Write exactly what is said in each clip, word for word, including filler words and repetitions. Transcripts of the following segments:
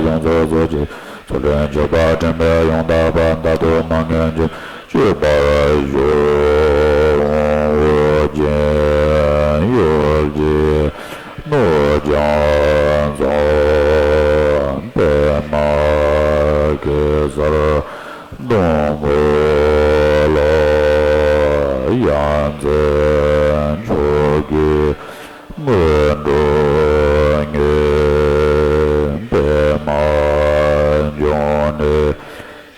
ཡོངས་རྫོགས་རྫོགས་ཀྱི་ཚུལ་ཁྲིམས་འཇུག་པ་འདྲེན་པའི་ཡང་དག་པ་མཐར་ཐུག་མ་ངེས་འབྱུང་སྤྱོད་པར་ཞུ། དབང་བོ་རྒྱན་ཡོད་ཀྱི་ནོར་ལྗང་ཚང་པདྨ་གེ་སར་སྡོང་པོ་ལ། ཡ་མཚན་མཆོག་གི་སྔོན་འགྲོ་ཉོན། པདྨ་འབྱུང་གནས་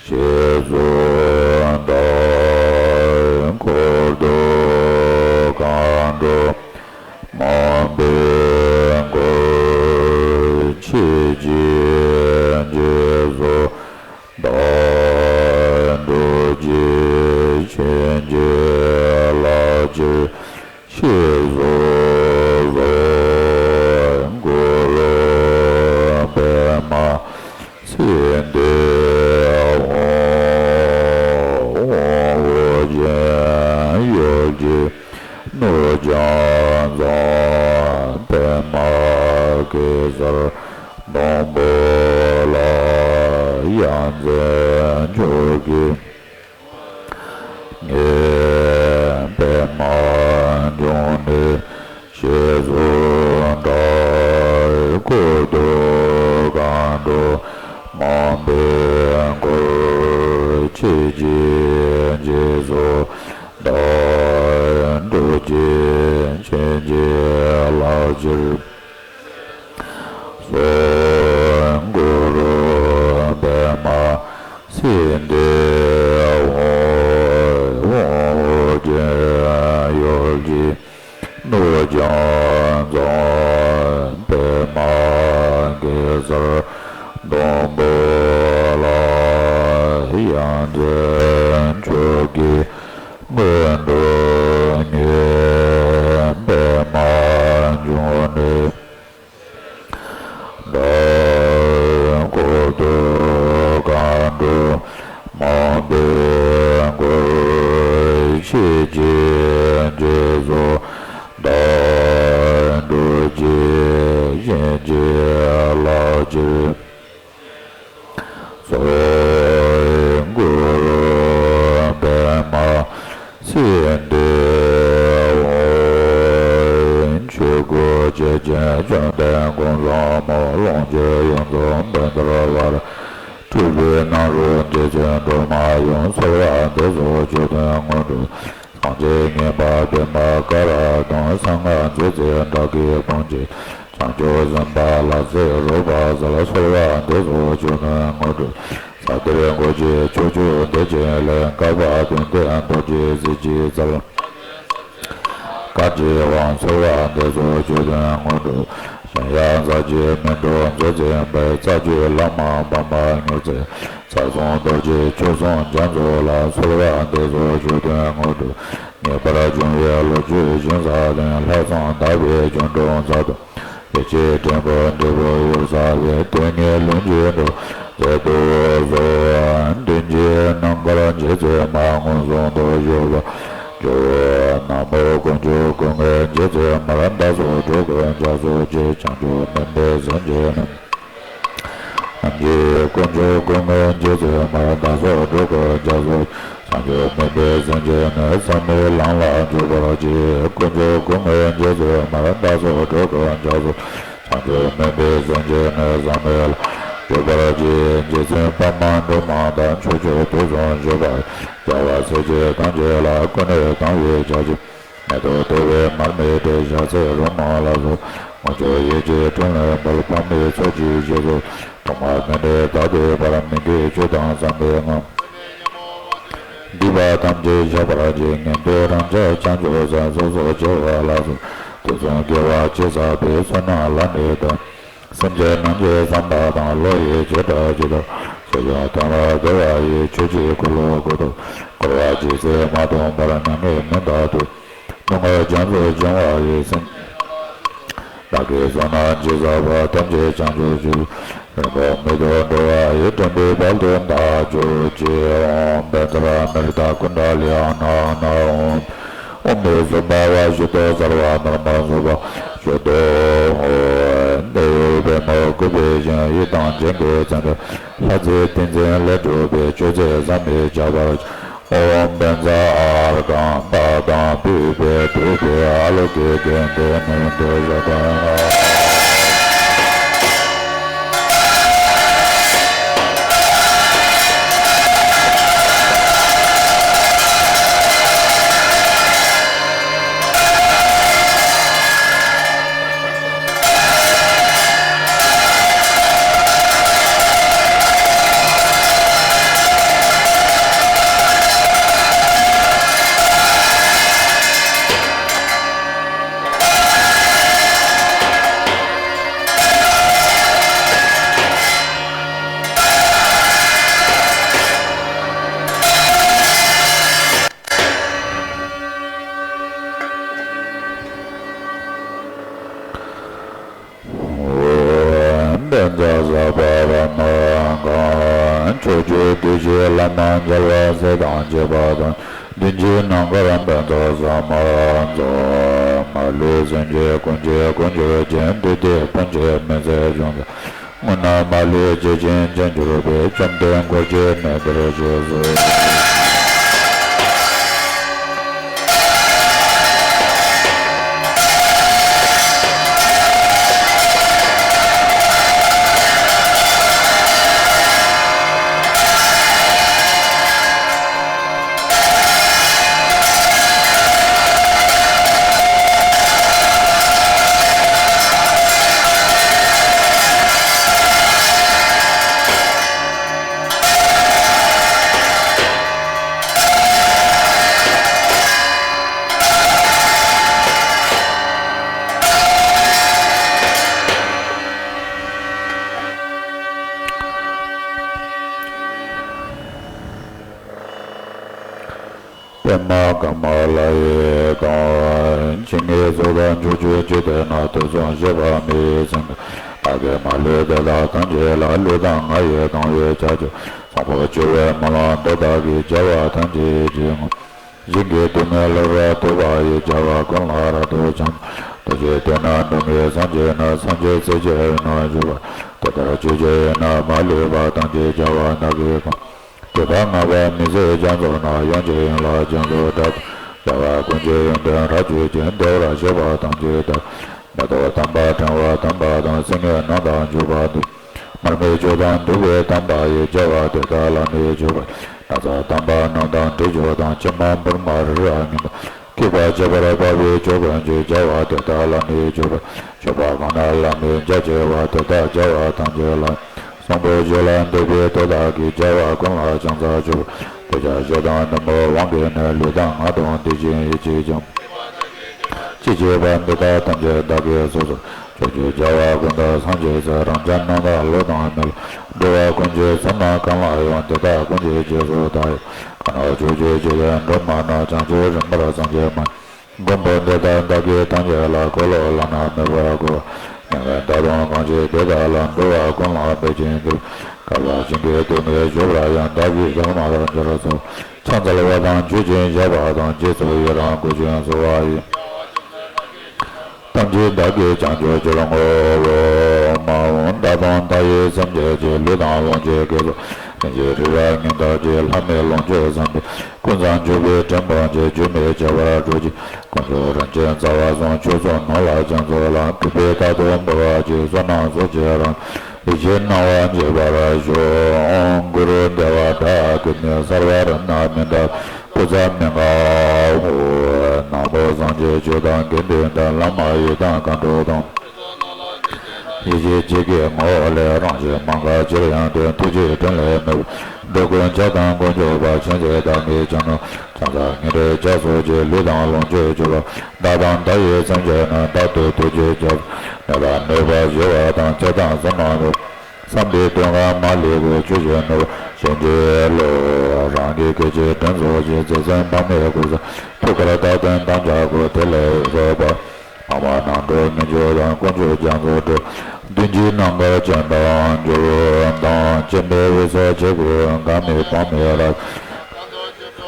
ཞེས་གསུངས་དང་། འཁོར་དུ་མཁའ་འགྲོ་མང་པོས་བསྐོར། ཆོས་ཀྱི་རྗེས་སུ་བདག་འགྲོ་ཅིག་མཁྱེན་ཅིང་བརླག་ཕྱིར། ཞེས་སོགས་སུ། གུ་རུ་པདྨ་སིདྡྷི་ཧཱུྃ། དབང་པོ་རྒྱན་ཡོད་ཀྱི་ནོར་ལྗང་ཚང་པདྨ་གེ་སར་སྡོང་པོ་ལ། ཡ་མཚན་མཆོག་གི་ཉོན། པདྨ་འབྱུང་གནས་ཞེས་སུ་གྲགས། འཁོར་དུ་མཁའ་འགྲོ་མང་པོས་བསྐོར། ཆོས་ཀྱི་རྗེས་སུ་བདག་འགྲོ་ཅིག་མཁྱེན་ཅིང་བརླག་ཕྱིར། གསུངས། གུ་རུ་པདྨ་སིདྡྷི་ཧཱུྃ། དབང་པོ་རྒྱན་ཡོད་ཀྱི་ནོར་ལྗང་ཚང་པདྨ་གེ་སར་སྡོང་པོ་ལ། ཡ་མཚན་མཆོག་གི་སྔོན་འགྲོ་ཉོན། པདྨ་འབྱུང་གནས་འཁོར་དུ་མཁའ་འགྲོ་མང་པོས་བསྐོར། ཆོས་ཀྱི་རྗེས་སུ་བདག་འགྲོ་ཅིག་མཁྱེན་ཅིང་བརླག་ཕྱིར། གསུངས། གུ་རུ་པདྨ་སིདྡྷི་ཧཱུྃ། ཆོས་སྐུ་ཆེ་ཆེན་བཅོམ་ལྡན་གོ་འཕང་མ་ལོངས་སྤྱོད་ཡོངས་རྫོགས་འབད་དར་བར། སྤྲུལ་པའི་སྣང་རུང་རྗེ་བཙུན་སྒྲོལ་མ་ཡང་། གསོལ་བ་འདེབས་སོ་མཆོད་རྟེན་དངོས་གྲུབ། སངས་རྒྱས་མཉེས་པ་པདྨ་ཀ་ར་དང་། གསང་སྔགས་རྫས་མཛད་དགྲ་བགེགས་ཕམ་བྱེད། བྱང་ཆུབ་སེམས་དཔའ་ལ་སོགས་རོལ་པ་ཟ་ལ། གསོལ་བ་འདེབས་སོ་མཆོད་རྟེན་དངོས་གྲུབ། ས་གཏེར་འཁོར་བཅས་ཕྱོགས་བཅུ་བདེ་ཆེན་ལས། བསྐལ་པ་བདུན་བརྒྱའི་རྡོ་རྗེ་གཟི་བརྗིད་རྩལ། བཀའ་དྲིན་དབང་། གསོལ་བ་འདེབས་སོ་མཆོད་རྟེན་དངོས་གྲུབ། གཞན་ཡང་ས་གཞི་སྨིན་གྲོལ་མཛོད་འཛིན་པའི། རྩ་བརྒྱུད་བླ་མ་འབངས་པ་མྱུར་མཛད། ས་གསུམ་རྡོ་རྗེ་ཆོས་སྲུང་རྒྱ་མཚོ་ལ། གསོལ་བ་འདེབས་སོ་མཆོད་རྟེན་དངོས་གྲུབ། ངེས་པར་འབྱུང་བའི་ལོ་རྒྱུས་ཞིང་ས་སྟེང་། ལྷག་བསམ་དག་པའི་རྒྱུ་འབྲས་མཛའ་དང་། བདེ་སྐྱིད་འབྲིང་པོ་འབྲས་བུ་གཡུར་ཟ་བའི། དོན་གཉེར་ལྷུན་གྱིས་གྲུབ་མཛད་དུ་གསོལ། མདུན་གྱི་ནམ་མཁར་རྗེ་བཙུན་མ་མངོན་སུམ་དུ་བཞུགས་པར་གྱུར། ན་མོ་དཀོན་མཆོག་ཀུན་དངོས་རྗེ་བཙུན་མར། བདག་སོགས་འགྲོ་ཀུན་ཕྱག་འཚལ་ཕྱིར། བྱང་ཆུབ་སྨིན་པའི་སེམས་ཅན་རྣམས། ནམ་མཁའི་དཀོན་མཆོག་ཀུན་དངོས་རྗེ་བཙུན་མར། བདག་སོགས་འགྲོ་ཀུན་ཕྱག་འཚལ་ཕྱིར། བྱང་ཆུབ་སྨིན་པའི་སེམས་ཅན་ནི། ཟག་མེད་ལམ་ལ་འཇུག་པར་བྱེད། དཀོན་མཆོག་ཀུན་དངོས་རྗེ་བཙུན་མར། བདག་སོགས་འགྲོ་ཀུན་ཕྱག་འཚལ་ཕྱིར། བྱང་ཆུབ་སྨིན་པའི་སེམས་ཅན་ནི། ཟག་མེད་ལམ་ལ་འཇུག་པར་བྱེད། རྗེ་བཙུན་པདྨ་འབྲུག་མ་དང་། ཕྱོགས་བཅུ་དུས་གསུམ་བཞུགས་པ། རྒྱལ་བ་སྲས་བཅས་ཐམས་ཅད་ལ། ཀུན་ནས་དང་བས་ཕྱག་བགྱིའམ། མེ་ཏོག་དུ་བའི་མར་མེ་སྤྲས། ཞལ་ཟས་རོལ་མོ་ལ་སོགས། དངོས་འབྱོར་ཡིད་ཀྱི་དྲན་ལས་འབུལ། ཕ་མའི་ཚོགས་ཀྱི་རྗེས་སུ། ཐོག་མ་མེད་ནས་ད་ལྟའི་བར། མི་དགེ་བཅུ་དང་བསམ་པའི་ངང་། སྡིག་པ་ཐམས་ཅད་བཤགས་པར་བགྱི། ངན་འགྲོའི་རང་ཅག་བྱང་ཆུབ་སེམས། སོ་སོར་བྱེ་བ་ལ་སོགས། དུས་གསུམ་དགེ་བ་ཅི་བསགས་པའི། བསོད་ནམས་ལ་ནི་བརྟེན། སེམས་ཅན་རྣམས་ཀྱི་བསམ་པ་དང་། བློ་ཡི་བྱེ་བྲག་ཇི་ལྟར། ཆེ་ཆུང་མཐུན་པར་བརྩེ་བ་ཡིས། ཆོས་ཀྱི་འཁོར་ལོ་བསྐོར་དུ། འཁོར་བ་ཇི་སྲིད་མ་སྟོངས་བར། མྱ་ངན་མི་འདའ་སྟོབས། སྣང་བ་རྒྱ་མཚོ་འབྱུང་བ་ཡི། སེམས་ཅན་བདག་གིས་བསོད་ནམས་ཅི་བསགས་པ། ཐམས་ཅད་བྱང་ཆུབ་ཀྱི། རིང་པོར་མི་ཐོགས་འགྲོ་བ་ཡི། འདྲེན་པའི་དཔལ་དུ་བདག་གྱུར་ཅིག། ཨོཾ་བཛྲ་མཻ་ཏྲ་ཀུཎ་ཌ་ལི་ཡ་ན་ན་ཨོཾ། ཨོཾ་ཨེ་ཛཿ་བྷ་ཝ་ཤུདྡྷ་སརྦ་དྷརྨ་སརྦ་ཤུདྡྷོ་ཧོ། འདི་ཡི་པདྨ་ གྲུབ་པའི་ཞིང་ཡི་དམ་ཅན་གྱི་མཚན་དུ། ལྷ་རྫས་ཏིང་འཛིན་ལས་གྲུབ་པའི་མཆོད་རྫས་བསམ་མི་ཁྱབ་པར། ཨོཾ་བཛྲ་ཨཱརྻ་ཀ་པཱ་དང་བུས་པའི་བུས་པའི་ཨ་ལོ་ཀེ་གན་དེ་ནུ་དེ་ར་པ། བཛྲ་ས་པ་པ་མ་གང་ཕྱོགས་བཅུའི་བདུད་ཀྱི་ལམ་སྣ་རྒྱལ་བ་སྲས་དང་བཅས་པ་དང་། མདུན་གྱི་ནམ་མཁར་བཛྲ་ས་མ་རྫོགས། མ་ལུས་སེམས་ཅན་ཀུན་གྱི་དཀོན་མཆོག་ཅན། བདུད་སྡེ་དཔུང་གི་མི་ཚེ་བྱུང་ཚེ། དངོས་རྣམས་མ་ལུས་ཇི་བཞིན་ཅན་གྱུར་པའི། བཅོམ་ལྡན་འཁོར་བཅས་གནས་འདིར་བཞུགས་སོ། པདྨ་ཀ་མ་ལ་ཡི་གང་། ཇི་སྙེད་གཟུགས་དང་ཕྱོགས་བཅུའི་འཇིག་རྟེན་ན། དུས་གསུམ་གཤེགས་པ་མི་ཡི་སེང་གེ། བདག་གིས་མ་ལུས་དེ་དག་ཐམས་ཅད་ལ། ལུས་དང་ངག་ཡིད་དང་བས་ཕྱག་བགྱིའོ། བཟང་པོ་སྤྱོད་པའི་སྨོན་ལམ་འདི་དག་གིས། བྱ་བ་ཐམས་ཅད་ཡིད་ཀྱིས་བསྔོ། ཞིང་གི་སྡུག་བསྔལ་སློང་བར་འདོད་པ་ཡི། བྱ་བ་ཀུན་ལ་རབ་ཏུ་བྱམས། ཐུགས་རྗེས་ལྟས་ན་འགྲོ་ཀུན་སངས་རྒྱས་ནས། སངས་རྒྱས་སྲས་ཀྱི་དབུས་ན་བཞུགས་པ། དེ་ལྟར་ཆོས་ཀྱི་དབྱིངས་རྣམས་མ་ལུས་པ། ཐམས་ཅད་བྱ་བ་བདག་གིས་གང་། དེ་དག་ལྔ་པོ་མི་ཟད་རྒྱ་མཚོ་རྣམས། ཡོངས་ཀྱི་ཡན་ལག་རྒྱ་མཚོའི་སྒྲ་དང་། བྱ་བ་ཀུན་གྱི་ཡོན་ཏན་རབ་བརྗོད་ཅིང་། བདེ་བར་གཤེགས་པ་ཐམས་ཅད་དང་། མེ་ཏོག་དམ་པ་ཕྲེང་བ་དམ་པ་དང་། སིལ་སྙན་ནམ་མཁར་འཇུག་པ་དང་། མར་མེ་མཆོག་དང་བདུག་སྤོས་དམ་པ་ཡིས། བྱ་བ་དེ་དག་ལ་ནི་སྤྱོད་པ། ན་བཟའ་དམ་པ་རྣམས་དང་དྲི་མཆོག་དང་། ཕྱེ་མ་བུར་མ་རི་རབ་རྙིང་དང་། སྐྱེད་པ་ཆད་པར་འབབ་པའི་མཆོག་ཀུན་གྱི། བྱ་བ་དེ་དག་ལ་ནི་སྤྱོད་པ། མཆོད་པ་གང་རྣམས་ལ་ནི་རྒྱ་ཆེ་བ། དེ་དག་བྱ་བ་ཐམས་ཅད་ལ། བཟང་པོ་སྤྱོད་ལ་འདོད་པའི་དེ་དག་གིས། བྱ་བ་ཀུན་ལ་ཕྱག་འཚལ་ལོ། འདོད་ཆགས་ཞེ་སྡང་གཉིད་མའི་དབང་གིས་ནི། ལུས་དང་ངག་དང་ཡིད་ཀྱིས་ཀྱང་། ཅི་བྱེད་པ་འདི་དག་ཐམས་ཅད་བདག་གིས་སོ་སོར། ཕྱོགས་བཅུའི་རྒྱལ་བ་ཀུན་ཏུ་སངས་རྒྱས་སོ། རང་རྒྱལ་རྣམ་དག་ལུས་དང་མི་ལུས། འགྲོ་བ་ཀུན་གྱི་ཚེ་རྣམས་གང་ལ་ཡང་། དེ་དག་ཀུན་གྱི་རྗེས་སུ་བདག་ཡི། གང་རྣམས་ཕྱོགས་བཅུའི་འཇིག་རྟེན་འགྲོ་མ་ནས། བྱང་ཆུབ་རིམ་པར་སངས་རྒྱས་མ། མགོན་པོ་འདི་དག་བདག་གིས་ཐམས་ཅད་ལ། འཁོར་ལོ་བླ་ན་མེད་པར་བསྐོར་བ། མྱ་ངན་འདའ་སྟོན་གང་བྱེད་དེ་དག་ལ། འགྲོ་བ་ཀུན་ལ་ཕན་ཕྱིར་འདུད། བསྐལ་པ་ཞིང་གི་སྡུག་བསྔལ་སྐྱོབ་པར་ཡང་། བདག་གིས་ཀུན་ལ་རབ་འབྱོར་ཚོགས། ཕྱག་འཚལ་བ་དང་མཆོད་ཅིང་བཤགས་པ་དང་། རྗེས་སུ་ཡི་རང་བསྐུལ་ཞིང་གསོལ་བ་ཡི། ཐམས་ཅད་བདག་གིས་བྱང་ཆུབ་སྤྱོད་བསྔོ་བའོ། མ་འོངས་ད་དུང་མཐའ་ཡས་སེམས་ཅན་གྱི། ལུས་དང་ལོངས་སྤྱོད་དགེ་ཚོགས་རིན་ཆེན་རིག་པ་སྙིང་ཐག་ཆོད། ལྷ་མིའི་ལོངས་སྤྱོད་བསམ་པའི། ཀུན་བཟང་མཆོད་པའི་དྲིན་ཕོག་ཅིང་། རྒྱུན་མི་འཆད་པར་སྒྲོག་ཅིང་། དཀོན་མཆོག་རིན་ཆེན་རྩ་བ་གསུམ། མཆོག་གསུམ་ནོར་ལྷ་རྒྱ་མཚོ་ལ། གུས་པས་རྟག་ཏུ་འབུལ་བར་བགྱི། བསོད་ནམས་ཚོགས་ཀྱིས་རང་། ཡིད་ཆེས་གནང་བ་མཇལ་བར་ཤོག། ཨོཾ་གུ་རུ་བདེ་བ་དྲག་གིས་ནི། གསལ་བ་རིགས་རྣམས་མི་འདའ། བུ་ཚ་མི་མངའ་འོང་། ནག་པོ་སངས་རྒྱས་ཆོས་དང་དགེ་འདུན་དང་། བླ་མ་ཡི་དམ་མཁའ་འགྲོ་དང་། ཡེ་ཤེས་ཀྱི་ངོ་བོ་ལས། རང་བཞིན་མ་འགགས་ཕྱིར་ཡང་དུ། ཐུགས་རྗེའི་དྲིན་ལས་མི་འབོར་འགྲོ་ཀུན། ཆགས་སྡང་ཀུན་སྐྱོབ་པ། ཆེན་ཟས་དང་ནི་བྱ་རྣམས། ཕྱག་འཚལ་ཉིན་རེ་ཕྱག་འཚལ་ཞིང་། ལུས་དང་ལོངས་སྤྱོད་སྤྱོད་པ། བདག་དང་མཐའ་ཡས་སེམས་ཅན་རྣམས། རྟག་ཏུ་ཐུགས་རྗེས་སྐྱོབ། ནད་དང་ནད་པ་ཞི་བ་དང་། ཚེ་དང་བསོད་ནམས་ལོངས། བསམ་པའི་དོན་ལ་མ་ལུས་པའི། ཆོས་ཀྱི་ནོར་བུ་གཞན་གྱིས་བློ། རང་གི་སྐད་ཅིག་དྲིན་གཟོ་ཞིང་། བརྩེ་སེམས་དཔག་མེད་ཀུན་བཟང་། ཐུགས་ཀར་བཏགས་དོན་དམ་བཅའ་བསྐུལ། དེ་ལས་འོད་ཟེར་འབར། འཕགས་མ་དམ་ཆོས་མི་བསྐྱོད་དང་། དཀོན་མཆོག་རྒྱ་མཚོ་སྒྲོལ། མདུན་གྱི་ནམ་མཁར་སྤྱན་དྲངས་གྱུར་དང་། སྤྱན་མི་འོད་གསལ་ཆེ་ཀུན་འགག་མེད་དཔག་མེད་རབ།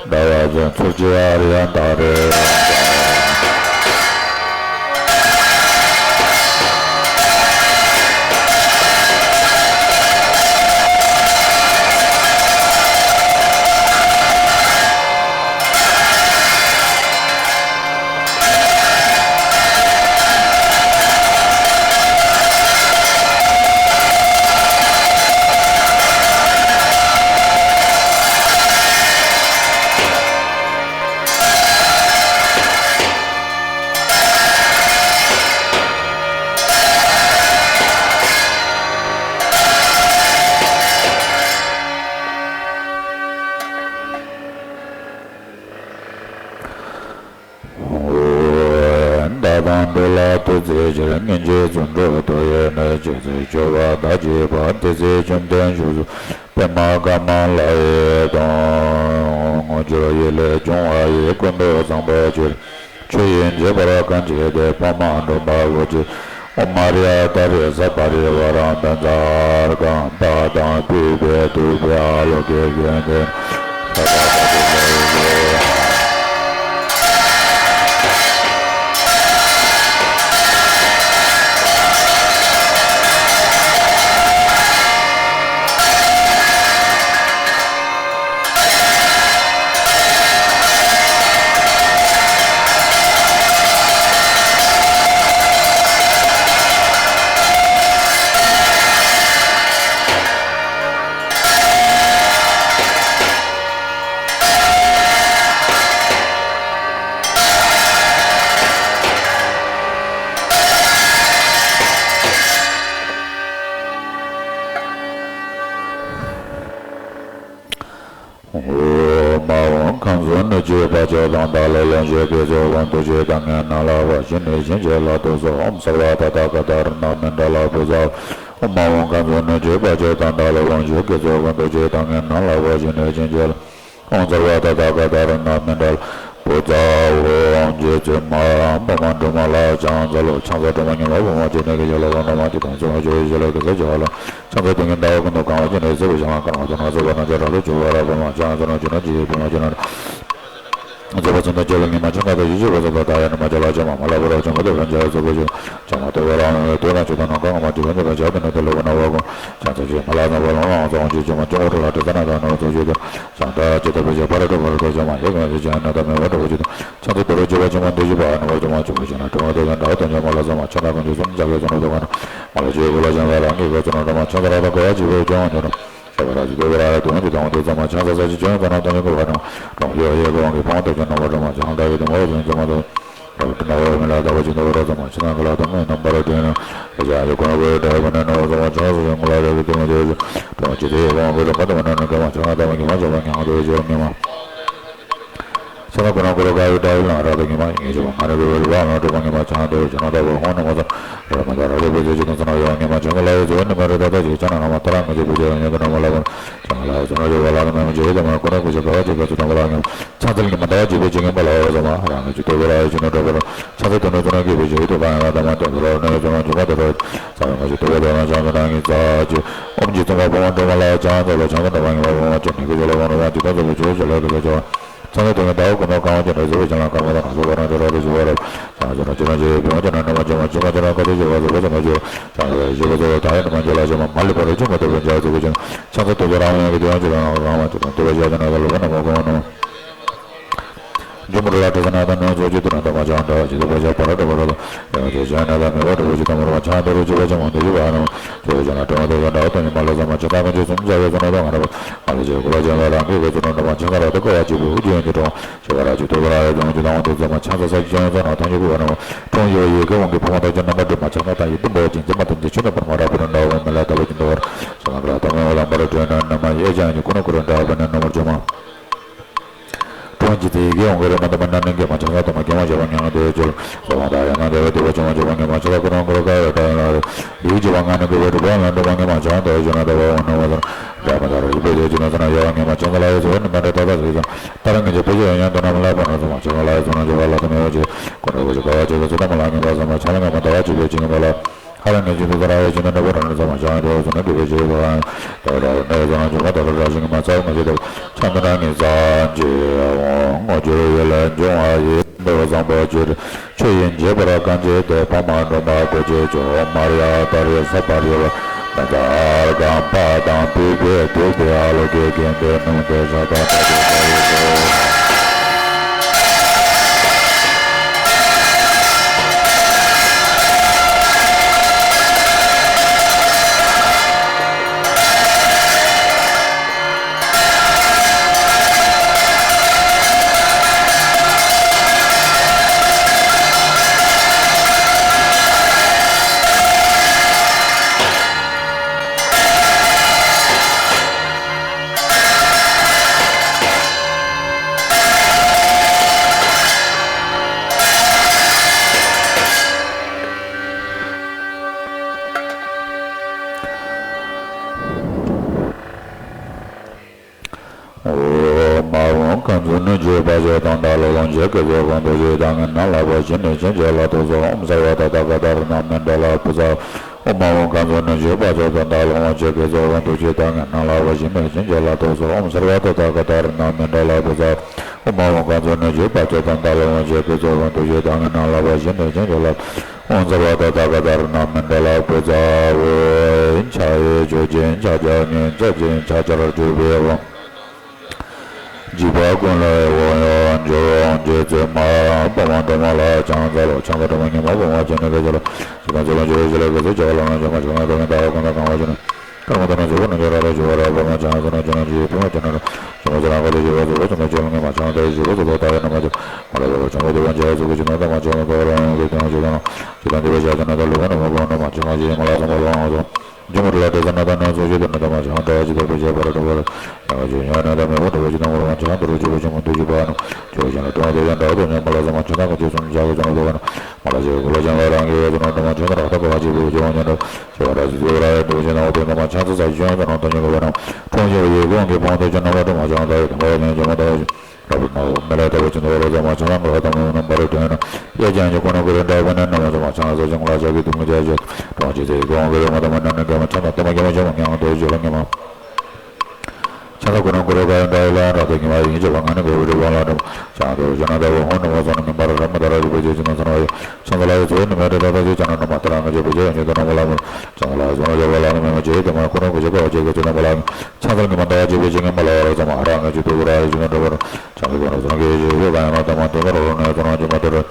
ཟླ་བ་ཅན་ཚོགས་ཀྱི་ཨཱརྱ་ཏཱ་རེ། ཞེས་པ་དེ་ཚེ་བཅོམ་ལྡན་བཞུགས་སུ་པདྨ་དཀར་མོ་ལ་ཡི་དམ། དངོས་འབྱོར་ཡིད་ལས་བྱུང་བ་ཡི་ཀུན་ཏུ་བཟང་པོ་ཕྱིར། ཆོས་ཡིན་བྱེད་པར་གང་བྱེད་དེ། ཕ་མ་འགྲོ་མ་གོ་ཆེ། ཨོཾ་མ་ར་ཏ་རེ་ས་པ་རི་ཝ་ར་བཛྲ་ཀམ་པ་དང་པུཥྤེ་ཏུཥྤེ་ཨ་ལོ་ཀེ་གན་དེ། ཨོཾ་ཨཱཿཧཱུྃ། ཁམས་གསུམ་སྣོད་བཅུད་དཔལ་མཆོག་དང་། བདག་ལ་ཡོངས་སྤྱོད་དགེ་ཚོགས་ཀུན། ཐུགས་བསྐྱེད་དམ་ངན་རྣམས་ལ་དགའ། བྱིན་ནས་བྱིན་གྱིས་བརླབ་ཏུ་གསོལ། ཨོཾ་སརྦ་ཏ་ཐཱ་ག་ཏ་རཏྣ་མཎྜ་ལ་བྷུ་ཛ། ཨོཾ་ཨཱཿཧཱུྃ། ཁམས་གསུམ་སྣོད་བཅུད་དཔལ་མཆོག་དང་། བདག་ལ་ཡོངས་སྤྱོད་དགེ་ཚོགས་ཀུན། ཐུགས་བསྐྱེད་དམ་ངན་རྣམས་ལ་དགའ། བྱིན་ནས་བྱིན་གྱིས་བརླབ། ཨོཾ་སརྦ་ཏ་ཐཱ་ག་ཏ་རཏྣ་མཎྜ་ལ་བྷུ་ཛ། ཨོཾ་རྗེ་བཙུན་མ་འཕགས་མ་སྒྲོལ་མ་ལ་ཕྱག་འཚལ་ལོ། ཕྱག་འཚལ་སྒྲོལ་མ་མྱུར་ལ་དབང་བ། ཇི་སྙེད་ཀྱི་ཞབས་ལ་སོགས་འགྲོ་མ་ཇི་ལྟར་འཚོ་བ་སྤྱོད་པའི་ཞིང་ལ་གེ་སར་བྱེ་བ་ལ། ཕྱག་འཚལ་དུས་མཐའ་ཀུན་ཏུ་གང་བ་ཅི་ནས་སྲིད་པའི་ཞིང་ལ་གང་བ་དུ་ན་སྲིད་པ་རྣམས་ཀྱི་རབ་ཏུ་འཇུག་པ་ལ། ཕ་མ་ཕྱག་འཚལ་ལོ། ཇི་ལྟར་ཇི་སྙེད་ཕ་མ་ཅི་ནས་སྲིད་པ་ཚེ་དང་ལྔ་མ་ཆགས་པ་ཅི་ནས་ཇི་སྙེད་ཕ་མ་ཅི་ནས་སྲིད་པ་ཚེ་དང་ལྔ་མ་ཆགས་པ་ཅི་མ་མ་ལ་བུ་ར་ཅང་ག་དེ་བན་ཇ་ཚོ་བུ་ཅི་ཅང་མ་དེ་བ་རང་ཡོད་དེ་ན་ཆུ་དང་ནམ་མཁའ་ལྔ་མ་ཅི་བན་དེ་བན་ཇ་དེ་ནས་དེ་ལོ་བ་ན་བ་གོ་ཅང་ཚ་ཅི་མ་ལ་ན་བ་ལོང་ལོང་ཚོ་ཅི་ཅི་མ་ཅི་མ་རུ་ལ་དེ་ས་ན་ད་ནོ་ཚོ་ཅི་དེ། ཅང་ད་ཅི་ད་པེ་ཅ་པ་ར་ཏོ་པ་ར་ཏོ་ཅང་མ་ཡེ་ག་ཡེ་ཅང་ན་ད་མེ་བ་ཏོ་བ་ཅི་ད། ཅང་ད་དོ་རོ་ཅི་བ་ཅི་མ་འདི་ཅི་བ་ན་བ་ཅི་མ་ཅི་བ་ཅི་ན་ཏོ་བ་ཏོ་ཅང་ད་ཏོ་ཉ་མ་ལ་ས་མ་ཆ་ན་གང་ཅི་སུམ་ཅ་ག་ཚོ་ན་ཏོ་ག་ན་མ་ལ་ཅི་གོ་ལ་ཅང་ད་རང་གི་ག་ཚོ་ན་ཏོ་མ་ཅང་ད་ར་ད་གོ་ཡ་ཅི་བ་ཅང་ཉོ་ན་ས་བ་ར་ཅི་དོ་བ་ར་ཏོ་ཅི་ད་ཏོ་ཚ་མ་ཅང་ད་ས་ཅི་ཅང་ད་ན་ཏོ་ཉ་གོ་བ་ན་ཏོ་ཡོ་ཡེ་གོ་བ་གི་ཕ་ཏོ་ཅང་ན་བ་ཏོ་མ་ཅང་ད་ཡེ་ཏོ་མ་ཅང་ད་ཏོ། རབ་ཏུ་ན་བ་མི་ལ་ཟླ་བ་ཅན་དུ་བ་ར་ཙམ་མ་ཕྱི་ནང་གི་ལ་དང་ངོས་རྣམ་པར་སྤྲིན་ལ་རེ་ཅང་ཡོད་ཁོ་ན་བོད་དག་པ་ན་ནོ་ཙམ་མ་ཆང་སུ་ཡང་ལ་རེ་བི་ཏུ་མ་ཅོ་ཅོ་ཏུ་མ་ཅི་ཏེ་ཡོད་ཁོ་ན་བོད་དག་པ་ན་ནོ་ཀ་མ་ཆང་ད་མ་གི་མ་ཅོ་བ་ཉང་དུ་ཅོ་ཉི་མ། ཆ་ན་ཁོ་ན་ཁོ་ར་ག་ཡོད་ད་ཡོད་ལ་ར་དང་ཉི་མ་ངེ་ཅོ་བ་ང་རེ་བོད་བོད་བ་ལ་ཏོ་མ་ཉི་མ་ཆང་དུ་ཅོ་ན་ད་བོད་ཧོ་ན་མ་ད་ར་མ་ད་ར་རེ་བོད་ཅོ་ཅོ་ན་ས་ན་ཡོད་ཉི་མ་ཆང་ག་ལ་ཡོད་ཟོ་ནི་མ་རེ་ད་ད་ཅི་ཆ་ན་ན་མ་ད་ར་ང་ཅོ་བོད་ཅོ་ཉི་མ་ན་མ་ལ་བོད་ཆང་ག་ལ་ཡོད་ཟོ་ན་ཅོ་བ་ལ་ན་མ་ཅོ་ཡོད་ད་མ་ཁོ་ན་ཁོ་ཅོ་ག་བ་ཅོ་ག་ཚོ་ད་མ་ལ་ཉི་མ། ཕྱག་འཚལ་ཉི་མ་ཟླ་བ་བརྒྱད་པའི་བྱེད་མཁན་པ་ལ་འོ་ཟ་མ་རང་གི་ཇུས་གཏོགས་པ་ལ་ཡོད་ཅེ་ན་འགྲོ་བ་རང་ཕྱག་འཚལ་དོན་ནི་ཚོགས་རྣམས་བསྐྱེད་པའི་ཆེད་དུ་གང་ཡང་ལ་དམ་པ་དོན་དུ་རོ་ནས་ཚོགས་རྣམས་འབྱུང་བ་དུ་རོ་ས་རང་གི་ཇུས་གཏོགས་པ་དོན་རང་བྱང་དུ་རང་གི་རྩ་ཆེ་ཨོམ་གྱི་ཚོགས་པ་ཕོ་བ་འགྲོ་མ་ལ་བྱང་དུ་ལ་བྱང་དུ་འགྲོ་བ་ངེས་པ་ཕོ་བ་ཅན་ནི་ཀུན་ཤེས་ལ་ཕོ་བ་ཇི་ལྟར་ཚོགས་པའི་ཆོས་ཅི་ལ་ཀུན་ཤེས་ཕྱག་འཚལ་དོན་ནི་ཟླ་བ་ཀུན་ཏུ་གང་བ་ཅན་དུ་ཚོགས་པའི་ཆེད་ལ་གང་བ་དང་གང་ཚོགས་པ་རང་ཅི་རོ་དུ་ཞུ་བ་རོ་བྱང་དུ་རང་ཅི་རང་ཅི་ཕོ་བ་ཅན་ན་ནམ་བྱང་བ་བྱང་བ་ཅན་ན་ཀ་ཚོགས་ཞུ་བ་ཚོགས་པ་ཚོགས་མ་ཞུ་བྱང་དུ་ཞུ་བ་ཚོགས་ད་ཡང་ནམ་ཅི་ལ་ཞུ་མ་མ་ལུས་པ་རོ་ཅུང་ག་དུ་བ་ཇ་ཚོགས་པའི་ཆེད་ཕྱག་འཚལ་དོན་དུ་རང་བ་ཡང་གི་དོན་ཅི་ལ་རང་བ་ཅི་དང་དུ་བ་ཇ་ཅན་ན་ལ་ལོ་བ་ན་མ་གོ་བ་ནོ། འཇུག་མི་རུ་ལ་དྲི་ཟ་ན་དང་ནོར་ཚོགས་ཀྱི་དུ་ན་དང་མ་བྱང་འདྲ་བ་ཇི་ལྟ་བ་བྱ་བ་ར་དྲི་བ་ར་དང་ཡང་ཇི་བྱ་ན་དང་མི་བ་དྲི་བ་ཇི་ལྟ་མ་རུ་བ་ཆང་དུ་རུ་ཇི་བ་ཇི་མ་དུ་ཇི་བ་ནོ། ཇི་བ་ཇི་ན་དྲི་བ་དུ་ཟ་འདྲ་བ་དང་ཉི་མ་ལ་ཟ་མ་ཇི་ལྟ་མ་ཇི་གསུམ་ཇ་ཡོད་ཟ་ན་དང་ང་ར་བ་ང་ལ་ཇི་གུ་ལ་ཇི་ལ་རང་གི་ག་ཚུ་ན་དང་མ་ཆང་ཁ་ར་དང་ཀ་བ་ཇི་བུ་ཧུ་ཇི་ཡོན་གྱི་དྲི་བ་ཇི་བ་ར་ཇི་དུ་བ་ར་ཡོད་ཟ་མ་ཇི་ལྟ་མ་དུ་ཟ་མ་ཆང་ས་ས་ཇི་ཇི་ཡོད་ཟ་ན་དང་ཇི་གུ་བ་ནོ། ཁྲོང་ཡོད་ཡོད་གི་དབང་གི་ཕ་མ་དང་ཇི་རྣམ་པ་དྲི་མ་ཆང་ཁ་དང་ཡི་དུ་འབོ་ཇི་ཇི་མ་དང་ཇི་ཆུ་ན་པར་མ་ར་བུ་ན་འདྲ་བ་མི་ལ་ལྟ་བ་ཇི་འདྲ་བར་ཟ་ན་ག་ར་དང་མ་བ་ལ་མ་ར་དྲི་ན་ན་མ་ཡེ་ཇ་ཡོན་གྱི་ཀུ་ན་ཀུ་ར་འདྲ་བ་ན་ན་མ་ཇི་མ། ཁྲོང་ཇི་ཚེ་ཡི་གེ་འོང་གི་རེ་མ་དུ་མ་ན་ནིང་གི་མ་ཆང་ས་དུ་མ་གེ་མ་ཞབས་པ་ཉང་དེ་ཅོལ། སོ་བ་ད་ཡང་ན་དེ་བ་དེ་བ་ཆུང་བ་ཆུང་བ་ངེ་མ་ཆ་ལ་ཀུ་རང་ཀུ་ར་ཀ་ཡོད་ད་ཡང་ལ་རེ། ཡིག་ཅི་བ་ང་ནི་གི་བ་དུ་བ་ལ་འདུ་མ་ངེ་མ་ཆང་དེ་ཅོ་ན་དེ་བ་འོང་ན་བ་དུ་ར་མ་ད་ར་ཡི་བེ་དེ་ཅི་ན་ས་ན་ཡ་ངེ་མ་ཆང་ས་ལ་ཡོད་ཟེར་ནི་མ་འདྲ་ད་ད་ཟེར་ད་ར་ངེ་ཅི་བེ་ཅི་ཡང་ཡང་དུ་ན་མ་ལ་བ་ན་ས་མ་ཆང་ས་ལ་ཡོད་ཟེར་ན་ཅི་བ་ལ་དུ་མེ་བ་ཅི་ཀུ་ར་བ་ཅི་ཀ་བ་ཅི་ཀ་ཚུ་ད་མ་ལ་ངེ་མ་ས་མ་ཆ་ལ་ངེ་མ་ད་བ་ཅི་བེ་ཅི་ངེ་མ་ལ། ཧ་ལ་ངེ་ཅི་དུ་ད་ར་ཡོད་ཅི་ན་འདྲ་བ་ར་ནི་ས་མ་ཆང་དེ་ཟེར་ན་དེ་བེ་ཅི་བ་ད་ར་ནེ་ཟེར་ན་ཅི་མ་ད་ར་ར་ཞིག་ངེ་མ་ཚ་ཡི་མ་ཅི་དུ། ཆང་དུ་ན་ངེ་ཟ་ཅི་འོང་ངོ་ཅི་ཡོད་ལ་འབྱུང་བ་ཡི། འདོད་བཟང་པོ་ཅིར་ཆོས་ཡིན་བྱེད་པར་གང་བྱེད་དེ། ཕ་མ་སྒྲོལ་མ་གོ་ཆེ་ཆོ་མར་ཡ་ཏ་རེ་ས་པ་རེ་བ་ན་ཙར་གམ་པ་དང་པུས་པའི་དུས་པའི་ཨ་ལོ་ཀེ་གན་དེ་ནུ་དེ་ས་ད་ད་དེ་ད་རེ་ཆོ། བ་ཅོ་དང་ད་ལོ་ལོང་བྱེད་ཀྱི་ཚོགས་ཀུན་ཐུགས་རྗེ་ད་ངན་ན་ལག་པ་བཞི་ནས་བྱིན་གྱིས་བརླབ་ཏུ་གསོལ། ཨོཾ་སརྦ་ཏ་ཐཱ་ག་ཏ་རཏྣ་མཎྜ་ལ་བྷུ་ཛ། ཨོཾ་མ་འོངས་གང་ཚུགས་ནུས་མཆོག་བ་ཅོ་དང་ད་ལོ་ལོང་བྱེད་ཀྱི་ཚོགས་ཀུན་ཐུགས་རྗེ་ད་ངན་ན་ལག་པ་བཞི་ནས་བྱིན་གྱིས་བརླབ་ཏུ་གསོལ། ཨོཾ་སརྦ་ཏ་ཐཱ་ག་ཏ་རཏྣ་མཎྜ་ལ་བྷུ་ཛ། ཨོཾ་མ་འོངས་གང་ཚུགས་ནུས་མཆོག་བ་ཅོ་དང་ད་ལོ་ལོང་བྱེད་ཀྱི་ཚོགས་ཀུན་ཐུགས་རྗེ་ད་ངན་ན་ལག་པ་བཞི་ནས་བྱིན་གྱིས་བརླབ། ཨོཾ་སརྦ་ཏ་ཐཱ་ག་ཏ་རཏྣ་མཎྜ་ལ་བྷུ་ཛ། འོད་ཕྱག་གཡས་ཆོས་ཅན་ཕྱག་རྒྱ་ངན་ཕྱག་ཆེན་ཕྱག་རྒྱར་གྱུར་པའི་དབང་། འཇིགས་པ་ཀུན་ལས་འོང་ཡང་སྒྱུར་བ་འཇིགས་མཛད་མ། དཔའ་མོ་སྒྲོལ་མ་ལ་ཕྱག་འཚལ་ལོ། ཕྱག་འཚལ་སྒྲོལ་མ་མྱུར་མ་དཔའ་མོ་སྤྱན་ནི་སྐད་ཅིག་ལ། ཇི་ལྟར་མཛད་པ་ཇི་ལྟར་མཛད་ལ་དགའ་བསུ་བྱ་བ་ལ་ནི་ཇི་མ་ཇི་ལྟར་གང་བ་ཇི་ནི། ཀརྨ་དང་ནི་ཇི་བོ་ནི་ཇི་ར་ར་ཇི་བ་ར་པ་མ་ཇ་ན་ཟ་ན་ཇ་ན་ཇི་ཡི་བུ་མ་ཇ་ན་ར། ཇི་མ་ཇ་ན་ག་དེ་ཇི་བ་ཟི་བ་ཇི་མ་ཇི་ལ་ངེ་མ་ཇ་ན་དེ་ཇི་བ་ཟི་བ་ད་ཡ་ན་མ་ཇ། མ་ལ་བ་བ་ཇ་མ་དེ་བ་ཇ་ཟི་བ་ཇི་ན་ད་མ་ཇ་ན་ག་ར་ཡང་གི་དེ་ན་ཇི་ད་ན། ཇི་ད་འདི་བ་ཇ་ད་ན་ད་ལུ་བ་ན་མ་བ་ན་མ་ཇ་ན་ཇི་མ་ལ་ས་མ་ལ་ང་ཟ། ཇི་མ་ར་ལ་དེ་ཟ་ན་ད་ན་ཟོ་ཇི་དེ་ན་ད་མ་ཇ་ན་ད་ཇི་ད་བ་ཇ་བ་ར་བ་ར། ཡ་ག་ཇི་ཡ་ན་ད་མེ་བ་ད་བ་ཇི་ད་མ་ར་མ་ཇ་ན་ད་ར་ཇི་བ་ཇི་མ་དེ་ཇི་བ་ན། ཇི་བ་ཇི་ན་ད་དེ་ཡ་ད་དེ་ཉ་མ་ལ་ས་མ་ཇ་ན་ག་ཇི་སུམ་ཇ་ག་ཇ་ན་བ་ན། མ་ལ་ཇི་བ་ཇི་ན་རང་གི་ཡ་ཇི་ན་ད་མ་ཇ་ན་ར་ད་བ་ཇི་བ་ཇི་བ་ཉ་ན། ཇི་བ་ར་ཇི་བ་ར་ཡ་དེ་བ་ཇི་ན་བ་དེ་ན་མ་ཇ་ན་ད་ས་ཇི་ན་ད་ན་ད་ཉ་ག་བ་ན། ཁྲོང་ཆེ་བ་ཡི་དགོན་གྱི་བང་དུ་ཅི་རྣམ་པར་སྒྲོལ་མ་ཆང་དང་ཡི་དམ་པ་ཉིད་ཀྱང་མ་དང་ཞིང་། རབ་ཏུ་སྨྲ་བ་མི་ལ་ལྟ་བུ་ཅི་འདུག་རོ་ཙམ་མ་ཆང་ལ་ངོ་དང་མོ་རྣམ་པར་སྒྲོལ་ན། གཡས་བརྐྱང་གི་ཁོ་ན་ཀུ་རེ་འདྲ་བ་ནི་རྣམ་པ་ཚང་མ་ཆང་ཟ་ཞིང་ལ་ཕྱག་གི་དུམ་གྱི་རྒྱ་ཆེ། གྲོང་ཆེ་ཚེ་གོང་གི་རེ་ངོ་དང་མ་ནམ་ནི་འདྲ་མ་ཆང་དང་དུ་མ་གྱ་མ་ཆང་མ་ངང་དུ་བཞུགས་ལ་ངེས་མ། ཆང་ལ་ཀུ་རེ་ཀུ་རེ་ག་ཡང་འདྲ་ཡི་ལ་རབ་ཏུ་ཉི་མ་ཡིན་གྱི་བ་ང་ནི་གོ་བའི་རི་བོ་ལ་འདྲ་མ། ཆང་དུ་བཞུགས་ན་ལྟ་བུ་ཧོ་ནུ་མ་ཚང་ནི་མ་ར་ར་མ་ད་ར་རི་བོ་ཆེ་ཆེ་ན་ཚང་བ་ཡོད། ཆང་ས་ལ་ཡི་ཚོ་ནི་མེ་རེ་ད་ད་ཆེ་ཆང་ན་ནུ་མ་ད་ར་ང་ཆེ་བུ་ཆེ་ཡང་ཆེ་དུ་ནུ་མ་ལ་མ། ཆང་ས་ལ་ཡི་ཚོ་ནུ་ཆེ་བ་ལ་ནི་མེ་མ་ཆེ་དུ་མ་ཀུ་རེ་ཀུ་ཆེ་ཀ་བ་ཆེ་ག་ཆེ་ནུ་མ་ལ་མ། ཕྱག་འཚལ་ཉི་མ་ཟླ་བ་བཅུ་པའི་ཞིང་ངན་པ་ལ་བ་ར་ཙམ་ཨ་ར་ང་ཅི་ཐུབ་ར་ཡི་ཞིང་འགྲོ་བར། བྱང་གི་སྒོ་ནས་བཟང་གི་ཡེ་ཤེས་ཡོད་པ་ཡང་ན་དམ་པ་དོན་དུ་རོ་ནས་བཟང་ང་ཅི་མ་དོར།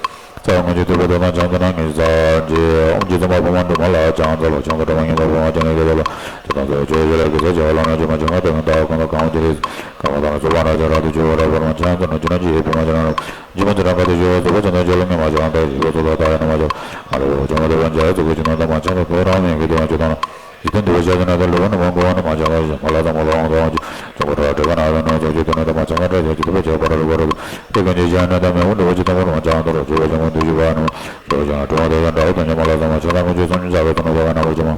རྩ་བ་ངོ་ཅི་ཐུབ་པ་དོན་དང་བྱང་དུ་ན་ངེས་ས་ཅི། ཨོམ་ཅི་ཙམ་པ་བུ་མ་འགྲོ་མ་ལ་བྱང་ཚ་ལོ་བྱང་དུ་འགྲོ་མ་ངེས་པ་བུ་མ་ཅན་ལས་དགེ་ལ། ཅི་དང་ཚོ་ཆོས་ཞི་ལ་གི་ས་ཅི་བ་ལ་ན་ཅི་མ་ཅི་ང་དོན་དང་གང་དང་གང་ཅི་རེད། གང་དང་ཚོ་བ་ན་ཅི་ར་དུ་ཅི་བ་ར་བར་མ་བྱང་དུ་ན་ཅི་ན་ཅི་ཡེ་བུ་མ་ཅི་ན་ར། ཅི་མ་ཅི་ར་ག་དུ་ཅི་བ་ཚོ་བ་ཅི་ན་ཅི་ལ་ངེས་མ་ཅི་རང་ད་ཡེ་བ་ཚོ་ད་ད་ཡ་ན་མ་ཅི། ང་ར་བ་ཅི་མ་དུ་བ་ཅི་ཡ་ཚོ་བ་ཅི་ན་ད་མ་ཅི་ན་དོ་རང་མེད་གི་དོ་ཡ་ཅི་དང་ན། ཡིད་བརྟན་འདུལ་བ་ཤ་ཟ་ན་ད་ལུ་བ་ན་མ་གོ་བ་ན་མ་བྱ་བ་ཞིག་མ་ལ་ད་མ་ལ་འོང་ད་འོང་ཅི། ཅོག་གོ་ད་དྲི་ག་ན་ཡོད་ན་ཚོགས་ཀྱི་དོན་ན་ད་མ་བྱ་ང་འདྲ་བྱ་ཅི་ཐུབ་པ་བྱ་བ་ར་རུ་བ་རུ། དེ་ཀུན་གྱི་ཤ་ན་ད་མེ་འོ་འདྲ་བ་ཅི་ད་མ་ལ་མ་བྱ་ང་ད་རུ་ཅོ་བ་ཅང་འདུ་ཅི་བ་ན། ཅོ་བ་ཅང་གྲོང་དེ་ཡང་འདྲ་བ་དང་ཉམ་མ་ལ་ད་མ་བྱ་ད་ཀུན་གྱི་སོང་ཉི་ཟ་བའི་དོན་ན་བ་ག་ན་བ་ཅི་མ།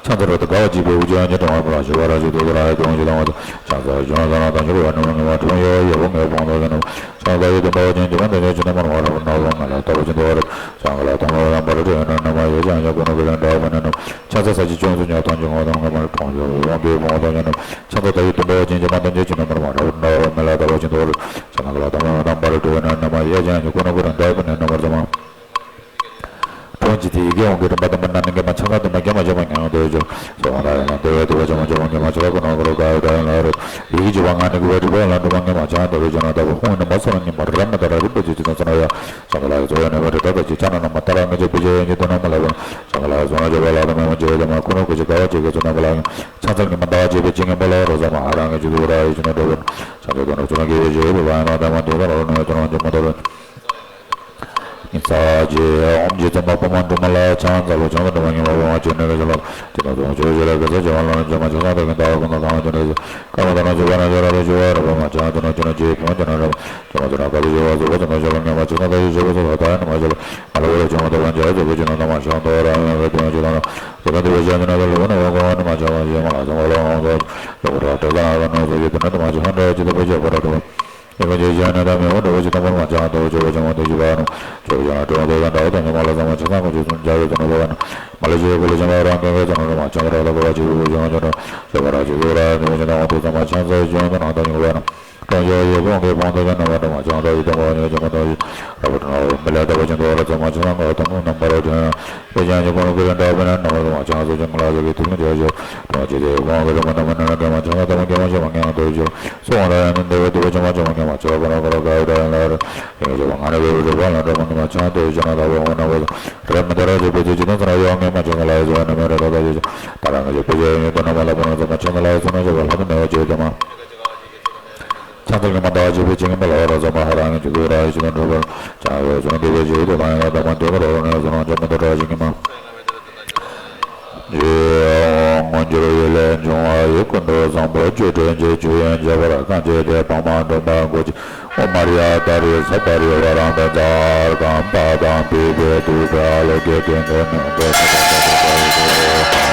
ཆང་དུ་རོ་དུ་དགའ་བ་བགྱིས་པའི་དབུགས་ཀྱང་ཉེ་དྲང་བ་ལ་ཞི་བ་ར་ཞི་དུ་དུ་ར་ཧའི་དོན་ཞི་དང་བ་དུ་ཆང་ས་ཞོན་ཟ་ན་དང་ཞུ་བ་ནུ་ངེས་པ་དྲུང་ཡོ་ཡོ་བོ་ངེས་པོང་དུ་ཟ་ནུ། ཆང་ས་ཡི་དུ་འབའ་བ་ཅན་གྱི་མ་དང་ཉེ་ཅི་ན་མར་བ་ར་བ་ན་བ་ང་ལ་ལྟ་བ་ཅན་དུ་བ་ར་ཆང་ག་ལ་དང་བ་ར་བ་ར་དྲུང་ཡོ་ན་ན་མ་ཡོ་ཅང་ཡོ་གོ་ནུ་གི་ལན་འདྲ་བ་ན་ནུ། ཆང་ས་ས་ཅི་ཅུང་སུ་ཉོ་ཐང་ཅི་ངོ་དང་ངེས་མ་དྲུང་ཡོ་བོ་ངེས་པོང་དུ་ཟ་ནུ། ཆང་ས་ད་ཡི་དུ་འབའ་བ་ཅན་གྱི་མ་དང་ཉེ་ཅི་ན་མར་བ་ར་བ་ན་བ་ང་ལ་ལྟ་བ་ཅན་དུ་བ་ར་ཆང་ག་ལ་དང་བ་ར་བ་ར་དྲུང་ཡོ་ན་ན་མ་ཡོ་ཅང་ཡོ་གོ་ནུ་གི་ལན་འདྲ་བ་ན་ནུ་མར་ཟ་མ། གྲོང་ཁྱེར་དེའི་ཡི་གེ་འོང་གི་རིམ་པ་དང་པོ་ན་ནི་ངེས་མ་ཆང་ས་དུ་མ་རྒྱ་མ་བྱ་མ་ཉང་དུ་བྱོ། སོ་ང་ལ་ཡང་དེ་བས་དེ་བ་བྱ་མ་བྱ་མ་ཉེས་མ་ཆ་ལ་ཀུ་ན་ཀུ་རོ་ག་ཡོ་ད་ཡང་ལ་རེ། ཡི་གེ་བྱེ་བ་ལྔ་ནི་གུ་བ་དྲུག་པ་ལ་འགྲོ་མ་ངེས་མ་ཆང་དུ་རེ་བྱ་ན་ད་བུ་ཧུང་ནི་མ་སོ་ན་ཉི་མ་ར་མ་ད་ར་རི་པ་ཅི་ཅི་ན་ས་ན་ཡ། ཆང་ག་ལ་ཡི་ཚོ་ཡ་ནི་བ་རི་ད་ད་ཅི་ཆ་ན་ན་མ་ད་ར་ངེས་ཅི་པི་ཅི་ཡ་ཉི་དུ་ན་མ་ལ་བ། ཆང་ག་ལ་ཡི་ཚོ་ན་ཅི་བ་ལ་ད་མ་མ་ཅི་ཡ་ད་མ་ཀུ་ན་ཀུ་ཅི་ག་བ་ཅི་ག་ཚོ་ན་མ་ལ་ཡ། ཆང་ས་ཉི་མ་ཟླ་བ་བཅུ་པའི་ཅི་ངན་པ་ལ་རོ་ཟ་མ་ཧ་ར་ངེས་ཅི་དུ་ར་ཡི་ཅི་ན་འགྲོ་བ། ཆང་ས་དུ་ན་ཚོ་ན་གི་བ་ཅི་བ་ཡ་ན་ད་མ་དུ་ད་ར་རོ་ན་ཡ་ཚོ་ན་ཅི་མ་ད་ར། ཉི་ཚ་རྗེ་ཨོམ་རྗེ་ཙམ་པ་པུ་མ་འབྲུ་མ་ལ་ཆང་ཚ་ལོ་ཆང་ཚ་འབྲུ་མ་ཉི་མ་པུ་མ་ཅི་ནི་ག་ཅི་ལོ། ཅི་ན་ཚོ་ཆོས་ཞི་ལ་གི་ས་ཅི་བ་ལ་ན་ཅི་མ་ཆང་ཚ་ད་གི་ད་ག་ན་གང་ཅི་ནི་ཀ་མ་ད་ན་ཅི་བ་ན་ཅི་ར་ལ་ཅི་བ་ར་པུ་མ་ཆང་ཚ་ན་ཅི་ན་ཅི་པུ་མ་ཅི་ན་ར། ཅི་མ་ཅི་ན་ག་ཅི་ཅི་བ་ཟི་བ་ཅི་ན་ཅི་ལ་ཉི་མ་ཆང་ཚ་ད་ཡི་ཅི་བ་ཟི་ད་ད་ཡ་ན་མ་ཅི་ལ། མ་ལ་བ་ལ་ཅི་མ་ད་བ་ཅི་ལ་ཅི་བ་ཅི་ན་ད་མ་ཆང་ད་ར་ཡ་ན་ར་པུ་མ་ཅི་ད་ན། ཅི་ན་དེ་བ་ཅི་ན་ད་ལ་བ་ན་བ་ག་ན་མ་ཆང་ཚ་ཡི་མ་ལ་ཟ་མ་ལ་ང་ཚ་ལ་བ་ར་ད་ད་ན་ན་ཚ་ཡི་ད་ན་ད་མ་ཆང་ད་ཡ་ཅི་ད་བ་ཅི་བ་ར་ད་བ། ཡི་གེ་ཇི་བཞིན་ནི་དང་མི་འོང་འགྲོ་བ་ཇི་ལྟ་བུར་མ་ཆགས་འདུག་ཇི་བ་ཇི་མ་འདུག་ཇི་བ་ནོ། ཇི་བ་ཇི་ན་དྲི་བ་འདི་ཡང་འདྲ་བ་དང་ཉི་མ་ལ་ཚང་མ་ཆགས་སང་ཁོ་ཇི་གསུང་བྱ་ཡོད་ཙམ་ན་བ་ནོ། མ་ལ་ཇི་ཡོད་གོ་ལ་ཇི་མ་རང་གི་གེ་ཙམ་ན་མ་ཆགས་ར་ལ་གོ་བ་ཇི་བུ་ཇི་མ་ཇི་ནོ། ཇི་བ་ར་ཇི་བུ་ར་ནི་བ་ཇི་ན་འོང་དུ་ཚང་མ་ཆགས་ས་ཇི་ཡོང་དུ་ནང་དང་ཉི་བ་ནོ། གྲོང་ཁྱེར་ཡོད་ཁོང་གི་བང་དུ་ཡང་ན་བ་དང་མ་ཆགས་ད་ཡོད་དང་བ་ཉི་བ་ཇི་མ་དང་ཡོད། ར་བ་དང་ན་བ་མི་ལ་ད་བ་ཇི་འདུག་ར་ཚང་མ་ཆགས་སང་ཁོ་དང་མོ་ནང་པ་ར་ཇི་ན། དེ་ཀྱང་ཉི་ཁོང་གི་ར་འདྲ་བ་ན་ན་བ་དང་མ་ཆགས་ས་ཇི་ང་ལ་ཇི་གི་ཐུགས་མི་ཇི་ཇི། གྲོང་ཁྱེར་དེ་ཁོང་གི་ར་མ་དང་མ་ན་ན་ག་མ་ཆགས་ད་མ་ག་མ་ཇི་མ་ངན་དུ་ཇི། སོང་བ་ལ་ཡང་ནི་འདི་བ་འདི་བ་ཅང་མ་ཅང་མ་ཉམས་མ་ཆག་པ་ན་ག་ར་ག་ཡོད་ད་ཡང་ལ་ར། ཡང་ཅི་བ་ང་ནི་བེ་བེ་རུ་བ་ལ་འདྲ་མ་ནི་མ་ཆང་དེ་ཅི་ན་ད་བ་འོ་ན་བ་ར་མི་ད་ར་ཅི་བེ་ཅི་ཅི་ན་ཙ་ན་ཡོ་ངེ་མ་ཅང་ག་ལ་ཡོད་ཟ་ན་མེ་ར་ད་ད་ཡོད་ད་ར་ང་ཅི་བེ་ཅི་ཡོད་ད་ན་མ་ལ་བ་ན་ཙ་མ་ཆང་ད་ལ་ཡོད་ཙ་ན་ཅི་བ་ལ་ད་ནེ་བ་ཅི་ད་མ། ཆང་ད་ལ་ངེ་མ་ད་ཅི་བེ་ཅི་ངེ་མ་ལ་བ་ར་ཙ་མ་ཧ་ར་ངེ་ཅི་བེ་ར་ཡོད་ཅི་ན་འགྲོ་བ་ཅང་ཡོད་ཙ་ན་དེ་བེ་ཅི་ཡོད་ད་མ་ཡང་ད་མ་འདོད་ན་ར་ར་ནེ་ཙ་ན་ཅང་མ་ད་ར་ཅི་ངེ་མ། འོང་འགྱུར་ཡུལ་ལས་འབྱུང་བ་ཡི་ཀུན་ཏུ་བཟང་པོ་བཅུ་དྲུག་གི་ཆོས་དབྱིངས་ཁྱད་པར་གང་ཆེ་སྟེ་འཕགས་མ་སྒྲོལ་མ་དགུ་བཅུ་ཨོཾ་མར་ཡ་ཏཱ་རེ་ས་པ་རི་ཝཱ་ར་དང་ཛཱ་ར་ཀ་པ་དང་བི་བེ་ཏུ་ཏྲ་ལོ་ཀེ་ཏེ་ནོ་ནོ་ཏོ་ཏོ་ཏོ་ཏོ་ཏོ།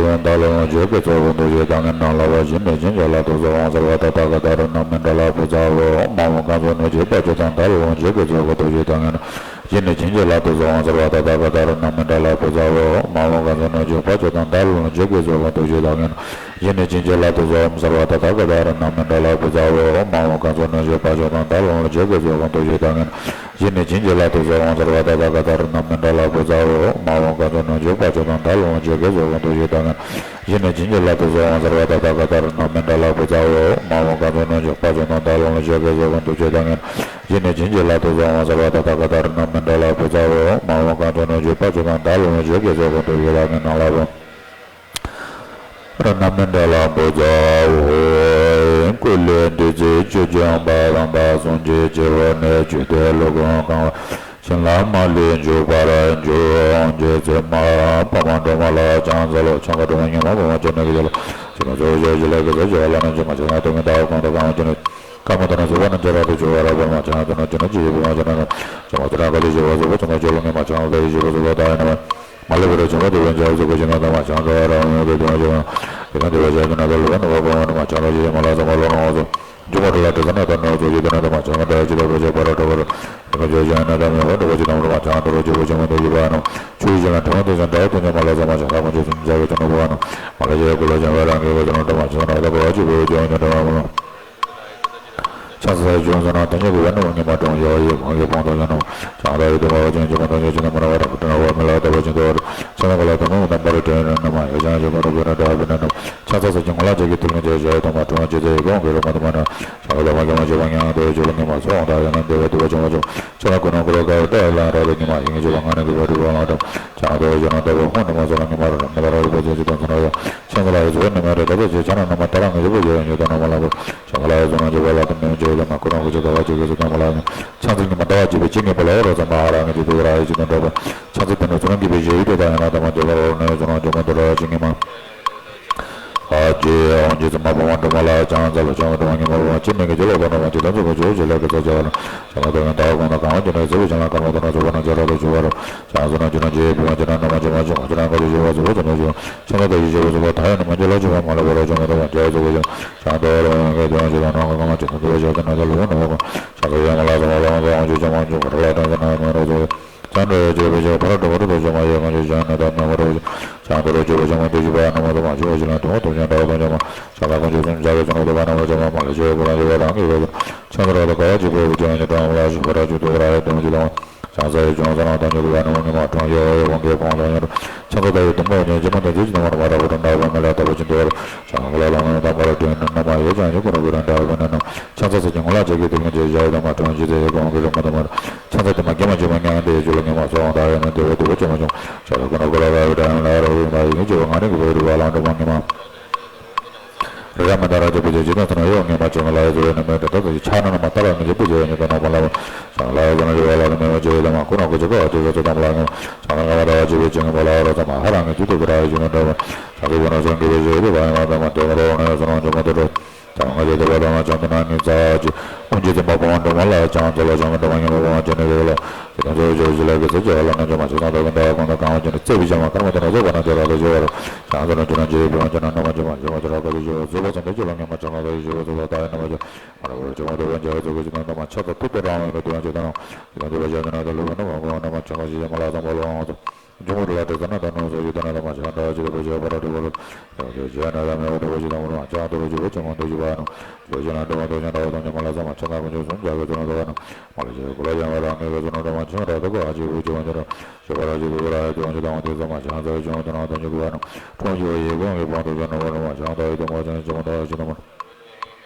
ཡོན་ཏན་ལ་ལོངས་སྤྱོད་དགེ་ཚོགས་ཀུན་ཐུགས་རྗེས་བདག་ཉིད་རྣམས་ལ་བ། གཞི་ནས་བྱིན་གྱིས་བརླབ་ཏུ་གསོལ། འོད་གསལ་བ་དང་ཏདྱ་ཐཱ་ག་ད་རུ་ནཱ་མཎྜ་ལ་ཕུ་ཛ་འོ། མ་འོངས་གང་ཚུགས་ནུས་ཀྱིས་དཔལ་མཆོག་དང་། ད་ལོ་ལོངས་སྤྱོད་དགེ་ཚོགས་ཀུན་ཐུགས་རྗེས་བདག་ཉིད། གཞི་ནས་བྱིན་གྱིས་བརླབ་ཏུ་གསོལ། འོད་གསལ་བ་དང་ཏདྱ་ཐཱ་ག་ད་རུ་ནཱ་མཎྜ་ལ་ཕུ་ཛ་འོ། མ་འོངས་གང་ཚུགས་ནུས་ཀྱིས་དཔལ་མཆོག་དང་། ད་ལོ་ལོངས་སྤྱོད་དགེ་ཚོགས་ཀུན་ཐུགས་རྗེས་བདག་ཉིད། གཞི་ནས་བྱིན་གྱིས་བརླབ་ཏུ་གསོལ། འོད་གསལ་བ་དང་ཏདྱ་ཐཱ་ག་ད་རུ་ནཱ་མཎྜ་ལ་ཕུ་ཛ་འོ། མ་འོངས་གང་ཚུགས་ནུས་ཀྱིས་དཔལ་མཆོག་དང་། ད་ལོ་ལོངས་སྤྱོད་དགེ་ཚོགས་ཀུན་ཐུགས་རྗེས་བདག་ཉིད། གཞི་ནས་བྱིན་གྱིས་བརླབ་ཏུ་གསོལ། འོད་གསལ་བ་དང་ཏདྱ་ཐཱ་ག་ད་རུ་ནཱ་མཎྜ་ལ་ཕུ་ཛ་འོ། མ་འོངས་གང་ཚུགས་ནུས་ཀྱིས་དཔལ་མཆོག་དང་། ད་ལོ་ལོངས་སྤྱོད་དགེ་ཚོགས་ཀུན་ཐུགས་རྗེས་བདག་ཉིད། གཞི་ནས་བྱིན་གྱིས་བརླབ་ཏུ་གསོལ། འོད་གསལ་བ་དང་ཏདྱ་ཐཱ་ག་ད་རུ་ནཱ་མཎྜ་ལ་ཕུ་ཛ་འོ། མ་འོངས་གང་ཚུགས་ནུས་ཀྱིས་དཔལ་མཆོག་དང་། ད་ལོ་ལོངས་སྤྱོད་དགེ་ཚོགས་ཀུན་ཐུགས་རྗེས་བདག་ཉིད། གཞི་ནས་བྱིན་གྱིས་བརླབ་ཏུ་གསོལ། འོད་གསལ་བ་དང་ཏདྱ་ཐཱ་ག་ད་རུ་ནཱ་མཎྜ་ལ་ཕུ་ཛ་འོ། མ་འོངས་གང་ཚུགས་ནུས་ཀྱིས་དཔལ་མཆོག་དང་། ད་ལོ་ལོངས་སྤྱོད་དགེ་ཚོགས་ཀུན་ཐུགས་རྗེས་བདག་ཉིད་རྣམས་ལ་ཕུ། ར་ནཱ་མཎྜ་ལ་ཕུ་ཛ་འོ། སྐུ་ལས་བདུད་རྩི་བཅུད་འབྱུང་བ་དང་། དཔལ་གསུང་གི་དཀྱིལ་འཁོར་ནས། བཅུད་དེ་ལུས་ཀུན་གང་བ། བྱིན་རླབས་མ་ལུས་འཇུག་པར་འགྱུར། འོང་རྗེ་བཙུན་མ་འཕགས་མ་སྒྲོལ་མ་ལ་ཕྱག་འཚལ་ལོ། ཕྱག་འཚལ་སྒྲོལ་མ་སྙིང་པོ་ཕོ་བ་ཅན་ནི་གི་རྒྱལ་པོ། ཇི་ལྟར་གསོལ་བ་བཅས་ཀྱི་ལྷ་གིས་གསོལ་བ་བྱིན་པ་ལ། ནམ་མཁའ་མ་ཆགས་ན་ཐུབ་པའི་མཐའ་ཡས་གོང་དུ་གང་བ་ཅན་ནི། ཀརྨ་དང་ནི་སོ་པ་རྣམས་ཀྱང་རབ་ཏུ་ཕྱུག་པ། རབ་འཕེལ་མ་ཆགས་ན་ཐུབ་ན་ཅི་ནས་ཅི་ཡི་བུ་མ་ཆགས་ན་ནོ། བྱང་ཆུབ་ཏུ་ནི་ག་ལས་བྱུང་བ་སོགས་པ་ཚང་མ་སྤྱོད་ལ་ངེས་པར་བྱང་ལ་ཡི་ཞེས་པ་སོགས་པ་དག་ཡིན་ནོ། མ་ལུས་པར་བྱུང་བ་དེ་བས་ཀྱང་གཟུགས་ཀྱི་ཕྱི་ནང་དུ་མ་ཆགས་འགྲོ་བ་རང་ཡོད་དེ་དོན་ཅི་ཡང་དེ་དང་དེ་བས་ཀྱང་དེ་ན་དུ་ལུས་པ་ནི་བ་ཕོ་བ་ནི་མ་ཆགས་པ་ཞེས་མ་ལ་ཚང་མ་ལོ་ནོ་སོ། འཇུག་པ་ལ་དྲི་ཟ་ན་དང་ནོ་སོ་ཞེས་དེ་ན་དུ་མ་ཆགས་པ་འདྲ་ཅི་ལ་བ་ཅག་པ་ར་གྲོ་བ་རུ། དེ་ནི་བརྗོད་བྱ་ན་དང་མེད་པ་འདྲ་བ་ཅི་དང་མ་ཆགས་འདྲ་བ་ཅི་བ་ཅི་མ་དུ་ཡི་བ་ནོ། ཆུ་ཡི་ཞིང་ལ་དྲི་མ་དེ་ཚོ་འདྲ་དོན་ཅི་མ་ལ་ཚང་མ་ཆགས་པ་ཅི་སུམ་ཆགས་པའི་ཚོགས་ནི་བུ་བ་ནོ། མ་ལ་ཞེས་ཀུན་ལ་བྱང་བའི་རང་གི་བ་ཅི་ནོ་འདྲ་མ་ཆགས་ན་དང་བ་ཅི་བ་ཅི་བ་ཅི་འདྲ་བ་ནོ། ཕྱག་འཚལ་ལྟ་བ་ཅི་བ་ཚོགས་ནང་དོན་ཉིད་ཀྱི་བར་ནི་བ་ཉི་མ་གྲོང་ཡོ་ཡི་གོང་གི་བང་དུ་ཡོད་ནོ། བྱང་ལྟ་བའི་དུས་མ་བ་ཅན་གྱི་མ་དང་ཡོ་ཅན་དུ་མ་ར་བ་ར་ཀུ་ཏྲ་ན་བ་མི་ལ་ལྟ་བ་ཅན་དུ་བ་རུ། ཕྱག་ན་ཀ་ལ་དུ་མ་བ་དམ་པ་རུ་དྲན་ཡོད་ན་མ་ཡོ་ཅན་གྱི་མ་རུ་བུ་ན་འདྲ་བ་ན་ནོ། ཕྱག་འཚལ་ས་ཀྱི་ངོ་ལ་བཅས་ཀྱི་ཐུགས་ལ་འཇལ་བྱ་ཡི་དུ་མ་གྲོང་ཅི་ཚེ་ཡི་གོང་གི་རུ་མ་དུ་མ་ན། བྱང་ལྟ་བ་ཀྱི་མ་བཅོས་པ་ཉང་དུ་བཅོས་པ་ཉི་མ་སོང་ད་ཡོད་ན་འདོད་པ་དུ་བ་བཅོས་མ་བཅོས། ཕྱག་ན་ཀུན་ནོ་ཀུ་ར་ཀ་བ་ཏ་ཡ་ལ་ར་རུ་ཉི་མ་ཡིན་གྱི་བཅོས་པ་ང་ནི་གི་བ་རུ་བ་ལ་འདྲ། བྱང་ལྟ་བ་ཅན་ན་ལྟ་བ་ཧོ་ནི་མ་སོང་ན་ཉི་མ་རུ་ར་མ་ལ་ར་རུ་བ་ཅན་ཅི་དང་ཚོ་ན་ཡོ། ཕྱག་འཚལ་ལ་ཡི་ཚོ་ནི་མ་རེ་ད་ལྟ་ཅི་ཕྱག་ན་ན་མ་ད་ར་ངེས་ཅི་བུ་ཡོད་ཡོད་ད་ན་མ་ལ་བུ། ཕྱག་འཚལ་ལ་ཡི་ཚོ་ན་ཅི་བ་ལ་དུ་མི་ཅི་ཡོད་ད་མ་ཁུ་རང་ཁུ་ཅི་ད་བ་ཅི་གི་ཚོ་ད་མ་ལ་ཡོད། ཕྱག་འཚལ་ཉི་མ་ད་བ་ཅི་བུ་ཅི་ངེས་པ་ལ་ཡོད་རོ་ཚ་མ་ཧ་ར་ངེས་ཅི་དུ་ར་ཡི་ཅི་དུ་འགྲོ་བ། ཕྱག་འཚལ་དེ་ནི་ཚོ་རང་གི་བི་ཞེ་ཡི་དུ་ད་ཡང་ན་ད་མ་དུ་བ་རོ་ན་ཡི་ཚོ་ན་ཅི་མ་དུ་ར་ཅི་ངེས་མ། ཨ་ཅེ་ཨོ་ཅེ་ཚ་མ་བ་མ་འགྲོ་མ་ལ་ཡོད། ཕྱག་འཚལ་ལ་ཕྱག་འཚལ་དུ་མ་ངེས་མ་བ་ཅི་ནི་གི་ཅི་ལོ་ད་ན་མ་ཅི་ད་ཚོ་བ་ཅི་བུ་ཅི་ལ་གི་ཚ་ཅི་བ་ན། ཕྱག་འཚལ་དེ་ནི་ད་གོང་ན་གང་བ་ཅི་ནི་ཚེ་བི་ཅི་ལ་ཀརྨ་དུ་ན་ཚོ་བ་ན་ཅི་ར་དུ་ཅི་བ་རོ། ཕྱག་འཚལ་ན་ཅི་ན་ཅི་བུ་མ་ཅི་ན་ན་མ་ཅི་མ་ཅི་མ་ཅི་ན་ག་ཅི་བ་ཚོ་བ་ཅི་ན་ཅི་བ། ཕྱག་འཚལ་ཡི་ཞེས་པ་སོགས་པ་དག་ཡོད་ན་མ་འཇོག་ལ་ཅི་བ་མ་ལ་བ་ར་ཅང་ག་དུ་མ་འཇོག་ཚོ་བ་ཅི་ན། ཕྱག་འཚལ་ལ་ཡང་ག་དུ་ཡང་ཅི་དང་ནང་ག་གང་ཅི་ན་དུ་བ་ཅི་ན་ད་ལུ་བ་ན་བ་གང་། ཕྱག་འཚལ་ཡང་མ་ལ་ཚང་མ་ལ་བ་ཅི་ཅང་མ་འཇོག་ག་ར་ལ་དང་ཅི་ན་མ་ར་ཚོ་བ། ཅང་འདྲ་ཡོད་ཅེས་པའི་ཕྱིར་ཕ་ར་འགྲོ་བ་རུ་དོ་ཅང་མ་ཡོད་གང་ཅི་ཅང་ན་ད་མ་བ་ར་བ་ཅི། ཅང་འདྲ་ཡོད་ཅེས་པའི་ཕྱིར་མ་དུ་ཅི་བ་ན་མ་དུ་མ་ཅི་བ་ཅི་ན་དུ་མ་དུ་ཅང་འདྲ་བ་དང་ཅང་མ། ཅང་ད་གང་ཅི་སུམ་ཆགས་པའི་ཚོགས་ནི་བུ་བ་ན་བ་ཅང་མ་མ་ལ་ཞེས་ཀུན་ལ་ཡོད་རང་གི་བ་དང་། ཕྱག་འཚལ་ར་ད་ག་བ་ཅི་བ་བུ་ཅང་ཡོད་ཅི་དང་མ་ལ་ཞེས་པ་ར་ཅི་དུ་ར་ཡོད་དང་ཅི་དང་། ཕྱག་འཚལ་ཡི་ཅང་ས་ན་དང་ཉུ་གུ་བ་ན་མ་ཉི་མ་གྲོང་ཡོ་ཡོ་གང་གི་བང་དང་ཡོ། ཕྱག་འཚལ་ད་ཡི་དུ་མ་ཉོ་ཅི་མ་དང་ཅི་ཅི་དང་མ་དང་མ་ར་བ་དང་འདྲ་བ་མི་ལ་ལྟ་བ་ཅི་འདུག་བར། ཅང་ག་ལ་ལ་ན་དང་མ་ར་དྲན་ན་ན་མ་ཡོད་ཅང་ཡོད་ཀུན་ར་བུ་ར་འདྲ་བ་ན་ན། ཕྱག་འཚལ་ས་ཀྱི་ངོ་ལ་བཅས་ཀྱི་དུ་མ་ཅི་ཡ་ཡོད་དང་མ་གྲོང་ཅི་ཚེ་ཡི་གོང་གི་རུ་མ་དང་མ་ར། ཕྱག་འཚལ་དེ་མ་གེ་མ་ཅི་མ་ཉང་དེ་ཡི་ཅོ་ལ་ཉི་མ་སོང་ད་ཡོད་ན་དེ་བ་དེ་བ་ཅི་མ་ཅང་། ཅང་ལ་ཀུན་ར་ཀུན་ར་བ་བི་ད་ཡང་ལ་ར་བུ་མ་ཡི་ངི་ཅི་བ་ང་ནི་གི་བ་རུ་བ་ལ་འདྲ་མ་ཉི་མ། ར་མ་ད་ར་ཅ་པུ་ཅ་ཅི་ན་ཚ་ན་ཡོ་ངེས་མ་ཅང་ག་ལ་ཡོད་ཚོ་ཡོད་ན་མེད་ད་ད་ད་ཅི་ཆ་ན་ན་མ་ད་ར་ངེས་ཅི་པུ་ཅ་ཡོད་ཉི་ད་ན་མ་ལ་བ། ཅང་ག་ལ་ཡོད་ཚོ་ན་ཅི་བ་ལ་ན་མེད་མ་ཅི་ཡོད་ད་མ་ཁུ་ན་ཁུ་ཅི་ག་བ་ཅི་ཟ་ཚོ་ད་མ་ལ་ངེས་མ། ཅང་ག་ལ་ང་ད་བ་ཅི་བེ་ཅི་ངེས་མ་ལ་ར་ཚ་མ་ཧ་ར་ངེས་ཅི་དུ་ག་ར་ཡོད་ཅི་ན་འདྲ་བ། ཅང་ག་ཡོད་ན་ཚོ་ངེས་བེ་ཅི་ཡོད་དུ་ག་ཡོད་ན་ད་མ་དེ་ག་ར་ཡོད་ན་ཡོད་ཚོ་ན་ཅི་མ་དུ་རོ། ཅང་ང་ཅི་དུ་བ་ད་མ་ཅང་དུ་ན་ནི་ཚ་ཅི། ཨོ་ཅི་ཚ་མ་བ་མ་འགྲོ་མ་ལ་ཡོད། ཅང་ཚ་ལ་ཅང་ག་འདྲ་མ་ངེས་མ་བ་མ་ཅི་ནི་ག་ལ། དེ་ན་ཚོ་ཅི་ཅི་ལ་གི་ཚ་ཅི་ཧ་ལ་ན་ཅི་མ་ཅི་ཚང་ད་ག་འདྲ་གང་ད་གང་ཅི་ནི་ཚེ་བི་ཅང་མ་ཀརྨ་དུ་ན་ཚོ་བ་ན་ཅི་ར་དུ་ཅི་བ་རོ། ཅང་ཚ་ན་ཅི་ན་ཅི་བི་མ་ཅི་ན་ན་མ་ཅི་མ་ཅི་མ་ཅི་ར་ག་ཅི་ཅི་བ་ཚོ་བ་ཚང་ད་ཅི་ལ་ངེས་མ་ཅང་ག་ག་ཅི་ཅི་བ་ཚོ་བ་ད་ཡོད་ན་མ་ཅི། མ་ར་བ་ཅི་མ་དུ་བ་ཅི་ཚོ་ག་ཅི་ན་ད་མ་ཆ་ད་དུ་དུ་རང་ཡོད་ན་དུ་ཡང་ཅི་ད་ན། ཅི་ད་དུ་བ་ཅི་ན་ད་ལུ་བ་ན་བ་གོ་ན་མ་ཅང་ག་ཅི་ཅི་མ་ལ་ཚང་བ་ལོ་ཨང་ཚོ། ཇོ་མོ་ར་ལ་དྲི་ཟ་ན་ད་ནོ་སོ་ཡོད་ད་ན་ད་མ་ཅང་འདྲ་བ་ཅི་ད་བ་ཅི་བ་ར་དྲི་བ་རོ། ད་ཅི་ན་ད་མེ་བ་དྲི་བ་ཅི་ད་མོ་ར་ཅང་དུ་བ་ཅི་བ་ཅི་མ་དུ་ཅི་བ་ནོ། ཅོ་ཅི་ན་དྲི་བ་དུ་ཅང་འདྲ་བ་དང་ཅི་མ་ལ་ཚང་མ་ཅང་ད་གོ་ཅོ་སུམ་ཅང་གི་ཚོ་ན་ད་བ་ནོ། མ་ལ་ཅི་གོ་ལ་ཅང་བ་ར་ངེས་གི་ཚོ་ན་ད་མ་ཅང་འདྲ་ད་གོ་ཨ་ཅི་བུ་ཅི་བ་འདྲ་ར། ཅི་བ་ར་ཅི་བུ་ར་ཡ་ཅི་བ་ཅི་ད་མ་དེ་ཚོ་མ་ཅང་ད་ཅི་མ་དུ་ན་ད་ཉུ་གུ་བ་ནོ། ཁྲོང་ཅི་བ་ཡེ་གོང་གི་བང་དུ་ཅང་ན་བ་ནོ་མ་ཅང་ད་ཡི་དུ་མ་ཅང་ཅི་མ་ད་ཅི་ད་མ་ནོ།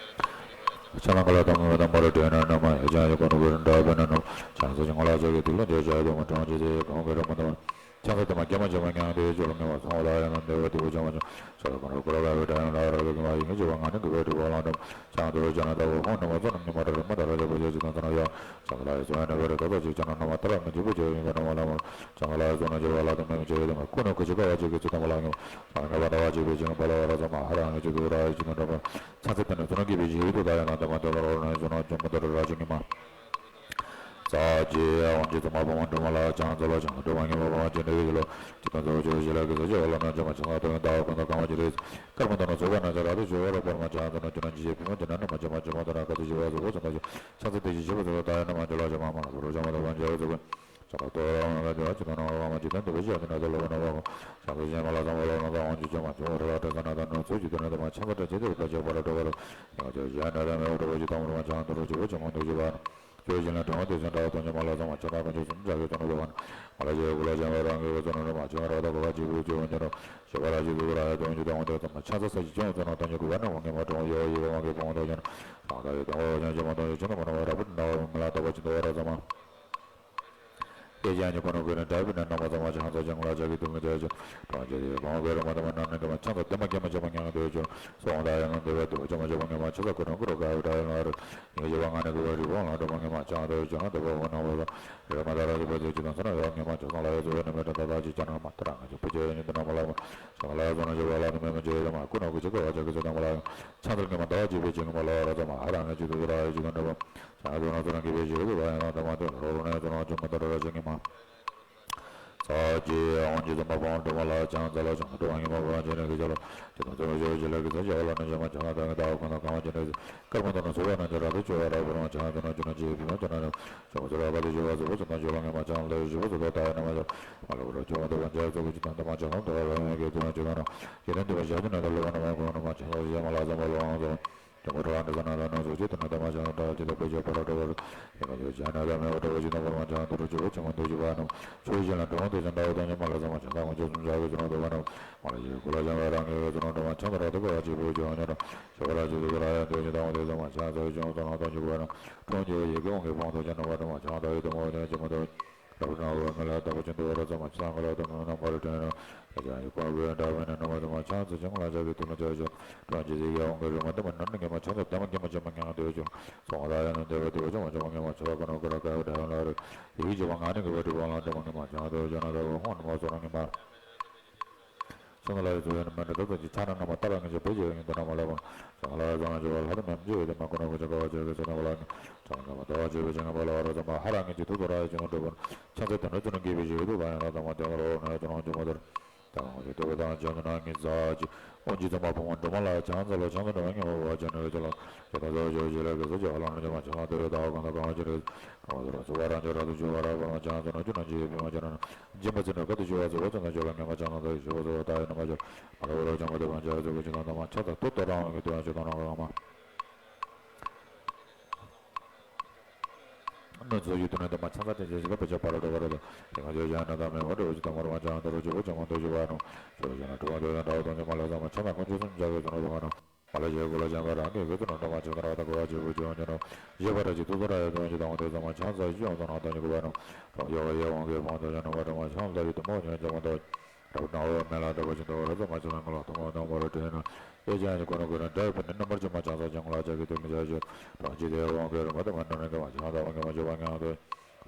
ཕྱག་ན་ཀ་ལ་དང་མེ་བ་དང་མ་ར་དྲན་ན་ན་མ་ཡ་ཅང་ཡི་གོ་ནོ་བུ་ར་འདྲ་བ་ན་ནོ། ཅང་ས་ཅི་ང་ལ་ཚོ་གི་དུ་ལ་འདྲ་ཅང་ཡི་དུ་མ་ཅང་ཅི་ཚེ་གོང་གི་ར་མ་ད་མ། ཕྱག་འཚལ་དེ་མ་གེ་མ་ཅི་མ་ཉང་དེ་ཅོ་ལ་ངེས་མ་ཚང་བ་ལ་ཡང་ན་འདོད་པ་དེ་བ་ཅང་བ་ཅང་། ཅོ་ལ་གོ་ན་གོ་ལ་བ་བ་ད་ཡང་ལ་ར་བ་གི་མ་ཡིན་གི་ཅི་བ་ང་ནི་གི་བ་དེ་བ་ལ་འདོད། ཅང་དེ་བ་ཅང་ན་ད་བ་ཧོ་ནི་མ་ཚོ་ནི་མ་ད་ར་མ་ད་ར་ལེ་བ་ཅི་ཅི་ན་ཚ་ན་ཡ། ཅང་ལ་ཡ་ཚོ་ཡ་ན་བ་ར་ད་ད་ཅི་ཅང་ན་ན་མ་ད་ར་ངེས་ཅི་བ་ཅི་ཡིན་གི་ན་མ་ལ་མ། ཅང་ལ་ཡ་ཚོ་ན་ཅི་བ་ལ་ད་མེ་མ་ཅི་ཡ་ད་མ་ཀུ་ན་ཁུ་ཅི་ག་བ་ཅི་གི་ཅི་ད་མ་ལ་ངེས་མ། ང་བ་ད་བ་ཅི་བ་ཅི་ན་བ་ལ་བ་ར་ཚ་མ་ཧ་ར་ངེས་ཅི་དུ་ར་ཡ་ཅི་ན་འདྲ་བ། ཚ་ཚེ་ད་ནི་ཚོ་ན་གི་བ་ཅི་ཡི་དུ་ད་ཡ་ན་ད་མ་ད་བ་ར་ན་ཡ་ཚོ་ན་ཅང་མ་ད་ར་ར་ཅི་ངེས་མ། ས་ཅི་ཡ་དབང་ཆེན་ཚང་མ་ཕོ་མོ་སྒྲོལ་མ་ལ་ཕྱག་འཚལ་ལོ། ཕྱག་འཚལ་སྒྲོལ་མ་སྙིང་པོ་ཕོ་མོ་ཅི་འདྲ་གི་ལོ། ཅི་དང་ཚོགས་ཆོས་ཞི་ལ་གི་ས་ཆོས་བ་ལ་ནང་ཆ་མ་ཆ་ལ་དོན་དག་གང་དང་གང་བ་ཅི་རེད། ཀརྨ་དང་ནང་ཚོགས་པ་ན་ཆ་ར་དུ་ཆོས་བ་ར་པར་མ་ཆ་དང་ནང་ཆ་ན་ཇི་ཞེས་པི་མ་ཅི་ན་ན་མ་ཆ་མ་ཆ་མ་དང་ན་ག་དུ་ཞི་བ་ཚོགས་པ་ཆ་ན་ཆ་ཚ་དེ་ཞི་ཞི་བ་ཚོགས་པ་ད་ཡ་ན་མ་ཆ་ལ་ཆ་མ་མ་ལ་བུ་རོ་ཆ་མ་དང་བ་ཇ་བ་ཚོགས་པ། ཚོགས་པ་ཏོ་ར་མ་ག་དུ་ཅི་དང་ན་བ་མ་ཅི་དང་དུ་བ་ཞི་ཡ་དུ་ན་དུ་ལོ་བ་ན་བ་གོ། ཆ་ཚ་ཞི་མ་ལ་ཚང་བ་ལ་ན་ད་དབང་ཆུ་ཆ་མ་ཆ་བ་ར་ལ་ཏྲ་ས་ན་ད་ནང་ཚོགས་ཅི་དུ་ན་དུ་མ་ཆ་ཚ་ཏྲ་ཅི་དུ་བ་ཆ་བ་ར་ཏྲ་བ་ར། ཡ་ཅ་ཞི་ཡ་ན་ད་མེ་བ་ཏྲ་བ་ཅི་དང་བ་མ་ཆ་དུ་ར་ཅི་བ་ཆ་མ་དུ་ཅི་བ་ན། ཆོས་བཞིན་ལ་དྲངས་ཏེ་བྱོན་འདྲ་བ་དང་ཉི་མ་ལ་ཚང་མ་ཆ་ཚང་དཀོན་མཆོག་གསུམ་བྱ་བའི་དོན་དུ་བ་ན། མ་ལ་ཞེས་དགུ་ལ་བྱོན་པ་རང་གི་འོད་ཚོགས་རྣམས་མ་ཆ་ར་དང་གོ་བ་གཅིག་པུ་བྱོན་འདི་རུ་ཞེས་པ་ར་ཅི་དུ་ར་ཡ་དོན་གྱི་དང་དེ་ཚང་མ་ཆ་ཚང་ས་ཀྱི་ཆོས་ཚོགས་རྣམས་དང་ཉི་དགུ་བ་ན་དབང་ངེས་མ་དྲངས་ཡོད་ཡི་གེ་དབང་གི་ཕུང་དུ་བྱོན། ས་དང་ཡི་དང་བ་བྱོན་ཅི་མ་དང་ཡོད་ཅི་ན་མ་ན་བ་ར་བུ་ན་བ་མི་ལ་དག་པ་ཅི་དུ་བ་ར་ཚང་མ། ཨེ་ཅན་གྱི་ཁོ་ན་ཀུན་ནས་འདྲ་བའི་ནང་མ་ཚང་མ་ཆ་ཚང་ཅང་ལ་ཆ་གི་དུ་མི་ཆ་ཅི། གྲོང་ཁྱེར་ཡི་གོང་གི་རི་མ་དུ་མ་ན་ནི་དུ་མ་ཆ་ཚང་དེ་མ་སྐྱེ་མ་ཆ་མ་ཉང་དུ་ཅི། སོང་ད་ཡང་ན་འདི་བ་དུ་བ་ཆ་མ་ཆ་མ་ཉ་མ་ཆ་ས་ཀུ་ན་ཀུ་རོ་ག་བ་ད་ཡང་ལ་རུ། ཡིན་གྱི་བ་ང་ནི་གུ་བ་རི་བོང་ལ་འགྲོ་མ་ཉ་མ་ཆ་དུ་ཅི་ན་དུ་བ་བ་ན་བ་ས། རི་མ་ད་ར་ཅི་བ་ཅི་ཅི་དང་ས་ན་ཡོ་ཉ་མ་ཆ་ཚང་ལ་ཡོ་ཚུ་བ་ནི་མེ་ད་ད་ད་ཅི་ཅ་ན་མ་ད་ར་ང་ཅི་བུ་ཅི་ཡོ་ཉི་དུ་ན་མ་ལ་མ། ཆ་ལ་ཡོ་ཚོ་ན་ཅི་བ་ལ་ནི་མེ་མ་ཅི་ཡོ་མ་ཀུ་ན་ཀུ་ཅི་ཀ་བ་ཅི་ཀི་ཅི་དང་བ་ལ་ཡོ། ཆ་ཚང་ཉི་མ་ད་ཅི་བེ་ཅི་ཉི་མ་ལ་ཡོ་ར་ཚ་མ་ཧ་ར་ང་ཅི་དུ་ར་ཡོ་ཅི་དང་འདྲ་བ། ཆ་ཚང་ཚོ་ན་ཚོ་ན་གི་བེ་ཅི་ཡོ་དུ་བ་ཡོ་ན་ད་མ་དུ་རོ་རོ་ན་ཡོ་ཚོ་ན་ཅི་མ་ད་ར་ར་ཅི་ཉི་མ། ས་ཅི་ཡ་དབང་ཆེན་ཚང་མ་ཕོ་མོ་སྒྲོལ་མ་ལ་ཕྱག་འཚལ་ལོ། ཕྱག་འཚལ་སྒྲོལ་མ་སྙིང་པོ་ཕོ་མོ་ཅི་ནས་ཀྱི་ཆ་ལོ། ཅི་དང་ཚོགས་ཆོས་ཞི་ལ་གི་ས་ཅི་བ་ལ་ནི་ཅི་མ་ཆ་ལ་ད་གི་ད་བ་ཁོ་ན་གང་བ་ཅི་ནས་ཀརྨ་དང་ནི་ཚོགས་པ་ན་ཅི་ར་དུ་ཆོས་བ་ར་བུ་ར་ཆ་ཚང་ན་ཅི་ན་ཅི་བི་མ་ཅི་ན་ནི་ཅི་མ་ཚོགས་ར་ག་དུ་ཅི་བ་ཚོགས་པ་ཅི་ན་ཅི་ལ་ངེ་མ་ཆ་ལ་ཞི་བ་ཚོགས་པ་ད་ཡ་ན་མ་ཅི་མ་ལ་བུ་ར་ཆོས་པ་དུ་བ་ཅི་ཚོགས་ཀྱི་ཅི་དང་དུ་མ་ཅི་ལ་དུ་ར་ལ་ཡ་གི་དུ་ན་ཅི་ན་ཅི་ན་དུ་བ་ཞི་བ་ན་མ་ཁོ་ན་མ་ཆ་ལ་ཞི་མ་ལ་ཚང་མ་ལོ་ང་ཚོ། ཀྱང་གོ་ཁྲོ་བ་འདི་ཚོ་ན་ད་ནང་ཚོ་ཅི་དང་ན་ད་མ་བྱང་ད་ཅི་ད་པེ་ཅོ་པ་ར་ཏོ་བ་རུ། ཡང་ན་ཡོ་བྱང་ན་ད་མེ་བ་ཏོ་བ་ཅི་ན་བ་མ་བྱང་ཏོ་རུ་ཅི་བ་ཅི་མ་འདུ་ཅི་བ་ནམ། ཆོས་བཞིན་ལ་དྲང་དེ་ཚོ་འདྲ་བ་དང་ཉམས་མ་ལ་ཚང་མ་བྱང་ད་ང་ཆོས་སུམ་བྱ་གི་ཚོ་ན་དོ་བ་ནམ། མ་ལ་ཡི་གུ་ལ་བྱང་བ་རང་གི་ཚོ་ན་དོ་མ་བྱང་ད་ར་དོ་བ་ཅི་བོ་ཅི་བ་ཉོ་ན། ཆོ་བ་ར་ཅི་དུ་ར་ཡ་དོ་ཅི་ད་བ་དེ་ཚོ་མ་བྱང་ཚོ་ཅི་ཚོ་ན་དོ་ཅི་བ་ནམ། ཁྲོང་ཅི་བ་ཡི་གེ་འོང་གི་ཕོང་ཐོ་ཅི་ན་བ་དོ་མ་བྱང་ད་ཡི་དོ་མ་བ་དོ་ཅི་མ་དོ། རབ་རྣ་བ་མི་ལ་དག་པ་ཅན་དུ་བ་ར་ཚ་མ་ཆང་ག་ལ་དུ་མ་ན་བ་ར་དྲན་ར། ད་ཅང་ཡི་ཀོ་བེ་འདྲ་བ་ན་ན་མ་དུ་མ་ཆང་ཚུ་ཅང་ལ་ཇ་གི་དུ་ལ་ཇ་ཇ། གྲོང་ཁྱེར་ཟིག་ཡ་འོང་གི་རི་མ་དུ་མ་ན་ནི་ངེ་མ་ཆང་ཚུ་དམ་གི་མ་ཅི་མ་ཉང་དུ་ཅུང་། སོང་ད་ཡ་ན་དེ་བ་དེ་བ་ཅང་མ་ཅང་མ་ངེ་མ་ཆ་བ་ཀ་ན་ཀ་ར་ཀ་བ་འདྲ་ཡང་ལ་རི། ཡི་གེ་ཅི་མ་ང་ནི་གི་བ་དུ་བ་ལ་དུ་མ་ངེ་མ་ཆང་དུ་ཅང་ན་དུ་བ་ཧོན་མ་སོ་ར་ངེ་མ། ཚང་ལ་ཡོད་ཚོ་ཡོད་ན་མ་འདྲ་ད་ཚོ་ཅི་ཆ་ན་ན་མ་ཏ་ར་ངེ་ཅི་བེ་ཅི་ཡོད་ངེ་འདི་ན་མ་ལ་བ། ཚང་ལ་ཡོད་ཚོ་ན་ཅི་བ་ལྷ་དུ་མ་མ་ཅི་ཡོད་དེ་མ་ཀུ་ན་ཀུ་ཅི་ཀ་བ་ཅི་ཀི་ཚོ་ན་མ་ལ་ངེ། ཚང་ལ་མ་ཏ་བ་ཅི་བེ་ཅི་ངེ་བ་ལ་བ་ར་ཚོ་མ་ཧ་ར་ངེ་ཅི་དུ་ཚོ་ར་ཡོད་ཅི་ང་འགྲོ་བ་ན། ཆང་ཚེ་དོན་ཚོ་ན་གི་བེ་ཅི་ཡོད་དུ་བ་ཡང་ལ་ཚང་མ་ཏེ་ང་རོ་ན་ཡོད་ཚོ་ན་ཅི་མ་དར། ད་ང་ཅི་དུ་བ་དང་ཅི་ང་ན་ངེ་ཛ་ཅི། འོན་ཅི་ཚང་མ་ཕོ་མོ་སྒྲོལ་མ་ལ་ཕྱག་འཚལ་ལོ། ཕྱག་འཚལ་སྒྲོལ་མ་སྙིང་པོ་ཕོ་བ་ཅན་ནི་ཅི་ལ། ཡ་ད་ཚོ་ཅི་ཅི་ལ་གི་ཚོ་ཅི་བ་ལ་ན་ཅི་མ་ཅི་ལ་དུ་བ་ད་བ་གང་ད་གང་བ་ཅི་རེ། གང་བ་ཚོ་ར་ཚོ་བ་རང་ཅི་ར་དུ་ཅི་བ་ར་བ་མ་ཅང་ཚོ་ན་ཅི་ན་ཅི་བེ་མ་ཅི་ན་ན། སྦྱིན་པ་ཚེ་འདྲ་ཀ་དུ་ཞུ་བ་ཚེ་བ་ཚོ་ན་ཞོ་ལ་ངན་པ་ཅང་ན་དུ་ཞུ་བ་ཚོ་ད་ཡིན་ན་མ་ཞོ། མ་ལ་བོ་ར་ཅང་མ་དུ་བ་ཅང་ཚེ་བ་ཅི་ན་ད་མ་ཆ་ད་དུ་དོ་རང་གི་དུ་ཡང་ཞོ་ད་རང་གི་ང་མ། ནུ་ཚོ་ཡུལ་དུ་ནི་དུ་མ་ཆ་ད་དེ་ཞེ་ཞི་ལ་པེ་ཆ་པ་ར་དོ་བ་ར་དོ། དེ་ང་ཞོ་ཞ་ན་ད་མེ་བ་དུ་ཅི་ད་མ་ར་མ་ཅང་དུ་རུ་ཅི་བོ་ཅང་མ་དུ་ཞུ་བ་ནོ། ཞོ་ཞ་ན་དུ་བ་དུ་ཡང་ད་བ་དོ་ནི་མ་ལ་ད་མ་ཆ་ད་ཀུན་ཆུ་སུམ་ཇ་གི་དུ་ནོ་དུ་བ་ནོ། མ་ལ་ཞེ་གུ་ལ་ཞང་ག་རང་གི་གི་དུ་ནོ་དུ་མ་ཆ་ད་ར་ད་གོ་བ་ཅི་བུ་ཅི་ཡོང་ཅི་ནོ། ཡེ་བ་ར་ཅི་དུ་དུ་ར་ཡ་དུ་ཅི་དང་དེ་ཚང་མ་ཆང་ས་ཞི་ཡོང་དུ་ནོ་དུ་ཉི་གུ་བ་ནོ། རོ་ཡོ་བ་ཡེ་བོང་གི་བོང་དུ་ཡ་ནོ་བ་དུ་མ་ཆང་ལ་ཡི་དུ་མོ་ཉོ་ཅི་མ་དོ། རབ་སྣང་བ་མེ་ལ་དག་པ་ཅན་དུ་བ་ར་ཚང་མ་ཆང་ལ་ངོ་ལ་དུ་མོ་དང་བ་ར་དྲན་ནོ། ཨེ་ཅང་ཡ་ཀོ་ནོ་ཀོ་ན་འདྲ་བ་ནི་རྣམ་པར་ཅི་མ་ཆང་ས་ཅང་ལ་ཅ་གི་དུ་མི་ཆ་ཞི། རང་ཅི་དེ་བོང་གི་ར་མ་དུ་མ་ནོ་ནི་གི་མ་ཆང་ད་བ་ངེ་མ་ཅི་བ་ཉང་དུ།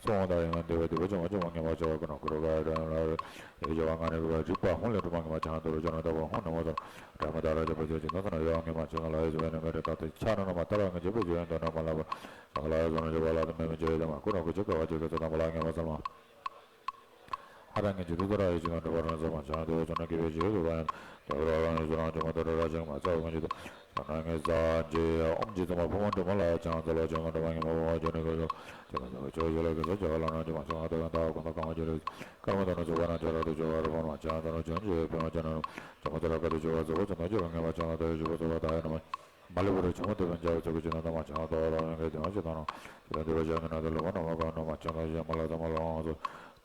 སོང་ད་ཡང་དེ་བ་དེ་བ་ཅང་མ་ཅང་མ་ངེ་མ་ཅང་བ་ཀུན་ནོ་ཀུ་རུ་ག་ར་ལ་རེ། ཡེ་ཅང་བ་ང་ནི་གི་བ་རིག་པ་ཧོན་ལས་གྲུབ་མ་ངེ་མ་ཅང་དུ་རུ་ཅང་ན་ད་བ་ཧོན་ནི་མོ་དང་ར་མ་ད་ར་ཅ་པ་ཅ་ཅི་ན་ས་ན་ཡ་ངེ་མ་ཅང་ལ་ཡེ་ཟ་བ་ནི་མེ་རེ་ད་དེ་ཆ་ན་ན་མ་ད་ར་ངེ་ཅི་པ་ཅི་ཡོན་དོ་ན་མ་ལ་བ། ང་ལ་ཡ་ཟ་ན་ཅི་བ་ལ་དེ་མེ་མེ་ཅི་ཡེ་ད་མ་ཀུན་ནོ་ཀུ་ཅི་ཀ་བ་ཅི་ཀ་ས་ད་མ་ལ་ངེ་མ་ས་མ། ཧ་ར་ངེ་ཅི་དུ་དུ་ར་ཡེ་ཅི་ན་འགྲོ་བ་རང་ས་མ་ཅང་དུ་ཅང་ན་གི་བེ་ཅི་དུ་བ་ཡང་དུ་ར་རང་ཡེ་ཟ་རང་ཅང་མ་དུ་ར་ར་ཅང་མ་ས་བ་ངེ་ཅི་དུ། ཡང་ན་ངེ་ཟ་ཅི་ཡ་ཨོམ་ཅི་ཚང་མ་ཕོ་མོ་སྒྲོལ་མ་ལ་ཕྱག་འཚལ་ལོ། ཕྱག་འཚལ་སྒྲོལ་མ་སྙིང་པོ་ཕོ་བ་ཅན་ནི་གོ་ཆོ། ཅི་ན་ཚང་མ་ཆོས་ཞི་ལ་གི་ས་ཅི་བ་ལ་ན་ཅི་མ་ཆང་ད་ཡང་ད་གང་ད་གང་བ་ཅི་རེ། ཀརྨ་དང་ནི་ཚོགས་པ་ན་ཅི་ར་དུ་ཅི་བ་ར་ཕོ་མ་ཆང་ད་ནི་ཅང་ཅི་ཡ་ཕི་མ་ཅི་ན་ནི་ཅང་མ་ཚ་ར་ཀ་དུ་ཅི་བ་ཚོགས་པ་ཅི་ན་ཅི་ར་ངེ་མ་ཆང་ད་ཡ་ཞི་བ་ཚོགས་པ་ད་ཡ་ན་མ་མ་ལེ་བུ་ར་ཆུང་མ་དུ་བན་ཇ་བ་ཚོགས་ཀྱི་ཅི་ན་ད་མ་ཆང་ད་ར་ཡང་གི་དེ་མ་ཅི་ད་ན་ཅི་ད་དུ་བ་ཅི་ན་ན་དུ་ལོ་མ་ན་མ་ག་ན་མ་ཆང་ད་ཡ་མ་ལ་ད་མ་ལ་ང་ཚོ།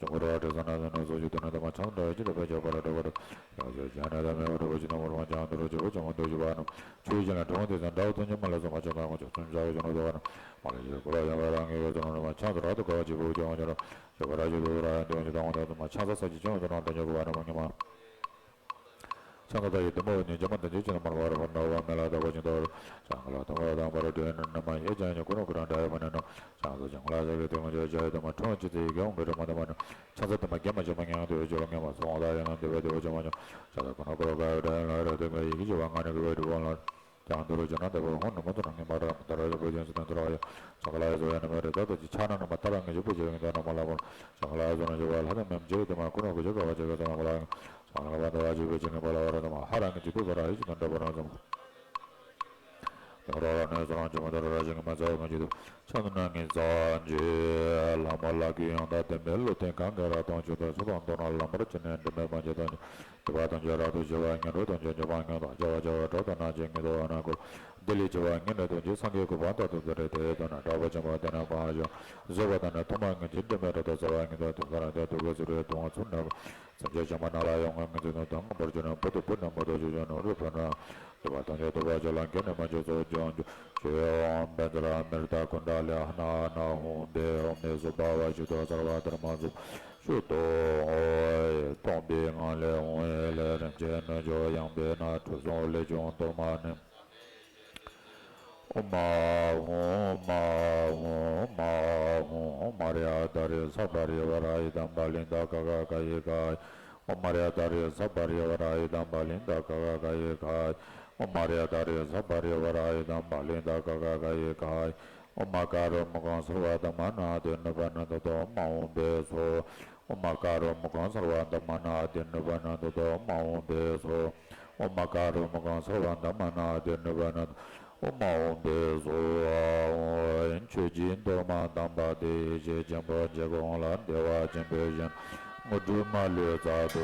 ཅུང་གོ་ར་བ་དྲི་ས་ན་ཟ་ན་ཟོ་ཞིག་དུ་ན་དུ་མ་ཆང་འདྲ་ཅི་ད་པེ་ཅ་པ་ར་འགྲོ་བ་ར། ཡང་ཞོ་ཞ་ན་ད་མེ་བ་འགྲོ་བ་ཅི་ན་མོ་ར་མ་ཆང་འདུ་ར་ཅི་བ་ཅང་མ་འདུ་ཅི་བ་ན། ཆུ་ཞིག་ན་གྲོང་དེ་ཚང་འདྲ་བ་དུ་ཉི་མ་ལ་སོ་མ་ཆང་ད་ང་ཅོ་སུན་ཟ་བ་ཅང་འདུ་བ་ན། མ་ལ་ཞོ་གོ་ར་ཡང་བ་རང་ངེ་ཡོད་དུ་ན་མ་ཆང་དུ་ར་དུ་ག་བ་ཅི་བུ་ཅང་ཉོ་ར། ཞོ་གོ་ར་ཞོ་དུ་ར་ཡང་དུ་ཅི་ད་ང་ད་དུ་མ་ཆང་ས་ས་ཅི་ཅང་དུ་ན་ད་ཉོ་གོ་བ་ན་མ་ཉི་མ། ཆང་ད་ད་ཡི་དུ་མ་བ་ནི་ཇ་མ་ད་ཅི་ཅི་ན་མ་ར་བ་ར་བ་ན་བ་མེ་ལ་ད་བ་ཅི་འདུ་ར། ཆང་ག་ལ་དུ་མ་ར་དང་བ་ར་དུ་ཡ་ན་ན་མ་ཡེ་ཅང་ཉོ་གོ་ན་གོ་ར་འདྲ་ཡ་མ་ན་ན། ཆང་ས་ཅང་ལ་ཟ་གི་དུ་མ་ཇ་ཇ་ཡི་དུ་མ་ཁྲོང་ཅི་ཚེ་ཡི་གེ་འོང་གི་ར་མ་ད་མ་ན། ཆང་ས་དུ་མ་རྒྱ་མ་ཇ་མ་ཉང་དུ་ཡོད་ཅོ་ལ་ངེ་མ་སོང་ད་ཡ་ན་དུ་བ་དུ་བ་ཇ་མ་ཉོ། ཆང་ས་གོ་ན་གོ་ར་ག་ཡ་འདྲ་ཡ་ལ་ར་དུ་མ་ཡི་གེ་ཇ་བ་ང་ན་གི་བ་དུ་བ་ལ། ཀྱང་དུ་རུ་ཇོ་ན་དེ་བོ་ཧོན་ནུ་མོ་དུ་རང་ངེ་མ་ར་མ་ད་ར་ཡོ་བོ་ཇན་སི་དན་དུ་ར་ཡོ། ཙོང་ཁ་ལ་ཡོ་ཟོ་ཡ་ན་མ་རེ་ད་ད་ཅི་ཆ་ན་ན་མ་ད་ར་ངེ་ཇི་བུ་ཇི་ཡོ་ད་ན་མ་ལ་མོ། ཙོང་ཁ་ལ་ཡོ་ཟོ་ན་ཇི་བ་ལྷ་ད་མེམ་ཇི་རི་དུ་མ་ཁུ་ན་ཁུ་ཇི་ག་བ་ཇི་ག་ད་ན་མ་ལ་ཡོ། ཙོང་ཁ་ལ་བ་ད་བ་ཇི་བུ་ཇི་ངེ་མ་ལ་བ་ར་ད་མ་ཧ་ར་ངེ་ཇི་བུ་བ་ར་ཧི་ཇི་ན་འདྲ་བ་ར་ཙམ། རོ་ར་ནེ་སོ་རང་ཇི་མ་ད་ར་ར་ཇི་ངེ་མ་ཙ་བ་ངེ་ཇི་དུ། ཆ་ན་ན་ངེ་ཙ་ཇི། ལྷ་མོ་ལ་གི་ཡང་ད་དེ་མེ་ལུ་ཏེ་གང་ག་ར་དང་ཆུ་ད་ཆུ་དང་དོ་ན་ལམ་བར་ཅི་ནེ་འདི་མེ་མ་ཇི་དང་ཇི། དེ་བ་དང་ཇི་ར་དུ་ཇི་བ་ངན་རུ་དང་ཇི་ཇི་བ་ངན་དང་ཇི་བ་ཇི་བ་གྲོ་དང་ན་ཇི་ངེ་དོ་བ་ན་ཁོ། དེ་ལས་ཇི་བ་ངན་རེ་དང་ཇི་སངས་རྒྱས་ཀུ་བ་ད་དུ་དེ་རེ་དེ་དོ་ན་དྲ་བ་ཇི་བ་དེ་ན་བ་ཇོ། ཟོ་བ་དང་ན་ཐོ་མ་ངན་ཇི་འདི་མེ་ར་དུ་ཟ་བ་ངན་དང་དུ་ཁ་ར་དེ་དུ་ག་ཟུ་རེ་དུ་ང་ཚུ་ན་བ། སེམས་ཅན་ཚང་མ་ནང་ལ་ཡོང་ང་ངེ་ཚུ་ནང་དང་བར་ཇི་ན་བུ་དུ་བུ་ན་མ་དུ་ཇི་ཇོ་ནོ་རུ་ཕ་ན། དུ་བ་དང་ཇི་དུ་བ་ཇོ་ལ་ངན་ནེ་མ་ཇི་ཚོ་ཇོ་ཇོ། ཇོ་བན་ཛ་ར་མེ་ར་ད་ཀུན་ད་ལེ་ཧ་ན་ན་ཧུང་བེ་ཧུང་མེ་སུ་བ་བ་ཞུ་དོ་སར་བ་དར་མ་སུ། ཞུ་དོ་ཧོ་ཡེ་སྟོང་པའི་ངང་ལས་འོང་ཡེ་ལས་རིན་ཆེན་རྣལ་འབྱོར་ཡངས་པའི་ན་གྲུ་གསུམ་ལས་བྱུང་གཏོར་མ་ནི། ཨོ་མ་ཧུ་མ་ཧུ་མ་ཧུ་མ་ར་ཡ་ད་རེ་ས་བ་རེ་བ་ར་ཡི་དམ་པ་ལིང་ད་ཀ་ཀ་ཀ་ཡི་ཀ་ཡི། ཨོ་མ་ར་ཡ་ད་རེ་ས་བ་རེ་བ་ར་ཡི་དམ་པ་ལིང་ད་ཀ་ཀ་ཀ་ཡི་ཀ་ཡི། ཨོ་མ་ར་ཡ་ད་རེ་ས་བ་རེ་བ་ར་ཡི་དམ་པ་ལིང་ད་ཀ་ཀ་ཀ་ཡི་ཀ་ཡི། ཨོ་མ་ཀ་རུ་མུ་གང་སརྦ་དྷརྨཱ་ན་དྷཱུ་ནུ་པ་ཎ་ཏུ་ཏོ་མ་ཧཱུྃ་བྷེ་སོ། ཨོ་མ་ཀ་རུ་མུ་གང་སརྦ་དྷརྨཱ་ན་དྷཱུ་ནུ་པ་ཎ་ཏུ་ཏོ་མ་ཧཱུྃ་བྷེ་སོ། ཨོ་མ་ཀ་རུ་མུ་གང་སརྦ་དྷརྨཱ་ན་དྷཱུ་ནུ་པ་ཎ་ཏུ་ཏོ་མ་ཧཱུྃ་བྷེ་སོ། ཆོས་ཀྱི་གཏོར་མ་དམ་པ་དེ་ཡེ་ཤེས་ཆེན་པོ་རྗེ་ཀུན་ལ་བདེ་བ་ཆེན་པོའི་ཞིང་དངོས་གྲུབ་མ་ལུས་མཛད་དུ།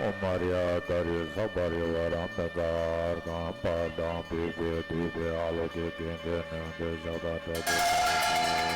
ཨོ་མ་ར་ཡ་ད་རེ་ས་བ་རེ་བ་ར་མེ་ད་ར་དང་པ་དང་བི་བི་དུ་བི་ཨ་ལོ་ཀེ་ཀེ་ཀེ་ནེ་ཀེ་ཤ་ད་ད་ད།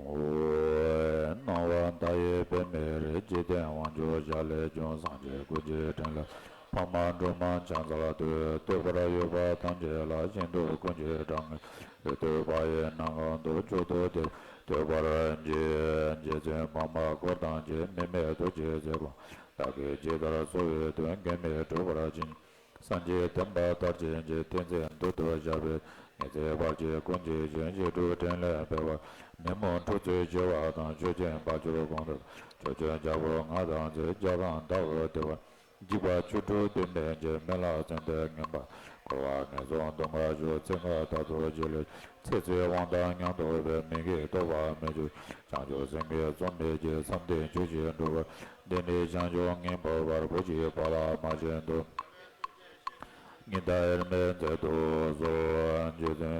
ཨོ། སྣང་བ་མཐའ་ཡས་པདྨའི་རིགས། འཇིག་རྟེན་དབང་ཕྱུག་ཞལ་ལས་བྱུང་། སངས་རྒྱས་ཀུན་གྱི་ཕྲིན་ལས། འཕགས་མ་སྒྲོལ་མ་ཕྱག་འཚལ་བསྟོད། བསྟོད་པར་ཡོད་པ་ཐམས་ཅད་ལ། ཞིང་དུ་ཀུན་གྱི་གྲངས་ངེས་ལས། བསྟོད་པ་ཡི་རྣམ་གྲངས་མཐོ། མཆོག་ཏུ་དད་པས་བསྟོད་པར་བགྱི། རྗེ་བཙུན་འཕགས་མ་འཁོར་དང་བཅས། དམིགས་མེད་རྡོ་རྗེ་རྩེ་དགུང་ལ། བདག་གིས་ཇི་ལྟར་གསོལ་བའི་དོན། གེགས་མེད་འགྲུབ་པར་བྱིན། སངས་རྒྱས་བསྟན་པ་དར་ཅིག་ཅིག། ཏིང་འཛིན་མདུན་དུ་བཞག་པས། ངེས་ཚིག་བར་ཆད་ཀུན་གྱི་རྒྱུན། ཞི་ཁྲོའི་ཕྲིན་ལས་འཕེལ་བར། ཉོན་མོངས་འཁྲུགས་རྩོད་ཞི་བ་དང་། ཕྱོགས་བཅུའི་དཔལ་འབྱོར་གོང་དུ། ཕྱོགས་བཅུའི་རྒྱལ་པོར་མངའ་ཐང་མཛད། རྒྱལ་ཁམས་དར་བར་བདེ་བར། འཇིགས་པ་བཅུ་དྲུག་དུ་མེད་ཅིང་། མི་ལ་བརྩོན་འགྲུས་ངན་པ་འཁོར་བ་ངན་སོང་གདོན་ཁ་ཞུགས། ཚེ་སྔ་མཐར་ཐུག་རྗེས་ལུས། ཚེ་ཚེ་དབང་ཐང་ཉམས་རྟོགས་པའི། མི་དགེ་རྟོག་པ་མི་འཇུག་བྱང་ཆུབ་སེམས་ཀྱིས་བཟུང་མི་ཤེས། བསམ་གཏན་བཅུ་གཅིག་འགྲུབ་པར། འདི་ནི་བྱང་ཆུབ་ངེས་འབབ་བར། བུ་གཅིག་བ་ལ་མ་བྱིན་ཏོ། ཉི་ཟླ་དབྱེར་མེད་མཛད་དུ་གསོལ། རྗེ་བཙུན་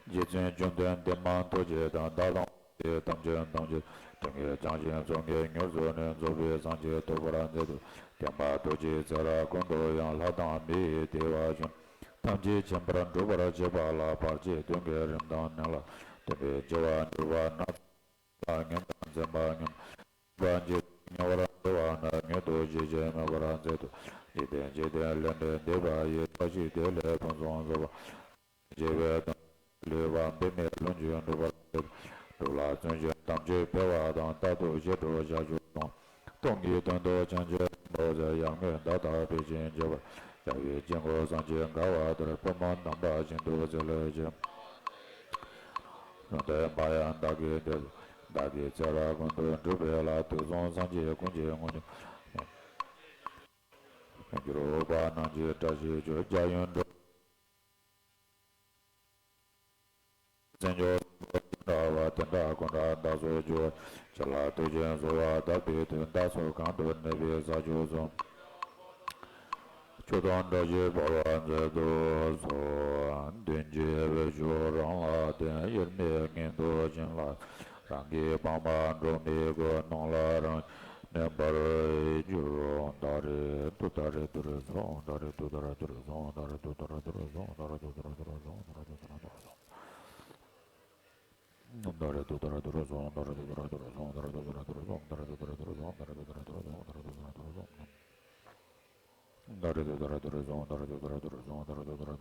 རྗེ་བཙུན་བཅོམ་ལྡན་འདས་མ་ཐུགས་རྗེ་དང་། བདག་དང་ཐམས་ཅད་ཐམས་ཅད་ཀྱང་། བྱང་ཆུབ་སེམས་ཀྱིས་མྱུར་བཟོད་ནས། རྫོགས་པའི་སངས་རྒྱས་ཐོབ་པར་མཛད་དུ། བསྟན་པ་རྡོ་རྗེའི་ཚེ་རབས་ཀུན་ཏུ་ཡང་། ལྷ་དང་མི་ཡི་བདེ་བ་ཅན་ཐམས་ཅད་མཁྱེན་པར་འགྲུབ་པར་བྱེད་པ་ལ། བར་ཆད་གདོན་བགེགས་རིམས་དང་ནད་ལ་སོགས་པའི་བྱ་བ་འགྱུར་བ་སྣ་ཚོགས་ལ་ངན་པ་འཛེམ་པ་ཉམས། པ་འཇིག་རྟེན་ཉེ་བར་འགྲོ་བ་ན། མྱུར་དུ་ཞི་ཞིང་མེད་པར་མཛད་དུ། འཇིག་རྟེན་འཇིག་རྟེན་ལས་འདས་འདས་པ་ཡི། བཀྲ་ཤིས་བདེ་ལེགས་ཕུན་སུམ་ཚོགས་པ། བྱེད་པའི་དོན་ལུས་པ་འབད་མེད་ལྷུན་གྱིས་གྲུབ་པར་མཛད། སྒྲུབ་ལ་བརྩོན་ཞིང་དམ་ཆོས་འཕེལ་བ་དང་། རྟག་ཏུ་ཞི་ཁྲོ་བྱ་ཆུབ་ལོངས། སྟོང་གི་དོན་དུ་བྱང་ཆུབ་སེམས་བསྐྱེད། ཡར་ངོའི་ཟླ་ལྟར་འཕེལ་ཞིང་རྒྱས་པར། ཤར་བའི་དཀྱིལ་འཁོར་སངས་རྒྱས་དགའ་བ་ལྟར། པདྨོ་དམ་པ་ཤིན་ཏུ་མཛེས་ལ་བྱེད། ལུང་བསྟན་པ་ཡང་བདག་གིས་འདེབས། བདག་གིས་ཚེ་རབས་ཀུན་ཏུ་བསྒྲུབས་པའི་ལྷ། དུས་གསུམ་སངས་རྒྱས་ཀུན་གྱི་ངོ་བོ། འགྱུར་བ་རྣམས་ཀྱི་བཀྲ་ཤིས་ཤོག། འཇའ་ཡོན་འགྲུབ། བརྩེ་འཇོག་འདྲ་བ་དེ་འདྲ་ཀུན་འདྲ་བདག་སོགས་འགྱུར། ཅི་ལ་ཐུགས་རྗེས་གཟུང་བ་བདག་པོའི་དོན། བདག་སོགས་གང་དུ་གནས་པའི་ས་ཕྱོགས་སུ། ཆོས་དང་བཀྲ་ཤིས་འབར་བར་མཛད་དུ་གསོལ། མདུན་གྱི་དབུས་ཕྱོགས་རང་ལ་བརྟེན། དབྱེར་མེད་ངང་དུ་བྱིན་རླབས་རང་གི་པདྨ་འབྲུ་མའི་སྒོ། ནང་ལ་རང་གནས་པར་གྱུར། ཏཱ་རེ་ཏུཏྟཱ་རེ་ཏུ་རེ་སྭཱ་ཧཱ། ཏཱ་རེ་ཏུཏྟཱ་རེ་ཏུ་རེ་སྭཱ་ཧཱ། ཏཱ་རེ་ཏུཏྟཱ་རེ་ཏུ་རེ་སྭཱ་ཧཱ། ཏཱ་རེ་ཏུཏྟཱ་རེ་ཏུ་རེ་སྭཱ་ཧཱ། ཏཱ་རེ་ཏུཏྟཱ་རེ་ཏུ་རེ་སྭཱ་ཧཱ། ཏཱ་རེ་ཏུཏྟཱ་རེ་ཏུ་རེ་སྭཱ་ཧཱ། ཏཱ་རེ་ཏུཏྟཱ་རེ་ཏུ་རེ་སྭཱ་ཧཱ། ཏཱ་རེ་ཏུཏྟཱ་རེ་ཏུ་རེ་སྭཱ་ཧཱ། ཏཱ་རེ་ཏུཏྟཱ་རེ་ཏུ་རེ་སྭཱ་ཧཱ། ཏཱ་རེ་ཏུཏྟཱ་རེ་ཏུ་རེ་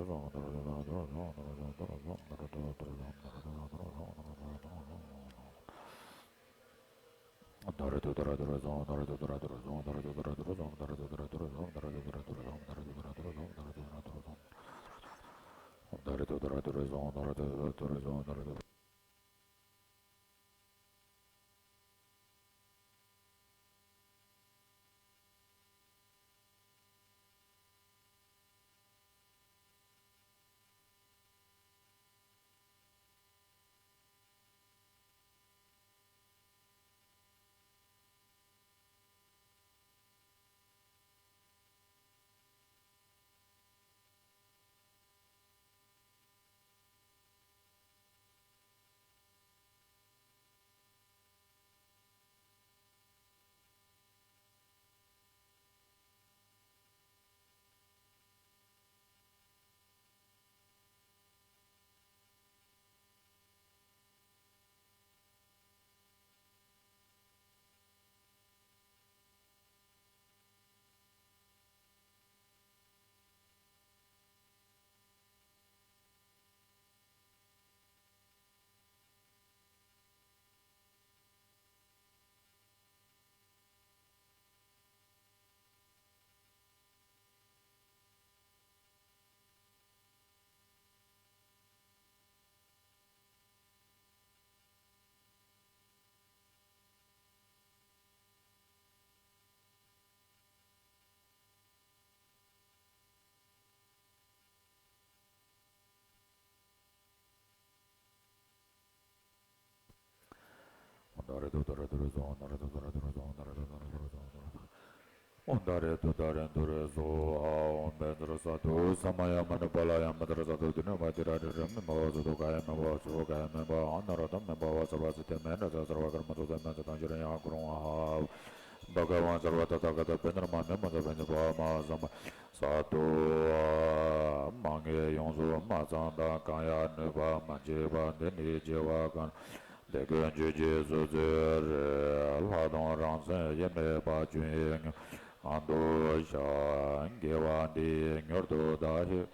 སྭཱ་ཧཱ། ཨོཾ་ཏཱ་རེ་ཏུཏྟཱ་རེ་ཏུ་རེ་སྭཱ་ཧཱ། ཨོཾ་ཏཱ་རེ་ཏུཏྟཱ་རེ་ཏུ་རེ་སྭཱ་ཧཱ། ཨོཾ་ཏཱ་རེ་ཏུཏྟཱ་རེ་ཏུ་རེ་སྭཱ་ཧཱ། ཨོཾ་བཛྲ་སཏྭ་ས་མ་ཡ་མ་ཎི་པཱ་ལ་ཡ། མནྟྲ་སཏྭ་དྷཱུ་ཏི་ནི་བ་ཏི་ར་རི་རི་མི་མ་བ་སུ་ཏོ་ག་ཡ་མི་བ་བ་སུ་བོ་ག་ཡ་མི་བ་ཨ་ན་རོ་ཏ་མི་བ་བ་ས་བ་སི་ཏེ་མེ་ན་ཙ་སར་བ་ཀར་མ་ཙོ་ས་མ་ཙ་དང་ཤི་ར་ཡ་གུ་རུ་ཧ། བྷ་ག་ཝན་སརྦ་ཏ་ཐཱ་ག་ཏ་པཎྜི་ཏ་མ་མེ་མ་ཙ་པཎྜི་པ་མ་ཧ་སམ་བྷ། ས་ཏོ། མ་ངས་ཡོངས་སུ་མ་ཚངས་དང་གང་ཡང་ནུས་པ་མ་མཆིས་པ་འདི་ནི་བྱེ་བ་གང་དེ་ཀུན་ཆོས་ཀྱི་བཟོ་རྫས་རེད། ལྷག་མཐོང་རང་མཚན་དབྱེར་མེད་པ་ཆོས་དབྱིངས་ངང་དུ་བཞག་དགེ་བ་འདི་མྱུར་དུ་བདག་གིས་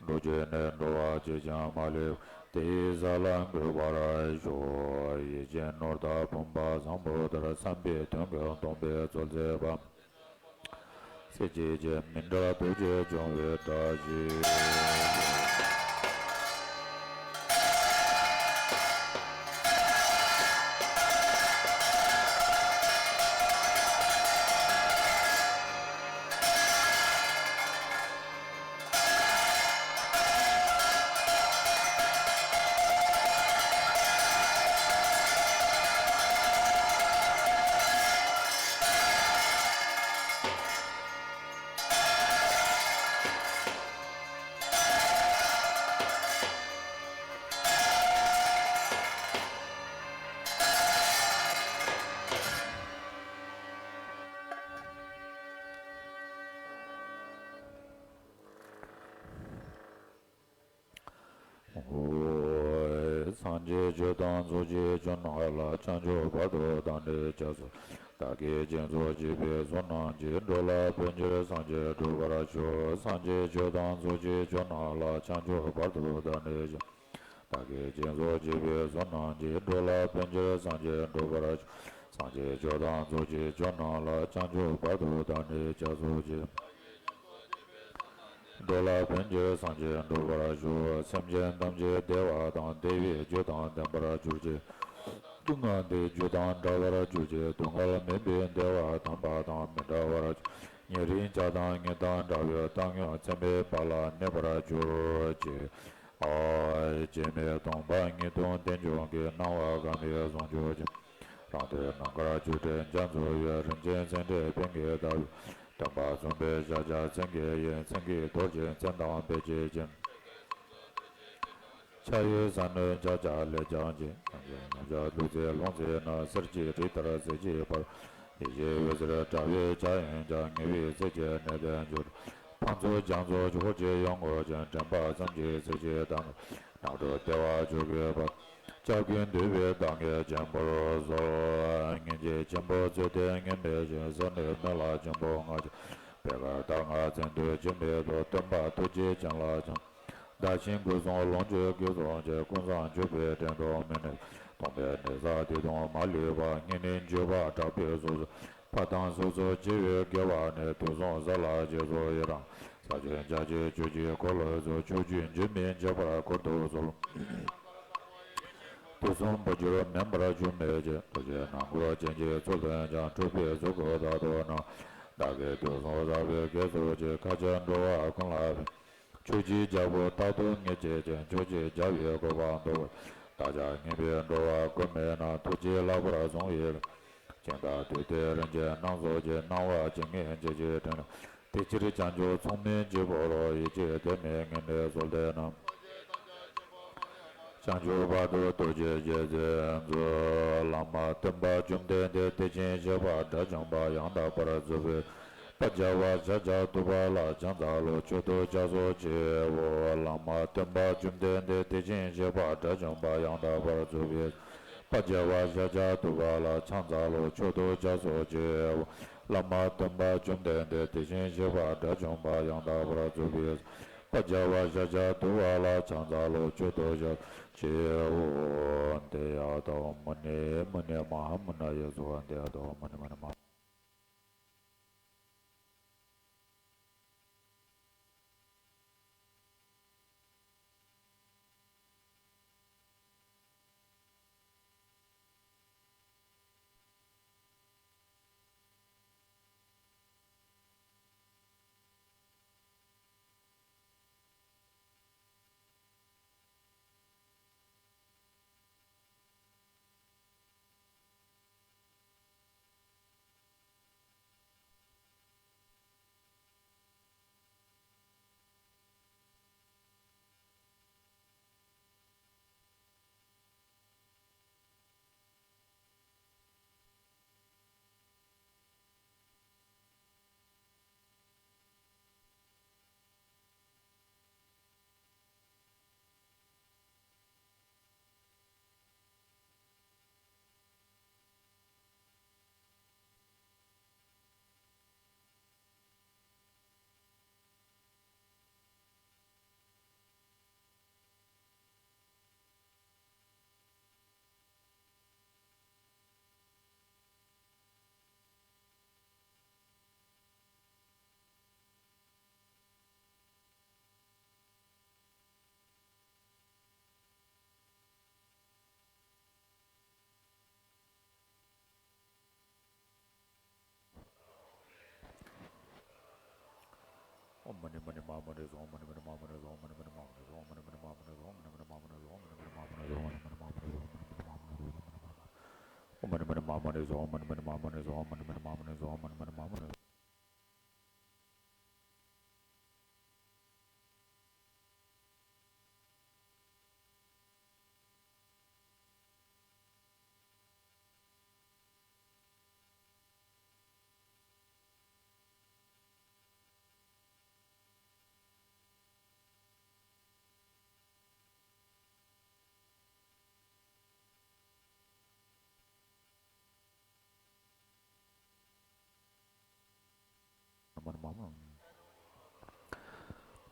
འགྲུབ་བྱས་ནས་འགྲོ་བ་ཅིས་ཀྱང་མ་ལུས་པ་དེའི་ས་ལ་འགོད་པར་ཤོག་ཡིད་ཆེས་ནོར་དང་བུམ་པ་བཟང་པོ་ལྟར་བསམ་པའི་དོན་ཀུན་སྟོང་པའི་ཚུལ་མཛད་པ། སྲིད་ཞིའི་མི་འབྲལ་ཐུགས་རྗེ་འབྱུང་བའི་བཀྲ་ཤིས། སངས་རྒྱས་ཆོས་དང་ཚོགས་ཀྱི་མཆོག་རྣམས་ལ། བྱང་ཆུབ་བར་དུ་བདག་འདྲའི་སྐྱབས་སུ། བདག་གིས་སྦྱིན་སོགས་བགྱིས་པའི་བསོད་ནམས་ཀྱིས། འགྲོ་ལ་ཕན་ཕྱིར་སངས་རྒྱས་འགྲུབ་པར་ཤོག་སངས་རྒྱས་ཆོས་དང་ཚོགས་ཀྱི་མཆོག་རྣམས་ལ། བྱང་ཆུབ་བར་དུ་བདག་འདྲའི་སྐྱབས། བདག་གིས་སྦྱིན་སོགས་བགྱིས་པའི་བསོད་ནམས་ཀྱིས། འགྲོ་ལ་ཕན་ཕྱིར་སངས་རྒྱས་འགྲུབ་པར་ཤོག་སངས་རྒྱས་ཆོས་དང་ཚོགས་ཀྱི་མཆོག་རྣམས་ལ། བྱང་ཆུབ་བར་དུ་བདག་འདྲའི་སྐྱབས་སུ་མཆི། འགྲོ་ལ་ཕན་ཕྱིར་སངས་རྒྱས་འགྲུབ་པར་ཤོག་སེམས་ཅན་ཐམས་ཅད་བདེ་བ་དང་བདེ་བའི་རྒྱུ་དང་ལྡན་པར་གྱུར་ཅིག་སྡུག་བསྔལ་འདས་རྒྱུ་དང་བྲལ་བར་གྱུར་ཅིག་སྡུག་བསྔལ་མེད་པའི་བདེ་བ་དམ་པ་དང་མི་འབྲལ་བར་གྱུར། ཉེ་རིང་བྱ་དང་ཉེ་དང་འདྲ་བའི་བཏང་སྙོམས་ཚད་མེད་པ་ལ་གནས་པར་གྱུར་ཅིག་ཨ། སྐྱེ་མེད་སྟོང་པ་ཉིད་དུ་རྟེན་འབྱུང་གི་སྣང་བ་གང་མེད་ཟུང་འཇུག་ཅིག་རང་དོན་ནམ་མཁར་ཆུ་འདྲ་རྒྱ་མཚོ་ཡི། རིན་ཆེན་སེང་འབྲས་པད་ཀྱི་ཟླ་བའི། སྟོན་པ་གསུངས་པའི་ཤཱཀྱ་མཚན་གྱི་ཡིན། མཚན་གྱི་རྡོ་རྗེ་མཚན་དང་དཔེ་བྱད་ཅན། ཕྱག་གཡས་ཟས་ནོར་ཕྱག་རྒྱ་ལས་ཀྱང་ཆེ། ཡང་ཡང་ཡང་བསྐྱར་ལུས་རྩལ་ལྷུང་བཟེད་ན། གསེར་གྱི་གྲི་ལྟར་གཟི་བརྗིད་འབར། ཡེ་ཤེས་འོད་ཟེར་དྲ་བའི་འཇའ་ཡིས་ཀྱང་། ངེས་པའི་རྩལ་གྱིས་གནས་བརྟན་གྱུར། ཕ་མཚོ་རྒྱ་མཚོ་འོད་ཀྱི་ཡོལ་ངོ་ཅན། དྲན་པ་ཙམ་གྱིས་ཚིག་གཅིག་དང་། ནང་ཁྲོལ་བདེ་བ་འཇུག་གི་བར། སྐྱབས་ཀུན་འདུས་པའི་བདག་ཉིད་ཆེན་པོར་གསོལ། སྙིང་རྗེ་ཆེན་པོ་རྩོད་ལྡན་ངེས་མེད་ཅན། བསོད་ནམས་མི་ལ་ཆེན་པོ་ལྔ་ཀྱང་། པད་དཀར་རྟ་རྔ་ཚལ་དུ་ཇི་སྙེད་དུ། སྟོན་པ་ཐུགས་རྗེ་ཅན་ལ་ཕྱག་བདག་ཆེན་སྐུ་གསུང་ལོངས་སྤྱོད་རྒྱུ་གསུམ་གྱི། ཀུན་བཟང་མཆོད་པའི་དྲན་རྟོག་མི་གནས། སྟོང་པའི་གནས་ས་དེ་དང་མ་ལུས་པ། སྙིང་ནས་འགྱོད་པ་དྲག་པོས་སོ་སོར། ཕ་དང་སོ་སོར་བརྗེ་བའི་དགེ་བ་ནི། དུག་གསུམ་ས་ལ་རྗེས་སུ་ཡི་རང་། ས་བཅུ་རྒྱ་ཆེའི་ཆོས་ཀྱི་འཁོར་ལོ་སོགས། ཕྱོགས་བཅུའི་འགྱུར་མེད་འཇིགས་པར་བསྐུལ་དུ་གསོལ། དུག་གསུམ་འབོད་སྐྱུར་མེ་འབར་ཆུ་མེད་ཀྱི། རྡོ་རྗེ་སྣ་དགུ་ཅན་གྱི་ཚུལ་སྟོན་ཀྱང་། འཁྲུགས་པའི་གཟུགས་སྐུ་དག་ཏུ་སྣང་། བདག་གིས་དུག་གསུམ་བསལ་བའི་དགེ་ཚུལ་གྱིས། མཁའ་ཁྱབ་འགྲོ་བ་ཀུན་ལ་ཕན། ཆོས་ཀྱི་རྒྱལ་པོ་རྟག་ཏུ་ངེས་བྱེད་ཅིང་། ཆོས་ཀྱི་རྒྱལ་བའི་གོ་འཕང་ཐོབ་པར། བདག་ཅག་ངེས་པའི་འགྲོ་བ་ཀུན་མིན་ན། ཐུགས་རྗེས་ལགས་པར་བཟུང་བའི་ཕྱིར། ཞིང་དང་དུས་མཐའི་རིན་ཆེན་སྣ་ཚོགས་ཀྱི། སྣང་བ་ཇི་སྙེད་མཇལ་ཕྱིར་དྲན། དེ་ཕྱིར་བྱང་ཆུབ་མཚུངས་མེད་རྗེས་བོར་རོ། ཡིད་ཆེས་དད་མོས་ངེས་གནས་གསོལ་འདེབས་ན། བྱང་ཆུབ་བར་དུ་རྡོ་རྗེ་རྗེ་བཙུན་མཛོད། བླ་མ་སྟོན་པ་བཅོམ་ལྡན་འདས། དེ་བཞིན་གཤེགས་པ་དགྲ་བཅོམ་པ་ཡང་དག་པར་རྫོགས་པའི་ཕྱག་རྒྱ་བ་ཤཱཀྱ་ཐུབ་པ་ལ་ཕྱག་འཚལ་ལོ། མཆོད་དོ་སྐྱབས་སུ་མཆིའོ། བླ་མ་སྟོན་པ་བཅོམ་ལྡན་འདས། དེ་བཞིན་གཤེགས་པ་དགྲ་བཅོམ་པ་ཡང་དག་པར་རྫོགས་པའི་ཕྱག་རྒྱ་བ་ཤཱཀྱ་ཐུབ་པ་ལ་ཕྱག་འཚལ་ལོ། མཆོད་དོ་སྐྱབས་སུ་མཆིའོ། བླ་མ་སྟོན་པ་བཅོམ་ལྡན་འདས། དེ་བཞིན་གཤེགས་པ་དགྲ་བཅོམ་པ་ཡང་དག་པར་རྫོགས་པའི་ཕྱག་རྒྱ་བ་ཤཱཀྱ་ཐུབ་པ་ལ་ཕྱག་འཚལ་ལོ། མཆོད་དོ་སྐྱབས་སུ་མཆིའོ། འདི་ཡང་དང་མུ་ནེ་མུ་ནེ་མ་ཧཱ་མུ་ན་ཡེ་སྭཱ་ཧཱ། འདི་ཡང་དང་མུ་ནེ་མུ་ནེ་མ།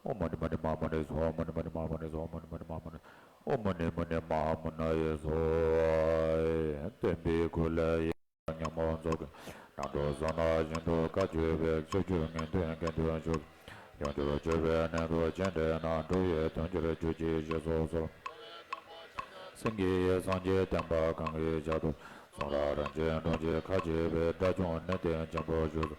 ཨོཾ་མ་ཎི་མ་ཎི་མ་ཧཱ་མ་ཎི་སྭཱ་ཧཱ། ཨོཾ་མ་ཎི་མ་ཎི་མ་ཧཱ་མ་ཎི་སྭཱ་ཧཱ། ཨོཾ་མ་ཎི་མ་ཎི་མ་ཧཱ་མུ་ན་ཡེ་སྭཱ་ཧཱ། བསྟན་པའི་སྐུ་ལས་ཉོན་མོངས་ཚོགས་ཀྱི་རྣམ་གྲོལ་བཟང་ནག་ཞིང་དུ་བཀའ་བརྒྱུད་པའི། ཕྱོགས་བཅུའི་ངེས་དོན་དགེ་འདུན་ཤོག། ཡོངས་གྱུར་སྤྱོད་པའི་གནས་སུ་སྤྱན་འདྲེན་ན། འགྲོ་བའི་དོན་གྱུར་གྱུར་ཅིག་ཞེས་སོགས་གསོལ། སེང་གེ་ཡི་སངས་རྒྱས་བསྟན་པ་གང་གི་ཞལ་དུ། གསུང་རབ་རིན་ཆེན་སྒྲོམ་གྱིས་ཁ་ཕྱེ་བའི། དགྲ་བཅོམ་ནན་ཏན་ཆེན་པོ་བཞུགས་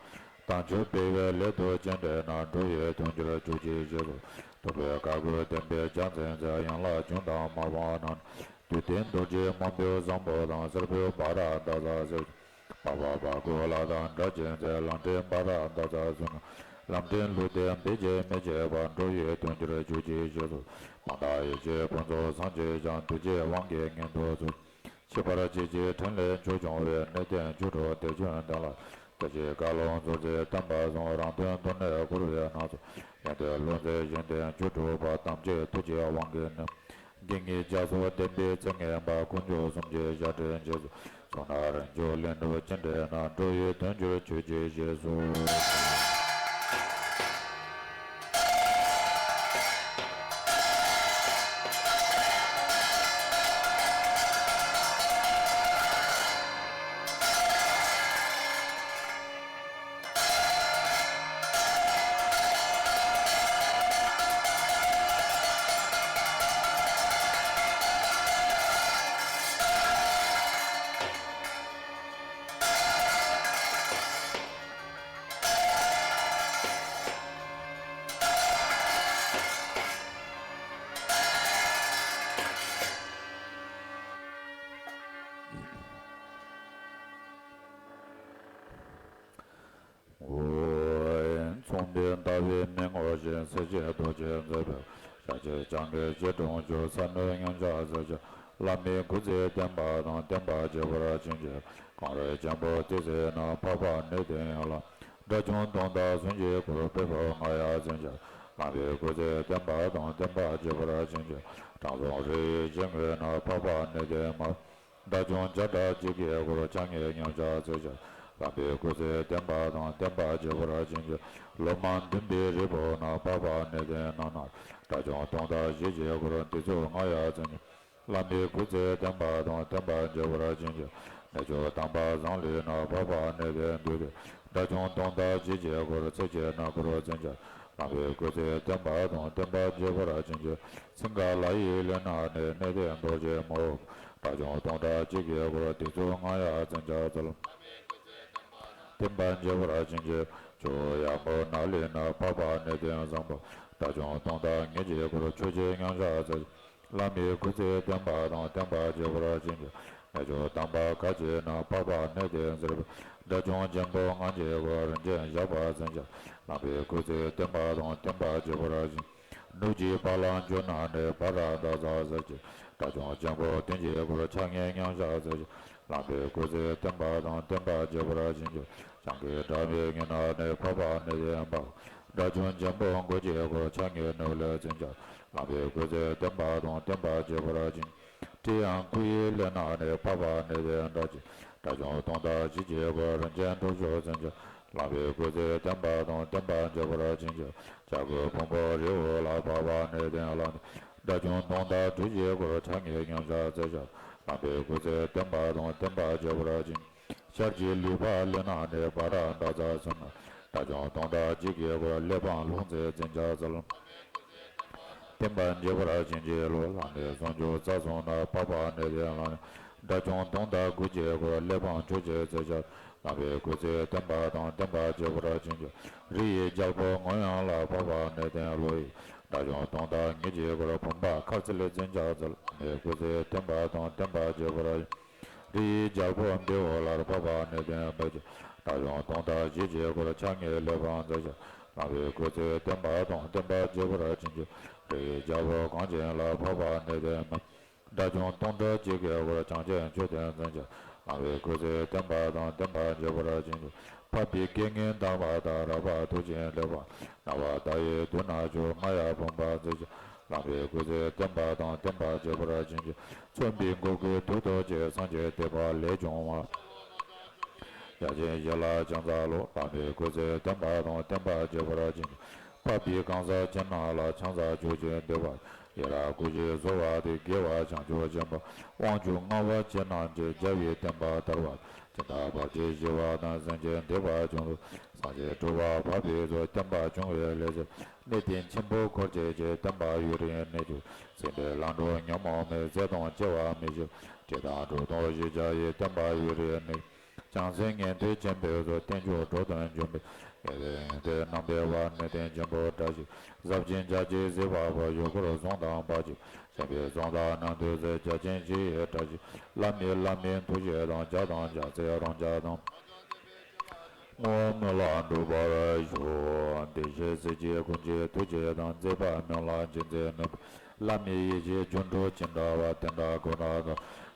སུ། དལ་འབྱོར་སྤེལ་བའི་སླད་དུ་སྤྱན་འདྲེན་ན། འགྲོ་བའི་དོན་གྱུར་གྱུར་ཅིག་ཞེས་སོགས། ཐུབ་པའི་བཀའ་བསྒོས་བསྟན་པའི་རྒྱལ་མཚན་མཛད། ཡན་ལག་འབྱུང་ལྡན་མ་བུ་ནང་། བདུད་འདུལ་རྡོ་རྗེ་སྨོན་པའི་བཟང་པོ་དང་། སེར་པོའི་འབར་ཏདྱ་ཐཱ། འཕགས་པ་འབར་ཁུ་ལ་དང་སྒྲ་གཅན་འཛིན། ལམ་འདྲེན་འབར་ཏདྱ་ཐཱ། ལམ་འདྲེན་ཀླུ་བདེ་འབད་བྱེད་མི་ཕྱེད་པ། འགྲོ་བའི་དོན་གྱུར་གྱུར་ཅིག་ཞེས་སོགས། ཕན་དང་ཡེ་ཤེས་ཕུན་ཚོགས་བསམ་གྱིས་བསྐྱངས། གདུལ་བྱའི་དབང་གིས་ངན་དུ་ཚུད། ཤེས་པར་བྱེད་ཅིང་ཕྲིན་ལས་མཆོག་སྐྱོང་བའི། གནས་བརྟན་བཅུ་དྲུག་དེ་བཞིན་ལྡན་ལ། བདེ་གཤེགས་བཀའ་ལུང་རྫོགས་བྱེད་བསྟན་པ་གསུམ། རང་དོན་དུ་ནི་འཁོར་བའི་སྣང་ཚོགས། ཡོན་ཏན་ལུང་འཛིན་གཞན་དོན་བཅུ་དྲུག་པ། དམ་ཅན་ཐུགས་རྗེའི་དབང་གིས་ནི། དགེ་བསྙེན་རྒྱ་མཚོ་ལྡན་པའི་ཚེ་ངན་པ། དཀོན་མཆོག་གསུམ་གྱི་ཞབས་འདྲེན་རྗེས་སུ། གསུང་རབ་རིན་ཆེན་ལེན་གྲུབ་སྤྱན་འདྲེན་ན། འགྲོ་བའི་དོན་གྱུར་གྱུར་ཅིག་ཞེས་སོགས། མཚུངས་ལྡན་ཟླ་བའི་མིག་རྔུབ་ཅིང་། གསལ་བྱེད་རྡོ་རྗེ་མཛེས་པའི། ཞལ་གཅིག་སྤྱང་ཀའི་སྐྱིལ་ཀྲུང་བཅས། ས་ནི་མཉམ་གཞག་མཛད་ཅིང་། བླ་མའི་སྐུ་ཚེ་བརྟན་པ་དང་། བརྟན་པར་བཅས་པར་བྱིན་གྱིས། གངས་རི་ཆེན་པོ་ཏི་སེ་ན། འཕགས་པ་གནས་བརྟན་ཡན་ལག་དགྲ་བཅོམ་སྟོང་དང་གསུམ་གྱི་སྐུ། བེར་པོ་རྔ་ཡབ་འཛིན་ཅིང་། བླ་མའི་སྐུ་ཚེ་བརྟན་པ་དང་། བརྟན་པར་བཅས་པར་བྱིན་གྱིས། དྲང་སྲོང་རི་ཡི་ཕྱི་ངོས་ན། འཕགས་པ་གནས་བརྟན་མ། དགྲ་བཅོམ་བརྒྱ་ཕྲག་གཅིག་གི་སྐུ། ཕྱག་གཉིས་མཉམ་གཞག་མཛད་ཅིང་། བླ་མའི་སྐུ་ཚེ་བརྟན་པ་དང་། བརྟན་པར་བཅས་པར་བྱིན་གྱིས། ལོ་མ་བདུན་པའི་རི་བོ་ན། འཕགས་པ་གནས་བརྟན་རྣམ་སྣང་། དགྲ་བཅོམ་སྟོང་དང་བཞི་བཅས་སྐུ། བདུད་རྩི་རྔ་ཡབ་འཛིན་ཅིང་། བླ་མའི་སྐུ་ཚེ་བརྟན་པ་དང་། བརྟན་པར་བཅས་པར་བྱིན་གྱིས། གནས་མཆོག་དམ་པ་ཟངས་ལི་ན། འཕགས་པ་གནས་བརྟན་བདུད་འདུལ། དགྲ་བཅོམ་སྟོང་དང་བཞི་བཅས་སྐུ། ཚེ་གཅིག་ན་སྐུ་འཛིན་ཅིང་། བླ་མའི་སྐུ་ཚེ་བརྟན་པ་དང་། བརྟན་པར་བཅས་པར་བྱིན་གྱིས། སིངྒ་ལ་ཡི་གླིང་ན་ནི། གནས་བརྟན་རྡོ་རྗེ་མ། དགྲ་བཅོམ་སྟོང་དང་བཞི་བཅས་སྐུ། བདུད་རྩི་རྔ་ཡབ་འཛིན་ཅིང་། བརྟན་པར་བཅས་པར་བྱིན་གྱིས། ཕྱོགས་ཡར་སྔོ་ནག་ལི་ན། འཕགས་པ་གནས་བརྟན་བཟང་པོ། དགྲ་བཅོམ་སྟོང་དང་ཉེར་བཞི་སྐུ། ཕྱོགས་བཞི་མཉམ་གཞག་མཛད། བླ་མའི་སྐུ་ཚེ་བརྟན་པ་དང་། བརྟན་པར་བཅས་པར་བྱིན་གྱིས། གནས་མཆོག་དམ་པ་ཁ་ཆེ་ན། འཕགས་པ་གནས་བརྟན་སེར་པོ། དགྲ་བཅོམ་ཆེན་པོ་ལྔ་བཅས་སྐུ། རིན་ཆེན་ཞགས་པ་འཛིན་ཅིང་། བླ་མའི་སྐུ་ཚེ་བརྟན་པ་དང་། བརྟན་པར་བཅས་པར་བྱིན། ནུབ་ཀྱི་བ་ལང་ཅུ་ན་ནི། བྷ་དྲ་ཏ་ཙ་ཟེར་གྱི། དགྲ་བཅོམ་ཆེན་པོ་བདུན་བཅས་སྐུ། ཕྱག་གཉིས་མཉམ་གཞག་མཛད་ཅིང་། བླ་མའི་སྐུ་ཚེ་བརྟན་པ་དང་། བརྟན་པར་བཅས་པར་བྱིན་གྱིས། བྱང་གི་སྒྲ་མའི་ངོས་ན་ནི། འཕགས་པ་གནས་བརྟན་པ། དགྲ་བཅོམ་ཆེན་པོ་དགུ་བཅས་སྐུ། ཕྱག་གཉིས་ནུབ་ལ་འཛིན་ཅིང་། བླ་མའི་སྐུ་ཚེ་བརྟན་པ་དང་། བརྟན་པར་བཅས་པར་བྱིན། ཏྲི་ཡང་ཀུ་ཡི་གླིང་ན་ནི། འཕགས་པ་གནས་བརྟན་སྒྲ་གཅན། དགྲ་བཅོམ་སྟོང་དང་བཞི་བཅས་སྐུ། རིན་ཆེན་གྲུ་བཞི་འཛིན་ཅིང་། བླ་མའི་སྐུ་ཚེ་བརྟན་པ་དང་། བརྟན་པར་བཅས་པར་བྱིན་གྱིས། བྱ་རྒོད་ཕུང་པོའི་རི་བོ་ལ། འཕགས་པ་གནས་བརྟན་ལ་ནི། དགྲ་བཅོམ་སྟོང་དང་དྲུག་བཅས་སྐུ། ཕྱག་གཉིས་མཉམ་གཞག་མཛད་ཅིང་། བླ་མའི་སྐུ་ཚེ་བརྟན་པ་དང་། བརྟན་པར་བཅས་པར་བྱིན། ཤར་གྱི་ལུས་འཕགས་གླིང་ན་ནི། བྷ་དྲ་ཏ་ཙ་གསུམ་ན། དགྲ་བཅོམ་སྟོང་དང་བཞི་བཅས་སྐུ། གླེགས་བམ་ལུགས་འཛིན་འཛིན་ཅིང་གསལ། བརྟན་པར་བཅས་པར་བྱིན་གྱིས་རློབས། ལྷ་མིའི་ཟུང་འཇུག་རྩ་གསུམ་ན། འཕགས་པ་གནས་བརྟན་ལ་ནི། དགྲ་བཅོམ་སྟོང་དང་དགུ་བཅས་སྐུ། གླེགས་བམ་ཆོས་ཀྱི་རྩེར་ཤར། བླ་མའི་སྐུ་ཚེ་བརྟན་པ་དང་། བརྟན་པར་བཅས་པར་བྱིན་གྱིས། རི་ཡི་རྒྱལ་པོ་ངོས་ཡངས་ལ། འཕགས་པ་གནས་བརྟན་ཀླུ་ཡི། དགྲ་བཅོམ་སྟོང་དང་ཉེར་བཞི་སྐུ། བུམ་པ་ཁ་ཚིལ་འཛིན་ཅིང་གསལ། བླ་མའི་སྐུ་ཚེ་བརྟན་པ་དང་། བརྟན་པར་བཅས་པར་བྱིན། རི་ཡི་རྒྱལ་པོ་བེའུ་ལར། འཕགས་པ་གནས་བརྟན་འབད་ཅིང་། དགྲ་བཅོམ་སྟོང་དང་བཞི་བཅས་སྐུ། ཕྱག་གཉིས་གླེགས་བམ་འཛིན་ཅིང་། བླ་མའི་སྐུ་ཚེ་བརྟན་པ་དང་། བརྟན་པར་བཅས་པར་བྱིན་གྱིས། རི་ཡི་རྒྱལ་པོ་གངས་ཅན་ལ། འཕགས་པ་གནས་བརྟན་མ། དགྲ་བཅོམ་སྟོང་དང་བཞི་བཅས་སྐུ། བྱང་ཆེན་མཆོད་རྟེན་འཛིན་ཅིང་། བླ་མའི་སྐུ་ཚེ་བརྟན་པ་དང་། བརྟན་པར་བཅས་པར་བྱིན་གྱིས། འཕགས་པའི་སྐད་ངན་དག་པ་དང་། རལ་པ་མཐུ་ཆེན་ལེགས་པར། རྣ་བ་མཐའ་ཡས་མདུན་ན་བཞུགས། རྔ་ཡབ་བུམ་པ་འཛིན་ཅིང་། བླ་མའི་སྐུ་ཚེ་བརྟན་པ་དང་། བརྟན་པར་བཅས་པར་བྱིན་གྱིས། མཚོན་པའི་མགུལ་གྱི་དུག་ཐོགས་ཀྱིས། སངས་རྒྱས་བསྟན་པ་ལས་བྱུང་བ། ཡ་མཚན་ཞི་ལ་ཕྱག་འཚལ་ལོ། བླ་མའི་སྐུ་ཚེ་བརྟན་པ་དང་། བརྟན་པར་བཅས་པར་བྱིན་གྱིས། འཕགས་པའི་གང་ཟག་ཅན་རྣམས་ལ། ཕྱག་འཚལ་མཆོད་ཅིང་འདུད་པ། ཡི་རང་བསྐུལ་ཞིང་གསོལ་བ་འདེབས། དགེ་བ་བྱང་ཆུབ་ཆེན་པོ། དབང་ཕྱུག་མངའ་བ་ཅན་རྣམས་ཀྱི། རྒྱལ་བའི་བསྟན་པ་དར་བར། ཇི་ལྟར་བར་ཆད་ཞི་བ་དང་། སེམས་ཅན་བདེ་བ་འབྱུང་ཚུལ། སངས་རྒྱས་གྲུབ་པ་འཕགས་པའི་ཚོགས། བསྟན་པ་འབྱུང་བའི་ལས་སུ། གནས་བརྟན་ཆེན་པོ་འཁོར་བཅས་ཀྱི། བསྟན་པ་ཡུན་རིང་གནས་གྱུར། སྲིད་པའི་ལང་གྲོང་ཉོན་མོངས་མེད། ཟས་དང་བཅས་པ་མི་བྱེད། འབྲས་དང་གྲོ་དང་ཞིང་བྱ་ཡི། བསྟན་པ་ཡུན་རིང་གནས། བྱང་སེམས་ཉན་ཐོས་ཆེན་པོའི་ཚོགས། བསྟན་མཆོག་འགྲོ་དོན་འབྱུང་བའི། ཡོན་ཏན་རྣམ་པའི་དབལ། གནས་བརྟན་ཆེན་པོ་བཀྲ་ཤིས། ཟབ་ཅིང་རྒྱ་ཆེ་གཟིགས་པ་པོ། ཡུལ་འཁོར་གཟུངས་དང་བར་ཆད། ཆེན་པོའི་གཟུངས་དང་རྣམ་ཐོས་སྲས། རྒྱ་ཆེན་ཞི་ཡི་བཀྲ་ཤིས། བླ་མེད་བླ་མེད་ཐུགས་རྗེ་དང་། ལྗགས་དང་ལྗགས་རྩེ་རང་རྒྱལ་དང་། བསྔོ་བ་སྨོན་ལམ་འགྲུབ་པར་ཤོག། བདེ་གཤེགས་སྲས་བཅས་ཀུན་གྱི་ཐུགས་རྗེ་དང་། མཛད་པ་སྨོན་ལམ་རྗེས་འཛིན་ནོད། བླ་མེད་ཡེ་ཤེས་སྒྱུ་འཕྲུལ་ཅི་འདྲ་བ། དེ་འདྲ་ཀུན་རབ་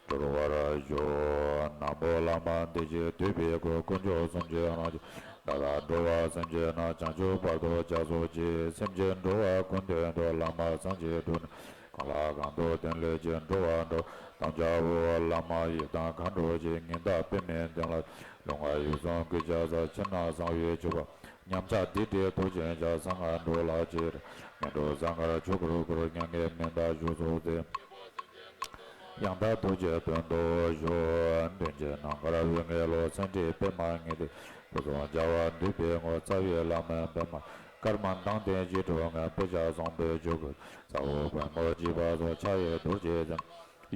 ཏུ་འགྲུབ་པར་ཤོག། ནག་པོ་ལྷ་མ་འདི་ཕྱིར་འདུས་པའི་སྐུ། དཀོན་མཆོག་གསུམ་གྱི་རང་བཞིན། ད་ལྟ་འགྲོ་བ་སེམས་ཅན་རྣམས། བྱང་ཆུབ་བར་དུ་སྦྱར་སོ་ཅིག། སེམས་ཅན་འགྲོ་བ་ཀུན་དོན་དུ། བླ་མ་སངས་རྒྱས་སྒྲུབ་ནས། གང་ལ་གང་འདུལ་བསྟན་ལས་ཀྱི། འགྲོ་བ་འགྲོ་དམ་བཅའ་བོ། བླ་མ་ཡི་དམ་མཁའ་འགྲོ་ཆེ། ཉི་ཟླ་པདྨའི་གདན་ལ། ལུས་ངག་ཡིད་གསུམ་གུས་ཕྱག་འཚལ། ཕྱི་ནང་གསང་བའི་མཆོད་པ། ཉམས་ཆག་འདི་འདྲའི་དུག་ཅན་ཞག། གསང་སྔགས་འགྲོ་ལ་ཅི་རིགས་མི་འགྲོ། གསང་སྔགས་ཆོས་སྐུར་བསྐུལ། མྱ་ངན་མི་འདའ་བཞུགས་སུ་མཛད། ཡང་དག་ཐུགས་རྗེའི་དོན་དུ་ཤོག། མདུན་གྱི་ནམ་མཁར་འོད་ལྔའི་ལོ། སེང་ཁྲི་པདྨ་ཉི་ཟླའི། ཕུན་སུམ་རྒྱ་བ་འདུས་པའི་ངོ་། རྩ་བའི་བླ་མ་པདྨ། སྐར་མ་མདངས་ལྡན་བཞི་དྲུག་ལྔ། དཔེ་བྱད་བཟང་པོའི་ཆོས་སྐུ། ས་འོག་པདྨོ་འཇིགས་པ་སོགས། ཕྱག་གཡས་རྡོ་རྗེ་འཛིན།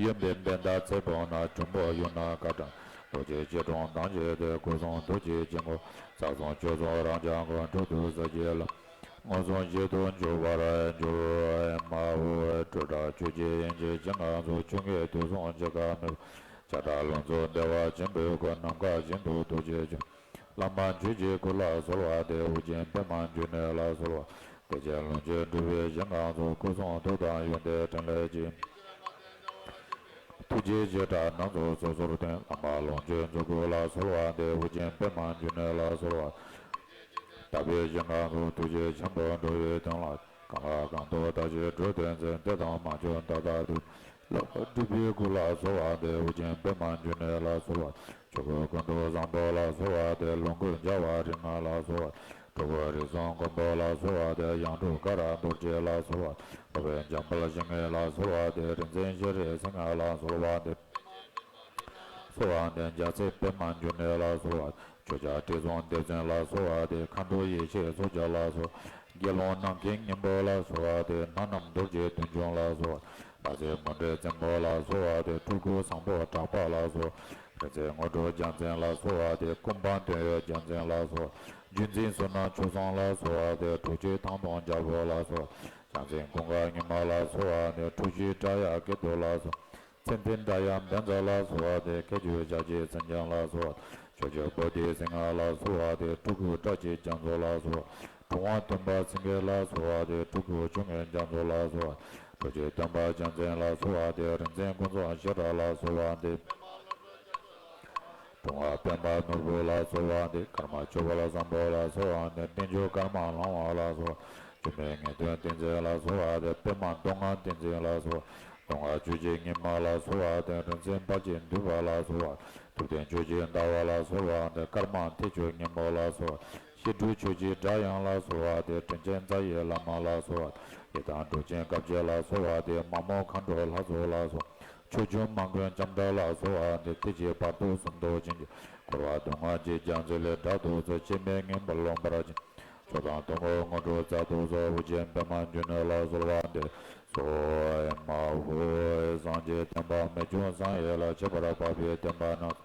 གཡོན་པས་བྷནྡྷ་ཚེ་དཔག་ན། གྲུ་འབུར་གཡུ་ནག་དཀར་ཕྲེང་། རྡོ་རྗེ་སྐྱིལ་ཀྲུང་དང་བཅས་ཏེ། སྐུ་གསུང་ཐུགས་ཀྱི་དཀྱིལ་འཁོར། རྩ་གསུམ་སྤྱོད་གསུམ་རང་སྦྱངས་ཀུན། སྤྲུལ་དུ་ཟབ་ཀྱི་ལམ། མངོན་སུམ་བཞེད་དུ་འཇུག་པར་འགྱུར། མ་ཧོ། གྲུབ་རྟགས་ཆོས་ཀྱི་དབྱིངས་ཀྱི་ཞིང་ཁམས་སུ། ཆོས་དབྱིངས་དུས་གསུམ་འཆར་ཀ་མེད་པར། ཆགས་བྲལ་ལམ་གཙོ་བདེ་བ་ཆེན་པོའི་སྐུ། ནམ་མཁའ་བཞིན་དུ་ཐུགས་རྗེ་ཆེ། བླ་མ་ཆོས་ཀྱི་སྐུ་ལ་གསོལ་བ་འདེབས། ཨོ་རྒྱན་པདྨ་འབྱུང་གནས་ལ་གསོལ་བ། བདེ་ཆེན་ལོངས་སྤྱོད་འགྲུབ་པའི་ཞིང་ཁམས་སུ། སྐུ་གསུང་ཐུགས་དང་ཡོན་ཏན་ཕྲིན་ལས་ཀྱིས། ཐུགས་རྗེའི་བྱེ་བྲག་སྣ་ཚོགས་སོ་སོར་སྟོན། བླ་མ་ལོངས་སྤྱོད་མཛོད་ཀུན་ལ་གསོལ་བ་འདེབས། ཨོ་རྒྱན་པདྨ་འབྱུང་གནས་ལ་གསོལ་བ། དག་པའི་ཞིང་ཁམས་སུ་ཐུགས་རྗེ་ཆེན་པོ་འགྲོ་བའི་དོན་ལ། གང་ལ་གང་འདུལ་བདག་གིས་སྒྲུབ་སྟེ་མཛད། བདེ་དང་མ་བྱོན་ད་ལྟ་དུས། བསླབ་པ་སྒྲུབ་པའི་སྐུ་ལ་གསོལ་བ་འདེབས། ཨོ་རྒྱན་པདྨ་འབྱུང་གནས་ལ་གསོལ་བ། ཆོས་སྐུ་ཀུན་ཏུ་བཟང་པོ་ལ་གསོལ་བ་འདེབས། ལོངས་སྐུ་རྒྱལ་བ་རིགས་ལྔ་ལ་གསོལ་བ། སྤྲུལ་སྐུ་རིགས་གསུམ་མགོན་པོ་ལ་གསོལ་བ་འདེབས། ཡང་སྤྲུལ་ཀ་ར་རྡོ་རྗེ་ལ་གསོལ་བ། འཕགས་པའི་འཇམ་དཔལ་ཞི་ལྔ་ལ་གསོལ་བ་འདེབས། རིག་འཛིན་ཤྲཱི་སེང་གེ་ལ་གསོལ་བ་འདེབས། གསོལ་བ་འདེབས། རྒྱལ་སྲས་པདྨ་འབྱུང་གནས་ལ་གསོལ་བ། ཆོས་རྒྱལ་ཁྲི་སྲོང་ལྡེ་བཙན་ལ་གསོལ་བ་འདེབས། མཁའ་འགྲོ་ཡེ་ཤེས་མཚོ་རྒྱལ་ལ་གསོལ་བ། དགེ་སློང་རྣམ་མཁྱེན་སྙིང་པོ་ལ་གསོལ་བ་འདེབས། ལྷ་ནུབ་རྡོ་རྗེ་བདུད་འཇོམས་ལ་གསོལ་བ། ལྷ་སྲས་མུ་ཌའི་བཙན་པོ་ལ་གསོལ་བ་འདེབས། སྤྲུལ་སྐུ་བཟང་པོ་གྲགས་པ་ལ་གསོལ་བ། རིག་འཛིན་དངོས་གྲུབ་རྒྱལ་མཚན་ལ་གསོལ་བ་འདེབས། ཀུན་སྤངས་དོན་ཡོད་རྒྱལ་མཚན་ལ་གསོལ་བ། བརྒྱུད་འཛིན་བསོད་ནམས་ཆོས་སྲུང་ལ་གསོལ་བ་འདེབས། འཕྲུལ་ཆས་ཐང་སྟོང་རྒྱལ་པོ་ལ་གསོལ་བ། བྱང་སེམས་ཀུན་དགའ་ཉི་མ་ལ་གསོལ་བ་འདེབས། འཁྲུལ་ཞིག་དགྲ་ཡང་སྐེད་དུ་ལ་གསོལ། མཚན་ལྡན་དགྲ་ཡང་བཛྲ་ལ་གསོལ་བ་འདེབས། མཁས་སྤྱོད་ཞབས་ཀྱི་མཚན་བརྒྱངས་ལ་གསོལ་བ། ཕྱོགས་བཅུའི་བུ་སྡེ་སྲིད་ལྔ་ལ་གསོལ་བ་འདེབས། སྤྲུལ་སྐུ་བཀྲ་ཤིས་རྒྱ་མཚོ་ལ་གསོལ་བ། གྲུབ་དབང་སྟོན་པ་སེང་གེ་ལ་གསོལ་བ་འདེབས། སྤྲུལ་སྐུ་ཆོས་དབྱིངས་རྒྱ་མཚོ་ལ་གསོལ་བ། འཕྲུལ་ཆས་སྟོན་པ་རྒྱལ་མཚན་ལ་གསོལ་བ་འདེབས། རིག་འཛིན་ཀུན་བཟང་ཤེས་རབ་ལ་གསོལ་བ་འདེབས། གྲུབ་དབང་སྤེན་པ་ནོར་བུ་ལ་གསོལ་བ་འདེབས། ཀརྨ་ཆོས་འཁོར་བཟང་པོ་ལ་གསོལ་བ་འདེབས། བསྟན་མཆོག་ཀརྨ་ལྷ་དབང་ལ་གསོལ་བ། འཇིགས་མེད་ངེས་དོན་བསྟན་འཛིན་ལ་གསོལ་བ་འདེབས། པདྨ་མདོ་སྔགས་བསྟན་འཛིན་ལ་གསོལ་བ། མདོ་སྔགས་ཆོས་ཀྱི་ཉི་མ་ལ་གསོལ་བ་འདེབས། རིག་འཛིན་དཔལ་གྱི་འདུས་པ་ལ་གསོལ་བ། ཐུབ་བསྟན་ཆོས་ཀྱི་ཟླ་བ་ལ་གསོལ་བ་འདེབས། ཀརྨ་ཐེག་མཆོག་སྙིང་པོ་ལ་གསོལ་བ། བཤད་སྒྲུབ་ཆོས་ཀྱི་སྒྲ་དབྱངས་ལ་གསོལ་བ་འདེབས། དྲིན་ཅན་རྩ་བའི་བླ་མ་ལ་གསོལ་བ། ཡི་དམ་གྲུབ་ཆེན་དཀར་བྱེད་ལ་གསོལ་བ་འདེབས། མ་མོ་མཁའ་འགྲོ་ལྷ་ཚོགས་ལ་གསོལ་བ། ཆོས་སྐྱོང་མ་མགོན་ལྕམ་དྲལ་ལ་གསོལ་བ་འདེབས། ཐེག་ཆེན་བར་དོ་གསུམ་མདོ་ཆེན་གྱི། འཁོར་བ་སྡུག་བསྔལ་གྱི་རྒྱ་མཚོ་ལས། དགྲ་བདུད་ཚུ་སྐྱེ་མེད་ངེས་པར་ལོངས་པར་བྱེད། མཆོག་དང་ཐུན་མོང་དངོས་གྲུབ་རྩལ་དུ་གསོལ། ཨོ་རྒྱན་པདྨ་འབྱུང་གནས་ལ་གསོལ་བ་འདེབས། སྭཱ་ཧཱ་མ་ཧཱུྃ། སངས་རྒྱས་བསྟན་པ་མི་འགྱུར་བཟང་ཡོད་ལ། ཁྱད་པར་འཕགས་པའི་བསྟན་པ་རྣམས།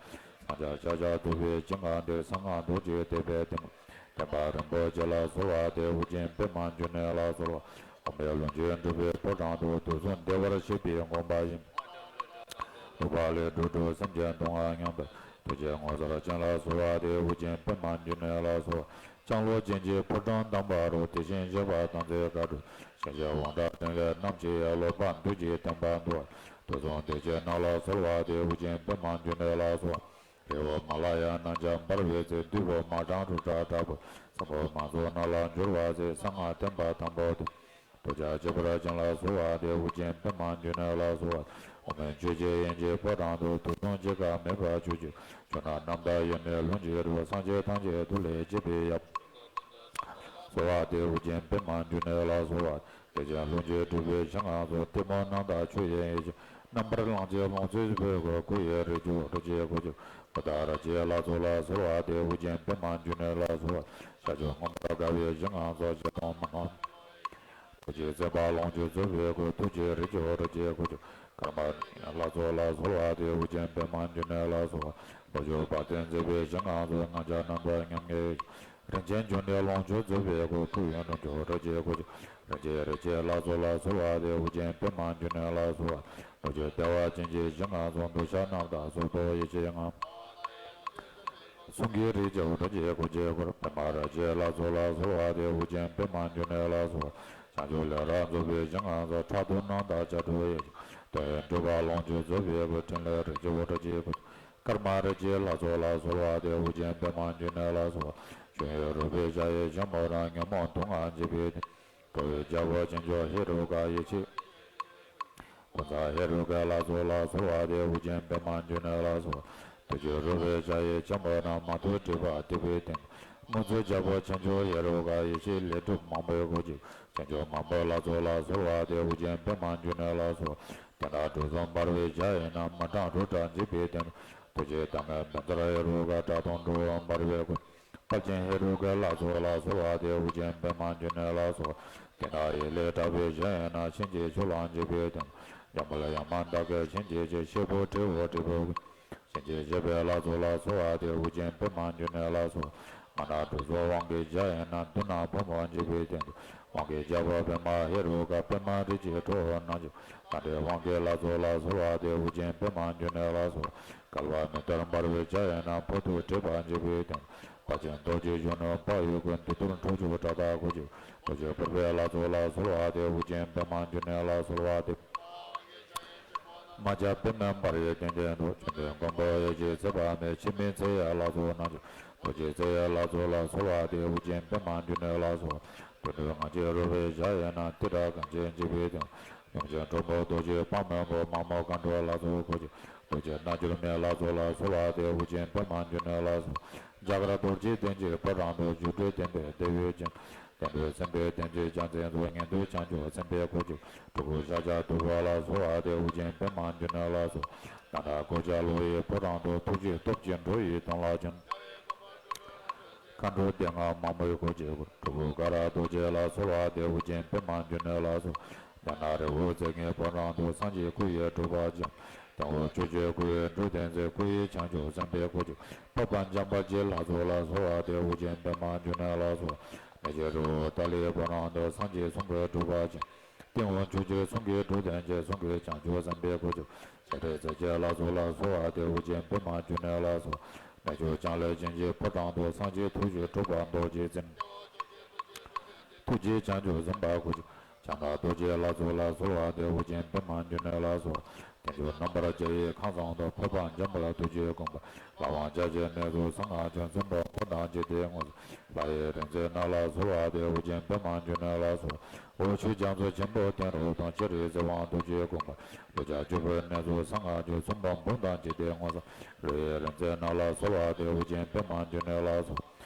ས་སྐྱ་ཤཱཀྱ་ཐུབ་པའི་ཞིང་ཁམས་འདིར། གསང་སྔགས་རྡོ་རྗེ་ཐེག་པའི་བསྟན་པ། བསྟན་པ་རིན་པོ་ཆེ་ལ་གསོལ་བ་འདེབས། ཨོ་རྒྱན་པདྨ་འབྱུང་གནས་ལ་གསོལ་བ། དབུ་མའི་ལུང་བཞི་འགྲུབ་པའི་ཕོ་བྲང་དུ། དུས་གསུམ་བདེ་བར་གཤེགས་པའི་དགོངས་པ་བཞེས། ལུགས་པ་ལས་སྒྲུབ་སྒྲུབ་སེམས་ཅན་སྡུག་བསྔལ་མྱང་འདས། ཐུགས་རྗེ་ངོ་མཚར་ཅན་ལ་གསོལ་བ་འདེབས། ཨོ་རྒྱན་པདྨ་འབྱུང་གནས་ལ་གསོལ་བ། ལྕང་ལོ་ཅན་གྱི་ཕོ་བྲང་དམ་པ་རུ། དེ་བཞིན་གཤེགས་པ་དམ་ཚིག་དཀའ་སྤྱོད། ཞིང་གཤེགས་དབང་དྲག་ཕྲིན་ལས་རྣམས་ཀྱིས། ལོག་པ་འདུལ་ཕྱིར་བསྟན་པ་འདུལ་བ། དུས་གསུམ་བདེ་ཆེན་རྣམས་ལ་གསོལ་བ་འདེབས། ཨོ་རྒྱན་པདྨ་འབྱུང་གནས་ལ་གསོལ་བ། རི་བོ་མ་ལ་ཡ་རྣམས་ཀྱང་འབར་བའི་ཚལ། བདུད་དཔུང་མ་བྲང་རུ་དྲག་དྲག་པོས། ས་འཁོར་མ་ཚོགས་རྣམས་ལ་འབྱོར་བ་མཛད། གསང་སྔགས་བསྟན་པ་དང་པོ་སྟོན། ཐུགས་རྗེ་ཆེ་བར་བྱིན་ལ་གསོལ་བ་འདེབས། ཨོ་རྒྱན་པདྨ་འབྱུང་གནས་ལ་གསོལ་བ། འོག་མིན་ཆོས་ཀྱི་དབྱིངས་ཀྱི་ཕོ་བྲང་དུ། དུས་གསུམ་འཆར་ཀ་མེད་པར་ཆོས་ཀྱི་ཆོས་རྣམས་རྣམ་དག་ཡོད་མེད་ལྷུན་གྱིས་གྲུབ། སངས་རྒྱས་ཐམས་ཅད་ཐུགས་ལས་སྐྱེས་པའི་ཡབ། གསོལ་བ་འདེབས། ཨོ་རྒྱན་པདྨ་འབྱུང་གནས་ལ་གསོལ་བ། དེ་བཞིན་ལྷུན་གྱིས་གྲུབ་པའི་ཞིང་ཁམས་སུ། གཏི་མུག་རྣམ་དག་ཆོས་ཅན། ཡེ་ཤེས་རྣམ་པར་ལྷུང་བྱེད། ལོངས་སྤྱོད་སྤེལ་དགོས། སྐུ་ཡི་རིགས་ཀྱི་འོད་ཀྱི་སྐུ། ཀུན་ཏུ་རིག་བྱེད་ལྷ་ཚོགས་ལ་གསོལ་བ་འདེབས། ཨོ་རྒྱན་པདྨ་འབྱུང་གནས་ལ་གསོལ་བ། ཤར་ཕྱོགས་མངོན་པར་དགའ་བའི་ཞིང་ཁམས་སུ། ཞི་མཐོང་མི་ཕམ་ཐུགས་རྗེས་བརྩེ་བ་ལོངས་སྤྱོད་རྫོགས་པའི་སྐུ། ཐུགས་རྗེའི་རིགས་ཀྱི་འོད་ཀྱི་སྐུ། ཀརྨ་ཡེ་ཤེས་ལྷ་ཚོགས་ལ་གསོལ་བ་འདེབས། ཨོ་རྒྱན་པདྨ་འབྱུང་གནས་ལ་གསོལ་བ། ལྷོ་ཕྱོགས་དཔལ་ལྡན་མཛེས་པའི་ཞིང་ཁམས་སུ། ང་རྒྱལ་རྣམ་པར་ཉམས་དགའི་རིན་ཆེན་འབྱུང་གནས་ལོངས་སྤྱོད་རྫོགས་པའི་སྐུ། སྐུ་ཡི་འགྲོ་མཆོག་རིགས་ཀྱི་སྐུ། རིན་ཆེན་རིགས་ཀྱི་ལྷ་ཚོགས་ལ་གསོལ་བ་འདེབས། ཨོ་རྒྱན་པདྨ་འབྱུང་གནས་ལ་གསོལ་བ། ལྷོ་ཕྱོགས་བདེ་བ་ཅན་གྱི་ཞིང་ཁམས་སུ། འདུ་ཤེས་རྣམ་དག་གསུམ་དང་ཡེ་ཤེས་ལྔ། གསུང་གི་རིགས་ཀྱི་འོད་ཀྱི་སྐུ། ཆོས་སྐུ་པདྨ་རིགས་ཀྱི་ལྷ་ཚོགས་ལ་གསོལ་བ་འདེབས། ཨོ་རྒྱན་པདྨ་འབྱུང་གནས་ལ་གསོལ་བ། བྱང་ཆུབ་ལས་རབ་རྫོགས་པའི་ཞིང་ཁམས་སུ། ཕྲག་དོག་རྣམ་དག་བྱ་སྒྲོ་ཡི། དོན་ཡོད་གྲུབ་པ་ལོངས་སྤྱོད་རྫོགས་པའི་སྐུ། ཕྲིན་ལས་རིགས་ཀྱི་འོད་ཀྱི་སྐུ། ཀརྨ་རིགས་ཀྱི་ལྷ་ཚོགས་ལ་གསོལ་བ་འདེབས། ཨོ་རྒྱན་པདྨ་འབྱུང་གནས་ལ་གསོལ་བ། སྤྱོད་ཡུལ་རོལ་པའི་ཇ་ཡི་ཆེན་མོ་རང་། ཉོན་མོངས་དུག་ལྔ་འཇིག་པའི་གཏེར། འགྲོ་བའི་རྒྱལ་པོ་ཆེན་མཆོག་ཧེ་རུ་ཀ་ཡེ་ཤེས། ཀུན་བཟང་ཧེ་རུ་ཀའི་ལྷ་ཚོགས་ལ་གསོལ་བ་འདེབས། ཨོ་རྒྱན་པདྨ་འབྱུང་གནས་ལ་གསོལ་བ། དུག་ཆུ་རོལ་པའི་ཇ་ཡི་ཆེན་མོ་རང་། མ་ཐུབ་སྒྲིབ་པ་འདུལ་བའི་གཏེར། མུ་ཙི་རྒྱལ་པོ་ཆེན་མཆོག་ཧེ་རུ་ཀ་ཡེ་ཤེས་ལས་གྲུབ་མང་པོའི་སྐུ་གཅིག། ཆོས་སྐྱོང་མང་པོའི་ལྷ་ཚོགས་ལ་གསོལ་བ་འདེབས། ཨོ་རྒྱན་པདྨ་འབྱུང་གནས་ལ་གསོལ་བ། དེ་ན་དྲི་བཟང་འབར་བའི་ཇ་ཡི་ནང་། མི་གྲངས་དྲུག་ཕྲག་འཇིག་པའི་གཏེར། ཐུགས་རྗེའི་མདངས་ཀྱིས་བཻ་ཙཱ་ཧེ་རུ་ཀ། དགྲ་གདོན་འགྲོ་བ་འབར་བའི་སྐུ། དཔལ་ཆེན་ཧེ་རུ་ཀའི་ལྷ་ཚོགས་ལ་གསོལ་བ་འདེབས། ཨོ་རྒྱན་པདྨ་འབྱུང་གནས་ལ་གསོལ་བ། དེ་ན་ཡེ་ལས་དྲག་པོའི་ཇ་ཡི་ནང་། གཤིན་རྗེའི་ཆོས་ལ་འཇིགས་པའི་གཏེར། འཇམ་དཔལ་ཡང་མ་དག་གི་གཤིན་རྗེའི་གཅིག། གཤེད་པོ་ཁྲོ་བོ་དྲེད་པོའི་སྐུ། གཤིན་རྗེ་བཞི་པའི་ལྷ་ཚོགས་ལ་གསོལ་བ་འདེབས། ཨོ་རྒྱན་པདྨ་འབྱུང་གནས་ལ་གསོལ་བ། མ་ན་གྲུ་ཚོགས་དབང་གི་ཇ་ཡི་ནང་། མདུན་ན་ཕོ་མོ་འཇིགས་པའི་གཏེར། དབང་གི་རྒྱལ་པོ་པདྨ་ཧེ་རུ་ཀ། པདྨ་རིགས་ཀྱི་ཁྲོ་བོ་རྣམས་ཀྱི། དང་འདྲེན་དབང་གི་ལྷ་ཚོགས་ལ་གསོལ་བ་འདེབས། ཨོ་རྒྱན་པདྨ་འབྱུང་གནས་ལ་གསོལ་བ། བསྐལ་པ་མེ་ལྟར་འབར་བའི་ཇ་ཡི་ནང་། ཕོ་ཐུག་དྲེགས་པ་འཇིགས་པའི་གཏེར། དཔལ་ཆེན་རྡོ་རྗེ་གཞོན་ནུ་འཕགས་ཡུལ་ཀུན། དུས་གཏེར་ཁྲོ་ཆུ་བྲག་དང་སྐོར་གྱི། ཐུགས་རྗེ་ཕུར་པའི་ལྷ་ཚོགས་ལ་གསོལ་བ་འདེབས། ཨོ་རྒྱན་པདྨ་འབྱུང་གནས་ལ་གསོལ་བ་འདེབས། རྨ་བྱ་པདྨས་འབར་བའི་སྟེང་གདན་དུ། བཅོམ་ལྡན་མགོན་པོ་ཡེ་ཤེས་ཚེ་དཔག་མེད། འཆི་མེད་ཚེ་ཡི་ལྷ་ཚོགས་རྣམས་ཀྱི། ཐུགས་རྗེས་བརྩེ་བའི་ལྷ་ཚོགས་ལ་གསོལ་བ་འདེབས། ཨོ་རྒྱན་པདྨ་འབྱུང་གནས་ལ་གསོལ་བ། དུད་འགྲོའི་ངང་ཚུལ་རོལ་པའི་ཇ་ཡི་ནང་། ཏི་ཏྲ་གང་ཆེན་འཇིགས་པའི་གཏེར། ཡུམ་ཆེན་ཁྲོ་མོ་རྡོ་རྗེ་དཔལ་མོའི་བུ། མ་མོ་མཁའ་འགྲོ་ལྷ་ཚོགས་སྐོར་གྱི། ཐུགས་རྗེ་རྣལ་འབྱོར་མའི་ལྷ་ཚོགས་ལ་གསོལ་བ་འདེབས། ཨོ་རྒྱན་པདྨ་འབྱུང་གནས་ལ་གསོལ། རྒྱ་གར་རྡོ་རྗེ་གདན་གྱི་ཕོ་བྲང་དུ། སྒྱུ་འཕྲུལ་ལྡན་པའི་ལྡེའུ་བཞིན། བསྟན་པའི་སེམས་དཔའི་གདན་གྱི་རྒྱལ་མཚན་དུ། ཉན་ཐོས་བྱང་ཆུབ་སེམས་དཔའི་སྐུ་གཅིག། སྤྲུལ་སྐུ་ཤཱཀྱ་ཐུབ་པ་ལ་གསོལ་བ་འདེབས། ཨོ་རྒྱན་པདྨ་འབྱུང་གནས་ལ་གསོལ། ནཱ་ལས་གོ་ཆ་ལུགས་ཡི་ཕོ་བྲང་དུ། ཐུགས་རྗེའི་སྟོབས་ཀྱིས་འགྲོ་བའི་དོན་ལ་བྱོན། མཁའ་འགྲོ་སྡེ་ལྔ་མ་མོའི་སྐུ་གཅིག། སྤྲུལ་སྐུ་ཀ་ར་རྡོ་རྗེ་ལ་གསོལ་བ་འདེབས། ཨོ་རྒྱན་པདྨ་འབྱུང་གནས་ལ་གསོལ། ཡང་ན་རི་བོ་རྩེ་ལྔའི་ཕོ་བྲང་དུ། སངས་རྒྱས་སྐུ་ཡི་སྒྲུབ་པ་ཅན། སྟེང་འོག་ཕྱོགས་བཅུའི་སྐུ་ཡི་འབྲུ་དོན་མཛད། སྐུ་ཡི་བྱང་ཆུབ་སེམས་དཔའི་སྐུ་གཅིག། འཕགས་པ་འཇམ་དཔལ་གྱི་ལྷ་ཚོགས་ལ་གསོལ་བ་འདེབས། ཨོ་རྒྱན་པདྨ་འབྱུང་གནས་ལ་གསོལ། མེ་བྱའི་རི་བོ་ཏཱ་ལའི་ཕོ་བྲང་དུ། སངས་རྒྱས་གསུང་གི་སྒྲུབ་པ་ཅན། སྟེང་འོག་ཕྱོགས་བཅུའི་གསུང་གི་འབྲུ་དོན་མཛད། གསུང་གི་བྱང་ཆུབ་སེམས་དཔའི་སྐུ་གཅིག། བྱེ་བྲག་རྩ་བརྒྱད་ལྷ་ཚོགས་ལ་གསོལ་བ་འདེབས། ཨོ་རྒྱན་པདྨ་འབྱུང་གནས་ལ་གསོལ། མེ་ལྕེ་ལྕང་ལོའི་བྱིན་གྱིས་ཕོ་བྲང་དུ། སངས་རྒྱས་ཐུགས་རྗེ་སྒྲུབ་པ་རྡོ་རྗེ་འཛིན། ཐུགས་རྗེའི་བྱང་ཆུབ་སེམས་དཔའ་སྐུ་གཅིག། ཕྱག་ན་རྡོ་རྗེ་ལྷ་ཚོགས་ལ་གསོལ་བ་འདེབས། ཨོ་རྒྱན་པདྨ་འབྱུང་གནས་ལ་གསོལ། བརྟན་བཞུགས་རྣམ་པར་རྒྱལ་བའི་ཁང་བཟང་དུ། འཕགས་པ་འཇམ་དཔལ་ཐུགས་རྗེའི་དགོངས་པ། ལྷ་དབང་འཇའ་ཆེན་གནས་སུ་གསང་སྔགས་ཆོས་འཛིན་པ་འབུམ་དང་འཇིག་རྟེན་དངོས། ལྷ་ཡི་རིག་འཛིན་རྣམས་ལ་གསོལ་བ་འདེབས། ཨོ་རྒྱན་པདྨ་འབྱུང་གནས་ལ་གསོལ། འོག་ཆོས་རྒྱ་མཚོ་ཆེན་པོ་དོན་རབ་དང་། སྤྱན་རས་གཟིགས་དབང་ཐུགས་རྗེའི་དགོངས་པ། ཀླུ་བྱང་ཆུབ་པའི་གནས་སུ་གསང་སྔགས་ཆོས་འཛིན་པ་འབུམ་དང་འཇིག་རྟེན་དངོས། ཀླུ་ཡི་རིག་འཛིན་རྣམས་ལ་གསོལ་བ་འདེབས། ཨོ་རྒྱན་པདྨ་འབྱུང་གནས་ལ་གསོལ།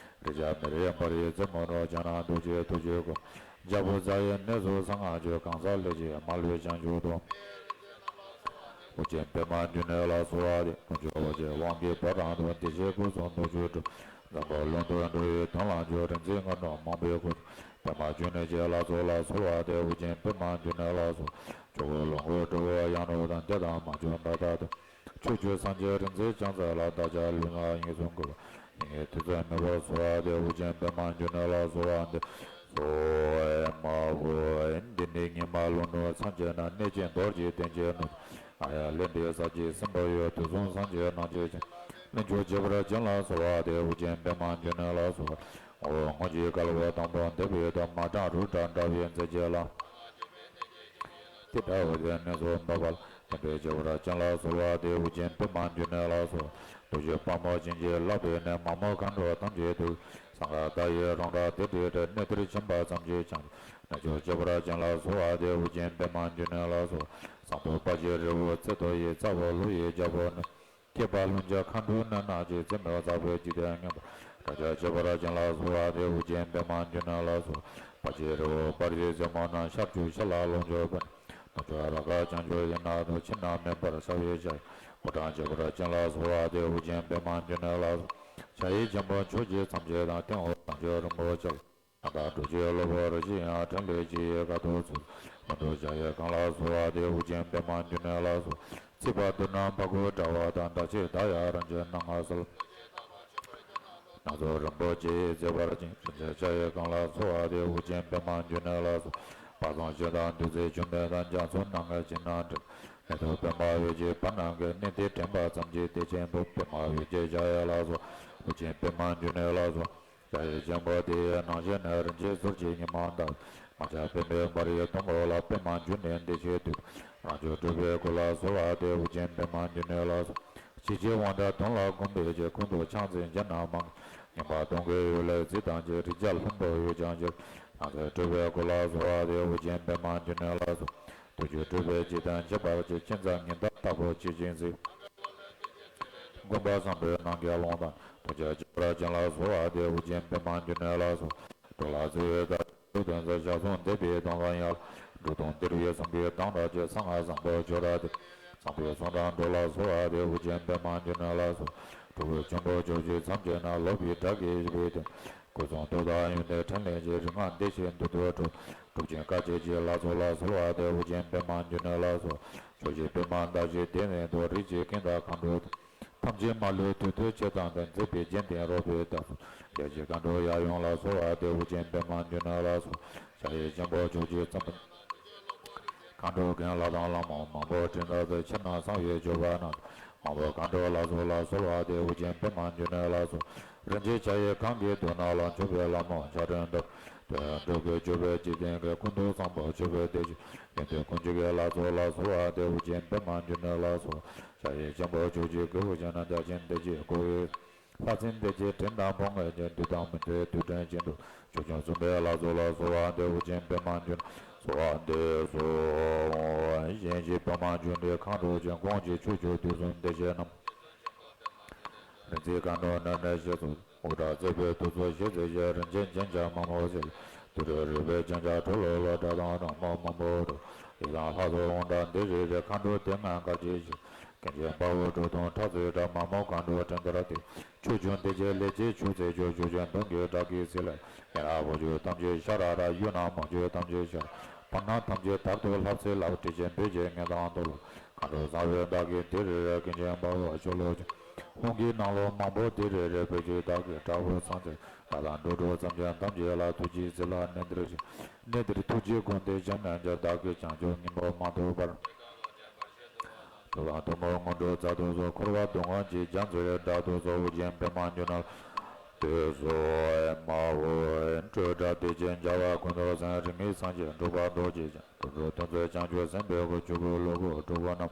རེག་བྱ་མེ་རི་འབར་བའི་རྩེ་མོ་ནས། ལྕགས་སྣ་རྡོ་རྗེ་ཐུགས་རྗེའི་དགོངས། རྒྱ་ཕོ་རྩ་ཡི་གནས་སུ་གསང་སྔགས་ཆོས། གང་ཟག་ལས་ཀྱི་མ་ལུས་བྱང་ཆུབ་ཏུ། ཨོ་རྒྱན་པདྨ་འབྱུང་གནས་ལ་གསོལ་བ་འདེབས། དཀོན་མཆོག་རྡོ་རྗེ་དབང་གི་ཕོ་བྲང་དུ། བདེ་གཤེགས་སྐུ་གསུང་ཐུགས་རྒྱུད་སྒྲུབ། འཛམ་བུ་གླིང་དུ་འགྲོ་བའི་དོན་ལ་འཇུག། རིག་འཛིན་དངོས་གྲུབ་མང་པོའི་སྐུ། པདྨ་འབྱུང་གནས་ཀྱི་ལྷ་ཚོགས་ལ་གསོལ་བ་འདེབས། ཨོ་རྒྱན་པདྨ་འབྱུང་གནས་ལ་གསོལ། ཇོ་བོ་ལོངས་སྐུ་སྤྲུལ་སྐུ་ཡང་ནོར་བུ་དང་། རྒྱ་དང་མ་བྱོན་ད་ལྟ་དུ། ཕྱོགས་བཅུའི་སངས་རྒྱས་རིག་འཛིན་ཕྱག་འཚལ་ལ། བདག་ཅག་ལུས་ངག་ཡིད་གསུམ་གུས་པ། ཡིད་གཉིས་ཐེ་ཚོམ་མེད་པར་གསོལ་བ་འདེབས། ཨོ་རྒྱན་པདྨ་འབྱུང་གནས་ལ་གསོལ་བ་འདེབས། གསོལ་བ་མ་བུ། འདི་ནི་ཉི་མ་ལྷོ་ནུབ་མཚམས་ཅན་ན། གནས་ཆེན་རྡོ་རྗེ་གདན་གྱི་ནུབ། ང་ཡང་ལས་འབྲས་ཟག་བཅས་ཟིན་པར་ཡོད། དུས་གསུམ་སངས་རྒྱས་རྣམས་ཀྱི་ཞིང་། གནས་མཆོག་ཁྱད་པར་ཅན་ལ་གསོལ་བ་འདེབས། ཨོ་རྒྱན་པདྨ་འབྱུང་གནས་ལ་གསོལ་བ། ངོ་བོ་དངོས་གཞི་བསྐལ་པ་དང་པོ་འདས་པའི་དུས། མ་གྲངས་རབ་ཏུ་གྲགས་པའི་མཛད་རྗེས་ལ། ཏི་ཏྲ་འོད་ཟེར་གནས་སུ་འབབ་པ་ལ། རྟེན་འབྲེལ་ཁྱད་པར་ཅན་ལ་གསོལ་བ་འདེབས། ཨོ་རྒྱན་པདྨ་འབྱུང་གནས་ལ་གསོལ། རྡོ་རྗེ་དཔལ་མོ་བྱིན་གྱིས་བརླབས་པའི་གནས། མ་མོ་མཁའ་འགྲོ་ཐམས་ཅད་འདུ། གསང་སྔགས་བརྡ་ཡི་རོང་བྲག་དེར་གྲིབ་བྲལ། གནས་དེར་ཕྱིན་པ་ཐམས་ཅད་བྱང་ཆུབ། གནས་མཆོག་ཁྱད་པར་ཅན་ལ་གསོལ་བ་འདེབས། ཨོ་རྒྱན་པདྨ་འབྱུང་གནས་ལ་གསོལ། ཟངས་མདོག་དཔལ་གྱི་རི་བོ་རྩེ་ཏོག་ཡི། རྩ་བ་ཀླུ་ཡི་རྒྱལ་པོ་ནི། ཁྱད་པར་ལྷུན་གྱིས་མཁའ་འགྲོ་མི་རྣམས་ཀྱི། རྩེ་མོ་འཛག་པའི་འཇིག་རྟེན་མངོན་པར། དགྲ་བཅོམ་ཁྱད་པར་ཅན་ལ་གསོལ་བ་འདེབས། ཨོ་རྒྱན་པདྨ་འབྱུང་གནས་ལ་གསོལ། པ་ཅེ་རི་བོ་པར་གྱི་རྩེ་མོ་ན། ཤར་ཕྱོགས་ཤར་ལ་ལུང་ཕྱོགས་པ། ནུབ་ཕྱོགས་ར་ག་བྱང་ཕྱོགས་ཡིན་ན་དུ། ཕྱི་ནང་མེ་འབར་ས་བའི་ཆ། ཕོ་བྲང་ཁྱད་པར་ཅན་ལ་གསོལ་བ་འདེབས། ཨོ་རྒྱན་པདྨ་འབྱུང་གནས་ལ་གསོལ། ཕྱག་གཡས་བྱང་བུ་ཕྱོགས་བཞི་མཚམས་བཅད་དང་། སྟེང་འོག་བྱང་ཕྱོགས་རིན་པོ་ཆེ་ལ། གང་དག་སྒྲུབ་བྱེད་གློ་བུར་ཞི་ཡང་། ཕྲིན་ལས་ཇི་ཡི་ཁ་དོག་ཚུལ། མི་འགྲོ་འཇའ་ཡི་གང་ལ་གསོལ་བ་འདེབས། ཨོ་རྒྱན་པདྨ་འབྱུང་གནས་ལ་གསོལ། ཚེས་པ་བདུན་ན་འཕགས་པའི་དྲ་བ་དང་། ཟླ་ཕྱེད་ཟླ་ཡག་རིན་ཆེན་སྣ་ལྔ་གསལ། སྣ་ཚོགས་རིན་པོ་ཆེས་མཛེས་པར་བརྒྱན། རིན་ཆེན་འཇའ་ཡི་གང་ལ་གསོལ་བ་འདེབས། ཨོ་རྒྱན་པདྨ་འབྱུང་གནས་ལ་གསོལ། དཔག་བསམ་ཤིང་དང་བདུད་རྩི་ཆུ་མེ་དང་། རྒྱ་མཚོ་སྣ་ལྔའི་བྱིན་རླབས་འདྲེས། མེ་ཏོག་པདྨ་འོད་ཀྱི་བར་སྣང་གི། གནས་འདིར་དྲན་པ་ཙམ་གྱིས་བདེ་ཆེན་འགྲུབ། པདྨ་འོད་ཀྱི་འཇའ་ཡི་ལ་གསོལ། ཨོ་རྒྱན་པདྨ་འབྱུང་གནས་ལ་གསོལ། འཇའ་ཡི་ཆེན་པོ་དེ་ཡི་ནང་བཞིན་ནི། རིན་ཆེན་གསེར་གྱི་ཉི་མ་ལྟ་བུ། མ་ཆགས་པདྨའི་འབར་བའི་སྡོང་པོ་ལ། པདྨ་འབྱུང་གནས་བདེ་ཆེན་འདུས། རང་བྱུང་གྲུབ་པའི་སྐུ་ལ་གསོལ་བ་འདེབས། ཨོ་རྒྱན་པདྨ་འབྱུང་གནས་ལ་གསོལ། ཕྱི་ཕྱི་དབང་དྲག་གདོན་ལ་འགོམ་པའི་ཕྱིར། སྐུ་མདོག་ཕྱག་མཚན་ཅན་རྣམས་མང་། མྱུར་བག་གདོན་བགེགས་ཡོ་ལས་རྩིས་དང་བཅས། རིགས་བརྒྱ་ལྷུན་པོ་འོད་ཀྱང་ཆེར། རང་བྱུང་གྲུབ་པའི་སྐུ་ལ་གསོལ་བ་འདེབས། ཨོ་རྒྱན་པདྨ་འབྱུང་གནས་ལ་གསོལ། ཐུགས་རྒྱུད་གྲུབ་པའི་སྤྱི་དང་ཁྱད་པར་ཅན། མཁྱེན་བརྩེ་ཉི་ཟླ་ལྟ་བུར་ཆེར་བཞེངས་མཛད། མགོན་པོ་བཟང་པོའི་རྣམ་རྒྱལ་ཀློང་དང་། ཐུགས་རྗེ་ཆེན་པོར་བྱིན་རླབས་གསོལ་བ་འདེབས། ཨོ་རྒྱན་པདྨ་འབྱུང་གནས་ལ་གསོལ། འགྲོ་ལ་བརྩེ་བའི་བདག་ཐུགས་དོན་མཛད། ཞག་གསུམ་འདས་པའི་སྡོམ་པ་ཡང་། འགྲོ་དོན་སྟེར་བའི་བསམ་པའི་དང་འདྲ་བྱེད། གསང་སྔགས་བཟང་པོ་ཆོས་སྒྲ་དེ། བཟང་པོའི་གསུང་དང་འགྲོ་ལ་གསོལ་བ་འདེབས། ཨོ་རྒྱན་པདྨ་འབྱུང་གནས་ལ་གསོལ། སྤྲུལ་སྐུ་ཆེན་པོ་ཕྱོགས་བཅུའི་མཚམས་བཅད་ནས། སློབ་བུའི་སྒྲ་སྐད་ཞུ་བའི་དོན། སྐུ་གསུང་ཐུགས་དང་ཡོན་ཏན་ཕྲིན་ལས་ཀྱི། རིག་སྔགས་བདེ་གཤེགས་འདུས་མཐུ་སྒྲུབ། གྲུབ་ཆེན་བཀའ་བརྒྱད་ཀྱི་ལྷ་ཚོགས་ལ་གསོལ་བ་འདེབས། ཨོ་རྒྱན་པདྨ་འབྱུང་གནས་ལ་གསོལ། ཕྱོགས་བཞིར་པདྨ་འདབ་བཞི་ལྡན་ནས་འདུ། རིགས་བཞིའི་ཀུན་བདག་མཁའ་འགྲོ་དང་། ཐམས་ཅད་མ་ལུས་ཐུགས་རྟེན་ཆེ་དང་ལྡན། མཛད་པའི་རྒྱན་ལྡན་རོལ་པའི་དར་ཚོགས། རྒྱལ་སྲས་མཁའ་འགྲོ་ཡབ་ཡུམ་ལ་གསོལ་བ་འདེབས། ཨོ་རྒྱན་པདྨ་འབྱུང་གནས་ལ་གསོལ། འཇའ་ཡི་ཆེན་པོ་ཕྱོགས་བཅུའི་མཚམས། མཁའ་འགྲོ་མགོན་ལྷ་དང་ལྷ་མོ་མང་པོ་སྤྲིན་ལྟར་དུ། ཕྱི་ནང་གསང་བའི་སྤྱོད་པ་རྣམས། མང་པོ་མཁའ་འགྲོ་ལྷ་ཚོགས་ལ་གསོལ་བ་འདེབས། ཨོ་རྒྱན་པདྨ་འབྱུང་གནས་ལ་གསོལ། རིན་ཆེན་འཇའ་ཡི་གང་གི་མདུན་ནས་ལ། མཆོད་པའི་ལྷ་མོ་ཆར་སྤྲིན་ལྟར། དོན་གྲུབ་པའི་སྤྱོད་པའི་འཇིག་རྟེན་གྱི། ཀུན་ཏུ་བཟང་པོ་མཆོད་པའི་བདེ་ཆེན། ཡོན་ཏན་ཀུན་གྱི་ལྷ་ཚོགས་ལ་གསོལ་བ་འདེབས། ཨོ་རྒྱན་པདྨ་འབྱུང་གནས་ལ་གསོལ། འཇའ་ཡི་ཆེན་པོ་ཕྱོགས་བཅུའི་སྐུ། ཕྱི་ནང་བརྒྱ་བྱིན་བདེ་སྐྱིད་སྐུ། ལྷ་སྲིན་སྡེ་བརྒྱད་སྤྲིན་དང་ཕོ་ཉ་ཅན། བདུད་དང་མི་འབྲལ་རྡུལ་ཕྲན་གྱི་འགྲོ། ཕྱོགས་སྐྱོང་སྲུང་མའི་ལྷ་ཚོགས་ལ་གསོལ་བ་འདེབས། ཨོ་རྒྱན་པདྨ་འབྱུང་གནས་ལ་གསོལ་བ་འདེབས་སོ། གཞན་ཞིག་པདྨ་འབྱུང་གནས་མཁའ་འགྲོ་ཅན། དགོངས་ཀྱི་ཕྱོགས་བཅུ་དུས་གསུམ་བདེ་གཤེགས་རྣམས། རིག་འཛིན་མཁའ་འགྲོ་མ་ཎི་བཞི་ཚོགས། དབུ་སྐྲ་བརྩེགས་པའི་ཐོར་ཚུགས་བཞི་བརྩེགས་བཞི། རིན་ཆེན་རྒྱན་ཆ་མ་མོ་ཟེར། དུར་ཁྲོད་རོལ་པའི་རྒྱན་ཆ་འཁྲབ་ལོ་ལོ། སྒྲ་གདངས་སྣང་མོ་མང་པོ་སྒྲོག། ཡི་དམ་ལྷ་ཚོགས་དབང་དྲག་འདི་རེ་རེ། མཁའ་འགྲོ་སྡེ་ལྔའི་གར་གྱིས་བཞུགས། ཀུན་མཁྱེན་དཔའ་བོ་གྲུབ་ཐོབ་ཁྲག་འཚོལ་སྒྲ། མ་མོ་མཁའ་འགྲོ་སྤྲིན་ལྟར་བརྡོལ། ཕྱོགས་བཅུ་སྡེ་བརྒྱད་ལས་བྱེད་ཕྱུག་རྫི་ཁྱོད། ཕྱོགས་བཅུ་གདོན་བགེགས་དགྲ་བགེགས་ཚེ་ལས། ཉེ་རབས་བུ་ཆུང་ཐམས་ཅད་ཤ་ར་ར། གཡུལ་ན་མ་བྱོན་ཐམས་ཅད་ཤ་ར། བར་སྣང་ཐམས་ཅད་དར་དུ་ལྷབ་ཚེ་ལྷབ། ཁྲི་ཆེན་བོད་ཀྱི་ངེས་དང་རྡོ་ལོ། མཁའ་འགྲོ་གསང་བའི་བདག་གིས་འདི་རེ་རེ། ཀུན་མཁྱེན་དཔའ་བོ་ཁྱོད་ལོ་ཆུང་། ཧཱུྃ་གི་ནང་ལོགས་མང་པོ་འདི་རེ་རེ། བོད་ཀྱི་བདག་གིས་དྲག་པོ་ཚངས་ཆེན། ར་དང་འགྲོ་དྲུག་ཙམ་ཅན་ཐམས་ཅད་ལ། ཐུགས་རྗེས་གཟིགས་ལ་གནས་འདིར་ཞུགས། གནས་འདིར་ཐུགས་རྗེས་དགོངས་ཏེ་བྱོན་ནས་ཀྱང་། བདག་གིས་བྱང་ཆུབ་སྙིང་པོ་མ་ཐོབ་བར། ཐུབ་དང་ཐུན་མོང་དངོས་གྲུབ་སྩལ་དུ་གསོལ། འཁོར་བ་སྡུག་བསྔལ་གྱི་རྒྱ་མཚོ་ལས་བསྒྲལ་དུ་གསོལ། ཨོ་རྒྱན་པདྨ་འབྱུང་གནས་ལ་འདུས་སོ། ཨེ་མ་ཧོ། སྤྲོས་བྲལ་བདེ་ཆེན་རྒྱལ་བ་ཀུན་ཏུ་བཟང་། རིགས་ངེས་སངས་རྒྱས་འབྲུག་པ་རྡོ་རྗེ་འཆང་། དོན་གྲུབ་དོན་མཛད་བྱང་ཆུབ་སེམས་དཔའི་སྐུ། ཆོས་སྐུ་ཀླུ་སྐུ་སྤྲུལ་སྐུ་རྣམས།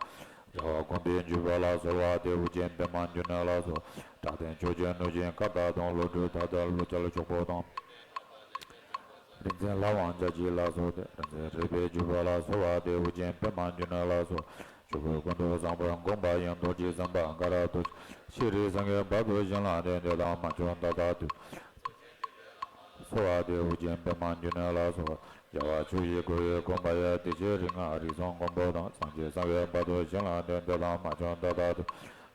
རྒྱལ་བ་དགོངས་པའི་འཇུག་པ་ལ་གསོལ་བ་འདེབས། ཨོ་རྒྱན་པདྨ་འབྱུང་གནས་ལ་གསོལ། དྲག་ལྡན་ཆོས་ཀྱི་གནོད་སྦྱིན་ཁྭ་ཏ་དང་། ཀླུ་སྒྲུབ་ཐ་དད་ཀླུ་རྒྱལ་གཤོག་པོ་དང་། རིག་འཛིན་ལྷ་དབང་འཇའ་ཆེན་ལ་གསོལ་ཏེ། རིག་འཛིན་རིག་པའི་འཇུག་པ་ལ་གསོལ་བ་འདེབས། ཨོ་རྒྱན་པདྨ་འབྱུང་གནས་ལ་གསོལ། ཆོས་སྐུ་ཀུན་ཏུ་བཟང་པོ་དགོངས་པ་ཡི། རྡོ་རྗེ་སེམས་དཔའ་དགའ་རབ་ཏུ། ཤེས་རིག་སེང་གེ་བར་དུ་བཞིན་ལ་ནི། འདི་དང་མ་བྱོན་ད་ལྟ་དུས། གསོལ་བ་འདེབས། ཨོ་རྒྱན་པདྨ་འབྱུང་གནས་ལ་གསོལ། རྒྱལ་བ་ཆོས་ཀྱི་སྐུ་ཡི་དགོངས་པ་ཡི། བདེ་ཆེན་རིག་སྔགས་རིགས་གསུམ་མགོན་པོ་དང་། སངས་རྒྱས་སེང་གེ་བར་དུ་བཞིན་ལ་ནི། འདི་དང་མ་བྱོན་ད་ལྟ་དུས།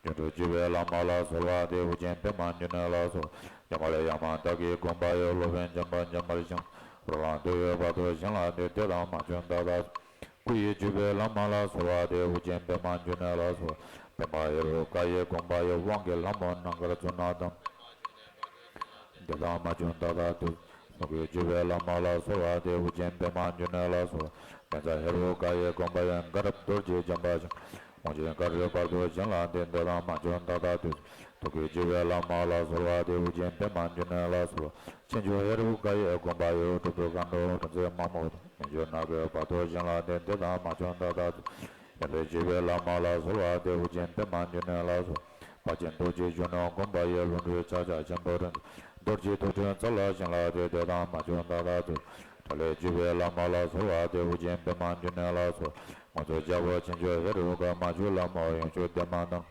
སྒྱུ་འཕྲུལ་སྤྱོད་པའི་བླ་མ་ལ་གསོལ་བ་འདེབས། ཨོ་རྒྱན་པདྨ་འབྱུང་གནས་ལ་གསོལ། ཡ་མ་ལ་ཡ་མ་བདག་གི་དགོངས་པ་ཡི། སློབ་དཔོན་འཇམ་དཔལ་འཇམ་དཔལ་ཞིང་། རོ་ལངས་འདུལ་བའི་བར་དུ་བཞིན་ལ་ནི། འདི་དང་མ་བྱོན་ད་ལྟ། སྐུ་ཡི་སྤྱོད་པའི་བླ་མ་ལ་གསོལ་བ་འདེབས། ཨོ་རྒྱན་པདྨ་འབྱུང་གནས་ལ་གསོལ། པདྨ་ཧེ་རུ་ཀ་ཡི་དགོངས་པ་ཡི། དབང་གི་ལྷ་མོ་རྣམ་དཀར་ཚུལ་སྣང་དང་། འདི་དང་མ་བྱོན་ད་ལྟ་དུས། ལྷུན་གྱིས་སྤྱོད་པའི་བླ་མ་ལ་གསོལ་བ་འདེབས། ཨོ་རྒྱན་པདྨ་འབྱུང་གནས་ལ་གསོལ། མཚན་ཧེ་རུ་ཀ་ཡི་དགོངས་པ་ཡི། དགའ་རབ་རྡོ་རྗེ་འཇམ་དཔལ་ཞིང་། དབང་ཆེན་དཀར་རོལ་བར་དུ་བཞིན་ལ་ནི། འདི་དང་མ་བྱོན་ད་ལྟ་དུས། ཐུགས་ཀྱི་སྤྱོད་པའི་བླ་མ་ལ་གསོལ་བ་འདེབས། ཨོ་རྒྱན་པདྨ་འབྱུང་གནས་ལ་གསོལ། ཆེ་མཆོག་ཧེ་རུ་ཀ་ཡི་དགོངས་པ་ཡི། སྒྲུབ་ཐོབ་མཁའ་འགྲོ་རིག་འཛིན་མ་མོ་དང་། མི་འགྱུར་ནག་གི་བར་དུ་བཞིན་ལ་ནི། འདི་དང་མ་བྱོན་ད་ལྟ་དུས། ཡོན་ཏན་སྤྱོད་པའི་བླ་མ་ལ་གསོལ་བ་འདེབས། ཨོ་རྒྱན་པདྨ་འབྱུང་གནས་ལ་གསོལ། དཔལ་ཆེན་རྡོ་རྗེ་གཞོན་ནུ་དགོངས་པ་ཡི། ལྷུན་གྲུབ་ཕྱག་རྒྱ་ཆེན་པོ་རིན་ཆེན། རྡོ་རྗེ་ཐུགས་སྤྲུལ་རྩ་ལ་བཞེངས་ལ་ནི། འདི་དང་མ་བྱོན་ད་ལྟ་དུས། ཐ་ལེ་སྤྱོད་པའི་བླ་མ་ལ་གསོལ་བ་འདེབས། ཨོ་རྒྱན་པདྨ་འབྱུང་གནས་ལ་གསོལ། དངོས་གྲུབ་རྒྱལ་པོ་ཆེ་མཆོག་ཧེ་རུ་ཀ། མ་བྱོན་ལྷ་མོ་ཡུམ་མཆོག་ལྡན་མ་དང་།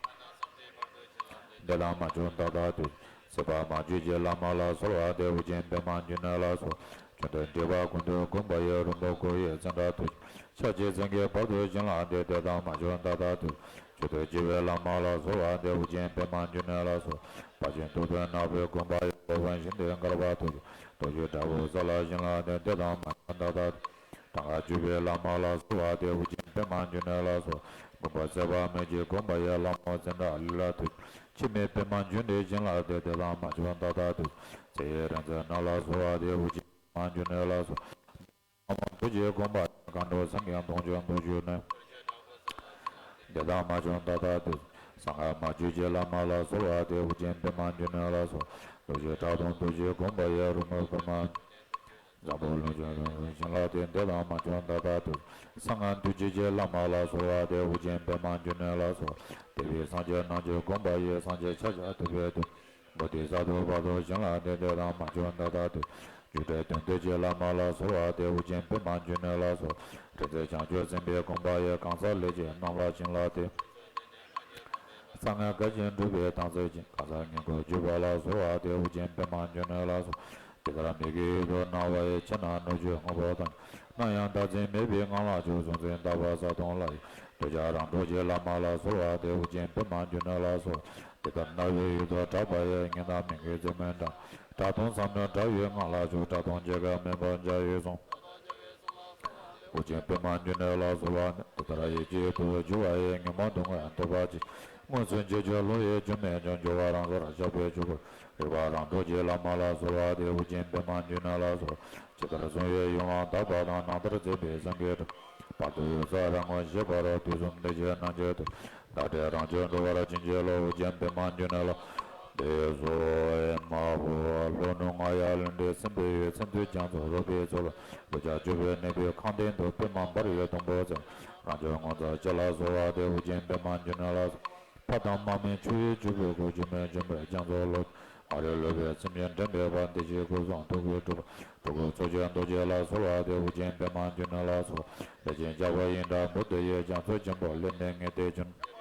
འདི་དང་མ་བྱོན་ད་ལྟ་དུས། སྲིད་པ་མ་བཅོས་ཀྱི་བླ་མ་ལ་གསོལ་བ་འདེབས། ཨོ་རྒྱན་པདྨ་འབྱུང་གནས་ལ་གསོལ། ཀུན་ཏུ་འདྲེས་པ་ཀུན་ཏུ་འགུམ་པ་ཡི། རོལ་མོ་སྐོར་ཡི་ཙནྡྲ་ཐུགས་རྗེ། ཕྱག་རྒྱའི་བཙན་གྱིས་བར་དུ་བྱིན་ལ་འདེབས། དེ་དག་མ་བྱོན་ད་ལྟ་དུས། མཆོག་ཏུ་གྱུར་པའི་བླ་མ་ལ་གསོལ་བ་འདེབས། ཨོ་རྒྱན་པདྨ་འབྱུང་གནས་ལ་གསོལ། དཔལ་ཆེན་ཏུ་ཏྲ་ནག་པོའི་དགོངས་པ་ཡི། སློབ་དཔོན་ཞིང་དེར་དགའ་བ་ཐུགས་རྗེ། རྡོ་རྗེ་དྲག་པོ་རྩལ་ལ་བྱིན་ལ་འདེབས། དེ་དག་མ་བྱོན་ད་ལྟ་དུས། གྲངས་ཁ་བཅུ་པའི་བླ་མ་ལ་གསོལ་བ་འདེབས། ཨོ་རྒྱན་པདྨ་འབྱུང་གནས་ལ་གསོལ། མགོན་པོ་ཚེ་དཔག་མེད་ཀྱི་དགོངས་པ་ཡི། ལྷ་མོ་ཙནྡྲ་ལི་ལ་ཐུགས་རྗེ། འཆི་མེད་པདྨ་འབྱུང་གནས་བྱིན་ལ་འདེབས། དེ་དག་མ་བྱོན་ད་ལྟ་དུས། ཚེ་ཡི་རིང་བསྲེལ་ནགས་ལ་གསོལ་བ་འདེབས། ཨོ་རྒྱན་པདྨ་འབྱུང་གནས་ལ་གསོལ། ཨ་མ་ཐུགས་རྗེའི་དགོངས་པ་ཡི། མཁའ་འགྲོ་སེང་གེ་གདོང་ཅན་དུ་བཞུགས་ནས། དེ་དག་མ་བྱོན་ད་ལྟ་དུས། གསང་སྔགས་མ་བཅོས་ཀྱི་བླ་མ་ལ་གསོལ་བ་འདེབས། ཨོ་རྒྱན་པདྨ་འབྱུང་གནས་ལ་གསོལ། རྡོ་རྗེ་ཁྲག་འཐུང་ཐུགས་རྗེའི་དགོངས་པ་ཡི། རོལ་མོ་པདྨ་འཛམ་བུ་གླིང་བྱོན་ལ་དེ་དག་མ་བྱོན་ད་ལྟ་དུས། གསང་སྔགས་མདུན་བསྐྱེད་ཀྱི་བླ་མ་ལ་གསོལ་བ་འདེབས། ཨོ་རྒྱན་པདྨ་འབྱུང་གནས་ལ་གསོལ། དེ་བས་སངས་རྒྱས་རྣམས་ཀྱི་དགོངས་པ་ཡི། སངས་རྒྱས་ཤཱཀྱ་ཐུབ་པའི་མདུན། བོ་དྷི་ས་ཏྭ་བར་དུ་བྱིན་ལ་འདེབས། དེ་དག་མ་བྱོན་ད་ལྟ་དུས། རྒྱུ་འབྲས་དོན་བསྡུ་བྱེད་བླ་མ་ལ་གསོལ་བ་འདེབས། ཨོ་རྒྱན་པདྨ་འབྱུང་གནས་ལ་གསོལ། རིག་འཛིན་བྱང་ཆུབ་སེམས་དཔའི་དགོངས་པ་ཡི། གང་ཟག་ལས་ཀྱི་རྣམས་ལ་བྱིན་ལ་འདེབས། གསང་སྔགས་མགར་བྱེད་འབྲུག་པའི་དམ་ཚིག་ཅན། གང་ཟག་སྙན་ཁོག་བརྗོད་པ་ལ་གསོལ་བ་འདེབས། ཨོ་རྒྱན་པདྨ་འབྱུང་གནས་ལ་གསོལ། ཇི་ལྟར་མིག་གི་ཡུལ་དུ་སྣང་བ་ཡི། ཕྱི་ནང་སྣོད་བཅུད་དངོས་པོ་ཐམས་ཅད། སྣང་ཡང་བདག་འཛིན་མེད་པའི་ངང་ལ་བཞུགས། གཟུང་འཛིན་དག་པ་གསལ་སྟོང་ལ་ཡི། གདུལ་བྱ་རང་གྲོལ་གྱི་བླ་མ་ལ་གསོལ་བ་འདེབས། ཨོ་རྒྱན་པདྨ་འབྱུང་གནས་ལ་གསོལ། དེ་ལྟར་སྣང་བའི་ཡུལ་དུ་གྲགས་པ་ཡི། ཉི་ཟླ་མིག་གི་རྩེ་མོའི་འགྲམ། གྲགས་སྟོང་ཟབ་མོའི་སྒྲ་ཡི་ངང་ལ་བཞུགས། གྲགས་སྟོང་འཇིགས་པ་མེད་པར་འཇའ་ཡིས་གཟུང་། ཨོ་རྒྱན་པདྨ་འབྱུང་གནས་ལ་གསོལ་བ། དེ་ལྟར་ཡིད་ཀྱི་ཡུལ་དུ་གྱུར་པ་ཡི། ཉོན་མོངས་སྡུག་བསྔལ་འདོད་པ་ཅན། མངོན་སུམ་བྱེད་ཀྱི་བློ་ཡིས་རྒྱུ་མེད་ཀྱང་། སྦྱོར་བ་རང་སར་བཞག་པའི་ཆོས་སྐུ། རིག་པ་རང་གྲོལ་གྱི་བླ་མ་ལ་གསོལ་བ་འདེབས། ཨོ་རྒྱན་པདྨ་འབྱུང་གནས་ལ་གསོལ། ཇི་ལྟར་གཟུང་བའི་ཡུལ་ལ་དག་པ་དང་། ནམ་ལྟར་མཛེས་པའི་སེང་གེའི་འགྲམ། བར་དུ་ཡོད་ཚད་རང་ངོ་ཤེས་པ་རུ། དུས་གསུམ་གནོད་བྱེད་རྣམས་ཀྱི་དོན། བདག་བསྒྲལ་རང་བྱུང་འགྲོ་བར་བྱིན་གྱིས་རློབས། ཨོ་རྒྱན་པདྨ་འབྱུང་གནས་ལ། འདི་ཚོགས་མ་བུ་ལྷོ་ནུབ་རྔ་ཡབ་ལུང་བྲན་སྲིན་པོའི་ཡུལ། མཚན་མཐུ་རྒྱ་མཚོ་རོལ་པའི་མཚོ་ལ། འོད་ཆགས་སྤྲོས་པས་གནས་པའི་ཁང་སྟེང་དུ། པདྨ་འབར་བའི་སྡོང་པོ་རྩེ། རང་བྱུང་ངོ་མཚར་ཅན་ལ་གསོལ་བ་འདེབས། ཨོ་རྒྱན་པདྨ་འབྱུང་གནས་ལ། ཕ་དང་མ་མིན་ཆུ་ཡི་ཆུ་བོའི་གོ། ཆུ་མིན་འབྱུང་བའི་རྒྱ་མཚོ་ལོ། མ་རིག་ལུས་པའི་སེམས་ཅན་འདྲེན་པའི་དཔལ། བདེ་གཤེགས་སྐུ་གསུང་ཐུགས་ཀྱི་སྤྲུལ་པ། སྤྲུལ་སྐུ་ཚོགས་ཀྱི་རྡོ་རྗེ་ལ་གསོལ་བ་འདེབས། ཨོ་རྒྱན་པདྨ་འབྱུང་གནས་ལ་གསོལ། ལས་ཅན་ལྕགས་ཕག་ཡིན་གྲགས་འབུམ་སྡེ་ཡི། རྒྱ་མཚོ་ཆེན་པོ་ལས་མིན་ངེས་ཏེ་བྱུང་།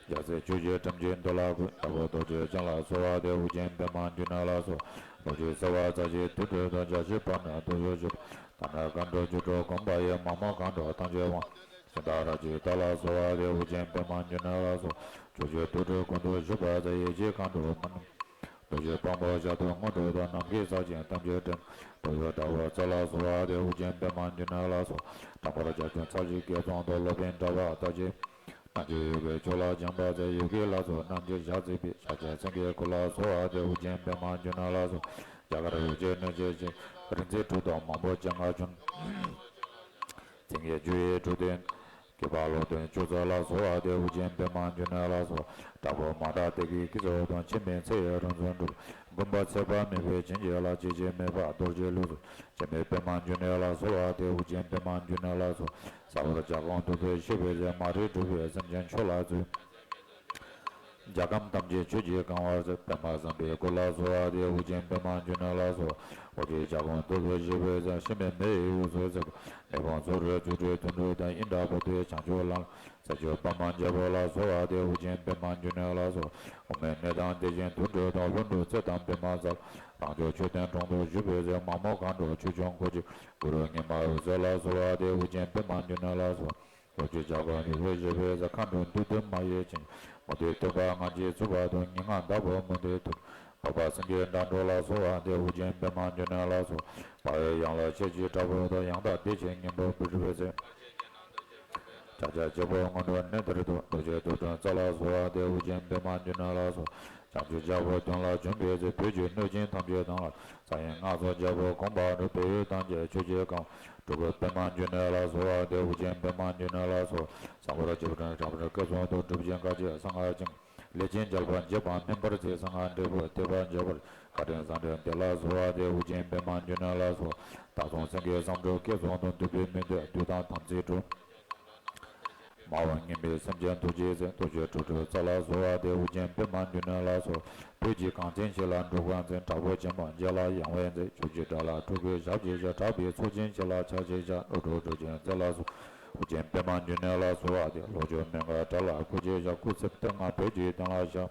རྒྱལ་སྲས་ཆོས་ཀྱི་ཁྲིམས་ཀྱི་མདོ་ལ་གུས། རྒྱལ་པོ་རྡོ་རྗེ་འཆང་ལ་གསོལ་བ་འདེབས། ཨོ་རྒྱན་པདྨ་འབྱུང་གནས་ལ་གསོལ། རྡོ་རྗེ་སེ་བ་རྩ་ཆེན་དུར་ཁྲོད་དུ། རྒྱལ་སྲས་དཔལ་ནི་རྡོ་རྗེ་ཆེན་པོ། དྷ་ན་མཁའ་འགྲོ་སྒྱུ་འཕྲུལ་དགོངས་པ་ཡི། མ་མོ་མཁའ་འགྲོ་ཐམས་ཅད་དབང་། ཤིང་རྟ་རལ་གཅིག་ཏུ་ལ་གསོལ་བ་འདེབས། ཨོ་རྒྱན་པདྨ་འབྱུང་གནས་ལ་གསོལ། ཕྱོགས་བཅུའི་དུར་ཁྲོད་ཀུན་ཏུ་བཞུགས་པ་མཛད། ཡེ་ཤེས་མཁའ་འགྲོ་མ་ནུ། རྡོ་རྗེ་དཔང་པོ་ཞལ་དུ་དངོས་གྲུབ་དང་། ནམ་མཁའི་ས་ཆེན་ཐམས་ཅད་འདྲེན། རྡོ་རྗེ་དྲག་པོ་རྩལ་ལ་གསོལ་བ་འདེབས། ཨོ་རྒྱན་པདྨ་འབྱུང་གནས་ལ་གསོལ། དྲང་པོར་རྒྱ་ཁྱོན་ཚར་གཅིག་བརྒྱད་ཚང་དུ། སློབ་དཔོན་གྲགས་པ་རྟག་བརྒྱའི། རྣམ་རྒྱལ་ཡི་གེ་མཆོག་ལ་སྦྱངས་པ་མཛད། ཡི་གེ་ལ་སོགས་རྣམས་ཀྱི་ཞལ་གཟིགས་པའི། ཤཱཀྱ་སེང་གེའི་སྐུ་ལ་གསོལ་བ་འདེབས། ཨོ་རྒྱན་པདྨ་འབྱུང་གནས་ལ་གསོལ། རྒྱ་གར་ཡུལ་གྱི་གནོད་བྱེད་ཅན། རིག་འཛིན་དྲུག་དང་མང་པོ་སྤྱན་སྔར་བྱོན། མཚན་བརྒྱད་རྒྱུ་ཡི་དྲུག་ལྡན། སྐྱེ་བ་ལོ་ཏོག་ཅུང་ཟད་ལ་གསོལ་བ་འདེབས། ཨོ་རྒྱན་པདྨ་འབྱུང་གནས་ལ་གསོལ། དྲག་པོ་མ་དག་སྡེ་བརྒྱད་ཀྱི་ཚོགས་དང་། འཆི་མེད་ཚེ་ཡི་རིགས་སུ་འགྲོ། མགོན་པོ་ཚེ་དཔག་མེད་པའི་བྱིན་གྱིས་བརླབས། སྐྱེ་འཆི་མེད་པ་རྡོ་རྗེའི་ལུས་སུ། འཆི་མེད་པདྨ་འབྱུང་གནས་ལ་གསོལ་བ་འདེབས། ཨོ་རྒྱན་པདྨ་འབྱུང་གནས་ལ་གསོལ། ཟ་ཧོར་རྒྱལ་ཁམས་འདུལ་དུ་གཤེགས་པའི་ཚེ། མ་རིག་འཁྲུལ་པའི་སེམས་ཅན་ཆོས་ལ་བརྩོན། རྒྱལ་ཁམས་ཐམས་ཅད་ཆོས་ཀྱིས་གང་བར་མཛད། པདྨ་སམ་བྷའི་སྐུ་ལ་གསོལ་བ་འདེབས། ཨོ་རྒྱན་པདྨ་འབྱུང་གནས་ལ་གསོལ། ཧོར་གྱི་རྒྱལ་ཁམས་འདུལ་དུ་གཤེགས་པའི་ཚེ། འཆི་མེད་མེ་ཡི་དབུས་སུ་གཟིགས། ནག་པོ་མཚོ་རུ་རྫུ་འཕྲུལ་དོན་གྲུབ་དང་། ཨིནྡྲ་བྷུ་ཏི་བྱང་ཆུབ་ལམ། ས་བཅུ་པདྨ་རྒྱལ་པོ་ལ་གསོལ་བ་འདེབས། ཨོ་རྒྱན་པདྨ་འབྱུང་གནས་ལ་གསོལ། དབུ་མའི་གནས་དང་བདེ་ཆེན་དོན་གྲུབ་དང་། ཀླུ་སྒྲུབ་རྩེ་དང་པདྨ་ས་ལ། རང་བྱུང་མཆོད་རྟེན་དྲུང་དུ་བཞུགས་པའི་ཚེ། མ་མོ་མཁའ་འགྲོ་ཆོས་སྐྱོང་སྐུ་མཆེད། གུ་རུ་ཉི་མ་འོད་ཟེར་ལ་གསོལ་བ་འདེབས། ཨོ་རྒྱན་པདྨ་འབྱུང་གནས་ལ་གསོལ། ལྷོ་ཕྱོགས་རྒྱ་གར་མི་བོས་བཞད་པའི་ཚེ། མཁའ་འགྲོ་བདུད་འདུལ་མ་ཡི་བྱིན། མུ་སྟེགས་གདུག་པ་ལྔ་བརྒྱའི་རྩུབ་པ་དང་། ཉེ་སྔགས་བདག་པོ་མུ་སྟེགས་དུག། འཕགས་པ་སེང་གེ་སྒྲ་སྒྲོགས་ལ་གསོལ་བ་འདེབས། ཨོ་རྒྱན་པདྨ་འབྱུང་གནས་ལ་གསོལ། འཕགས་པའི་ཡན་ལག་ཆོས་ཀྱི་དྲག་པོ་དང་། ཡང་དག་བདེ་ཆེན་སྙིང་པོ་འབུལ་བའི་ཚེ། ཕྱག་རྒྱ་ཆེན་པོ་སྔོན་འགྲོ་གནས་དེར་འདུག། རྡོ་རྗེ་རྡོར་དྲིལ་རྩལ་ལ་གསོལ་བ་འདེབས། ཨོ་རྒྱན་པདྨ་འབྱུང་གནས་ལ་གསོལ། བྱང་ཆུབ་རྒྱལ་པོ་དོན་ལ་བྱོན་པའི་ཚེ། བོད་ཀྱི་གནོད་སྦྱིན་ཐམས་ཅད་དང་ལ། རྩ་བའི་སྔགས་སོགས་རྒྱལ་པོ་དགོངས་པ་འགྲུབ། བོད་ཡུལ་ཐམས་ཅད་ཆོས་ཀྱིས་གང་། སྤྲུལ་སྐུ་པདྨ་འབྱུང་གནས་ལ་གསོལ་བ་འདེབས། ཨོ་རྒྱན་པདྨ་འབྱུང་གནས་ལ་གསོལ། ཟ་ཧོར་རྗེ་བཙུན་དྲག་པོའི་སྐུ་གསུང་ཐུགས། གྲུབ་ཆེན་བཀའ་བརྒྱད་གསང་སྔགས་ཅན། ལས་ཅན་རྒྱལ་པོ་འཇིགས་པ་མིན་པར་བྱེད། གསང་སྔགས་འབྲས་བུ་ཐེག་པ་འཇུག་པར། བཀའ་དྲིན་གསང་འབྲས་འདི་ལ་གསོལ་བ་འདེབས། ཨོ་རྒྱན་པདྨ་འབྱུང་གནས་ལ་གསོལ། དྭགས་གཙང་སེང་གེ་བསམ་འགྲུབ་སྐུ་གསུང་ཐུགས། འདུལ་བའི་མི་འདོད་བདུད་དང་དམ་སྲིའི་འཁྲུག། མ་འོངས་ངན་པའི་སེམས་ཅན་ཐུགས་རྗེའི་ཚེ། རྡོ་རྗེ་དྲུག་སྒྲིལ་རྩལ་ལ་གསོལ་བ་འདེབས། ཨོ་རྒྱན་པདྨ་འབྱུང་གནས་ལ་གསོལ། བོད་ཀྱི་གངས་ཅན་ཞིང་ལ་འབྲུག་པ་འཛིན། དྲག་པོ་ཆེན་པོ་འཇིགས་ལ་ཡང་བའི་མཛད། ཆོས་ཀྱི་དགྲ་ལྷ་འཁྲུགས་པའི་ཞབས་ཀྱིས་བཅགས། དྲག་པོའི་ཚོགས་ཆེན་ཞིག་ལ་ཕྱག་བྱས་ཤག། ཀླུ་སྒྲུབ་གྲུབ་ཆེན་རྩལ་ལ་གསོལ། ཨོ་རྒྱན་པདྨ་འབྱུང་གནས་ལ་གསོལ་བ་འདེབས། ལྷོ་ཕྱོགས་མོའུ་འགལ་དགྲ་ལྷ་སྐུ་མཆེད་ཞབས། སྐུ་ཚེ་དུས་ལྔ་བོད་ཀྱི་དོན་ལ་ཞབས།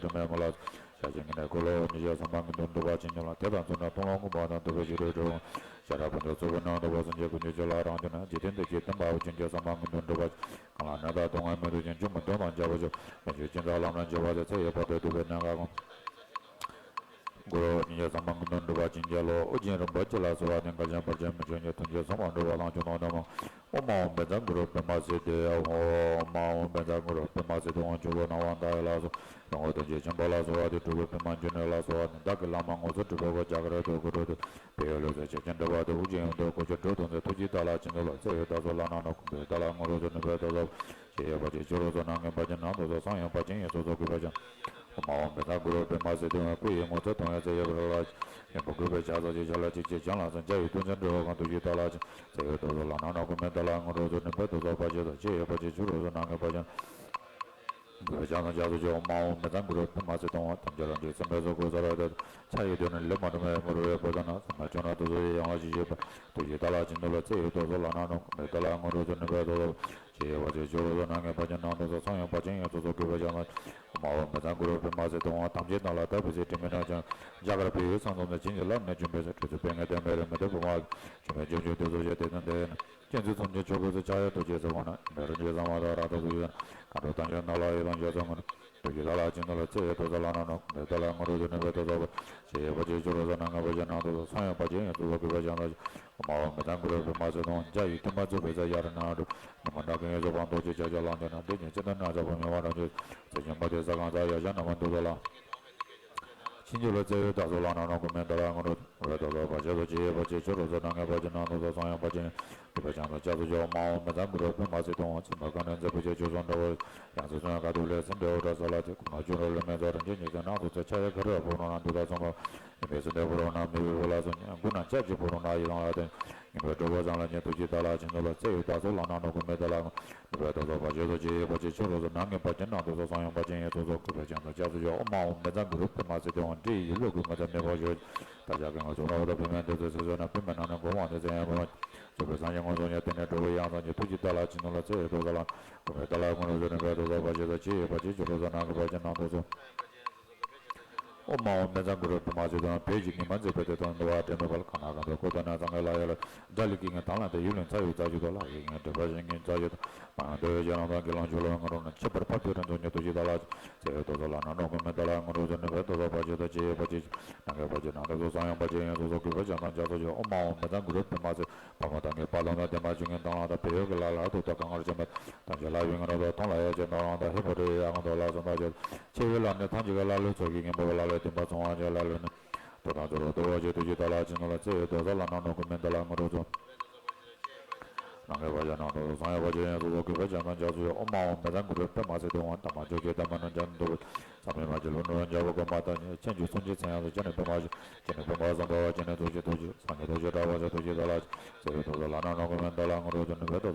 ལས་སྒྲོལ་མའི་མོད་ལ། ཞལ་བཞེས་ཉི་ཟླའི་འཁོར་ལོ་ཉི་ཤུ་རྩ་གསུམ་པ་དངོས་གྲུབ་འགྲུབ་པར་བྱིན་གྱིས་རློབས། དེ་དང་མཚུངས་ན་སྟོང་ལོ་མངོན་པ་དང་ཐུབ་པའི་ཞི་ཁྲོའི་སྒྲུབ་པ། ཤ་ཁྲག་ཕུང་ཁྱུ་ཚོགས་པའི་ནང་དུ་བབས་སངས་རྒྱས་ཀུན་གྱི་ཆོས་ལ་རང་ཆགས་ན། འཇིག་རྟེན་འདི་ཕྱིར་བསྟན་པའོ། བྱིན་གྱིས་གསང་བ་དངོས་གྲུབ་འགྲུབ་པར། གང་ལ་གནོད་དང་སྡུག་བསྔལ་མི་འདོད་ཅིང་། བཅོམ་པའི་དོན་དང་བཅས་པ་ཆོས། མི་ཆོས་སྦྱིན་སྲེག་ལམ་རིམ་བྱེད་པ་དེས། ཚེ་ཡི་བར་དོའི་སྡིག་པའི་གནད་ཀ་སྐོང་། གུ་རུ་ཉི་ཤུ་རྩ་གསུམ་པ་དངོས་གྲུབ་འགྲུབ་པར་བྱིན་གྱིས་རློབས། ཨོ་རྒྱན་རིན་པོ་ ཅི་ལ་སོགས་པ་ནི་འགལ་རྐྱེན་བར་ཆད་མི་བྱེད་ཉིད་ཐམས་ཅད་སངས་པར་འགྲུབ་པ་དང་། ཆོས་དང་ལྡན་མ། ཨོཾ་ཨཱཿཧཱུྃ་བཛྲ་གུ་རུ་པདྨ་སིདྡྷི། ཨོཾ་ཨཱཿཧཱུྃ་བཛྲ་གུ་རུ་པདྨ་སིདྡྷི། ཨོཾ་ཆོས་སྐུ་སྣང་བ་མཐའ་ཡས་ལ་སོགས་ཡང་དག་ལྡན་ཕྱིར་སྦྱིན་པ་ལ་སོགས་པ་སྟེ། སྤྲུལ་སྐུ་པདྨ་འབྱུང་གནས་ལ་སོགས་པ་ནི། བདག་གི་བླ་མ་དངོས་སུ་གྲུབ་པའི་སྐུ། རྒྱ་གར་ཏུ་གུ་རུ་ཏུ། བོད་ཡུལ་ལུགས་སྲོལ་ཕྱོགས་ཀྱི་འགྲོ་བ་སྟེ། དབུ་ཅན་ཡོངས་སུ་གོ་ཆོད་སྒྲོལ་གདུང་འཛིན། ཐུགས་རྗེའི་བདག་ལ་ཕྱིན་ཚུལ་ལ། བརྩེ་བའི་བདག་སོགས་ལ་སྣང་ནས། ཀུན་ཏུ་བདག་ལ་དངོས་གྲུབ་སྩོལ་ནུས་པའི་བདག་སོགས། ཕྱི་ཡི་བར་ཆད་ཕྱི་རོལ་སོགས། ནང་གི་བར་ཆད་ནང་དུ་སོགས། གསང་ཡུམ་བར་ཆད་ཡིན་སོ་སོར་གུས་པས་སྦྱིན། ཨོཾ་ཨཱཿཧཱུྃ་བཛྲ་གུ་རུ་པདྨ་སིདྡྷི། ཧཱུྃ། སྐུ་ཡི་ངོ་ཚ་དོན་ཡོད་ཚེ། ཡེ་ཤེས་ལ་ཡོན་པོར་གུས་པས་ཕྱག་འཚལ་ཞིང་། ཕྱག་ལ་ཅི་བྱེད་བྱང་ལ་སོགས། འཇའ་ཡི་ཐུགས་མཚན་བྲི་བ་གང་། ཐུགས་རྗེའི་བདག་ལ་ཕྱིན། བརྩེ་བའི་བདག་སོགས་ལ་སྣང་ནས། ཀུན་མོའི་བདག་ལ་དངོས་གྲུབ་སྩོལ། ནུས་པའི་བདག་སོགས་བར་ཆད་སོལ། ཕྱི་ཡི་བར་ཆད་ཕྱི་རོལ་སོགས། ནང་གི་བར་ཆད་གུས་པས་སྦྱིན་སོ་ཅི། ཨོཾ་ཨཱཿཧཱུྃ་བཛྲ་གུ་རུ་པདྨ་སིདྡྷི། ཨོཾ་ཐམས་ཅད་རང་བྱུང་སེམས་དཔའི་གཟུགས་སྐུ་གསལ་བའི་དོན། ཕྱག་གཡས་སྟོད་ནས་ལེགས་པར་འགྲིབ་པའི་དངོས་གྲུབ་ཡོད་པའི་དོན། ནང་སེམས་ལ་ཆགས་ན་དུག་གསུམ་ཡི། ཡང་ལ་ཅི་བྱེད་པ། ཐུགས་རྗེའི་བདག་ལ་ཕྱིན་ཚུལ་ལ། བརྩེ་བའི་བདག་སོགས་ལ་སྣང་ནས། ཀུན་མོའི་བདག་ལ་དངོས་གྲུབ་སྩོལ། ནུས་པའི་བདག་སོགས། ཕྱི་ཡི་བར་ཆད་ཕྱི་རོལ་སོགས། ནང་གི་བར་ཆད་ནང་དུ་སོགས། གསང་ཡུམ་བར་ཆད་ཡིན་སོ་སོར་གུས་པས་སྦྱིན་སོ། ཨོཾ་ཨཱཿཧཱུྃ་བཛྲ་གུ་རུ་པདྨ་སིདྡྷི། ཨོཾ་ཐམས་ཅད་རྣམས་ལ་བདག་ཕན་ཕྱིར། དྲི་མེད་ནམ་མཁའི་མཉམ། རྒྱ་གར་བོད་ཡུལ་ས་མཚམས་སུ། བྱིན་གྱིས་བརླབས་ནས་བྱོན་པའི་ཚེ། བྲམ་ཟེ་དཔལ་ལྔའི་རིག་མ་དང་བུམ་པ་ལྔ། བྱོན་པའི་རྗེས་འཇུག་དེ་ཚོ་ཆོས་དེ་དང་ལྡན། མཁྱེན་བརྩེ་ཚོམས་ཀྱིས་ཆོས་སྐུ་གསལ། ཕྱག་གཡས་ཐུགས་རྗེའི་ཚེ་དབང་ནས། ཡུམ་གྱི་རིག་འཛིན་གསང་བ་དང་། རཀྟ་ཐུགས་ཀྱི་ཡོན་ཏན། མཁའ་འགྲོ་ཐམས་ཅད་རྣམས་ལ་ཡི་དམ་རྒྱ་མཚོའི་ངོས་ནས། ཐུགས་རྗེའི་བདག་ལ་ཕྱིན་ཚུལ་ལ། བརྩེ་བའི་བདག་སོགས་ལ་སྣང་ནས། ཀུན་མོའི་བདག་ལ་དངོས་གྲུབ་སྩོལ། ནུས་པའི་བདག་སོགས་བར། ཕྱི་ཡི་བར་ཆད་ཕྱི་རོལ་སོགས། ནང་གི་བར་ཆད་ནང་དུ་སོགས། གསང་ཡུམ་བར་ཆད་ཡིན་སོ་སོར་གུས་པས་སྦྱིན་སོ། ཨོཾ་ཨཱཿཧཱུྃ་བཛྲ་གུ་རུ་པདྨ་སིདྡྷི། ཨོཾ་འཇའ་ཡི་ཐིག་མ་ཚུད་པའི་ཚེ། ཡར་སྣང་འགྲུབ། ཉི་མ་འདྲ་གི་ཡོངས་སུ་བང་མདོག་ཅན། ཆ་བྱད་ལ་འདུད་ན། འདི་ཉིད་ཅི་ལྟར་ན་འཇའ་ཕུབ་ཉི་མ་རང་བྱུང་། ཚེ་སྔོན་མ་དེ་ས་གང་ས། ཡ་གྱལ་རྣམ་པར་འདུ་སོགས་ལ། ཕྱིན་ཆད་ལ། བརྩེ་བའི་བདག་སོགས་ལ་སྣང་ནས། ཀུན་མོའི་བདག་ལ་དངོས་གྲུབ། ནུས་པའི་བདག་སོགས་བར་ཆད་སོལ། ཕྱི་ཡི་བར་ཆད་ཕྱི་རོལ་སོགས། ནང་གི་བར་ཆད་ནང་དུ་སོགས། གསང་ཡུམ་བར་ཆད་ཡིན་སོ་སོར་གུས་པས་སྦྱིན་སོ་ཅི། ཨོཾ་ཨཱཿཧཱུྃ་བཛྲ་གུ་རུ་པདྨ་སིདྡྷི། ཨོཾ་མཚན་མ་གང་ནས་མཛད་པའི་ཕྱིར། ཆོས་སྐུ་འགྲོ་བའི་ཡང་སྲིད་སོལ། ཡང་སྲིད་སོལ་ཡང་དཀའ་ཐུབ་ལས། སེམས་འདྲེན་འོད་འདྲ་སོལ་ལ་སྟེ། གོང་ན་ཆོ་འཕྲུལ་ལུས་མེད་སོགས། རིན་ཆེན་ཉི་ཟེར་སྣ་ཚོགས་བརྩེགས། ཕྱག་གཡས་ཁ་རུ་ཕུབ་རུང་ན། མདུན་དང་ཚང་མ་ཡུམ་པའི་སེམས་ལྡན་ཕུབ་རུང་ན། མི་ཕོད་ཕུབ་ལ་སོགས་ཉིད། མགུ་ན་ལྕགས་ཀྱུས་ཕུབ་རུང་ན། ཡིད་ཐང་ལ་བརྟེན། ཉན་པའི་གྲོགས་པོ་ཚང་ལ་ཉེ། ཐུགས་རྗེའི་བདག་ལ་ཕྱིན་ཚུལ་ལ། བརྩེ་བའི་བདག་སོགས་ལ་སྣང་ནས། ཀུན་མོའི་བདག་ལ་དངོས། ནུས་པའི་བདག་སོགས་བར་ཆད་སོལ། ཕྱི་ཡི་བར་ཆད་ཕྱི་རོལ་སོགས། ནང་གི་བར་ཆད་ནང་དུ་སོགས། གསང་ཡུམ་བར་ཆད་ཡིན་སོ་སོར་གུས་པས་སྦྱིན་སོ་ཅི། ཨོཾ་ཨཱཿཧཱུྃ་བཛྲ་གུ་རུ་པདྨ་སིདྡྷི། ཨོཾ་འབྲས་ཡིད་བཞིན་ཀླུ་གི་ངོ་མཚར་མེ་ཏོག་བཞད། བདག་ཅག་གི་ངང་ཚུལ་མ་བུ་དང་བུད་མེད་འདུ་ཚེ། ཚེ་བཟོད་ན་བུད་མེད་རྣམས་ནི། འགོང་བ་ནི་ཚེ་ཡང་བུད་མེད། རྫོགས་པའི་སངས་རྒྱས་དངོས་སུ་ཉིད། དེང་ནས་འགྲོ་བའི་ཡང་སོ་ཉིད། ཐུགས་རྗེའི་བདག་ལ་ཕྱིན་ཚུལ་ལ། བརྩེ་བའི་བདག་སོགས་ལ། ཀུན་མོའི་བདག་ལ་དངོས་གྲུབ་སྩོལ། ནུས་པའི་བདག་སོགས་བར་ཆད་སོལ། ཕྱི་ཡི་བར་ཆད་ཕྱི་རོལ་སོགས། ནང་གི་བར་ཆད་ནང་དུ་སོགས། ཨོཾ་ཨཱཿཧཱུྃ་བཛྲ་གུ་རུ་པདྨ་སིདྡྷི། བོད་ཀྱི་ཉི་མ་མཛེས་པའི་དུས། དང་འདུ་བ་འདྲེས་མའི་དཔལ། གང་ན་གང་དུ་སྐུ་བལྟམས་ནས། གཙང་ཁའི་ལ་ཡར་ལ། སྒྲ་ལི་ཀའི་ངད་ལྡང་ལ་སྟེ། ཡུལ་ལུང་ཚ་ཡི་རྩ་བརྒྱུད་དུ། ལྷ་ཡི་ངད་འདྲེས་པ་ཞིང་གི་རྩ་བརྒྱུད་དུ། མ་ཡེངས་འདུལ་བའི་རྒྱན་ལ་སོགས། དགེ་སློང་ཆོས་ལུགས་ལྔ་རུ་ན། ཁྱད་པར་འཕགས་པའི་རིགས་ཚོགས་ཉིད། ཐུགས་རྗེའི་བདག་ལ། བརྩེ་བའི་བདག་སོགས་ལ་སྣང་ནས། ཀུན་མོའི་བདག་ལ་དངོས་གྲུབ་སྩོལ། ནུས་པའི་བདག་སོགས་བར་ཆད་སོལ། ཕྱི་ཡི་བར་ཆད་ནང་གི་བར་ཆད་སོལ། གསང་ཡུམ་བར་ཆད་ཡིན་སོ་སོར་གུས་པས་སྦྱིན་སོ་ཅི། ཨོཾ་ཨཱཿཧཱུྃ་བཛྲ་གུ་རུ་པདྨ་སིདྡྷི། ཕག་མོ་དང་གི་པ་ལོ་ན། ལྡན་མ་བཅུ་གཉིས་ལྡང་ལ་དང་། བོད་ཡུལ་གྱི་ལ་ལ་དུ་ད་གང་ངར་ཅན་པ། ཐམས་ཅད་ལྷ་ཡི་ངད་རོ་དང་། མཐོང་ལ་ཡ་བྱད་ལྡང་ལ་དང་། ཧེ་མ་རི་ཡ་ཡང་དུ་ལ་སོགས་པ་བརྒྱད། ཆེ་བའི་ལམ་ནི་ཐམས་ཅད་ཀྱི་ལ་ལུ་ཚོགས་ཀྱི། སྙིང་པོ་གི་ལ་ལུ་བསྟན་པ་ཚོགས་དབང་ཅན་ལ་ལུ་ནི། དོན་དམ་ཚུལ་ལ་རྟོགས་པར་བྱེད། ཐུགས་རྗེའི་བདག་ལ་ཕྱིན་ཚུལ་ལ། བརྩེ་བའི་བདག་སོགས་ལ་སྣང་ནས། ཀུན་མོའི་བདག་ལ་དངོས་གྲུབ་སྩོལ། ནང་གི་བར་ཆད་ནང་དུ་སོགས། གསང་ཡུམ་བར་ཆད་ཡིན་སོ་སོར་གུས་པས་སྦྱིན་སོ་ཅི། ཨོཾ་ཨཱཿཧཱུྃ་བཛྲ་གུ་རུ་པདྨ་སིདྡྷི། ཨོཾ་དྷརྨ་ཇོ་བོ་དྷརྨ་ནུ་ཛྙཱ་ན་ཏོ། བསམ་ཡས་མ་གཅིག་ལུས་ནོར་བུ་འཇམ་པའི་སྒོ་མ་དང་ནི། མཚན་བཅུ་སུམ་ཅུ་མཚན་ཡོངས་སུ་རྒྱས་ནས་འབུལ་མ་ཞུ། སྤྱན་ནི་ཕུང་པོ་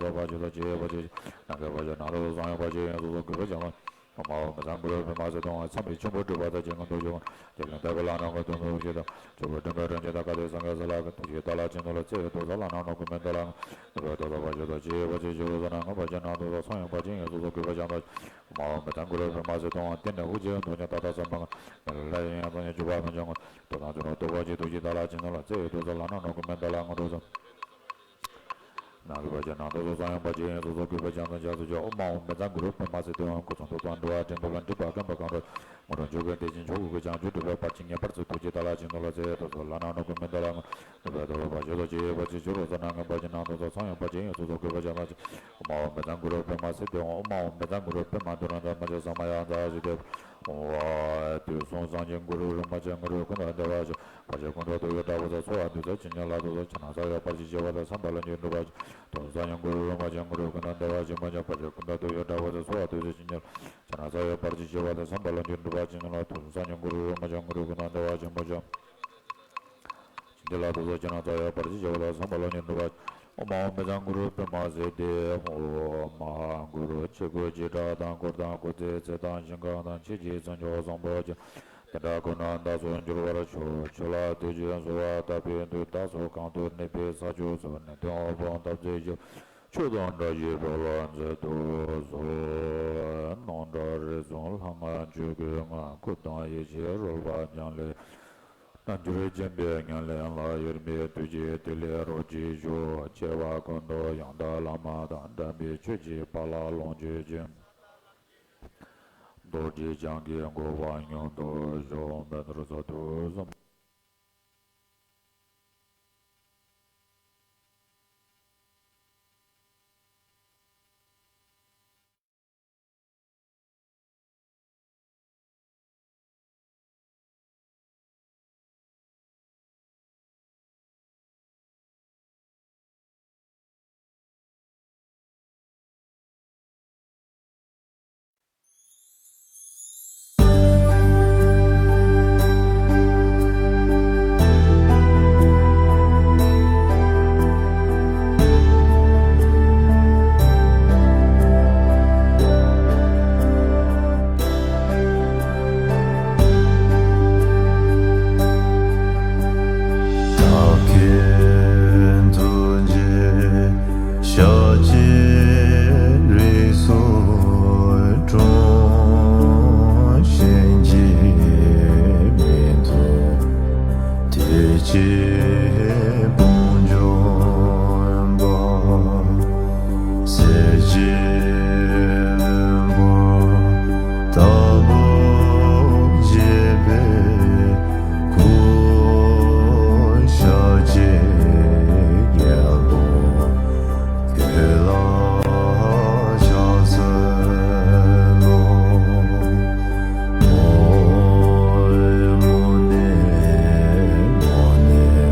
བཟང་པོ་བ། སྤྱན་ནི་ཐུགས་རྗེ་ཐུགས་རྗེ། སངས་རྒྱས་ཐུགས་རྗེ་ཆེ་བ་ཆེ། ཐུགས་རྗེའི་བདག་ལ། བརྩེ་བའི་བདག་སོགས་ལ་སྣང་ནས། ཀུན་མོའི་བདག་ལ་དངོས་གྲུབ་སྩོལ། ནུས་པའི་བདག་སོགས་བར་ཆད་སོལ། ཕྱི་ཡི་བར་ཆད་ནང་གི་བར་ཆད་ནང་དུ་སོགས། གསང་ཡུམ་བར་ཆད་ཡིན་སོ་སོར་གུས་པས་སྦྱིན་སོ། ཨོཾ་ཨཱཿཧཱུྃ་བཛྲ་གུ་རུ་པདྨ་སིདྡྷི། ཨོཾ་མཚམས་པའི་ཆུ་འབུར་འགྲིབ་པ་དང་། ཆེ་ངུ་དུག་གཞུག་ཀྱང་ལན་འདེབས་པ་ལ་སྣང་ངོ་། དུག་མོ་ཞེས་དང་། ཆུ་འབུར་འགྲིབ་པའི་རིན་ཆེན་དང་། བཀའ་དྲིན་སངས་རྒྱས་སི་ལ་གི། ཐུགས་རྗེའི་བདག་ལ་ཕྱིན་ཚུལ་ལ། བརྩེ་བའི་བདག་སོགས་ལ་སྣང་ནས། ཀུན་མོའི་བདག་ལ་དངོས་གྲུབ་སྩོལ། ནུས་པའི་བདག་སོགས་བར་ཆད་སོལ། ཕྱི་ཡི་བར་ཆད་ཕྱི་རོལ་སོགས། ནང་གི་བར་ཆད་ནང་དུ་སོགས། གསང་ཡུམ་བར་ཆད་ཡིན་སོ་སོར་གུས་པས་སྦྱིན་སོ་ཅི། ཨོཾ་ཨཱཿཧཱུྃ་བཛྲ་གུ་རུ་པདྨ་སིདྡྷི། ཨོཾ་སྟེང་ནས་དབུ་རྒྱན་མདོག་ཉིད་མཐའ་དག་གསལ་མ་ངོ་། ནང་ནས་ལྷ་ཡི་ཡང་སོ་ཉིད་འཇུག་པ་མི་འབྱུང་ངོ་། དོན་དམ་ཚུལ་ལ་རྟོགས་པར་བྱེད། ཐུགས་རྗེའི་བདག་ལ་ཕྱིན་ཚུལ་ལ། བརྩེ་བའི་བདག་སོགས་ལ་སྣང་ནས། ཀུན་མོའི་བདག་ལ་དངོས་གྲུབ་སྩོལ། ནང་གི་བར་ཆད་ནང་དུ་སོགས། གསང་ཡུམ་བར་ཆད་ཡིན་སོ་སོར་གུས་པས་སྦྱིན་སོ་ཅི། ཨོཾ་ཨཱཿཧཱུྃ་བཛྲ་གུ་རུ་པདྨ་སིདྡྷི། ཨོཾ་སྐུ་གསུང་ཐུགས་དང་འདུ་བ་འདྲེས་མའི་དཔལ། འགྲིབ་པ་ཀུན་པ་གང་རུང་མ་རུངས་ཆོས་ཀུན་དེ་བཞིན་ཆོས་སྐུ་གི། བྱང་ཆུབ་སྒྲུབ་པའི་བར་ཆད་ངེས་པར་སོལ། ཐུགས་རྗེའི་བདག་ལ་ཕྱིན་ཚུལ་ལ། བརྩེ་བའི་བདག་སོགས་ལ་སྣང་ནས། ཀུན་མོའི་བདག་ལ་དངོས་གྲུབ་སྩོལ། ནུས་པའི་བདག་སོགས་བར་ཆད་སོལ། ཕྱི་ཡི་བར་ཆད་ཕྱི་རོལ་སོགས། ནང་གི་བར་ཆད་ནང་དུ་སོགས། གསང་ཡུམ་བར་ཆད་ཡིན་སོ་སོར་གུས་པས་སྦྱིན་སོ་ཅི། ཨོཾ་ཨཱཿཧཱུྃ་བཛྲ་གུ་རུ་པདྨ་སིདྡྷི། ཨོཾ་ཨཱཿཧཱུྃ་བཛྲ་གུ་རུ་པདྨ་དྷཱུ་ར་ཛྙཱ་ན་མ་ཛྙཱ་ས་མ་ཡ་ཛྙཱ་ས་སིདྡྷི། ཨོཾ་ཨཱཿཧཱུྃ། དུས་གསུམ་སངས་རྒྱས་གུ་རུ་རིན་པོ་ཆེ། དངོས་གྲུབ་ཀུན་བདག་བདེ་བ་ཅན། བར་ཆད་ཀུན་བྲལ་ཐུགས་ཀྱི་དྲག་པོ་ཚོགས། ཚོགས་པ་འདུས་ཚེ་ཇི་སྙེད་ལ་དུག་གསུམ། ཕྱག་ན་ཚངས་པའི་བར་ཆད་ཞི་བ་དང་། བསམ་པ་ལྷུན་གྱིས་འགྲུབ་པར་ཤོག། དུས་གསུམ་སངས་རྒྱས་གུ་རུ་རིན་པོ་ཆེ། དངོས་གྲུབ་ཀུན་བདག་བདེ་བ་ཅན། བར་ཆད་ཀུན་བྲལ་ཐུགས་ཀྱི་དྲག་པོ་ཚོགས། ཚོགས་པ་འདུས་ཚེ་ཇི་སྙེད་ལ། ཕྱག་ན་ཚངས་པའི་བར་ཆད་ཞི་བ་དང་། བསམ་པ་ལྷུན་གྱིས་འགྲུབ་པར་ཤོག། དུས་གསུམ་སངས་རྒྱས་གུ་རུ་རིན་པོ་ཆེ། དངོས་གྲུབ་ཀུན་བདག་བདེ་བ་ཅན། བར་ཆད་ཀུན་བྲལ་ཐུགས་རྗེ་ཆེ། ཕྱག་ན་ཚངས་པའི་བར་ཆད་ཞི་བ་དང་། བསམ་པ་ལྷུན་གྱིས་འགྲུབ་པར་ཤོག། ཨོཾ་ཨཱཿཧཱུྃ་བཛྲ་གུ་རུ་པདྨ་སིདྡྷི། ཨོཾ་མ་ཧཱ་གུ་རུ། ཆོས་སྐུ་བྱེ་བྲག་དང་། འཁོར་དང་སྐུ་ཚེའི་ཚད་དང་། ཞིང་ཁམས་དང་། ཆོས་ཀྱི་ཚོགས་མཆོག་བཟང་པོ་ཅན། དེ་འདྲ་ཀུན་ལ་བདག་སོགས་འགྱུར་བར་ཤོག། ཆོས་ལ་ཐུགས་རྗེས་བཟུང་བ་དག་པའི་མཐུས། བདག་སོགས་གང་དུ་གནས་པའི་ས་ཕྱོགས་སུ། ནུས་ལྡན་དབུལ་ཕོངས་འཐབ་རྩོད་ཞི་བར། ཆོས་དང་བཀྲ་ཤིས་འཕེལ་བར་མཛད་དུ་གསོལ། སྣང་གྲགས་རིག་གསུམ་ལྷ་སྔགས་ཆོས་སྐུའི་སྔགས། སྐུ་དང་ཡེ་ཤེས་རོལ་པ་རྐྱང་ལས། རྣལ་འབྱོར་སྦྱིན་པའི་ཉམས་ལེན་ལ། ཡོན་མེད་དུས་ཀྱི་ཐིག་ལེ་རོ་གཅིག་ཞུགས། ཆེ་བ་ཀུན་ཏུ་ཡང་དག་བླ་མ་དང་། འདྲ་མིན་ཆོས་ཀྱི་ཕ་ལ་ལོངས་སྤྱོད་ཅིང་། རྡོ་རྗེ་འཆང་གི་གོ་འཕང་མྱུར་དུ་ཤོག། མདུན་དུ་ཚོགས་དུས་གསུམ། ཆེ་དཔུང་འཇོམས་པ། གསལ་བྱེད་ལྷུན་པོ་ལྟ་བུར་བརྗིད་པའི་སྐུ། ཤཱཀྱའི་རྒྱལ་པོ་ཁྱོད་ལ་ཕྱག་འཚལ་ལོ། ཨོཾ་མུ་ནེ་མུ་ནེ་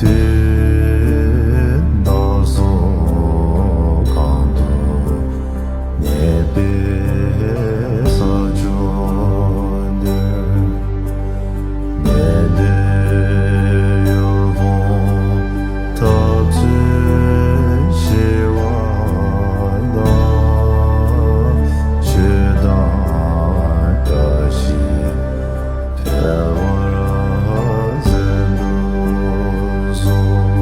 དུས་བདག་སོགས་གང་དུ་གནས་པའི་ས་ཕྱོགས་འདིར། གནས་བརྟན་ཡུལ་ཕུང་ཐབས་ཚུལ་ཞི་བ་ལ། ཆོས་དང་བཀྲ་ཤིས་འཕེལ་བར་མཛད་དུ་གསོལ།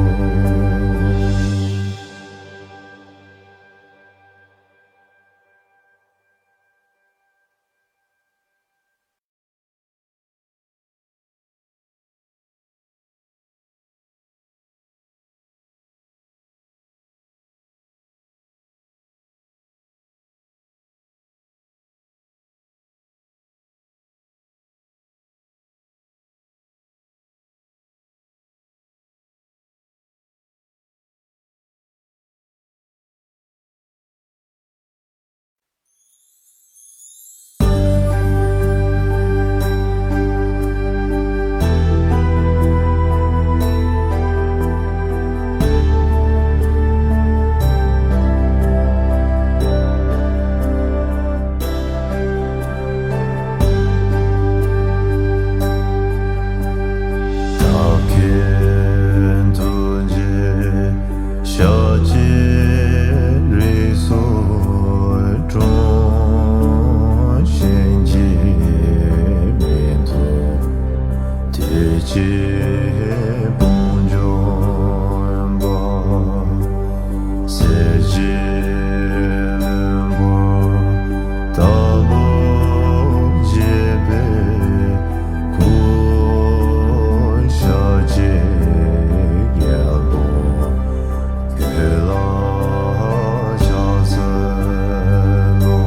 ཤཱཀྱའི་རིགས་སུ་འཁྲུངས། གཤིན་རྗེའི་མིང་དུ་བདེ་སྐྱིད་དཔུང་འཇོམས་པ། གསེར་གྱི་ལྷུན་པོ་ལྟ་བུ་བརྗིད་པའི་སྐུ། ཤཱཀྱའི་རྒྱལ་པོ་ཁྱོད་ལ་ཕྱག་འཚལ་ལོ།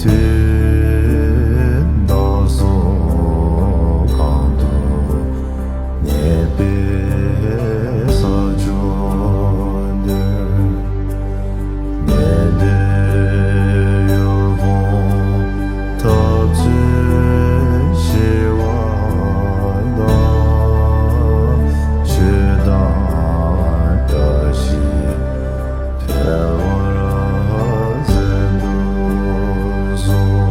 དུས་བདག་སོགས་གང་དུ་གནས་པའི་ས་ཕྱོགས་འདིར། གནས་འདིར་ཡུལ་ཕུང་འཐབ་རྩོད་ཞི་བ་དང་། ཆོས་དང་བཀྲ་ཤིས་འཕེལ་བར་བརྩོན་དུ་གསོལ།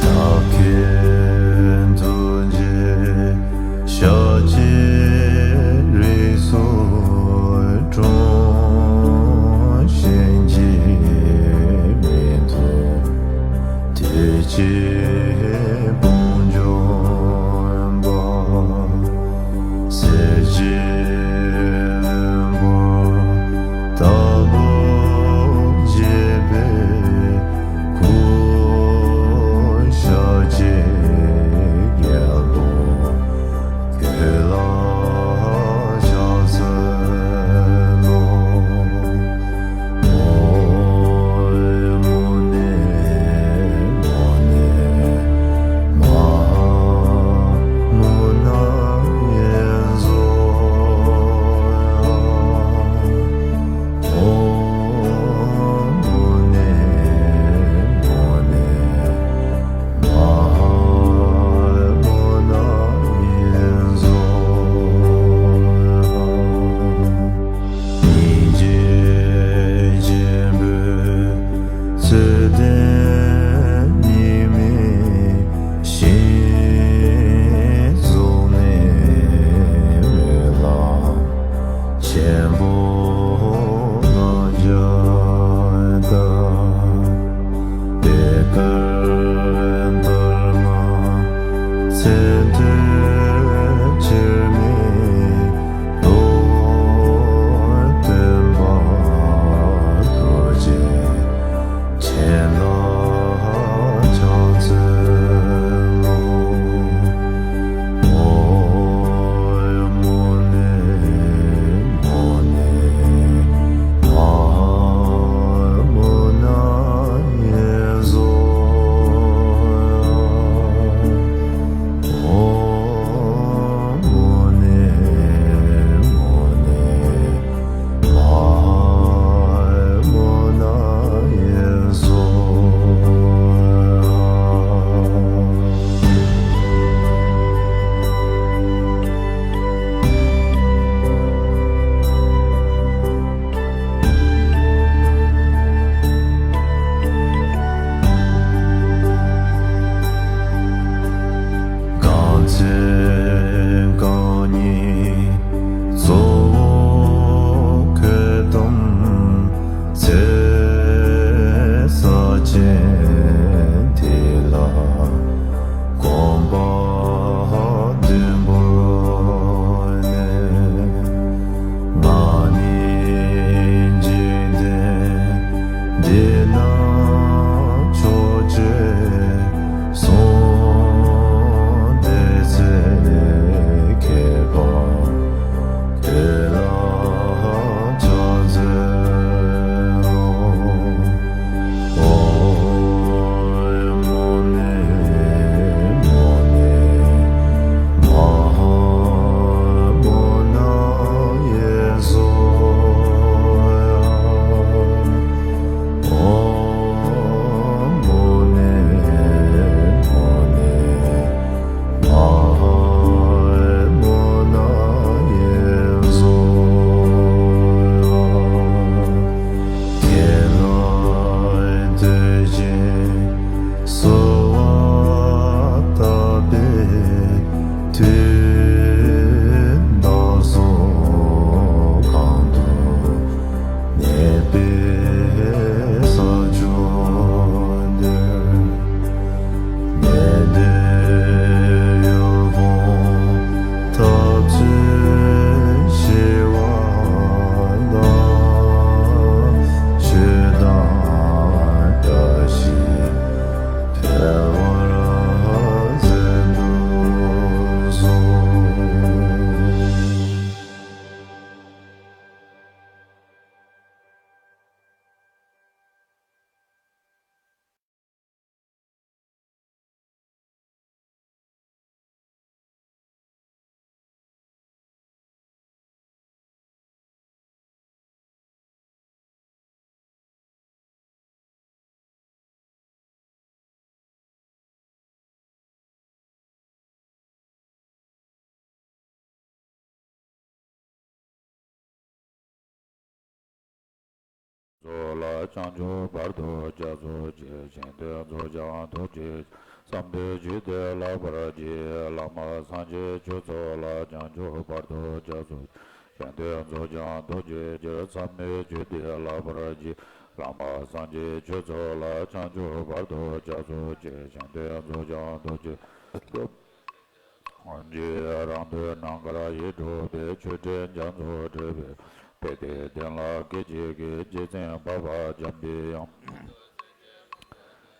ཐབས་མཁས་ཐུགས་རྗེ་ཤཱཀྱའི་རིགས་སུ་འཁྲུངས། གཤིན་རྗེའི་མིང་དུ་དུས་ཀྱི་དཔུང་འཇོམས་པ། གསེར་གྱི་བློན་པོ་ལྟ་བུ་བརྗིད་པའི་སྐུ། ཤཱཀྱའི་རྒྱལ་པོ་ཁྱོད་ལ་ཕྱག་འཚལ་ལོ། ཨོཾ་མུ་ནེ་མུ་ནེ་མ་ཧཱ་མུ་ན་ཡེ་ཛོ། ཨོཾ་མུ་ནེ་མུ་ནེ་མ་ཧཱ་མུ་ན་ཡེ་ཛོ། སྙིང་རྗེ་ཆེན་པོས་རྩོད་ལྡན་གཉིས་མེད་ཞིང་རྫོགས་ནས་འོད་ལམ་ཆེན་པོ་ལྔ་བརྒྱ་དང་། པད་དཀར་འདབ་ལྔ་ཚེ་འདིར་འཆར་མེད་རྡོར་སྟོན་པ་རྡོ་རྗེ་འཆང་ལ་ཕྱག་འཚལ་ལོ། ཨོཾ་མུ་ནེ་མུ་ནེ་མ་ཧཱ་མུ་ན་ཡེ་ཛོ། ཨོཾ་ དུས་བདག་སོགས་གང་དུ་གནས་པའི་ས་ཕྱོགས་འདིར། གནས་འདིར་ཡུལ་ཕུང་ཐབས་ཚུལ་ཞི་བ་དང་། ཆོས་དང་བཀྲ་ཤིས་འཕེལ་བར་མཛད་དུ་གསོལ། ཚོགས་ལ་བྱང་ཆུབ་བར་དུ་རྒྱ་མཚོ་རྒྱས། མཁྱེན་ལྡན་ཚོགས་ཀྱང་ཐུགས་རྗེ་ཆེ། བསམ་དོན་ཇི་ལྟར་བརླག་པར་བགྱི། བླ་མ་སངས་རྒྱས་ཆོས་ཚོགས་ལ། བྱང་ཆུབ་བར་དུ་རྒྱ་མཚོ་རྒྱས། མཁྱེན་ལྡན་ཚོགས་ཀྱང་ཐུགས་རྗེ་ཆེ། བསམ་དོན་ཇི་ལྟར་བརླག་པར་བགྱི། བླ་མ་སངས་རྒྱས་ཆོས་ཚོགས་ལ། བྱང་ཆུབ་བར་དུ་རྒྱ་མཚོ་རྒྱས། མཁྱེན་ལྡན་ཚོགས་ཀྱང་ཐུགས་རྗེ་ཆེ། རྗེ་རང་དོན་ནམ་མཁའ་ཡི་འགྲོ་བའི་ཆོས་འདྲེན་རྒྱ་མཚོ་སྒྲོལ་བའི་དཔལ་དེ་གདན་ལ་སྐད་ཅིག་གིས། རྗེ་བཙུན་འཕགས་པ་འཇམ་པའི་དབྱངས།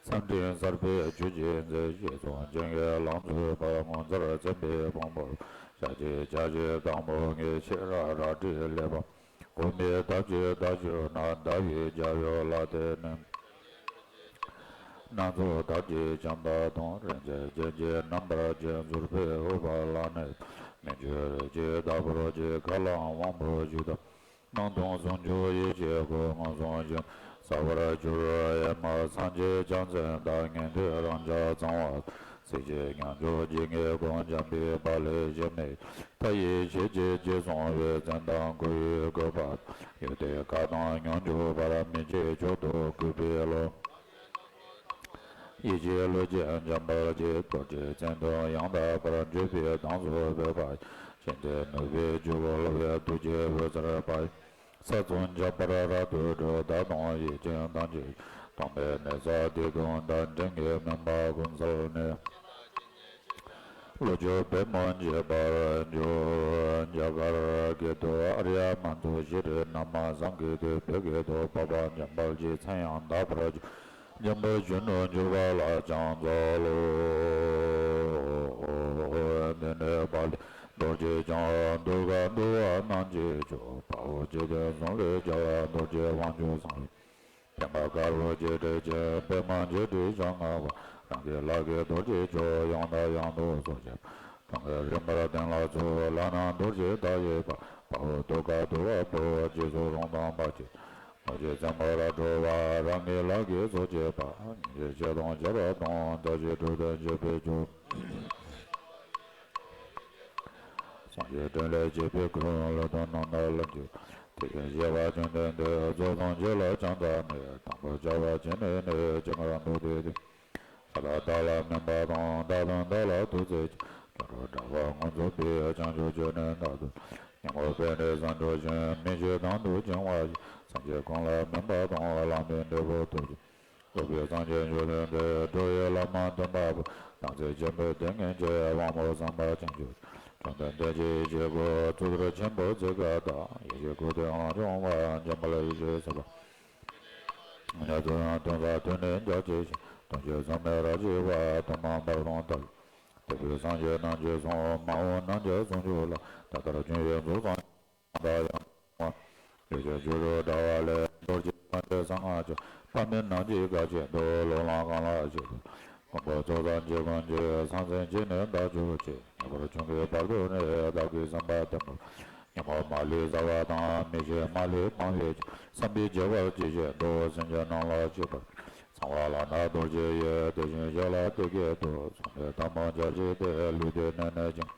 མཚམས་སྤྲིན་གསར་པའི་ཆུ་སྐྱེས་མཛེས། ཞེས་སོགས་སྦྱིན་གྱིས་ལང་ཚོའི་བར། ངོ་མཚར་མཚན་དཔེའི་ཕུང་པོ། ཞལ་གཅིག་ཕྱག་གཅིག་དང་པོ་ཉིད། ཕྱི་རབ་རལ་གྲིའི་གླེགས་བམ། དབུ་མའི་ཐབས་ཀྱིས་བདག་གཞོལ་ན། ཟླ་བའི་རྒྱལ་པོའི་ལག་རྟེན་ནི། སྣ་ཚོགས་ཐབས་ཀྱིས་བྱམས་པ་དང་། རིན་ཆེན་སྤྱན་གྱིས་རྣམ་པར་བརྒྱན། ཟུར་ཕུད་འོད་འབར་ལ་གནས། མི་འགྱུར་རིགས་ཀྱི་བདག་པོར་བཅས། མཁའ་ལ་དབང་པོ་བཅུ་དང་། སྣང་སྟོང་ཟུང་འཇུག་ཡེ་ཤེས་སྐུ། ངན་སོང་ཞི་བར་གྱུར་ཨེ་མ། སངས་རྒྱས་བྱང་སེམས་བདག། ཉན་ཐོས་རང་ཅག་ཚངས་པ། སྲིད་ཞིའི་མྱང་འགྱུར་ཇི་སྙེད་དཀོན། འཇམ་དཔལ་དཔའ་ལས་གཞན་མེད། མཐའ་ཡས་ཤེས་ཀྱི་རྗེས་སོང་བའི། མཚན་དང་སྐུ་ཡི་བཀོད་པ་དང་། ཡོན་ཏན་བཀའ་དང་མྱོང་འགྱུར་བར། མི་ཕྱེད་མཆོག་ཏུ་གུས་པས་ལོ། ཡེ་ཤེས་བློ་ཆེན་འཇམ་དཔལ་གྱིས། རྡོ་རྗེའི་མཚན་དུ་ཡང་དག་པར། བརྗོད་པའི་གདངས་སུ་བོས་པ། ཤིན་ཏུ་ནུས་པའི་ཆོས་སྐུ་ལོ་བའི་རྡོ་རྗེའི་འོད་ཟེར་པ། ས་གསུམ་ཁྱབ་པར་རབ་ཏུ་སྒྲོགས། བདག་དང་ཡིད་ཅན་ཐམས་ཅད་སྟོང་པའི་གནས་ས་འདི་ཀུན་དང་། འབྲིང་གི་མུན་པ་ཀུན་སེལ་ནས། བློ་ཆོས་པད་མོ་འབྱེད་པར་འགྱུར། རྒྱ་གར་སྐད་དུ། ཨཱརྱ་མཉྫུ་ཤྲཱི་ནཱ་མ་སཾ་གི་ཏེ། བོད་སྐད་དུ། འཕགས་པ་འཇམ་དཔལ་གྱི་མཚན་ཡང་དག་པར་གྱུར། འཇམ་དཔལ་གཞོན་ནུར་གྱུར་པ་ལ་ཕྱག་འཚལ་ལོ། དེ་ནས་དཔལ་ལྡན་རྡོ་རྗེ་འཆང་། གདུལ་དཀའ་འདུལ་བ་རྣམས་ཀྱི་མཆོག་དཔའ་བོ་རྗེ་བཙུན་གསུམ་ལས་རྒྱལ་བ། རྡོ་རྗེ་དབང་ཕྱུག་སེང་གེ་ཕྱག་དཀར་པོ་རྗེ་དྲེགས་ཅན། པདྨ་རྗེ་དྲིལ་ཕྱག་ན་བ། རང་གི་ལག་གིས་རྡོ་རྗེ་ཆོག་ཡང་དང་ཡང་དུ་གསོལ་བྱེད་པ། གང་གི་རིམ་པར་གདན་ལ་ཚུད། ལག་ན་རྡོ་རྗེ་བདག་བཞེས་པ། དཔའ་བོ་གདུལ་དཀའ་འདུལ་བ་པོ། རྗེས་སུ་རུང་སྟོན་པ་ཅིག་རྡོ་རྗེ་བཙན་པོ་ལ་སྤྲོ་བ། རང་གི་ལག་གིས་གསོལ་བྱེད་པ། སྙིང་རྗེ་ཆེ་དང་ཆེ་བ་དང་། མཐའ་བཞིའི་འགྲོ་དོན་བྱེད་པའི་མཆོག་སངས་རྒྱས་འཕྲིན་ལས་བྱེད་པའི་སྐུ། ལུང་དང་རྣམ་ཐར་ལམ་གྱི། དེ་བཞིན་གཤེགས་པ་བཅོམ་ལྡན་འདས། རྫོགས་སངས་རྒྱས་ལ་ཕྱག་འཚལ་ནས། དང་པོར་བྱ་བ་བྱས་ནས་ནི། ཇི་སྙེད་རིང་དུ་བསྡུས་ཏེ། ས་དང་བདག་ལ་སྨན་པ་དང་། བདག་དང་བདག་ལ་ཐུགས་བརྩེ་ཆེ། སྐྱེ་འགྲོ་དགྲ་བོ་ངོ་འཛིན་པའི། བྱང་ཆུབ་སྤྱོད་ནི་བདག་ཏུ། ཉོན་མོངས་པའི་དགྲ་བཅོམ་ཞིང་། མི་ཕྱེད་དང་དུ་བྱུང་བ་ཡི། སེམས་ཅན་ཀུན་ལ་སྨན་པ་དང་། བླ་མའི་འབྲས་བུ་ཐོབ་ཅིང་། འགྲོ་བའི་སངས་རྒྱས་བཅོམ་ལྡན་འདས། འགྲོ་བའི་བླ་མ་སྟོན་པ་པོ། དམ་ཚིག་ཆེན་པོའི་ཏིང་ངེ་འཛིན། དབང་པོ་བཟང་པོ་བྱང་ཆུབ་ཤིང་། བཅོམ་ལྡན་འདས་ཀྱི་ཞལ་སྒོ་གཙུག་ཏོར་ཆེན་པོའི་ཚིག་ཁ་དང་། ཡེ་ཤེས་སྐུ་སྟེ་ལོངས་སྤྱོད་པ། འཇམ་དཔལ་ཡེ་ཤེས་སེམས་དཔའ། ཉེར་ལེན་དོན་དང་དོན་ནི་རྒྱ་ཆེ་ཞིང་། དོན་ཆེན་ཚང་མས་རབ་གཟིགས་པ། ཐོག་མ་བར་དུ་དག་དེ་དུས་སངས་རྒྱས་རྣམས་ཀྱིས་གསུངས། མ་འོངས་རྣམས་ཀྱང་གསུང་གྱུར་ལ། ད་ལྟར་བྱུང་བའི་རྫོགས་སངས་རྒྱས་ཡང་དག་པ། ཡེ་ཤེས་སྤྱོད་ལུགས་འདྲ་བ་ལས། རྡོ་རྗེ་སངས་རྒྱས་གསང་སྔགས་ཀྱི། དཔག་མེད་རྣམས་ཀྱིས་བཀའ་བཞིན་དུ། ལུས་ལ་གང་ལ་ཆིབས་ཏེ། མགོན་པོ་ཚོགས་བསགས་འཇིག་རྐུན་གྱི། ཟང་ཟིང་ཕྱིར་ནི་བདག་གྱུར་ཅིག་ངེས་པར་འབྱུང་གི་བར་དུ་ནི། བདག་གིས་བསམ་པ་ལྡན་པ། ཉོན་མོངས་མ་ལུས་ཟ་བ་དང་། མི་ཕྱེད་མ་ལུས་སྤང་བའི་ཕྱིར། བསམ་པའི་བྱ་བ་ཇི་བཞིན་དུ། སེམས་ཅན་རྣམས་ལ་མཆིས་པར། གསང་བ་ལམ་རྣམས་རྡོ་རྗེ་ཡི། དེ་བཞིན་གཤེགས་ལ་བདེ་སྐྱིད་དུ། གསུངས་པའི་ཐལ་མོ་སྦྱར་བྱས་ཏེ། ལུས་བདེ་གནས་ནི་ཅིང་།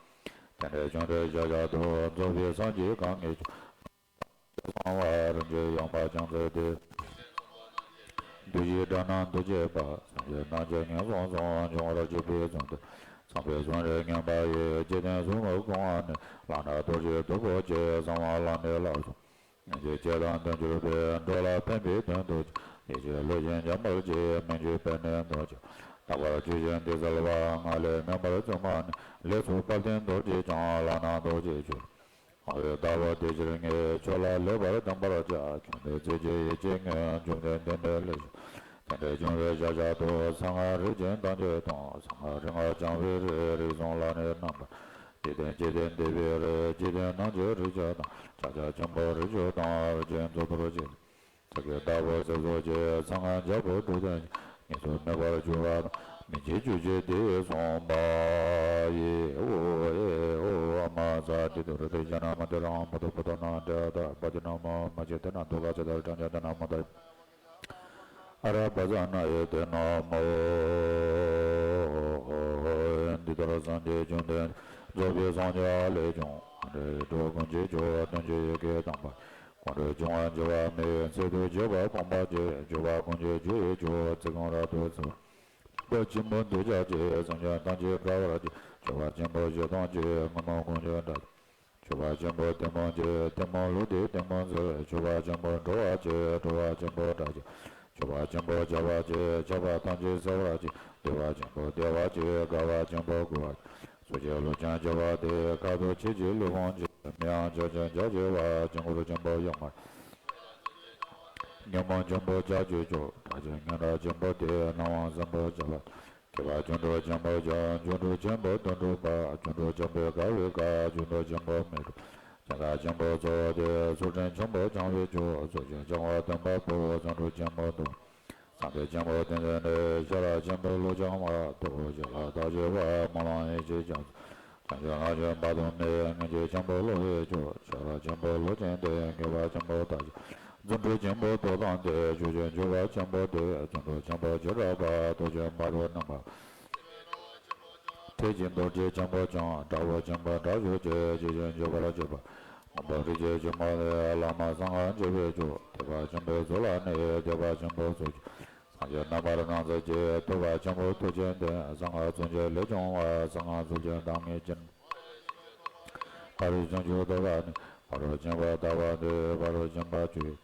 དེ་ནས་བྱུང་སྟེ་ཞལ་བཞག་ཏུ། རྫོགས་པའི་སངས་རྒྱས་གང་ངེས་ཀྱང་། གསང་བ་རིན་ཆེན་ཡངས་པ་ཅང་ཙེ་སྟེ། བདུད་བཞིའི་དགྲ་རྣམས་འདུལ་བྱེད་པ། སངས་རྒྱས་རྣམས་ཀྱང་ངན་སོང་གསུམ། འབྱུང་བར་བྱེད་པའི་ཚུལ་དུ། ནང་པའི་གསུང་རབ་ངན་པ་ཡི། འཇིག་རྟེན་གསུམ་པོ་གང་བ་ནས། ལམ་རྣམས་རྟོགས་ཤིང་སྟུག་པོ་ཆེ། གསང་བ་ལམ་ནས་ལག་སོང་། ངེས་ཤེས་སྤྱོད་དང་དོན་གྱུར་པའི། འགྲོ་ལ་ཕན་པའི་དོན་དུ་བྱ། ཡེ་ཤེས་བློ་ཆེན་འཇམ་དཔལ་གྱིས། མི་འགྱུར་པད་ནས་ཐོན་ཅིང་། རྟག་པར་ཆོས་བཞིན་ཏེ་གསལ་བ། སྔགས་ལས་མེ་འབར་བཙུན་མ་ནས། ལས་ཚོགས་དཔལ་ལྡན་རྡོ་རྗེ་འཆང་། ལམ་རྣམས་རྟོགས་བྱེད་ཆོས་ཀྱི། སྔགས་པའི་བདག་པོ་དེ་ཕྱིར་ངས། ཁྱོད་ལ་ལེགས་པར་གདམས་པར་བྱ། བཅོམ་ལྡན་འདས་ཀྱི་ཡེ་ཤེས་དངོས། བཅོམ་ལྡན་འདས་ནི་ལས་བྱུང་། དེ་འདྲའི་བྱུང་བའི་ཞལ་ཕྱག་ཏུ། གསང་སྔགས་རིགས་ཀྱི་གདངས་ཀྱིས་སྟོན། གསང་སྔགས་རིག་སྔགས་འཆང་བའི་རིགས། རིགས་གསུམ་ལ་ནི་རྣམ་པར། འཇིག་རྟེན་འཇིག་རྟེན་འདས་པའི་རིགས། འཇིག་རྟེན་ནང་གི་རིགས་ཆོས་དང་། ཕྱག་རྒྱ་ཆེན་པོ་རིགས་ཆོས་དང་། རིགས་ཆེན་གཙུག་ཏོར་ཆེ། ཚིག་གི་བདག་པོ་ཟེར་སོགས་ཀྱི། གསང་སྔགས་རྒྱལ་པོ་དྲུག་ལྡན་གྱི། གཉིས་སུ་མེད་པར་གྱུར་པ་དང་། མི་འཇིགས་བཅུ་གཅིག་དེས་གསུངས་པ་ཡི། ཨོ་ཨེ་ཨོ་ཨ་མ་ཙ། ཏི་ཏུ་ར་ཏི་ཇ་ན་མ་ཏི་ར་མ་ཏུ་པུ་ཏོ་ན་ཏྲ་ཏ་པ་ཏི་ན་མ་མ་ཅི་ཏི་ན་དུ་ལ་ཙ་ཏ་ཏྲ་ཉ་ཏི་ན་མ་ཏ། ཨ་ར་པ་ཛ་ན་ཡེ་ཏེ་ན་མོ། འདི་ལྟར་སངས་རྒྱས་བཅོམ་ལྡན་རྫོགས་པའི་སངས་རྒྱས་ལས་བྱུང་། ཨ་རི་འགྲོ་ཀུན་གྱི་མཆོག་དོན་གྱི་ཡི་གེ་དམ་པ། ཀུན་ཏུ་འབྱུང་བར་འགྱུར་བ་མེད། ཚིག་ཏུ་བརྗོད་པ་སྤངས་པ་སྟེ། བརྗོད་པ་ཀུན་གྱི་རྒྱུ་ཡི་མཆོག་ཚིག་ཀུན་རབ་ཏུ་ཚིག་པ། ཆོས་པ་ཆེན་པོ་འདོད་ཆགས་ཀྱི། སེམས་ཅན་ཐམས་ཅད་དགའ་བར་བྱེད། ཆོས་པ་ཆེན་པོ་བཞི་སྟོང་གཅིག་ངུ་མ་དགུང་ཆོས་འདྲ། ཆོས་པ་ཆེན་པོ་ཐུན་མོང་གཅིག་ཐུན་མོང་ལུགས་འདི་ཐུན་མོང་ཚུལ། ཆོས་པ་ཆེན་པོ་འགྲོ་བ་གཅིག་འགྲོ་བ་ཆེན་པོ་དགྲ་གཅིག་ཆོས་པ་ཆེན་པོ་ཁྱབ་པ་གཅིག་ཁྱབ་པ་ཐམས་ཅད་སེལ་བར་བྱེད། བདེ་བ་ཆེན་པོ་བདེ་བ་གཅིག་དགའ་བ་ཆེན་པོ་མགུ་བ་གཅིག་ཚོགས་ཀྱི་ལུས་ཅན་ཁྱབ་པ་སྟེ། ཁ་དོག་ཕྱེད་ཀྱི་ལུས་ཕུང་གཅིག་མིང་ཡང་ཕྱོགས་ཀྱི་ཕྱོགས་ཀྱི་བ། ཆོས་འཁོར་ཆེན་པོ་ཡུངས་དཀར། ཉོན་མོངས་ཆེན་པོ་ཕྱོགས་ཀྱི་ཕྱོགས། དགྲ་བཅོམ་ངན་ལྡན་ཆེན་པོ་སྟེ། སྣང་བ་སྲིན་པོ་ཁྱབ་པ། ཐེག་པ་ཆོས་འཁོར་ཆེན་པོ་བརྒྱ། ཆོས་འཁོར་ཆེན་པོ་དོན་གྲུབ་པ། ཆོས་འཁོར་ཆེན་པོའི་དགའ་བའི་དགའ། ཆོས་འཁོར་ཆེན་པོ་མི་འཁྲུགས། ཆེན་ས་ཆེན་པོ་གཙོ་བོ་སྟེ། ཚོགས་ཆེན་ཆེན་པོ་འཆང་བའི་མཆོག་ཚོགས་ཆེན་འཆང་བ་སྟོན་པ་པོ། ཚོགས་དྲུག་ཆེན་པོ་སྟོན། སངས་རྒྱས་ཆེན་པོ་བསྟན་འཛིན་ནི། ཤེས་རབ་ཆེན་པོ་བློ་འཆང་བ། ཐུགས་རྗེ་ལ་བདག་གཅེས་པ། སྨོན་ལམ་ཡེ་ཤེས་རྒྱ་མཚོ། བྱང་ཆུབ་ལམ་གྱི་འབག་སྟོང་མེད། ངེས་ཤེས་ཆེན་པོ་བློ་ཡི་མཆོག་ཤེས་རབ་ཆེན་པོ་བློ་ཆེན་ཏེ། མཁས་པ་ཆེན་པོ་དག་ཆེན། རྫུ་འཕྲུལ་ཆེན་པོ་ཐོབ་དང་ལྡན། ཆོས་ཀྱི་འབྱོར་པ་ཆེན་པོ་སྟེ། རྫུ་འཕྲུལ་ཆེན་པོ་ཤེས་རབ་པ། ཐུགས་རྗེ་འབར་བའི་སྣང་བ། ཐེག་ཆེན་རྡོ་རྗེ་ཆེན་པོ་འཆང་། དྲག་པོ་ཆེན་པོ་དྲག་ཤུལ་གྱི། ཆོས་ཀྱི་འབྱོར་པར་བྱེད་པ། མངོན་པ་རིགས་ཀྱི་ཆེན་པོ་སྟེ། བླ་མ་གསང་སྔགས་འཆང་བའི་མཆོག་ཐེག་པ་ཆེན་པོའི་ཚོགས་ལ་ནི། ཐེག་པ་ཆེན་པོའི་ཚོགས་ཀྱི། སངས་རྒྱས་རྣམ་པར་སྣང་མཛད་ཀྱི། ཐུབ་པ་ཆེན་པོ་ཐུགས་རྗེ་ལྡན། གསང་སྔགས་བརྩོན་ཅིང་ལས་སྦྱོང་བ། གསང་སྔགས་རྫོགས་བྱེད་གདམས་ངག་ཅན། ཕ་རོལ་བྱང་ཆུབ་ཐོབ་པ་ནི། ཕ་རོལ་ཕྱིན་པ་དག་པ་སྟེ། ཕ་རོལ་ཕྱིན་པ་བཅུ།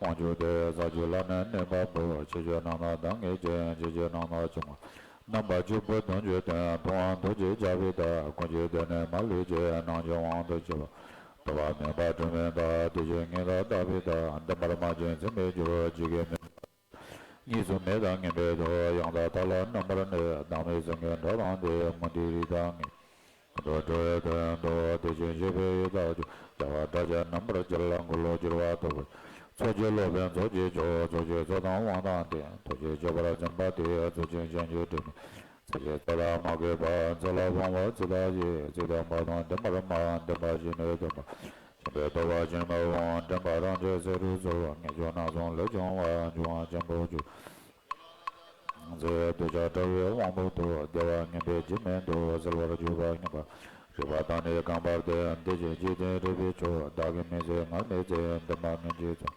དབང་ཕྱུག་སྟེ། ས་བཅུ་ལ་ནི་གནས་པ་པོ། ཆེ་ཆུང་རྣམ་སྣང་གདམས་ངག་ཅན། ཆེ་ཆུང་རྣམ་སྣང་ཆུང་མ། རྣམ་པ་བཅུ་པོ་དོན་གྱི་དོན། མཐོང་བ་ཐུགས་རྗེས་བྱ་བའི་བདག་ཀུན་གྱི་སྡེ་ནི་མ་ལུས་ཀྱི། སྣང་ཆུང་དབང་དུ་བྱས་པ། ཐོབ་པ་མེད་པ་སྒྲོན་མེའི་བདག་དེ་བཞིན་ཉིད་དང་རྟག་པའི་བདག་བདེན་པར་སྨྲ་ཞིང་འཛིན་པའི་རྒྱུ། ཇི་སྐད་མིན་གཉིས་སུ་མེད་དང་ངེས་པའི་མཐུ། ཡང་དག་མཐའ་ལ་རྣམ་པར་གནས། བདག་མེད་སེམས་ཀྱི་འགྲོ་དང་ལྡན། མུ་སྟེགས་རིགས་དང་ངེས། ཀུན་ཏུ་གྲོལ་བའི་དོན་དུ། དེ་བཞིན་གཤེགས་པའི་ཡུལ་དག་བཅུ། བྱ་བ་ཕྲ་ཕྱིན་རྣམ་པར་འབྱེད། འཁོར་ལོ་བསྒྱུར་བ་ཐུབ་པ། ཚོགས་ཀྱི་སློབ་དཔོན་ཚོགས་ཀྱི་མཆོག་ཚོགས་ཀྱི་གཙོ་དང་དབང་དང་ལྡན། ཐུགས་རྗེས་སྤྱོད་པར་འཛིན་པ་སྟེ། གཙོ་ཆེན་གཞན་གྱིས་སྒྲུབ་མིན། ཚིག་གི་རྩ་དང་མ་གོས་པ། ཚིག་ལ་དབང་བ་ཚིག་དང་བཞི། ཚིག་དམ་པ་དང་བདེན་པར་སྨྲ། བདེན་པ་བཞི་ནི་སྟོན་པ། ཆེན་པོའི་ཐོབ་པ་ཆེན་པོའི་དབང་། འདྲེན་པ་རང་རྒྱལ་ཟེར་དུ་གསོལ། ངེས་འབྱུང་རྣམ་གསུམ་ལས་བྱུང་བ། འབྱུང་བ་ཆེན་པོ་བཅུ། འདོད་ཆགས་ཕྲ་བའི་དབང་པོ་དུ། བདེ་བ་ངན་པའི་འཇིགས་མེད་དུ། སེལ་བར་གྱུར་པ་མངོན་པ། རིག་པ་དང་ནི་རྐང་པར་ལྡན། དེ་བཞིན་འཇིག་རྟེན་རིག་པའི་མཆོག་བདག་གིས་མི་ཟད་ངར་མི་འཛིན། འདུན་པ་ངན་གྱིས་འཚོ།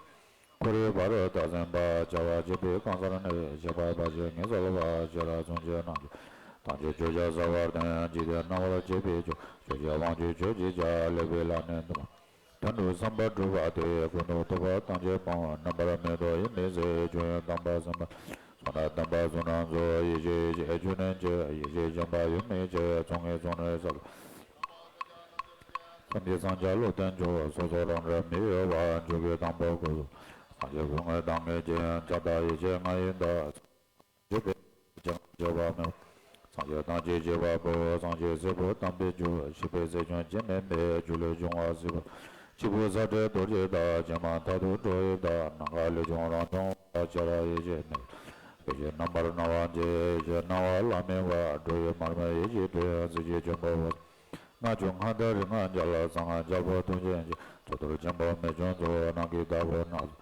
འཁོར་བའི་བར་དུ་བདག་ཟིན་པ། བྱ་བ་བྱེད་པའི་གང་ཟག་ནི། བྱེད་པ་འབའ་ཞིག་ངེས་གསལ་བ། ཤེས་རབ་གསུང་གཅིག་རྣམས་ཀྱིས། ཐམས་ཅད་ཆོས་ཀྱི་ཟབ་པར་ལྡན། འཇིག་རྟེན་སྣང་བར་བྱེད་པའི་མཆོག་ཆོས་ཀྱི་དབང་ཕྱུག་ཆོས་ཀྱི་རྒྱལ། ལེགས་པའི་ལམ་ནི་འདུན་པ། དོན་དུ་བསམ་པ་སྒྲུབ་པ་སྟེ། ཀུན་ཏུ་རྟོག་པ་ཐམས་ཅད་སྤོང་། རྣམ་པར་མི་རྟོག་ཡིད་མི་ཟད། ཆོས་དབྱིངས་དམ་པ་སེམས་དཔའ། གསུང་རབ་དམ་པ་གསུང་རྣམས་སུ། ཡེ་ཤེས་ཡེ་ཤེས་ཆོས་ཉིད་ཀྱི། ཡེ་ཤེས་སྦྱིན་པ་ཡོད་མེད་ཀྱི། ཚོགས་ངེས་ཚོགས་ནི་ཟབ། སེམས་ཀྱི་སངས་རྒྱས་བློ་ལྡན་མཆོག་སོ་སོ་རང་རིག་མི་གཡོ་བ། མཆོག་གི་དང་པོ་སྐུ་གསུང་ཐུགས། སངས་རྒྱས་སྐུ་དངོས་གདམས་ངག་ཅན། ཁྱབ་བདག་ཡེ་ཤེས་ལྔ་ཡི་བདག་སངས་རྒྱས་པའི་སྤྱན་སྔར་བྱེད་པ་མེད། སངས་རྒྱས་ཐམས་ཅད་གཅེས་པ་པོ། སངས་རྒྱས་སྲས་པོ་དམ་པའི་རྒྱུ། གཤེགས་པའི་སྲས་ཆུང་སྐྱེ་མེད་མའི། རྒྱུ་ལས་བྱུང་བ་སྲིད་པ། གཅིག་པུ་ས་སྤྲེལ་རྡོ་རྗེ་བདག་སྤྱན་མ་མཐར་ཐུག་འགྲོ་བའི་བདག་ནམ་མཁའ་ལས་བྱུང་རང་བྱུང་བ། ཤེས་རབ་ཡེ་ཤེས་མེད། ཡེ་ཤེས་རྣམ་པར་སྣང་བ་འབྱེད། ཡེ་ཤེས་སྣང་བ་ལ་མེ་བ། འགྲོ་བའི་མར་མེ་ཡེ་ཤེས་སྤྲོས། གཟི་བརྗིད་ཆེན་པོ་བ། སྔགས་ཆུང་སྔགས་བདག་རིག་སྔགས་རྒྱལ། གསང་སྔགས་རྒྱལ་པོ་ཐུགས་རྗེ་ཅན། མཆོག་གཏོར་ཆེན་པོ་མི་ཆུང་གཙོ། ནམ་མཁའི་བདག་པོ་སྣ་ཚོགས།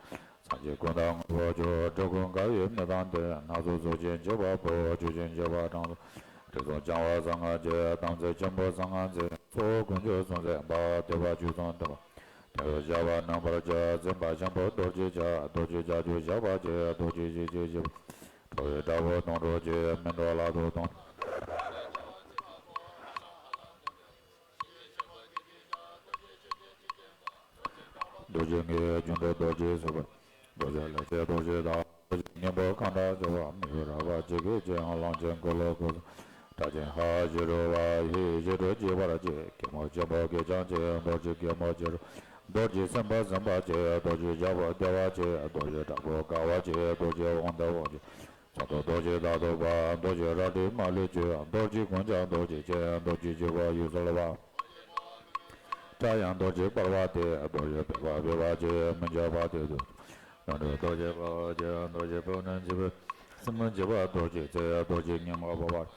སངས་རྒྱས་ཀུན་བདག་དངོས་པོ་མཆོག་འགྲོ་ཀུན་དགའ་བའི་མིག་དང་ལྡན། སྣ་ཚོགས་ཚོགས་ཆེན་གཅེས་པ་པོ། ཆོས་ཀྱི་གཅེས་པ་དྲང་སྲོང་། རིགས་གསུམ་སྦྱང་བ་གསང་སྔགས་ཀྱི། དམ་ཚིག་ཆེན་པོ་གསང་སྔགས་འཛིན། ཚོགས་དཀོན་མཆོག་གསུམ་འཛིན་པ། ཐེག་པ་བཅུ་གསུམ་སྟོན་པ། དོན་ཡོད་བྱ་བ་རྣམ་པར་དག་འཛིན་པ་ཆེན་པོ་རྡོ་རྗེ་འཆང་། རྡོ་རྗེ་ལྕགས་ཀྱུ་ཞགས་པ་ཆེ། རྡོ་རྗེ་ཞལ་གཅིག་ཞི་བ། ཁྲོ་བོའི་དྲག་པོ་སྡོང་གྲོགས་ཀྱི། མི་འགྲོ་ལ་ཐོག་སྟོང་། རྡོ་རྗེ་ངེས་རྒྱུ་འགྲོ་རྡོ་རྗེ་སེམས་དཔའ། རྡོ་རྗེ་ལས་སྐྱེས་རྡོ་རྗེ་བདག་རྡོ་རྗེ་སྙིང་པོ་གང་དག་བྱེད་པ། མི་ཡུལ་རགས་པ་ཇི་སྐད་ཅེས་གླང་ཆེན་འཁོར་ལོ་འཁོར། སྒྲ་ཆེན་ཧ་ཞི་རུ་བ་ཧི་ཞི་རུ་བྱེད་པར་བྱེད། གད་མོ་ཆེན་པོ་གད་རྒྱངས་ཆེ། རྡོ་རྗེ་གད་མོ་ཆེ་རུ། རྡོ་རྗེ་སེམས་དཔའ་སེམས་དཔའ་ཆེ། རྡོ་རྗེ་རྒྱལ་པོ་བདེ་བ་ཆེ། རྡོ་རྗེ་དྲག་པོ་དགའ་བ་ཆེ། རྡོ་རྗེ་དབང་ལྡན་དབང་ཆེ། ཚོགས་རྡོ་རྗེ་ཟླ་གྲོགས་པ། རྡོ་རྗེ་རལ་གྲི་མ་ལུས་སྤྱོད། རྡོ་རྗེ་ཀུན་ཁྱབ་རྡོ་རྗེ་ཆེ། རྡོ་རྗེ་འཇིགས་པ་ཡུལ་སོལ་བ། སྒྲ་དབྱངས་རྡོ་རྗེ་འབར་བ་སྟེ། རྡོ་རྗེ་འབེབས་པ་འབེབས་པ་ཆེ། མི་འཇིགས་པ་སྟེ། རྡོ་རྗེ་རྡོ་རྗེ་འབེབས་པ་ཆེ། རྡོ་རྗེ་འབེབས་ནས་འཇིགས་པའི་སེམས། མི་འཇིགས་པ་རྡོ་རྗེ་རྩེ། རྡོ་རྗེ་སྙིང་པོ་འབར་བ།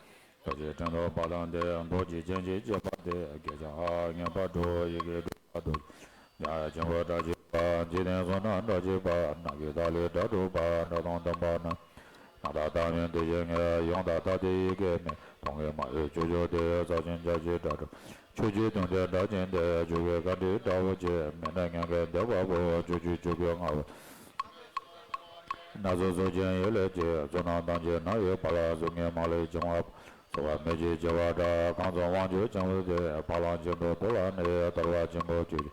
རྡོ་རྗེ་སྤྲིན་དུ་འབར་ལ་འདི། རྡོ་རྗེ་སྤྱན་གྱིས་བརྒྱན་པ་སྟེ། སྐད་ཅིག་ཧ་ངེས་པར་སྒྲོགས། ཡི་གེ་སྒྲོགས་པ་རྡོ་རྗེ། ཡ་ཆེན་པོ་སྒྲ་ཆེན་པ། འཇིག་རྟེན་གསུམ་ན་སྒྲ་ཆེན་པ། ནམ་མཁའི་མཐའ་ཀླས་སྒྲ་སྒྲོགས་པ། སྒྲ་དང་ལྡན་པ་ན། སྣང་མཐའ་དག་པའི་གདུལ་བྱའི་ངོས། ཡང་དག་ལྟ་སྟེ་ཡི་གེ་མེད། སྟོང་གི་མ་ཡོད་ཕྱོགས་བཅུ་སྟེ། རྩ་ཆེན་རྒྱ་ཆེའི་སྒྲ་སྒྲོགས། ཆོས་ཀྱི་དོན་དེ་སྒྲ་ཆེན་ཏེ། ཆོས་ཀྱི་བཀའ་དྲིན་དྲག་པོ་ཆེ། མེད་ན་ངན་སྐལ་འདས་པ་པོ། སྤྱོད་བཅུ་སྤྱོད་བཅུ་ལྔ་པོ། སྣ་ཚོགས་གཟུགས་ཅན་ཡིད་ལས་སྐྱེས། ཚོགས་རྣམས་དང་བཅས་ནམ་ཡོད་པར། གཟུགས་བརྙན་མ་ལུས་འཆིང་བ། ཚོར་བ་མེད་ཅིང་འཆི་བ་དག། གང་ཚོགས་དབང་ཕྱུག་འཆིང་བའི་ཚེ། འཕགས་ལམ་ཆེན་པོ་དེ་ལ་ནི། དོར་བ་ཆེན་པོ་སྤྱོད་བཅུ།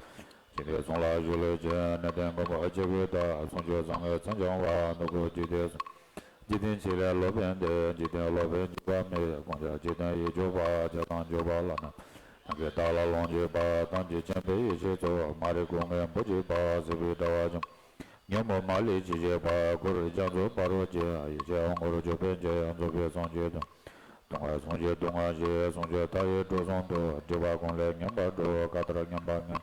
ཞིང་དེ་གསུམ་ལ་བཞུགས་ལུས་ཅན། ནད་ལྡན་མགོན་པོ་ཆེ་ཕུད་དང་། གསུང་ཆོས་ཟབ་མོའི་མཚན་འཆང་བ། ནོར་བུ་འཇིག་རྟེན་གསུམ། འཇིག་རྟེན་ཕྱི་ལས་སློབ་དཔོན་ཏེ། འཇིག་རྟེན་སློབ་དཔོན་འཇིགས་པ་མེད། དཀོན་མཆོག་འཇིག་རྟེན་ཡིད་གཅུགས་པ། བྱ་བཏང་འཇུག་པ་ལ་ནི། ནམ་མཁའི་མཐའ་ལ་ལོངས་སྤྱོད་པ། ཐམས་ཅད་མཁྱེན་པའི་ཡེ་ཤེས་མཚོ། མ་རིག་སྐུ་ལྔའི་འབུ་འཇིག་པ། སྲིད་པའི་དྲ་བ་འཇོམས། ཉོན་མོངས་མ་ལུས་ཇི་སྙེད་པ། འཁོར་བའི་རྒྱ་མཚོ་འབར་བ་ཅན། ཡེ་ཤེས་དབང་བསྐུར་ཅོད་པན་ཅན། རྫོགས་པའི་སངས་རྒྱས་སྟོང་། སྟོང་པ་སངས་རྒྱས་སྡུག་བསྔལ་ཞི། གསུང་ཆོས་མཐའ་ཡས་གྲོལ་གསུམ་དུ། སྒྲིབ་པ་ཀུན་ལས་ཉམས་པར་འགྲོ། བཀའ་ལྟར་ཉམས་པ་ངན།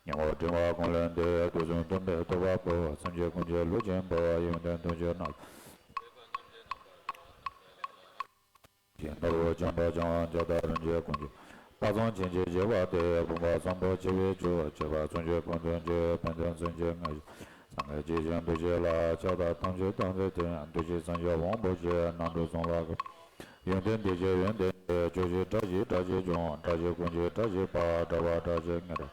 ཉོན་མོངས་དྲི་མ་ཀུན་ལས་འདས། དུས་གསུམ་སྟོན་པའི་ཐུབ་པ་པོ། སེམས་ཅན་ཀུན་གྱི་ལུས་ཅན་པོ། ཡོན་ཏན་ཐུགས་རྗེ་ནགས། ཀྱི་ནོར་བུ་འཇོམས་པ་འཇོམས། ཇི་ལྟར་རིན་ཆེན་ཀུན་གྱི། དཔག་བསམ་ཕྱིན་ཅི་བྱེ་བ་སྟེ། བུམ་པ་སམ་བྷོ་ཆེ་བའི་མཆོག་ཆེ་བ་སངས་རྒྱས་ཀུན་དོན་ཆེ། ཕན་ཚུན་སེམས་ཅན་ལྔ་བཞི། སངས་རྒྱས་ཀྱི་ཞིང་འདུ་བྱེད་ལ། ཕྱག་དང་ཐམས་ཅད་ཐམས་ཅད་བརྟེན། འདུ་བྱེད་སེམས་ཅན་དབང་པོ་ཆེ། རྣམ་གྲོལ་གསུམ་ལ་གུས། ཡོན་ཏན་དེ་བཞིན་ཡོན་ཏན་ཆེ། ཆོས་ཀྱི་སྒྲ་བཞིན་སྒྲ་ཆེན་འབྱུང་། སྒྲ་བཞིན་ཀུན་གྱི་སྒྲ་བཞིན་པ། སྒྲ་བ་སྒྲ་ཆེན་ལྔའི་སྒྲ། ཀུན་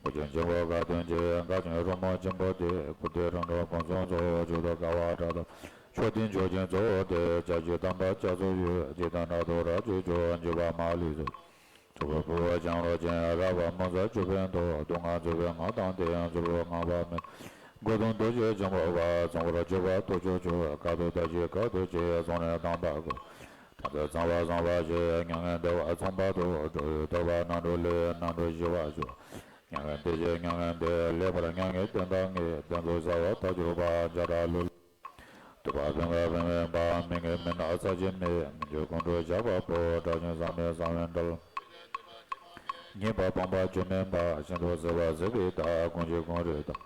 མཁྱེན་ཆེན་པོ་དགའ་སྟོན་ཆེ། དགའ་ཞིང་རོལ་མོ་ཆེན་པོ་སྟེ། ཀུན་ཏུ་རིམ་གྲོ་ཕུན་སུམ་ཚོགས། མཆོག་ཏུ་དགའ་བ་སྒྲ་དང་། མཆོག་ཏུ་མཆོག་ཅན་གཙོ་བོ་སྟེ། བྱ་རྒྱུད་དམ་པ་སྐྱབས་སུ་ཡོད། འཇིག་རྟེན་ན་དུ་རབ་ཏུ་བྱུང་། འཇིགས་པ་མ་ལུས་སོལ། ཆོས་སྐུ་ཕུར་བུ་འཆང་རོལ་ཅན། རལ་པ་མུ་ཟ་ཅོད་པན་ཐོགས། སྡུག་བསྔལ་རྩུབ་པའི་ངང་དང་ལྡན། རྩུབ་པོ་ངང་པ་མེད། མགོ་ཟུང་རྡོ་རྗེ་འཆང་ཕུར་པ། ཚངས་པར་སྤྱོད་པ་ཐོབ་གྱུར་ཅིག། དཀའ་ཐུབ་དར་ཞིང་དཀའ་ཐུབ་ཆེ། གསུང་རབ་དམ་པ་ཀུན། དྲང་ཚུལ་གཙང་བ་གསང་བ་ཞིག། མྱ་ངན་འདས་པ་མཚུངས་པ་དང་། འགྲོ་བའི་ཐོབ་པ་རྣམ་གྲོལ་ལས། རྣམ་གྲོལ་ཞི་བར་གྱུར། མྱ་ངན་འདས་ཞི་མྱ་ངན་འདས། ལེགས་པར་མྱ་ངན་བསྟེན་དང་ངེས། བསྟན་འཛིན་གསལ་བ་ཐོབ་གྱུར་པ། བྱ་བྲལ་ལུགས་ལ། སྡུག་པ་ཕན་པ་ཕན་མིན་པ། མི་ངན་མི་ནག་ཚར་གཅིག་མེད། མི་འགྱུར་ཀུན་འགྲོ་ཞགས་པ་པོ། དྲག་ཞན་བཟང་མེད་བཟང་བའི་འགྲོ་ལ། ཉེས་པ་སྤངས་པ་སྐྱོན་མེད་པ། ཤིན་ཏུ་བརྩེ་བ་བརྩེ་བའི་བདག་ཀུན་གྱི་ཀུན་རིག་བདག་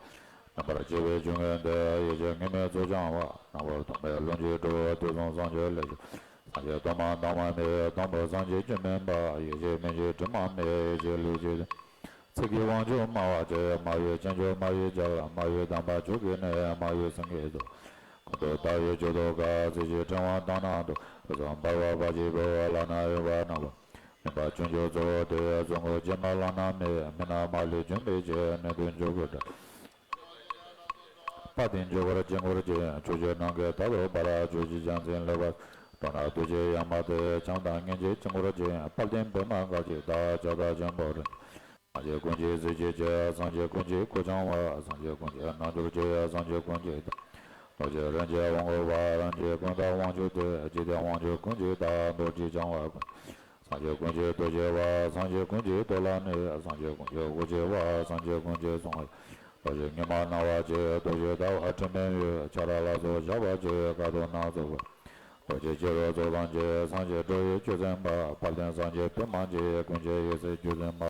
རྣམ་པར་ཕྱེ་བའི་སྤྱོད་ངན་འདས། ཡེ་ཤེས་དངོས་མེད་ཚུལ་འཆང་བ། རྣམ་པར་སྟོང་པའི་ལྷུན་གྱིས་གྲུབ། དུས་གསུམ་སངས་རྒྱས་ལས་བྱུང་། སངས་རྒྱས་སྟོང་པ་བདག་མ་མེད། དང་པོ་སངས་རྒྱས་སྐྱོན་མེད་པ། ཡེ་ཤེས་མིག་གི་དྲི་མ་མེད། ཡེ་ཤེས་ལུས་ཀྱི། ཚིག་གི་དབང་ཕྱུག་སྨྲ་བ་ཆེ། སྨྲ་བའི་བྱང་ཆུབ་སྨྲ་བའི་རྒྱལ། སྨྲ་བའི་གདམས་པ་མཆོག་གི་གནས། སྨྲ་བའི་སེང་གེའི་གཟུགས། ཀུན་ཏུ་ལྟ་བའི་མཆོག་ཏུ་དགའ། ཚིག་གི་ཕྲེང་བ་དང་ནང་དུ། ཕུན་སུམ་འབར་བ་འབར་བཞིན་པོ། ལག་ན་གཡུ་བ་ནག་པོ། མིན་པ་ཆུང་ཆུང་གཙོ་བོ་སྟེ། བཟུང་དགོས་ཅི་སྨྲ་བླ་ན་མེད། མི་སྣང་མ་ལུས་འཇོམས་པའི་ཕྱིར། གནད་དོན་མཆོག་གི་སྒྲ། དཔལ་ལྡན་འཇུག་པར་བྱེད་འཁོར་ཅན། ཕྱོགས་བཅུ་ནམ་མཁའི་མཐའ་ཐོག་པར། ཕྱོགས་བཅུའི་རྒྱལ་མཚན་ལེགས་པར། འགྲོ་ན་འདུ་བྱེད་ཡ་མ་སྟེ། བྱམས་དང་སྙིང་རྗེ་བྱེད་འཁོར་ཅན། དཔལ་ལྡན་པདྨ་གར་གྱི་བདག་ཕྱག་རྟགས་ཆེན་པོ་རིན། སངས་རྒྱས་ཀུན་གྱི་གཟི་བརྗིད་ཆེ། སངས་རྒྱས་ཀུན་གྱི་སྐུ་འཆང་བ། སངས་རྒྱས་ཀུན་གྱི་རྣལ་འབྱོར་ཆེ། སངས་རྒྱས་ཀུན་གྱི་བདག་རྡོ་རྗེ་རིན་ཆེན་དབང་བསྐུར་བ། རིན་ཆེན་ཀུན་བདག་དབང་ཕྱུག་སྟེ། འཇིག་རྟེན་དབང་ཕྱུག་ཀུན་གྱི་བདག་རྡོ་རྗེ་འཆང་བ་ཀུན། སངས་རྒྱས་ཀུན་གྱི་ཐུགས་རྗེ་བ། སངས་རྒྱས་ཀུན་གྱི་ཐུགས་ལ་གནས། སངས་རྒྱས་ཀུན་གྱི་དབུ་རྗེ་བ། སངས་རྒྱས་ཀུན་གྱི་གསུང་བ། རྡོ་རྗེ་སྙིང་པོ་སྣང་བ་ཆེ། རྡོ་རྗེ་ཟླ་བ་དྲི་མེད་འོད། ཆ་ར་ལ་སོགས་ཞགས་པ་ཆེ། དཀའ་ཐུབ་སྣ་ཚོགས་པ། རྡོ་རྗེ་སྤྱི་རོལ་ཚོགས་དང་བཅས། སངས་རྒྱས་འགྲོ་བའི་ཆོས་སེམས་དཔའ། དཔལ་ལྡན་སངས་རྒྱས་པདྨ་འབྱེད། ཀུན་མཁྱེན་ཡེ་ཤེས་རྒྱུ་འཛིན་མ།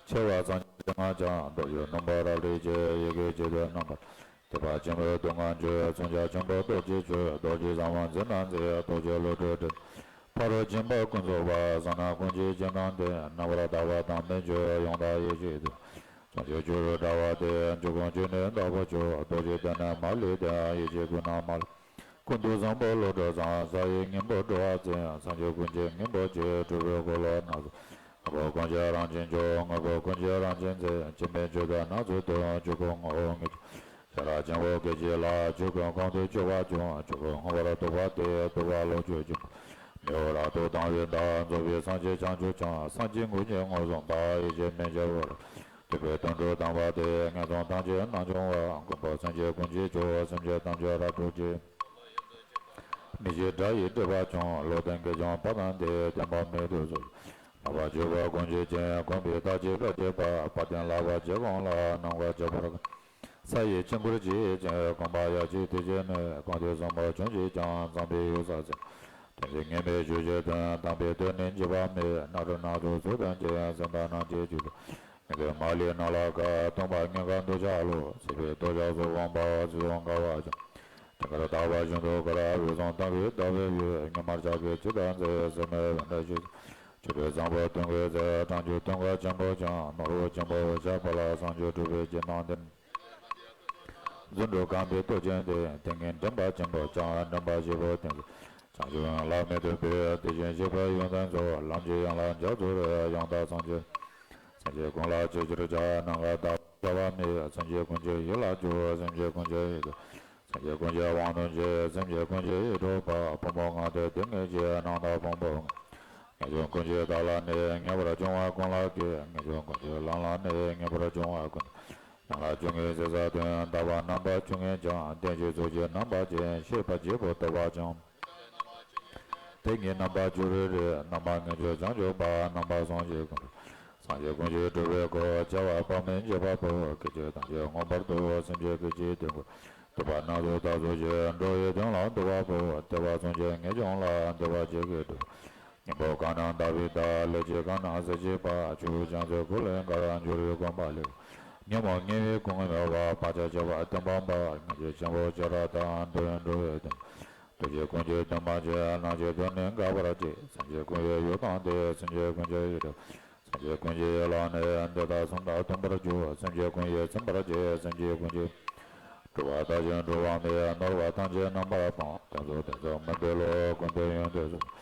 ཆེ་བ་སངས་རྒྱས་སྤྱན་སྔ་འཆང་། རྡོ་རྗེ་སྣུམ་པོ་རལ་གྲི་ཆེ། ཡི་གེ་བཅུ་དྲུག་རྣམ་པར། ཐེག་པ་ཆེན་པོའི་སྡུག་བསྔལ་གཅོད། མཚོན་ཆ་ཆེན་པོ་རྡོ་རྗེ་གཅོད། རྡོ་རྗེ་ཟབ་མོ་འཛིན་སྟངས་མཛད། རྡོ་རྗེ་བློ་གྲོས་སྒྲིམ། ཕ་རོལ་ཕྱིན་པ་ཀུན་རྫོགས་པ། གསང་སྔགས་ཀུན་གྱི་སྤྱི་དང་ལྡན། རྣམ་པར་དག་པ་དམ་པའི་ཆོས། ཡང་དག་ཡེ་ཤེས་མཚོན། མཚོན་ཆ་བཅུ་དྲུག་དྲ་བ་སྟེ། འཇུག་ཀུན་གྱི་ནི་བདག་པོ་མཆོག་རྡོ་རྗེ་གདན་ནི་མ་ལུས་བརྟན། ཡེ་ཤེས་ཀུན་ནས་མ་ལུས། ཀུན་ཏུ་བཟང་པོ་བློ་གྲོས་བཟང་། གསང་བའི་སྙིང་པོ་འགྲོ་བ་འཛིན། སངས་རྒྱས་ཀུན་གྱི་སྙིང་པོ་ཆེ། གྲུབ་པའི་འཁོར་ལོ་སྣ་ཚོགས། དངོས་པོ་ཀུན་གྱི་རང་བཞིན་མཆོག་དངོས་པོ་ཀུན་གྱི་རང་བཞིན་མཛད། སྤྱི་མེས་མཆོད་དང་སྣ་ཚོགས་སྟོན། ཆོས་སྐུ་ངོ་བོ་ངེས་ཤེས། ཤེས་རབ་ཆེན་པོ་སྐད་ཅིག་ལ། ཆོས་ཀུན་གོང་དུ་ཆོད་པ་བྱུང་། ཆོས་སྐུ་མངོན་པར་རྟོགས་པ་སྟེ། རྟོགས་པ་ལོངས་སྤྱོད་ཆེན་པོ། མི་གཡོ་རབ་ཏུ་དང་བའི་བདག་རྫོགས་པའི་སངས་རྒྱས་བྱང་ཆུབ་འཆང་། སངས་རྒྱས་ཀུན་གྱི་ངོ་བོ་བཟུང་བདག་ཡེ་ཤེས་མེ་ལྕེ་འོད། ཐུབ་པའི་དོན་གྲུབ་དམ་པ་དེ། ངན་སོང་ཐམས་ཅད་སྣང་བྱུང་བ། མགོན་པོ་སེམས་ཅན་ཀུན་གྱི་མཆོག་སེམས་ཅན་ཐམས་ཅད་རབ་སྒྲོལ་ཅིག་མི་ཤེས་དགྲ་ཡི་སྒྲིབ་པ་བྱང་། བློ་ལྡན་གིས་ཀྱང་དཔག་བསམ་དེ། བདེན་པ་མེད་དུ་གསོལ། ལག་པ་གཅིག་པུ་དཀོན་མཆོག་མཁྱེན། བསྐུམ་པའི་ཐག་བཅད་པ་བཅད་པ། དཔལ་ལྡན་ལག་པ་ལྗེ་གང་ལ། སྣང་བ་རྒྱ་བོར་གང་། ས་ཡི་དཀྱིལ་འཁོར་ཇི་བཞིན། བསྐུམ་པ་ཡ་གཅིག་དེ་བཞིན་ནོད། གང་དུ་བསམ་པ་བྱུང་ཞིང་ཀྱང་། བསམ་པའི་ཡུལ་ས་ཟིན། དོན་ཟད་ངེས་མེད་ཆོས་ཀྱི་དོན། དམ་པའི་དོན་ནི་འཇིགས་པ་མེད། སྣ་དྲུག་སྣ་ཚོགས་ཚུལ་ལྡན་ཅིང་། སེམས་དང་རྣམ་མཁྱེན་བཅུ་དྲུག་ཉི་ཟེར་མ་ལུས་སྣང་ལ་དགའ། སྟོང་པ་ཉིད་དགའ་འདོད་ཆགས་ལོག་སྲིད་པའི་རྡོ་རྗེ་སོགས་དབང་པོ་ཚུལ་བཟུང་དགའ་བ་བྱུང་། དེ་ཀར་དག་པ་ཤིན་ཏུ་དཀར། འོད་སྲུང་དམ་པའི་བདག་པོའི་ཡུལ། སྙོམས་མར་ཕྱག་གི་ཚིག་དང་མཛོད། སེར་མོའི་འོད་འདྲ་ཞིག་ཆུ་སྤྲིན་བཟང་པོ་སྟོན་ཀའི་ཚལ། གྲང་ཆུ་སྟོན་ཀ་ཆེན་པོ་ཀྱང་། ནོར་བུ་ཆེན་པོ་འོད་ཆགས་པ་ལ། བསང་ཆུ་སྤྲུལ་པའི་རྒྱན་དང་ལྡན། རྫུ་འཕྲུལ་རྐང་པའི་སྟོབས་ཅན་ཏེ། ཏིང་ངེ་འཛིན་པ་ཆེན་པོ་ཀྱང་། འདྲེན་པ་བཞི་པོ་བསྟེན་ཚུལ། བྱང་ཆུབ་ཡན་ལག་མེ་ཏོག་སྤོས། དེ་བཞིན་གཤེགས་པའི་ཡོན་ཏན་ཚོགས། ལམ་གྱི་ཡན་ལག་འཇའ་ཚོགས་རོལ། ཡང་དག་སངས་རྒྱས། སངས་རྒྱས་ཀུན་ལ་ཆེས་ཆེར་བྱ། ནམ་མཁའ་ལྟ་བུར་བྱ་བ་མེད། སེམས་ཅན་ཀུན་གྱི་ཡིད་ལ་བཅུག་སེམས་ཅན་ཀུན་གྱི་ཡིད་དུ། སེམས་ཅན་ཀུན་གྱི་དབང་དུ་བྱེད། སེམས་ཅན་ཀུན་གྱི་ཡིད་འཕྲོག་པ། ཕོ་མོ་ལྔ་སྡེ་སྡུག་བསྔལ་ཆེ། ནང་དང་ཕུང་པོ་ལྔ། ངེས་འབྱུང་ཀུན་གྱི་བདག་ལ་ནི། ངེས་པར་འབྱུང་བ་ཀུན་ལ་སྐྱེ། ངེས་འབྱུང་ཀུན་གྱི་ལམ་ལ་ནི། ངེས་པར་འབྱུང་བ་ཀུན། ཡན་ལག་བཅུ་གཉིས་ཟད་ས་དོན། དག་པ་རྣམ་པ་བཅུ་གཉིས་ཀྱང་། བདེན་བཞིའི་ཚུལ་གྱིས་རྣམ་པ་ཅན། ཤེས་པ་བརྒྱད་པོ་རྟོགས་པ་ཀྱང་། དེ་ཉིད་རྣམ་པ་བཅུ་རེ་རེ། རྣམ་པ་ལྔས་བསྐྱོད་བྱང་ཆུབ་པ། རྣམ་པ་སངས་རྒྱས་ཀུན། སངས་རྒྱས་ཀུན་གྱི་སྤྲུལ་པའི་སྐུ། བྱ་བ་དཔག་མེད་བྱེད་པ་པོ། སྐད་ཅིག་ཐམས་ཅད་མངོན་པར་རྫོགས། སེམས་ཅན་སྐད་ཅིག་དོན་ཀུན། སྡིག་པ་སྣ་ཚོགས་དག་ཚོགས་ཀྱི། འགྲོ་བའི་དོན་ལ་འདུ་བ་པོ། བདེ་བ་སངས་རྒྱས་ངེས་འབྱུང་ལ། བདེ་བ་བརྒྱད་ཀྱིས་སྒྲིབ། གཉེན་པོ་གང་རྣམས་དག་པའི་བདག་ལས་ཅན་གང་རྣམས་ཟད་བྱེད་པ། ཆུ་བོ་རྒྱ་མཚོའི་གུར་ལས་འགལ། འབྱུང་རིགས་གོམས་པ་ལས། ཉོན་མོངས་ཉེ་བའི་ཀུན་ངལ་བ། བག་ཆགས་ཆགས་པ་སྟོན་པ་འབར། ངེས་འབྱུང་ཆེན་པོ་ཤེས་རབ་དང་། འདུལ་བའི་འགྲོ་བའི་དོན། འདུ་བྱེད་ཀུན་གྱི་འདུན་མ་ཆེན། སྣང་བྱེད་དོན་ནི་འགག་པར་བྱེད། སེམས་ཅན་ཀུན་གྱི་ཡུལ་དང་ལྡན། སེམས་ཅན་ཀུན་གྱི་ཡིད་འཕྲོག་སེམས་ཅན་ཀུན་གྱི་ཡིད་ལ་ནི། འདི་དག་གསུམ་དག་སྟོན་པར་བྱེད། སེམས་ཅན་ཀུན་གྱིས་ཚིམ་པར་བྱེད། སེམས་ཅན་ཀུན་གྱི། སྒྲིབ་པ་དག་ཅིང་སྒྲོལ་བ་མེད། ནོར་བ་ཐམས་ཅད་རྣམ་པར་སྤངས། དོན་སོགས་དོན་སོགས་མུན་པའི་ལུགས། ཀུན་ཏུ་ཡོངས་འདུ་སོགས།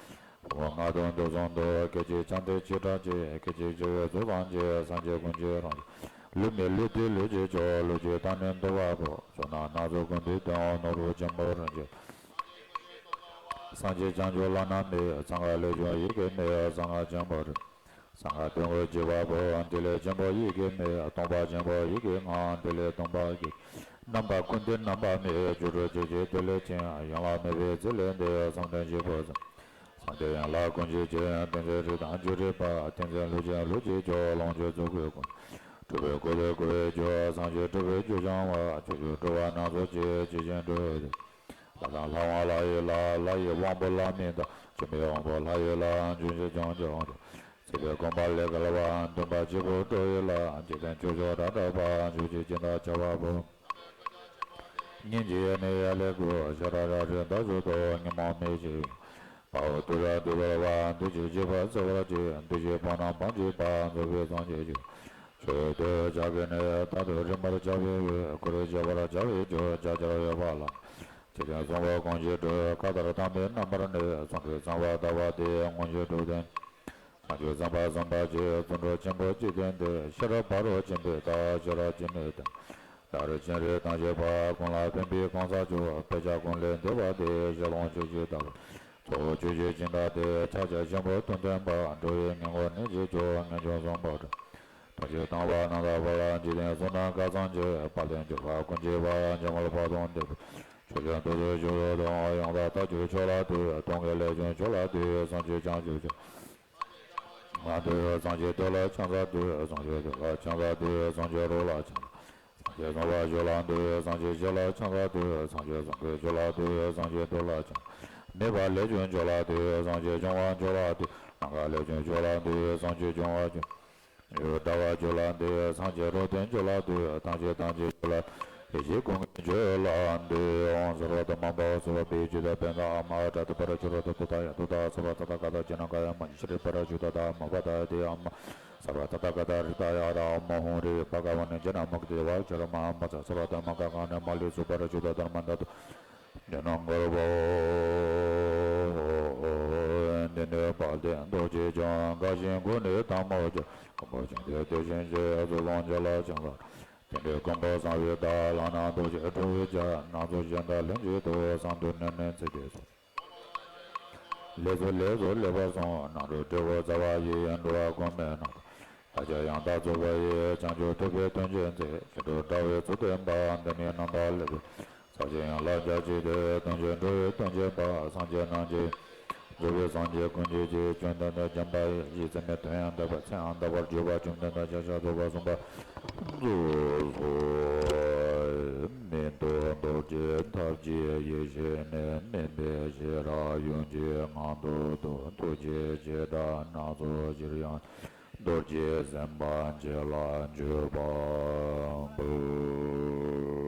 ཕོ་མོ་ལྔ་སྡེ་འདུ་གསུམ་དུ། སྐད་ཅིག་ཕྱག་མཐིལ་ཆེ་ཕྲ་གཅིག་སྐད་ཅིག་བྱེ་བའི་མཚོ་ཐམས་ཅད། སངས་རྒྱས་ཀུན་གྱི་རང་བཞིན། ལུས་མེད་ལུས་ཏེ་ལུས་ཀྱི་མཆོག་ལུས་ཀྱི་མཐའ་ནི་འདུ་བ་པོ། ཕྱོགས་རྣམས་སྣ་ཚོགས་ཀུན་ཏུ་སྟོན། ནོར་བུ་ཆེན་པོ་རིན་ཆེན། སངས་རྒྱས་བྱང་ཆུབ་བླ་ན་མེད། གསང་སྔགས་ལས་བྱུང་ཡི་གེ་མེད། གསང་སྔགས་ཆེན་པོ་རིན། གསང་སྔགས་དོན་ཀུན་གཅིག་པ་པོ། ཐིག་ལེ་ཆེན་པོ་ཡི་གེ་མེད། སྟོང་པ་ཆེན་པོ་ཡི་གེ་ལྔ། ཐིག་ལེ་སྟོང་པ་ཡི་གེ། རྣམ་པ་ཀུན་བཏུས་རྣམ་པ་མེད། བཅུ་དྲུག་ཅན་གྱི་ཐིག་ལེ་ཆེན། ཡན་ལག་མེད་པའི་ཚིག་ལས་འདས། བསམ་གཏན་བཞི་པོ་ཟིན། བསམ་གཏན་ཡན་ལག་ཀུན་གྱི་རྒྱན། ཏིང་འཛིན་རིགས་དང་བརྗོད་བྲལ་བ། ཏིང་འཛིན་ལུས་ཅན་ལུས་ཀྱི་མཆོག་ལོངས་སྤྱོད་རྫོགས་སྐུའི་སྐུ། སྤྲུལ་པའི་སྐུ་ལས་སྐུ་བའི་རྒྱུ། སངས་རྒྱས་སྤྲུལ་པའི་རྒྱུ་སྦྱང་བ། ཕྱོགས་བཅུའི་སྤྲུལ་པ་སྣ་ཚོགས་ཀྱི། ཇི་བཞིན་སྤྲུལ་པའི། ལྷ་དང་ལྷ་དབང་ལྷ་ཡི་ལྷ། ལྷ་ཡི་དབང་པོ་ལྷ་མིན་འདས། བྱོན་པའི་དབང་པོ་ལྷ་ཡི་ལྷ། འབྱུང་བཞི་འབྱུང་འཇུག་དབང་ཕྱུག། བརྩེགས་པའི་དགོངས་པ་ལས་བརྒལ་བ། འདུན་པ་བརྗིད་པོ་འགྲོ་བའི་ལྷ། འཇིག་རྟེན་ཆོས་མཆོག་སྒྲ་བསྒྲགས་པ། འཇུག་ཅིང་སྦྱིན་བདག་བྱ་བ་པོ། སྙིང་རྗེ་ཡེ་ནས་ཡར་ལས་བསྐུལ། ཤ་ཁྲག་རལ་གྲི་མདའ་གསུམ་ཐོགས། ཉོན་མོངས་མེ་ལྕེ་ཡོད། དཔའ་བོ་ཏུ་ཏྲ་ཏུ་ཏྲ་བ། འདུ་བྱེད་བྱེད་པ་སེལ་བར་བྱེད། འདུ་བྱེད་དཔུང་རྣམས་སྤང་བྱེད་པ། རྫོགས་པའི་སངས་རྒྱས་ཆོས། ཆོས་ཡོད་དོ་ཅོག་གི་ནི། རྟག་ཏུ་རིམ་པར་བྱ་བའི་ཡུལ། ཀུན་རིག་བྱེད་པར་བྱ་བའི་རྒྱུ། བྱ་བྱེད་ཡོད་པ་ལ། འཇིག་རྟེན་གསུམ་པོ་གང་ཞིག་གྲུབ། མཁའ་ལྟར་དྭངས་པའི་རྣམ་པར་གནས། ཚངས་པའི་ཚངས་པ་ལྟ་བུ་སྟེ། མངོན་ཤེས་གྲུབ་སྟེ། བྱང་ཆུབ་སེམས་དཔའ་སེམས་དཔའ་ཆེ། རྫུ་འཕྲུལ་ཆེན་པོ་འཇིག་རྟེན་འདིར། ཤེས་རབ་ཕ་རོལ་ཕྱིན་པའི་བདག་ཤེས་རབ་འཇིགས་མེད་ལྡན། ལྷ་རིགས་སྤྱན་རས་གདན་བཞི་པ། ཀུན་ལ་ཕན་པའི་གང་ཟག་མཆོག་དཔེ་བྱད་ཀུན་ལས་འདས་པ་སྟེ། ཞལ་ལུང་ཆོས་ཀྱི་བདག་པོ། ཚོགས་ཆོས་ཀྱི་སྦྱིན་བདག་སྟེ། ཕྱག་རྒྱ་ཆེན་པོ་དོན་སྟོན་པ། འགྲོ་བའི་ངན་སྔོན་གནས་ཀྱི་མཆོག་ངེས་འབྱུང་བཟང་པོ་སྒྲོན། ཐུགས་རྗེ་དང་བ་རྣམ་དག་པ་ལ། འཇིག་རྟེན་གསུམ་ན་སྐལ་བཟང་ཆེ། དཔལ་ལྡན་འབྱོར་པ་ཀུན་གྱི་དཔལ། འཇམ་མགོན་དཔལ་དང་ལྡན་པ། ཆོས་ཀྱི་ཐུགས་སྲས་མཆོག་ཏུ་དང་། ཡང་དག་ལྟ་གྱུར་མཆོག་ལ་འདུད། སྟོང་གི་ལས་བྱུང་མཆོག་ལ་འདུད། སངས་རྒྱས་བྱང་ཆུབ་མཆོག་ལ་འདུད། སངས་རྒྱས་འདོད་ལ་ཕྱག་འཚལ་འདུད། སངས་རྒྱས་འདོད་ལ་ཕྱག་འཚལ་འདུད། སངས་རྒྱས་རོགས་ལ་ཕྱག་འཚལ། སངས་རྒྱས་བཟང་པོ་མཆོག་ལ་འདུད། སངས་རྒྱས་རྗེ་ལ་ཕྱག་འཚལ་འདུད། སངས་རྒྱས་བཟང་པོ་མཆོག་ལ་འདུད། སངས་རྒྱས་འདོད་ལ་ཕྱག་འཚལ། མེད་པ་ལས་བྱུང་མཆོག་ལ་འདུད། སངས་རྒྱས་སྐྱོབ་པ་མཆོག་ལ་འདུད། ནམ་མཁའ་ལས་བྱུང་མཆོག་ལ་འདུད། སངས་རྒྱས་སྐྱོབ་པ་མཆོག་ཡུལ་དག་པ་མཆོག་ལ་འདུད། སངས་རྒྱས་རོལ་སྟོན་མཆོག་ལ་འདུད། ཐམས་ཅད་ཐམས་ཅད་མཆོག་ལ། ཡེ་ཤེས་ཀུན་གྱི་མཆོག་ལ་འདུད། ཨོཾ་སརྦ་དྷརྨ་བྷ་སརྦ་བི་ཇི་ཏ་པནྡྷ་ཨཱཏྨ་ཨ་ཏྲ་ཏ་པ་ར་ཅུ་ཏ་ཏ་ཏུ་ཏ་ཡ་ཏུ་ཏ། སརྦ་ཏ་ཐཱ་ག་ཏ་ཇི་ན་ག་ཡ་མ་ཇི་ཤྲི་པ་ར་ཅུ་ཏ་དྷརྨ་བ་ཏ་ཡ་ཏེ་ཨཱཏྨ། སརྦ་ཏ་ཐཱ་ག་ཏ་ཧྲི་ཏ་ཡ་དྷརྨ་ཧཱུྃ་ཧྲཱིཿ་ཕ་ག་ཝ་ནི་ཇ་ན་མ་ཀི་ཏེ་ཝ་ཀྲ་མ་ཧཱ་བྷ་ཛ། སརྦ་དྷརྨ་ག་ག་ནི་མ་ལི་སུ་པ་ར་ཅུ་ཏ་དྷརྨ་ད་ཏུ། ཉོན་མོངས་དགག་པ། འདི་ནི་དཔལ་ལྡན་རྡོ་རྗེ་འཆང་། དགའ་ཞིང་མགོ་ནི་ཐལ་མོ་སྦྱར། མགོན་པོ་ཕྱག་མཐིལ་དེ་བཞིན་གཤེགས། གཙུག་ལག་འཇའ་ལ་ཕྱག་འཚལ། དེ་འདྲའི་མགོན་པོ་གསང་བའི་བདག་ལག་ན་རྡོ་རྗེ་ཁྲོ་བོའི་ཞལ། སྣ་ཚོགས་ཞལ་དང་ལྷན་ཅིག་ཏུ། གསང་དུ་ནི་ནི་ཚིག་གི་ཚོགས། ལེགས་སོ་ལེགས་སོ་ལེགས་པར་གསུངས། སྣང་གྲོལ་འབྲས་བུ་རྩ་བ་ཡི། འགྲོ་བ་གོང་མའི་སྣང་། བདག་ཅག་ཡང་དག་རྫོགས་པ་ཡི། བྱང་ཆུབ་ཐོབ་པའི་དོན་བྱེད་ཚེ། ཞི་ཁྲོ་འདྲ་བའི་ཚུལ་སྟོན་པ། འདི་ནི་རྣམ་པར་སླད་པའི། ཕྱག་རྒྱའི་ཡན་ལག་བརྒྱ་བྱིན་ཏེ། དོན་ཆེན་འགྲོ་བའི་དོན་བྱེད་པ། སངས་རྒྱས་རྣམས་ཀྱི། རྫོགས་པའི་སངས་རྒྱས་ཀུན་གྱི་རྗེ། བཅོམ་ལྡན་འདས་འཇམ་དཔལ་དབྱངས་ཀྱིས། ཚད་མེད་དོན་ཡང་དག་པ། ཚེ་ཡང་དག་པར་བརྗོད་པ། བཅོམ་ལྡན་འདས་ཤཱཀྱ་ཐུབ་པ་གསུངས་པ། རྫོགས་སོ། མི་ལྡོག་རྡོ་རྗེ་ཐབས་ཀྱི་ཡེ་ཤེས་ནི། སྨིན་པའི་ཤེས་རབ་ཡུམ་གྱི་ངང་དུ་འདུ། ཐུགས་རྗེའི་བྱེ་བྲག་སྣ་ཚོགས་ཕྱིར་ཡང་། རྡོ་རྗེ་སེམས་དཔའ་རྗེ་ལ་འཇུག་པ་འབུལ།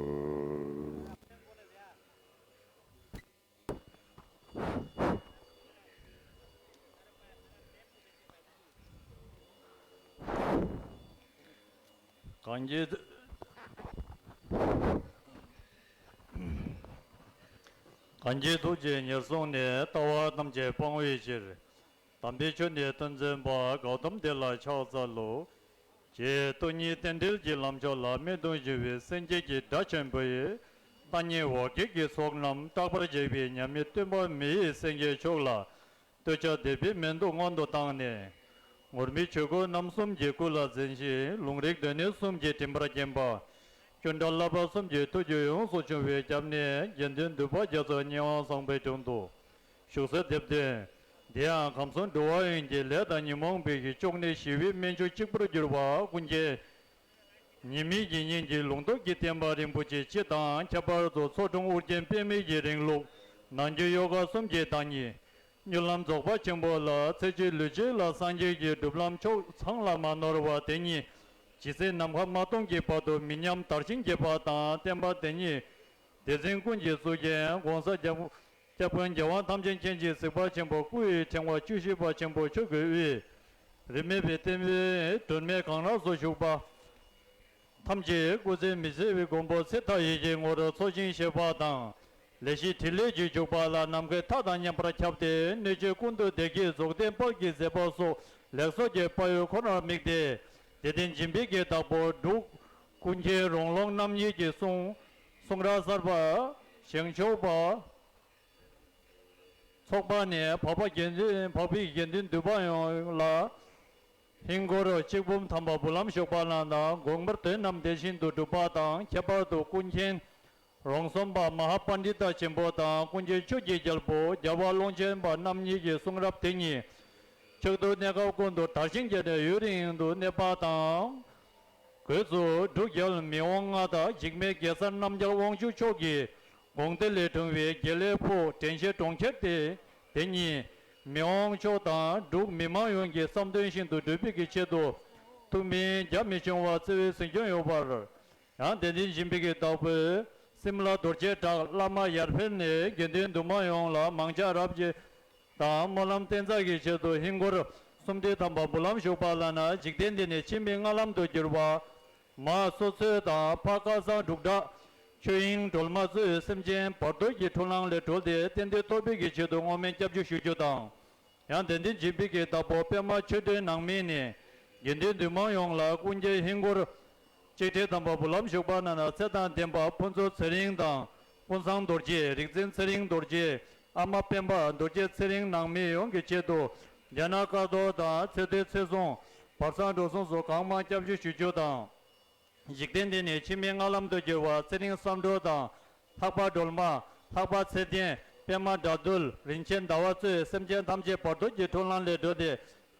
གང་གི་གང་གི་ཐུགས་རྗེས་ཉེར་བཟུང་ནས། ལྟ་བ་ཐམས་ཅད་སྤང་བའི་ཕྱིར། དམ་པའི་ཆོས་ནི་སྟོན་མཛད་པ། གོའུ་ཏམ་དེ་ལ་ཕྱག་འཚལ་ལོ། ཞེས་སྟོང་ཉིད་རྟེན་འབྲེལ་གྱི་ལམ་མཆོག་ལ་སྨོན་འདུན་ཞུ་བའི་སེམས་བསྐྱེད་ཀྱི་སྒྲ་ཆེན་པོ་ཡིས། བདག་ཉིད་འོ་སྐོལ་གྱི་ཚོགས་རྣམས་སྐྲག་པར་བྱེད་པའི་ཉ་མིད་སྟོན་པ་མི་ཡི་སེང་གེ་མཆོག་ལ། བསྟོད་ཕྱག་འདེབས་པའི་མཎྜལ་སྔོན་དུ་བཏང་ནས། ངུར་སྨྲིག་ཆོས་སྐུ་རྣམ་གསུམ་གྱིས་སྐུ་ལ་འཛིན་ཞིང་། ལུང་རིགས་སྡེ་སྣོད་གསུམ་གྱིས་མགྲིན་པར་བརྒྱན་པ། ཅོ་འདྲ་བསླབ་པ་གསུམ་གྱི་ཐུགས་རྒྱུད་ཡོངས་སུ་ཆུང་བའི་རྒྱབ་ནས། དགེ་འདུན་འདུས་པ་རྒྱ་མཚོའི་སྙན་དབང་བཟང་པོའི་དྲུང་དུ། བཞུགས་སའི་དེབ་དོན། དེ་ཡང་ཁམས་གསུམ་འགྲོ་བ་ཡོངས་ཀྱི་ལས་དང་ཉོན་མོངས་པའི་གི་ཕྱོགས་ནས་ཞི་བའི་སྨན་མཆོག་གཅིག་པུར་གྱུར་པ་ཀུན་མཁྱེན། ཉི་མའི་དགེ་བསྙེན་གྱི་ལུང་རྟོགས་ཀྱི་བསྟན་པ་རིན་པོ་ཆེ་སྤྱི་དང་། ཁྱད་པར་དུ་ཚོགས་དྲུང་ཨོ་རྒྱན་པདྨའི་གི་རིང་ལུགས། ནང་རྒྱུད་ཡོ་ག་གསུམ་གྱི་བདག་ཉིད། སྨོན་ལམ་རྫོགས་པ་ཆེན་པོ་ལ། ཚེ་གཅིག་ལུས་གཅིག་ལ་སངས་རྒྱས་ཀྱི་སྒྲུབ་ལམ་མཆོག་ཚང་ལ་མ་ནོར་བ་དེ་ཉིད། ཇི་སྲིད་ནམ་མཁའ་མ་སྟོངས་ཀྱི་བར་དུ་མི་ཉམས་དར་ཞིང་རྒྱས་པ་དང་། བསྟན་པ་དེ་ཉིད་སྡེ་ཚན་ཀུན་གྱི་གཙུག་རྒྱན་༸གོང་ས་༸སྐྱབས་མགོན་རྒྱལ་དབང་ཐམས་ཅད་མཁྱེན་ཅིང་གཟིགས་པ་ཆེན་པོ་སྐུ་ཡི་ཕྲེང་བ་བཅུ་བཞི་པ་ཆེན་པོ་མཆོག་གི་དབུས། རིས་མེད་པའི་བསྟན་པའི་སྒྲོན་མེ་གང་རབ་ཏུ་བཞུགས་པ། ཐམས་ཅད་སྐུ་ཚེ་མི་ཟད་པའི་མགོན་པོ་ཚེ་མཐའ་ཡས་ཀྱི་ངོ་བོར་འཚོ་ཞིང་གཞེས་པ་དང་། ལས་བཞི་ཕྲིན་ལས་ཀྱི་འཇུག་པ་ལ་ནམ་མཁའི་མཐའ་དང་མཉམ་པར་ཁྱབ་སྟེ། སྣོད་བཅུད་ཀུན་ཏུ་བདེ་སྐྱིད་རྫོགས་ལྡན་དཔལ་གྱི་མཛེས་པ་སོགས་ལེགས་ཚོགས་ཀྱི་དཔལ་ཡོན་ཁོ་ནར་དམིགས་ཏེ། དད་ལྡན་སྦྱིན་པའི་གི་བདག་པོ་འབྲུག་ཀུན་མཁྱེན་རོང་ཀློང་རྣམ་གཉིས་ཀྱི་གསུང་གསུང་རབ་གསར་པ་བཞེངས་ཆོག་པ། ཚོགས་པ་ནས་འཕགས་པ་དགེ་འདུན། འཕགས་པའི་དགེ་འདུན་འདུས་པ་ཡོངས་ལ་ཧིན་སྒོར་གཅིག་འབུམ་ཐམ་པ་འབུལ་ལམ་ཞུགས་པ་ལ་ན། དགོངས་པར་དོན་རྣམས་དེ་བཞིན་དུ་འགྲུབ་པ་དང་། ཁྱད་པར་དུ་ཀུན་མཁྱེན་རོང་ཟོམ་པ་མ་ཧཱ་པཎྜི་ཏ་ཆེན་པོ་དང་། ཀུན་མཁྱེན་ཆོས་ཀྱི་རྒྱལ་པོ་རྒྱལ་བ་ཀློང་ཆེན་པ་རྣམ་གཉིས་ཀྱི་གསུང་རབ་དེ་ཉིད་ཕྱོགས་དུས་གནས་སྐབས་ཀུན་ཏུ་དར་ཞིང་རྒྱས་ནས་ཡུན་རིང་དུ་གནས་པ་དང་། སྒོས་སུ་འབྲུག་རྒྱལ་མི་དབང་མངའ་བདག་འཇིགས་མེད་གེ་སར་རྣམ་རྒྱལ་དབང་ཕྱུག་མཆོག་གི་དགོངས་གཏེར་ལས་འཁྲུངས་པའི་དགེ་ལེགས་ཕུག་དྲན་ཤེས་གྲོང་ཁྱེར་ཏེ། དེ་ཉིད་མི་དབང་མཆོག་དང་འབྲུག་མི་དམངས་ཡོངས་ཀྱི་བསམ་དོན་བཞིན་དུ་འགྲུབ་པའི་གི་ཆེད་དུ་ཐུགས་སྨོན་རྒྱ་མི་ཆུང་བ་བརྩེ་བས་གཟིགས་སྐྱོང་ཡོད་པར། ཡང་དེ་འཛིན་སྦྱིན་པའི་གི་བདག་པོས་སིམ་ལ་རྡོ་རྗེ་བྲག་བླ་མ་ཡར་འཕེལ་ནས་དགེ་འདུན་འདུས་མང་ཡོངས་ལ་མང་ཇ་རབ་རྒྱས་དང་སྨོན་ལམ་བསྟན་རྩ་གི་ཆེད་དུ་ཧིན་སྒོར་སུམ་སྟོང་ཐམ་པ་འབུལ་ལམ་ཞུགས་པ་ལ་ན། འཇིག་རྟེན་འདི་ནས་འཆི་མེད་ལྔ་ལམ་དུ་གྱུར་པ། མ་སོ་སོའི་དང་ཕ་ཁ་སང་འབྲུག་གྲགས་ཆོས་དབྱིངས་སྒྲོལ་མ་གཙོས་སེམས་ཅན་བར་དོ་གི་འཁྲུལ་སྣང་ལས་གྲོལ་ཏེ་གཏན་དུ་ཐོབ་པའི་གི་ཆེད་དུ་བསྔོ་སྨོན་སྐྱབས་འཇུག་ཞུ་རྒྱུ་དང་། ཡང་དེ་འདྲའི་སྦྱིན་པའི་གི་བདག་པོ་པད་མ་ཆོས་སྒྲོན་ནང་མི་ནས་དགེ་འདུན་འདུས་མང་ཡོངས་ལ་ཀུན་མཁྱེན་ཧིན་སྒོར་གཅིག་ཁྲི་ཐམ་པ་འབུལ་ལམ་ཞུགས་པ་ན་ན། ཚེ་དང་ལྡན་པ་ཕུན་ཚོགས་ཚེ་རིང་དང་ཀུན་བཟང་རྡོ་རྗེ། རིག་འཛིན་ཚེ་རིང་རྡོ་རྗེ། ཨ་མ་སྤེན་པ་རྡོ་རྗེ་ཚེ་རིང་ནང་མི་ཡོངས་ཀྱི་ཆེད་དུ་རྒྱ་ནག་ཀ་རྡོར་དང་ཚེ་སྟོད་ཚེ་བཟུང་བར་གསང་འགྲོ་སོང་སོགས་གང་མང་སྐྱབས་འཇུག་ཞུ་རྒྱུ་དང་། འཇིག་རྟེན་འདི་ནས་འཆི་མེད་ལྔ་ལམ་དུ་གྱུར་པ་ཚེ་རིང་བསམ་གྲུབ་དང་། ལྷག་པ་སྒྲོལ་མ། ལྷག་པ་ཚེ་བརྟན། པད་མ་དགྲ་འདུལ། རིན་ཆེན་ཟླ་བ་གཙོས་སེམས་ཅན་ཐམས་ཅད་བར་དོ་གི་འཁྲུལ་སྣང་ལས་གྲོལ་ཏེ་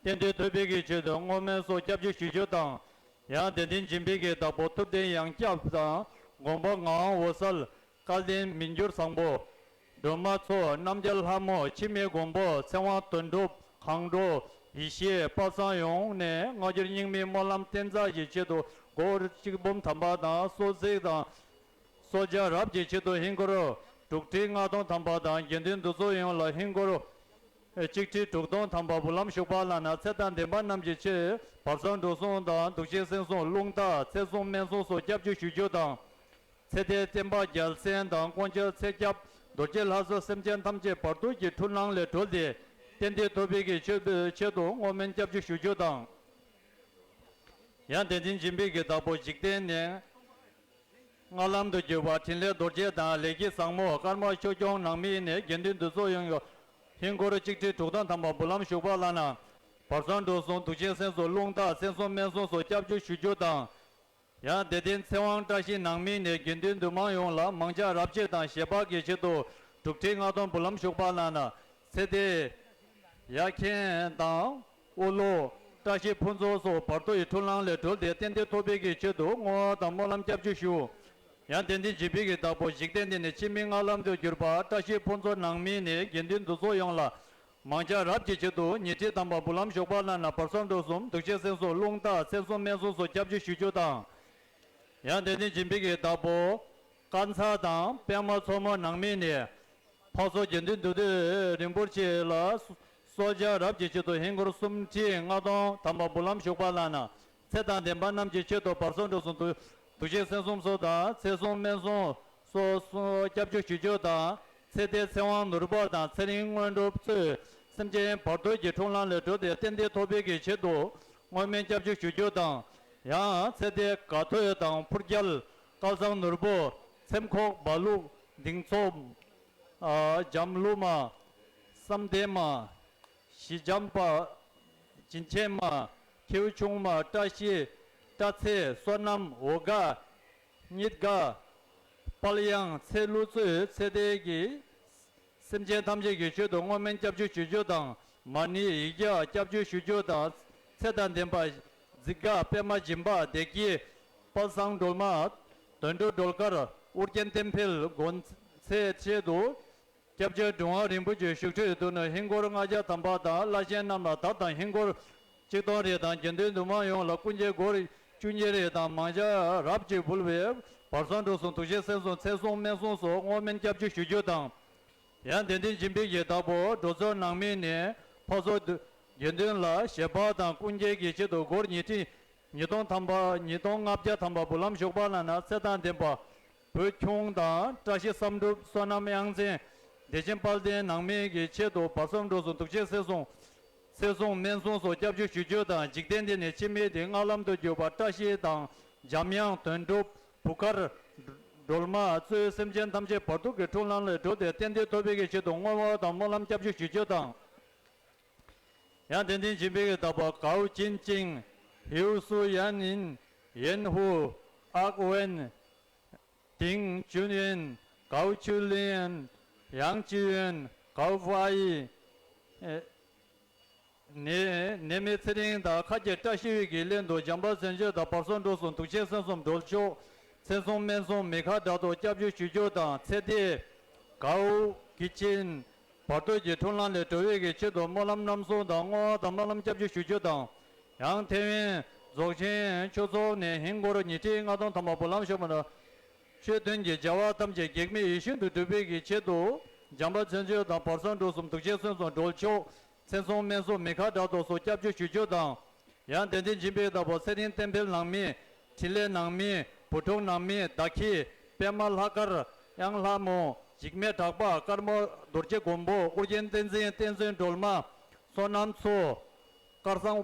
གཏན་དུ་ཐོབ་པའི་གི་ཆེད་དུ་བསྔོ་སྨོན་སོགས་སྐྱབས་འཇུག་ཞུ་རྒྱུ་དང་། ཡང་དེ་འཛིན་སྦྱིན་པའི་གི་བདག་པོ་ཐུབ་བསྟན་ཡང་སྐྱབས་དང་མགོན་པོ་ངག་དབང་འོད་གསལ། སྐལ་ལྡན་མི་འགྱུར་བཟང་པོ། སྒྲོལ་མ་མཚོ། རྣམ་རྒྱལ་ལྷ་མོ། འཆི་མེད་མགོན་པོ། ཚེ་དབང་དོན་གྲུབ། གང་དྲོ། ཡེ་ཤེས། དཔལ་བཟང་ཡོངས་ནས་སྔ་འགྱུར་རྙིང་མའི་སྨོན་ལམ་བསྟན་རྩ་ཞིག་ཆེད་དུ་སྒོར་གཅིག་འབུམ་ཐམ་པ་དང་གསོལ་ཚིགས་དང་གསོལ་ཇ་རབ་ཀྱི་ཆེད་དུ་ཧིན་སྒོར་དྲུག་ཁྲི་ལྔ་སྟོང་ཐམ་པ་དང་། དགེ་འདུན་འདུ་ཚོགས་ཡོངས་ལ་ཧིན་སྒོར་གཅིག་ཁྲི་དྲུག་སྟོང་ཐམ་པ་འབུལ་ལམ་ཞུགས་པ་ལ་ན། ཚེ་དང་ལྡན་པ་རྣམས་ཀྱི་ཆེད་བར་གསང་འགྲོ་སོང་དང་འདུ་ཤེས་སེམས་བཟུང་རླུང་རྟ་ཚེ་བཟུང་སྨན་བཟུང་སོགས་སྐྱབས་འཇུག་ཞུ་རྒྱུ་དང་། ཚེ་འདས་བསྟན་པ་རྒྱལ་མཚན་དང་དཀོན་མཆོག་ཚེ་སྐྱབས་རྡོ་རྗེ་ལྷ་སོགས་སེམས་ཅན་ཐམས་ཅད་བར་དོ་གི་འཁྲུལ་སྣང་ལས་གྲོལ་ཏེ་གཏན་དུ་ཐོབ་པའི་གི་ཆེད་དུ་ཆེད་དུ་བསྔོ་སྨོན་སྐྱབས་འཇུག་ཞུ་རྒྱུ་དང་། ཡང་དེ་འཛིན་སྦྱིན་པའི་གི་བདག་པོ་འཇིག་རྟེན་ནས་ལྔ་ལམ་དུ་གྱུར་པ་འཕྲིན་ལས་རྡོ་རྗེ་དང་ལས་ཀྱི་བཟང་མོ་ཀརྨ་ཆོས་སྐྱོང་ནང་མི་ནས་དགེ་འདུན་འདུ་ཚོགས་ཡོངས་ཀྱི་ཧིན་སྒོར་གཅིག་ཁྲི་དྲུག་སྟོང་ཐམ་པ་འབུལ་ལམ་ཞུགས་པ་ལ་ན། བར་གསུམ་འགྲོ་སོང་། དུག་ཅན་སེམས་གསོ། རླུང་རྟ། མཚན་སྲུང་སྨན་སྲུང་སོགས་སྐྱབས་བཅོལ་ཞུ་རྒྱུ་དང་། ཡང་དད་ལྡན་ཚེ་དབང་བཀྲ་ཤིས་ནང་མི་ནས་དགེ་འདུན་འདུས་མང་ཡོངས་ལ་མང་སྦྱོང་རབ་བྱེད་དང་ཞལ་པར་གྱི་ཆེད་དུ་དྲུག་ཁྲི་ལྔ་སྟོང་འབུལ་ལམ་ཞུགས་པ་ལགས་ན། ཚེ་འདས་ཡར་མཁན་དང་དབུ་ལོ། བཀྲ་ཤིས་ཕུན་ཚོགས་སོགས་བར་དོ་ཡི་འཁྲུན་ལམ་ལས་གྲོལ་ཏེ་གཏན་བདེ་ཐོབ་པའི་གི་ཆེད་དུ་བསྔོ་བ་དང་སྨོན་ལམ་སྐྱབས་བཅོལ་ཞུ། ཡང་དེ་འདི་འཇིགས་པའི་གི་བདག་པོ་འཇིག་རྟེན་འདི་ནས་ཕྱི་མའི་སྔགས་ལམ་དུ་གྱུར་པ་བཀྲ་ཤིས་ཕུན་ཚོགས་ནང་མི་ནས་དགེ་འདུན་འདུ་ཚོགས་ཡོངས་ལ་མང་སྦྱོང་རབ་ཀྱི་ཆེད་དུ་ཉི་ཁྲི་ཐམ་པ་འབུལ་ལམ་ཞུགས་པ་ལགས་ན། བར་གསུམ་འགྲོ་སོང་། དུག་ཅན་སེམས་གསོ། རླུང་རྟ། མཚན་སྲུང་སྨན་སྲུང་སོགས་སྐྱབས་བཅོལ་ཞུ་རྒྱུ་དང་། ཡང་དེ་འདི་འཇིགས་པའི་གི་བདག་པོ་དཀར་ཚ་དང་པདྨ་མཚོ་མོ་ནང་མི་ནས་འཕགས་མཚོ་དགེ་འདུན་འདུས་སྡེ་རིན་པོ་ཆེ་ལ་གསོལ་སྦྱོང་རབ་ཀྱི་ཆེད་དུ་ཧིན་སྒོར་སུམ་ཁྲི་ལྔ་སྟོང་ཐམ་པ་འབུལ་ལམ་ཞུགས་པ་ལགས་ན། ཚེ་དང་ལྡན་པ་རྣམས་ཀྱི་ཆེད་དུ་བར་གསུམ་འགྲོ་སོང་། དུག་དུག་ཅན་སེམས་གསུམ་སོགས་དང་། མཚན་སྲུང་སྨན་སྲུང་སོགས་སོགས་སྐྱབས་བཅོལ་ཞུ་རྒྱུ་དང་། ཚེ་འདས་ཚེ་དབང་ནོར་བུ་དང་ཚེ་རིང་དངོས་གྲུབ་གཙོས་སེམས་ཅན་བར་དོ་གི་འཁྲུན་ལམ་ལས་གྲོལ་ཏེ་གཏན་བདེ་ཐོབ་པའི་གི་ཆེད་དུ་བསྔོ་སྨོན་སྐྱབས་བཅོལ་ཞུ་རྒྱུ་དང་། ཡང་ཚེ་འདས་དགའ་ཐོས་དང་ཕུར་རྒྱལ། སྐལ་བཟང་ནོར་བུ། ཚེམ་ཁོག་བ་ལུག། གདིང་ཚོགས། ཨ། འཇམ་ལུ་མ། བསམ་གཏན་མ། ཞི་འཇམ་པ། བྱིན་ཆེན་མ། ཁྱེའུ་ཆུང་མ། བཀྲ་ཤིས། བཀྲ་ཚེ། བསོད་ནམས། འོ་དགའ། གཉིས་དགའ། དཔལ་གཡང་། ཚེ་ཀླུ་གཙོས་ཚེ་འདས་ཀྱི་སེམས་ཅན་ཐམས་ཅད་ཀྱི་ཆེད་དུ་བསྔོ་སྨོན་སྐྱབས་བཅོལ་ཞུ་རྒྱུ་དང་། མ་ཎི་ཡིག་བརྒྱ་སྐྱབས་བཅོལ་ཞུ་རྒྱུ་དང་། ཚེ་དང་ལྡན་པ་འཛི་སྒར་པདྨ་སྦྱིན་པ་བདེ་སྐྱིད། དཔལ་བཟང་སྒྲོལ་མ། དོན་གྲུབ་སྒྲོལ་དཀར། ཨོ་རྒྱན་བསྟན་འཕེལ་དགོན་ཚེ་ཆེད་དུ། སྐྱབས་རྗེ་འབྲི་བ་རིན་པོ་ཆེ་བཞུགས་ཁྲིར་འདུག་ནས་ཧིན་སྒོར་ལྔ་བརྒྱ་ཐམ་པ་དང་། བླ་ཆེན་རྣམས་ལ་དར་དང་ཧིན་སྒོར་གཅིག་སྟོང་རེ་དང་། དགེ་འདུན་འདུས་མང་ཡོངས་ལ་སྐུ་འགྱེད་སྒོར་བཅུ་གཉིས་རེ་དང་མང་སྦྱོང་རབ་ཀྱིས་འབུལ་བའི་བར་གསུམ་འགྲོ་སོང་། དུག་ཅན་སེམས་གསོ། མཚན་སྲུང་སྨན་སྲུང་སོགས་བསྔོ་སྨོན་སྐྱབས་བཅོལ་ཞུ་རྒྱུ་དང་། ཡང་དེ་འདི་འཇིགས་པའི་གི་བདག་པོ་འགྲོ་ཚོགས་ནང་མི་ནས་འཕགས་མཚོ་དགེ་འདུན་ལ་ཞལ་པར་དང་སྐུ་འགྱེད་ཀྱི་ཆེད་དུ་སྒོར་ཉིས་ཁྲི་ཉིས་སྟོང་ཐམ་པ། ཉིས་སྟོང་ལྔ་བརྒྱ་ཐམ་པ་འབུལ་ལམ་ཞུགས་པ་ལགས་ན། ཚེ་དང་ལྡན་པ། བོད་ཁྱུང་དང་བཀྲ་ཤིས་བསམ་གྲུབ། བསོད་ནམས་དབྱངས་ཅན། བདེ་ཆེན་དཔལ་ལྡན་ནང་མི་གི་ཆེད་དུ་བར་གསུམ་འགྲོ་སོང་། དུག་ཅན་སེམས་གསོ། ཚེ་སྲུང་སྨན་སྲུང་སོགས་སྐྱབས་བཅོལ་ཞུ་རྒྱུ་དང་། འཇིག་རྟེན་འདི་ནས་ཕྱི་མའི་དེ་སྔགས་ལམ་དུ་གྱུར་པ་བཀྲ་ཤིས་དང་འཇམ་དབྱངས། དོན་གྲུབ། བུ་དཀར། སྒྲོལ་མ་གཙོས་སེམས་ཅན་ཐམས་ཅད་བར་དོ་གི་འཁྲུན་ལམ་ལས་གྲོལ་ཏེ་གཏན་བདེ་ཐོབ་པའི་གི་ཆེད་དུ་བསྔོ་བ་དང་སྨོན་ལམ་སྐྱབས་བཅོལ་ཞུ་རྒྱུ་དང་། ཡང་དེ་འདི་འཇིགས་པའི་གི་བདག་པོ་གའུ་ཅིན་ཅིང་། ཧིའུ་སུ་ཡན་ཡིན། ཡན་ཧུ། ཨག་ཝེན། ཏིང་ཅུན་ཡན། གའུ་ཆུ་ལིན། ཡང་ཅི་ཡོན། གའུ་ཧྥ་ཡི། ཨེ། ནེ་ནེ་མེ་ཚེ་རིང་དང་ཁ་རྒྱལ་བཀྲ་ཤིས་འོད་ཀྱི་ལྷན་དུ་འཇམ་དཔལ་མཚན་བརྗོད་དང་བར་གསུམ་འགྲོ་སོང་། དུག་ཅན་སེམས་གསུམ་སྒྲོལ་ཆོག། མཚན་སྲུང་སྨན་སྲུང་མི་ཁ་དྲག་ཏུ་སྐྱབས་བཅོལ་ཞུ་རྒྱུ་དང་། ཚེ་འདས་གའུ་ཀི་ཅིན་བར་དོ་གི་འཁྲུན་ལམ་ལས་གྲོལ་བའི་གི་ཆེད་དུ་སྨོན་ལམ་རྣམ་གསུམ་དང་བསྔོ་བ་དང་སྨོན་ལམ་སྐྱབས་བཅོལ་ཞུ་རྒྱུ་དང་། ཡང་ཐེ་ཝན་རྫོགས་ཆེན་ཆོས་ཚོགས་ནས་ཧིན་སྒོར་ཉིས་ཁྲི་ལྔ་སྟོང་ཐམ་པ་འབུལ་ལམ་ཞུགས་པ་དང་། ཆོས་མཐུན་གྱི་བྱ་བ་ཐམས་ཅད་གེགས་མེད་ཡིད་བཞིན་དུ་འགྲུབ་པའི་གི་ཆེད་དུ་འཇམ་དཔལ་མཚན་བརྗོད་དང་བར་གསུམ་འགྲོ་སོང་། དུག་ཅན་སེམས་གསུམ་སྒྲོལ་ཆོག། མཚན་སྲུང་སྨན་སྲུང་མི་ཁ་དྲག་ཏུ་སོགས་སྐྱབས་བཅོལ་ཞུ་རྒྱུ་དང་། ཡང་དེ་འདི་འཇིགས་པའི་བདག་པོ་ཚེ་རིང་བསྟན་འཕེལ་ནང་མི། འཕྲིན་ལས་ནང་མི། བུ་ཕྲུག་ནང་མི། བདག་གི་པདྨ་ལྷ་དཀར། གཡང་ལྷ་མོ། འཇིགས་མེད་གྲགས་པ། དཀར་མོ་རྡོ་རྗེ་མགོན་པོ། ཨོ་རྒྱན་བསྟན་འཛིན། བསྟན་འཛིན་སྒྲོལ་མ། བསོད་ནམས་མཚོ། དཀར་བཟང་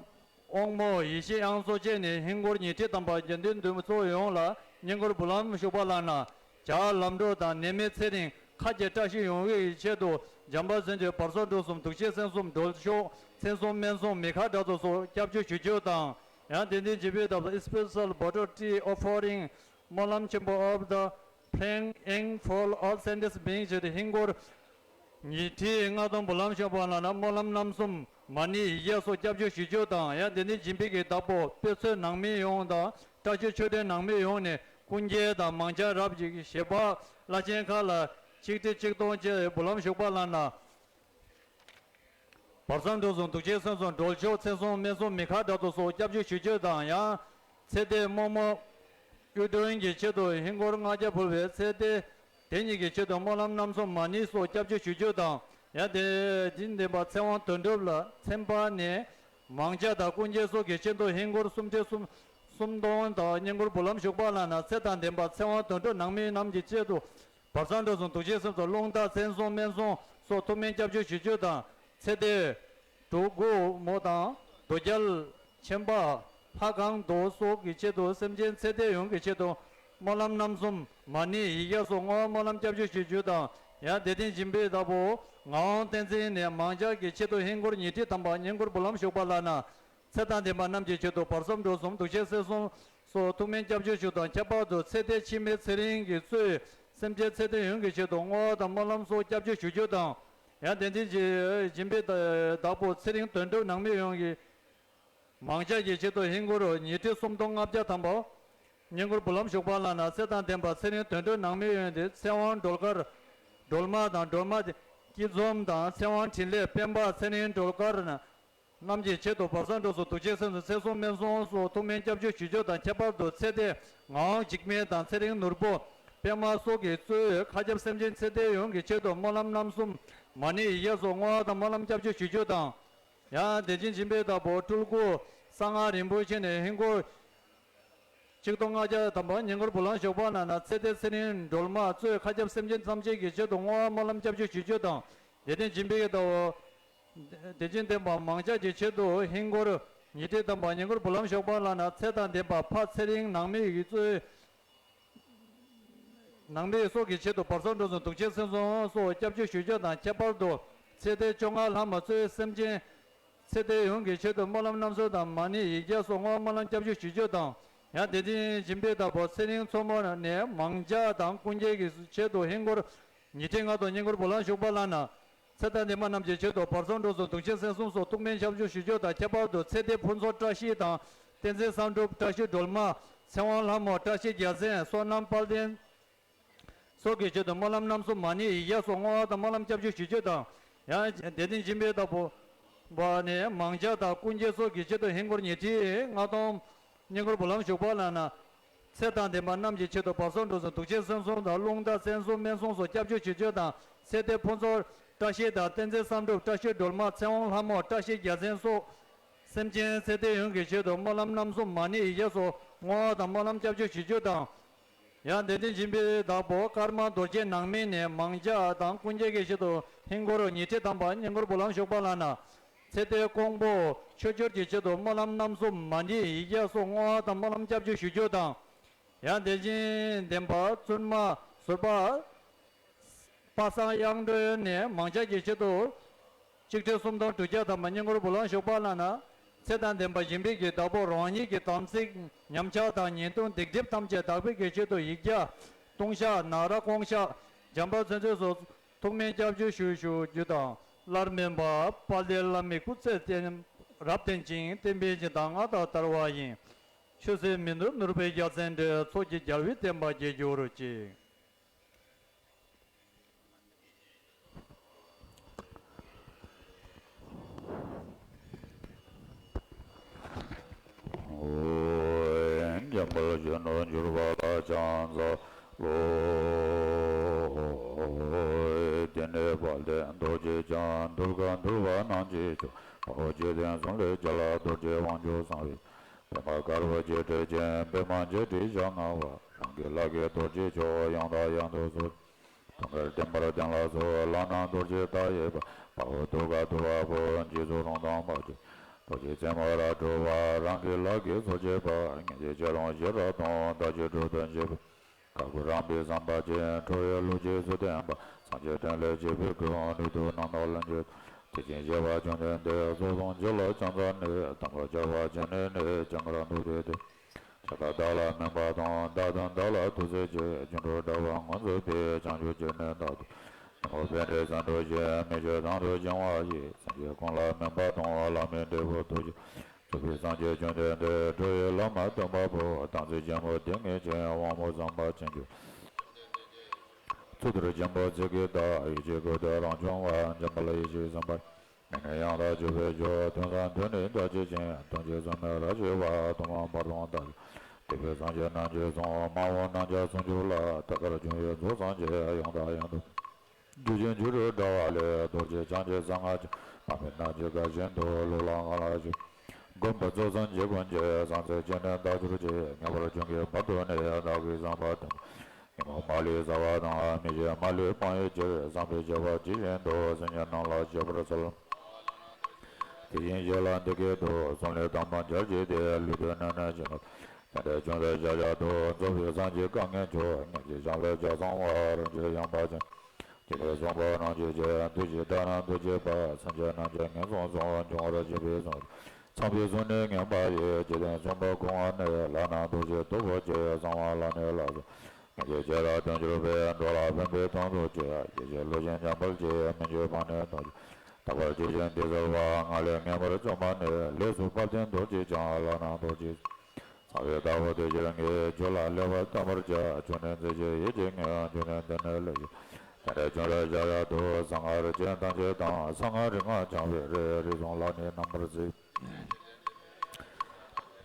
དབང་མོ། ཡེ་ཤེས་དབྱངས་མཚོ་བཅས་ནས་ཧིན་སྒོར་ཉིས་ཁྲི་ཐམ་པ་དགེ་འདུན་འདུས་ཚོགས་ཡོངས་ལ་བསྙེན་བཀུར་འབུལ་ལམ་ཞུགས་པ་ལགས་ན། བྱ་ལམ་འགྲོ་དང་ནད་མེད་ཚེ་རིང་། ཁ་རྒྱལ་བཀྲ་ཤིས་ཡོང་བའི་ཆེད་དུ་འཇམ་དཔལ་མཚན་བརྗོད་བར་གསུམ་འགྲོ་སོང་། དུག་ཅན་སེམས་གསུམ་སྒྲོལ་ཆོག། མཚན་སྲུང་སྨན་སྲུང་མི་ཁ་དྲག་ཏུ་སོགས་སྐྱབས་བཅོལ་ཞུ་རྒྱུ་དང་། ཡང་དེ་འདི་འཇིགས་པའི་བདག་པོ་Special Bottle Tea Offering སྨོན་ལམ་ཆེན་པོ་of the Praying for All Saints Being བྱས་ཏེ་ཧིན་སྒོར་ཉིས་ཁྲི་ལྔ་སྟོང་འབུལ་ལམ་ཞུགས་པ་ལགས་ན། སྨོན་ལམ་རྣམ་གསུམ། མ་ཎི་ཡིག་བརྒྱ་སོགས་སྐྱབས་བཅོལ་ཞུ་རྒྱུ་དང་། ཡང་དེ་ནི་འཇིགས་པའི་གི་བདག་པོ་དཔེ་མཛོད་ནང་མི་ཡོངས་དང་། བཀྲ་ཤིས་ཆོས་སྒྲོན་ནང་མི་ཡོངས་ནས་སྐུ་འགྱེད་དང་མང་སྦྱོང་རབ་ཀྱི་ཞལ་པར་བླ་ཆེན་ཁག་ལ་ཆིག་ཁྲི་ཆིག་སྟོང་བཅས་འབུལ་ལམ་ཞུགས་པ་ལགས་ན། བར་གསུམ་འགྲོ་སོང་། དུག་ཅན་སེམས་གསུམ་སྒྲོལ་ཆོག། མཚན་སྲུང་སྨན་སྲུང་མི་ཁ་དྲག་ཏུ་སོགས་སྐྱབས་བཅོལ་ཞུ་རྒྱུ་དང་། ཡང་ཚེ་འདས་རྨོ་མོ་གཡུ་སྒྲོན་གྱི་ཆེད་དུ་ཧིན་སྒོར་ལྔ་བརྒྱ་ཕུལ་བའི་ཚེ་འདས་དེ་ཉིད་ཀྱི་ཆེད་དུ་སྨོན་ལམ་རྣམ་གསུམ། མ་ཎི་སོགས་སྐྱབས་བཅོལ་ཞུ་རྒྱུ་དང་། ཡང་དེ་འདི་འདེམས་པ་ཚེ་དབང་དོན་གྲུབ་ལ་ཚེམ་པ་ནས་མང་སྦྱོང་དང་སྐུ་འགྱེད་སོགས་ཀྱི་ཆེད་དུ་ཧིན་སྒོར་སུམ་ཁྲི་སུམ་སུམ་སྟོང་དང་བསྙེན་བཀུར་འབུལ་ལམ་ཞུགས་པ་ལགས་ན། ཚེ་དང་ལྡན་པ་ཚེ་དབང་དོན་གྲུབ་ནང་མི་རྣམས་ཀྱི་ཆེད་དུ་བར་གསུམ་འགྲོ་སོང་། དུག་ཅན་སེམས་གསུམ་རླུང་རྟ། མཚན་སྲུང་སྨན་སྲུང་སོགས་ཐུགས་སྨོན་སྐྱབས་བཅོལ་ཞུ་རྒྱུ་དང་། ཚེ་འདས་གྲོགས་མགོ་མོ་དང་རྡོ་རྒྱལ་ཆེན་པ་ལྷ་ཁང་རྡོ་སོགས་ཀྱི་ཆེད་དུ་སེམས་ཅན་ཚེ་འདས་ཡོངས་ཀྱི་ཆེད་དུ་སྨོན་ལམ་རྣམ་གསུམ། མ་ཎི་ཡིག་བརྒྱ་སོགས་བསྔོ་བ་སྨོན་ལམ་སྐྱབས་བཅོལ་ཞུ་རྒྱུ་དང་། ཡང་དེ་སྟེང་སྦྱིན་པའི་བདག་པོ་ངག་དབང་བསྟན་འཛིན་ནས་མང་ཇ་གི་ཆེད་དུ་ཧིན་སྒོར་ཉིས་ཁྲི་ཐམ་པ་བསྙེན་བཀུར་འབུལ་ལམ་ཞུགས་པ་ལགས་ན། ཚེ་དང་ལྡན་པ་རྣམས་ཀྱི་ཆེད་དུ་བར་མཚམས་འགྲོ་གསུམ་འདུ་བྱེད་སེམས་གསུམ་སོགས་ཐུགས་སྨོན་སྐྱབས་འཇུག་ཞུ་དང་ཁྱད་པར་དུ་ཚེ་འདས་ཕྱི་མའི་ཚེ་རིང་གི་གཙོས་སེམས་ཅན་ཚེ་འདས་ཡོངས་ཀྱི་ཆེད་དུ་བསྔོ་བ་དང་སྨོན་ལམ་སོགས་སྐྱབས་འཇུག་ཞུ་རྒྱུ་དང་། ཡང་དེ་འཛིན་གྱི་སྦྱིན་པའི་བདག་པོ་ཚེ་རིང་དོན་གྲུབ་ནང་མི་ཡོངས་ཀྱི་མང་ཇ་གི་ཆེད་དུ་ཧིན་སྒོར་ཉིས་ཁྲི་སུམ་སྟོང་ལྔ་བརྒྱ་ཐམ་པ་བསྙེན་བཀུར་འབུལ་ལམ་ཞུགས་པ་ལགས་ན། ཚེ་དང་ལྡན་པ་ཚེ་རིང་དོན་གྲུབ་ནང་མི་ཡོངས་ཏེ་ཚེ་དབང་སྒྲོལ་དཀར་སྒྲོལ་མ་དང་སྒྲོལ་མ་སྐྱིད་འཛོམས་དང་ཚེ་དབང་འཕྲིན་ལས་སྤེན་པ་ཚེ་རིང་སྒྲོལ་དཀར་རྣམས་ཀྱི་ཆེད་དུ་བར་མཚམས་འགྲོ་གསུམ་འདུ་བྱེད་སེམས་གསུམ་ཚེ་གསུམ་སྨན་གསུམ་སོགས་ཐུགས་སྨོན་སྐྱབས་འཇུག་ཞུ་རྒྱུ་དང་ཁྱད་པར་དུ་ཚེ་འདས་ངག་དབང་འཇིགས་མེད་དང་ཚེ་རིང་ནོར་བུ་པདྨ་སོགས་ཀྱིས་གཙོས་མཁའ་ཁྱབ་སེམས་ཅན་ཚེ་འདས་ཡོངས་ཀྱི་ཆེད་དུ་སྨོན་ལམ་རྣམ་གསུམ་མ་ཎི་ཡིག་བརྒྱ་སོགས་བསྔོ་བ་དང་སྨོན་ལམ་སྐྱབས་འཇུག་ཞུ་རྒྱུ་དང་། ཡང་དེ་བཞིན་སྦྱིན་པའི་བདག་པོ་སྤྲུལ་སྐུ་གསང་སྔགས་རིན་པོ་ཆེ་ནས་ཧིན་སྒོར་ཆིག་སྟོང་ལྔ་བརྒྱ་ཐམ་པ་བསྙེན་བཀུར་འབུལ་ལམ་ཞུགས་པ་ལགས་ན། ཚེ་འདས་ཚེ་རིང་སྒྲོལ་མ་གཙོས་མཁའ་ཁྱབ་སེམས་ཅན་ཐམས་ཅད་ཀྱི་ཆེད་དུ་བསྔོ་བ་སྨོན་ལམ་སྐྱབས་འཇུག་ཞུ་རྒྱུ་དང་། དེ་ནས་སྦྱིན་པའི་བདག་པོ་དེ་བཞིན་ལྡན་པ་མང་ཇ་གི་ཆེད་དུ་ཧིན་སྒོར་ཉིས་ཁྲི་ཐམ་པ་བསྙེན་བཀུར་འབུལ་ལམ་ཞུགས་པ་ལགས་ན། ཚེ་དང་ལྡན་པ་ཕ་ཚེ་རིང་ནང་མི་ཡི་གཙོས་ནང་མི་སོགས་ཀྱི་ཆེད་དུ་བར་མཚམས་འགྲོ་གསུམ་འདུ་བྱེད་སེམས་གསུམ་སོགས་སྐྱབས་འཇུག་ཞུ་རྒྱུ་དང་། ཁྱད་པར་དུ་ཚེ་འདས་བཅོ་ལྔ་ལྷ་མོ་གཙོས་སེམས་ཅན་ཚེ་འདས་ཡོངས་ཀྱི་ཆེད་དུ་སྨོན་ལམ་རྣམ་གསུམ་དང་མ་ཎི་ཡིག་བརྒྱ་སོགས་བསྔོ་བ་སྨོན་ལམ་སྐྱབས་འཇུག་ཞུ་རྒྱུ་དང་། ཡང་དེ་བཞིན་སྦྱིན་པའི་བདག་པོ་ཚེ་རིང་མཚོ་མོ་ནས་མང་ཇ་དང་ཀུན་མཁྱེན་གྱི་ཆེད་དུ་ཧིན་སྒོར་ཉིས་ཁྲི་ལྔ་སྟོང་བསྙེན་བཀུར་འབུལ་ལམ་ཞུགས་པ་ལགས་ན། ཚེ་དང་ལྡན་པ་རྣམས་ཀྱི་ཆེད་དུ་བར་མཚམས་འགྲོ་གསུམ་འདུ་བྱེད་སེམས་གསུམ་སོགས་ཐུགས་སྨོན་སྐྱབས་འཇུག་ཞུ་རྒྱུ་དང་། ཁྱད་པར་དུ་ཚེ་འདས་ཕུན་ཚོགས་བཀྲ་ཤིས་དང་བསྟན་འཛིན་བསམ་གྲུབ་བཀྲ་ཤིས་སྒྲོལ་མ་ཚེ་དབང་ལྷ་མོ་བཀྲ་ཤིས་རྒྱལ་མཚན་བསོད་ནམས་དཔལ་ལྡན་སོགས་ཀྱི་ཆེད་དུ་སྨོན་ལམ་རྣམ་གསུམ་མ་ཎི་ཡིག་བརྒྱ་སོགས་བསྔོ་བ་དང་སྨོན་ལམ་སྐྱབས་འཇུག་ཞུ་རྒྱུ་དང་། ཡང་དེ་བཞིན་སྦྱིན་པའི་བདག་པོ་བ་ནས་མང་ཇ་དང་ཀུན་མཁྱེན་སོགས་ཀྱི་ཆེད་དུ་ཧིན་སྒོར་ཉིས་ཁྲི་ལྔ་སྟོང་བསྙེན་བཀུར་འབུལ་ལམ་ཞུགས་པ་ལགས་ན། ཚེ་དང་ལྡན་པ་རྣམས་ཀྱི་ཆེད་དུ་བར་མཚམས་འགྲོ་གསུམ་འདུ་བྱེད་སེམས་གསུམ་དང་རླུང་རྟ་བཙན་གསུམ་སྨན་གསུམ་སོགས་སྐྱབས་འཇུག་ཞུ་རྒྱུ་དང་། ཚེ་འདས་ཕུན་ཚོགས་བཀྲ་ཤིས་དང་བསྟན་འཛིན་བསམ་གྲུབ་བཀྲ་ཤིས་སྒྲོལ་མ་ཚེ་དབང་ལྷ་མོ་བཀྲ་ཤིས་རྒྱལ་མཚན་སོགས་སེམས་ཅན་ཚེ་འདས་ཡོངས་ཀྱི་ཆེད་དུ་སྨོན་ལམ་རྣམ་གསུམ་མ་ཎི་ཡིག་བརྒྱ་སོགས་བསྔོ་བ་དང་སྨོན་ལམ་སྐྱབས་འཇུག་ཞུ་རྒྱུ་དང་། ཡང་དེ་བཞིན་སྦྱིན་པའི་བདག་པོ་ཀརྨ་རྡོ་རྗེ་ནང་མི་ནས་མང་ཇ་དང་ཀུན་མཁྱེན་གྱི་ཆེད་དུ་ཧིན་སྒོར་ཉིས་ཁྲི་ཐམ་པ་བསྙེན་བཀུར་འབུལ་ལམ་ཞུགས་པ་ལགས་ན། ཚེ་འདས་ཀོང་པོ་ཆོས་འབྱོར་གྱི་ཆེད་དུ་སྨོན་ལམ་རྣམ་གསུམ་མ་ཎི་ཡིག་བརྒྱ་སོགས་བསྔོ་བ་དང་སྨོན་ལམ་སྐྱབས་འཇུག་ཞུ་རྒྱུ་དང་། ཡང་དེ་བཞིན་ལྡན་པ་བཙུན་མ་ཟུར་པ་པ་སངས་དབྱངས་སྒྲོན་ནས་མང་ཇ་གི་ཆེད་དུ་ཆིག་ཁྲི་སུམ་སྟོང་དྲུག་བརྒྱ་ཐམ་པ་བསྙེན་བཀུར་འབུལ་ལམ་ཞུགས་པ་ལགས་ན། ཚེ་དང་ལྡན་པ་སྦྱིན་པའི་གི་བདག་པོ་རང་ཉིད་ཀྱི་དམ་ཚིག་ཉམས་ཆག་དང་ཉེས་ལྟུང་སྡིག་སྒྲིབ་ཐམས་ཅད་དག་པའི་གི་ཆེད་དུ་ཡིག་བརྒྱ་ལྟུང་བཤགས་ན་ར་སྐོང་བཤགས་འཇམ་དཔལ་མཚན་བརྗོད་སོགས་ཐུགས་སྨོན་སྐྱབས་འཇུག་ཞུ་ཞུ་རྒྱུ་དང་། སླར་སྨོན་པ་དཔལ་ལྡན་བླ་མའི་སྐུ་ཚེ་བརྟན་རབ་བརྟན་ཅིང་བརྟན་པའི་སྦྱིན་བདག་མངའ་བདག་དར་བ་ཡི། ཆོས་སྲིད་མི་ནུབ་ནོར་བུའི་རྒྱལ་མཚན་འགྲོ། ཚོགས་ཀྱི་རྒྱལ་བའི་བསྟན་པ་རྒྱས་གྱུར་ཅིག། འཇམ་དཔལ་གཞོན་ནུར་གྱུར་པ་ལ་ཕྱག་འཚལ་ལོ། དེ་ནས་དཔལ་ལྡན་རྡོ་རྗེ་འཆང་དུར་ཁ་འདུལ་བ་རྣམས་ཀྱི་མཆོག་དཔའ་བོ་རྗེ་བཙུན་གསུམ་ལས་རྒྱལ་བ་རྡོ་རྗེ་དབང་ཕྱུག་གསང་བའི་པདྨ་དཀར་པོ་རྗེ་སྤྲུལ་ཅིང་པདྨ་རྗེ་སྤྲུལ་ཞལ་སྔ་བ། རང་གི་ལག་གིས་རྡོ་རྗེ་མཆོག་ཡང་དག་ཡང་དུ་གསོལ། དུང་དཀར་ལྡན་པར་ལྡན་ལ་སོགས་ལག་ན་རྡོ་རྗེ་མཐའ་ཡས་པ། དཔའ་བོ་ཐུགས་ཀར་ཐུབ་པ་པོ་རྗེས་སུ་རུང་དང་མ་བཅོས། རྡོ་རྗེ་རྩེ་མོ་རབ་འཁྲུགས་པ་རང་གི་ལག་གིས་སོར་བཅད་པ། ཉིན་བྱེད་བྱ་རུང་ཞི་རགས་དང་ཟླ་གཅོད་སྒྲུབ་ཏུ་བྱེད་པ། དཀར་པོ་རང་བས་བསམ་པ་ཅན་ཁྲོ་བོའི་གླུ་རྗེས་སུ་བསྟན་པ། སངས་རྒྱས་ཕྲིན་ལས་བྱེད་པའི་སྐུ་ལུས་དུ་རྣམ་རྟོག་ལ་འགྱུར། དེ་བཞིན་གཤེགས་པ་བཅོམ་ལྡན་འདས་སོགས་དང་བྱེ་ལ་ཕྱག་འཚལ་ནས། དམ་པ་ཇག་པ་བྱེད་ནས་ནི་སྤྱན་སྔར་འདུག་སྟེ། ཏེ། ཇི་ལྟར་བདག་ལ་སྨན་པ་དང་། བདག་དང་བདག་ལ་ཐུགས་བརྩེ་ཆེ། སྒྱུ་འཕྲུལ་དྲ་བ་མངོན་སུམ་པའི། བྱང་ཆུབ་ཀྱི་གནས་དག་ཏུ། ཉོན་མོངས་པའི་དགྲ་བཅོམ་ཐུགས་རྗེ་མི་བསྐྱོད་དང་དུ་བྱུང་བ་ཡི། སེམས་ཅན་ཀུན་ལ་སྨན་པ་དང་། བླ་མེད་འབྲས་བུ་ཐོབ་ཕྱིར། རྫོགས་པའི་སངས་རྒྱས་བཅོམ་ལྡན་འདས། འགྲོ་བའི་བླ་མ་སྟོན་པ་པོ། དམ་ཚིག་ཆེན་པོ་ཏིང་ངེ་འཛིན། དབང་པོ་བཟང་པོ་ཆེན་པོ། ཚུལ་ལྟར་ཆེན་པོ་ཚིག་གི་བདག་ཡེ་ཤེས་ཀུན་ཏུ་རང་བྱུང་བ། འཇམ་དཔལ་ཡེ་ཤེས་སེམས་དཔའ། མི་ནི་ཡང་དག་རྒྱུ་བའི་རྒྱུ། དོན་བཟང་དོན་ནི་རྒྱ་ཆེ་ཞིང་། དོན་ཆེན་བཟང་མོའི་རབ་ཞི་བ། དུ་མ་བར་དུ་མ་དག་ལས། འདས་པའི་སངས་རྒྱས་རྣམས་ཀྱིས་གསུངས། མ་འོངས་རྣམས་ཀྱང་གསུང་གྱུར་ལ། ཐད་ཀར་འབྱུང་བའི་རྫོགས་སངས་རྒྱས། ཡང་དག་ཡང་དུ། རྒྱུ་ཅན་སྒྱུ་འཕྲུལ་དྲ་བ་ལས། རྡོ་རྗེ་འཆང་ཆེན་གསང་སྔགས་ཀྱི། བླ་མེད་རྣམས་ཀྱི་བཀའ་བཞིན་དུ། ལུས་ལ་ངག་ལ་ཞུགས། མགོན་པོ་རྫོགས་སངས་རྒྱས་ཀུན་གྱི། གསང་ཚིག་ཅི་ནས་བཏགས་གྱུར་ཅིག། ངེས་པར་འབྱུང་གི་བར་དུ་ནི། བདག་གིས་བསམ་པ་དོན། ཉོན་མོངས་མ་ལུས་ཟ་བ་དང་། མི་བྱེད་མ་ལུས་སྤང་བའི་ཕྱིར། བསམ་པའི་བྱ་བ་ཇི་བཞིན་དུ། སེམས་ཅན་རྣམས་ལ་སྤྱོད་པར་འཚལ། དེ་བཞིན་གཤེགས་ལ་འདི་སྐད་དུ། གསུང་ལས་དམ་པ་འབྱར་གྱིས་ཏེ། ལུས་བཏུད་ནན་ནན་བྱིན་རླབས་ཏེ། དེ་འདྲའི་བྱུང་དུས་ཕྱག་རྒྱ་ཐོབ། རྫོགས་པའི་སངས་རྒྱས་བཀའ་ངེས་མཆོག། སྙིང་རྗེ་བྱང་ལས་ཕྱག་བཟང་བ། རིན་ཆེན་ཡངས་པ་ཅན། འཇིག་རྟེན་གསུམ་པོ་རྣམས་ཀྱི་རྗེ། འདུ་ཤེས་དགྲ་རྣམས་འདུ་བྱེད་པ། སེམས་ཅན་རྣམས་ཀྱི་ངན་སོང་གསུམ། འབྱུང་བར་བྱེད་པའི་གསུམ། ཚངས་པའི་གསུང་ནི་ངན་པ་ཡི། འཇིག་རྟེན་གསུམ་པོ་གོང་བ་ནས། ལག་ན་རྡོ་རྗེ་སྟུག་པོ་ཆེ། གསང་བ་ལ་ནི་ལག་སོགས། ངན་གྱི་བྱེ་བྲག་བདུན་གྱུར་པའི། འགྲོ་ལ་ཕན་པའི་དོན་དུ་སྤྱད། ཡིད་ཆེས་བློ་ཆེན་འཇམ་དཔལ་གྱིས། མི་འགྱུར་བར་ནི་དོན་གྱིས། དག་པར་བྱེད་ཅིང་འདི་གསོལ་བ། ང་ལས་ངེས་པར་བྱུང་བ་ནི། ལས་སུ་དཔལ་ལྡན་རྡོ་རྗེ་འཆང་། ལག་ན་རྡོ་རྗེ། གསང་བའི་བདག་པོ་དེ་ཕྱིར་ངས། རྒྱུད་ལ་ལེགས་པར་བརྟན་པར་བྱ། འབྱུང་གནས་མཛད་ཕྱིར་ཡིད་ཀྱིས་བསྔོས། འབྱུང་གནས་འདི་ནི་ལེགས་ཤོམ། དེ་ནས་བྱུང་རབ་ཞལ་ཡར་དུ། གསང་སྔགས་རིགས་ཆེན་ཐམས་ཅད་དང་། གསང་སྔགས་རིག་སྔགས་འཆང་བའི་རིགས། རིགས་གསུམ་ལ་ནི་རྣམ་པར་གཟིགས།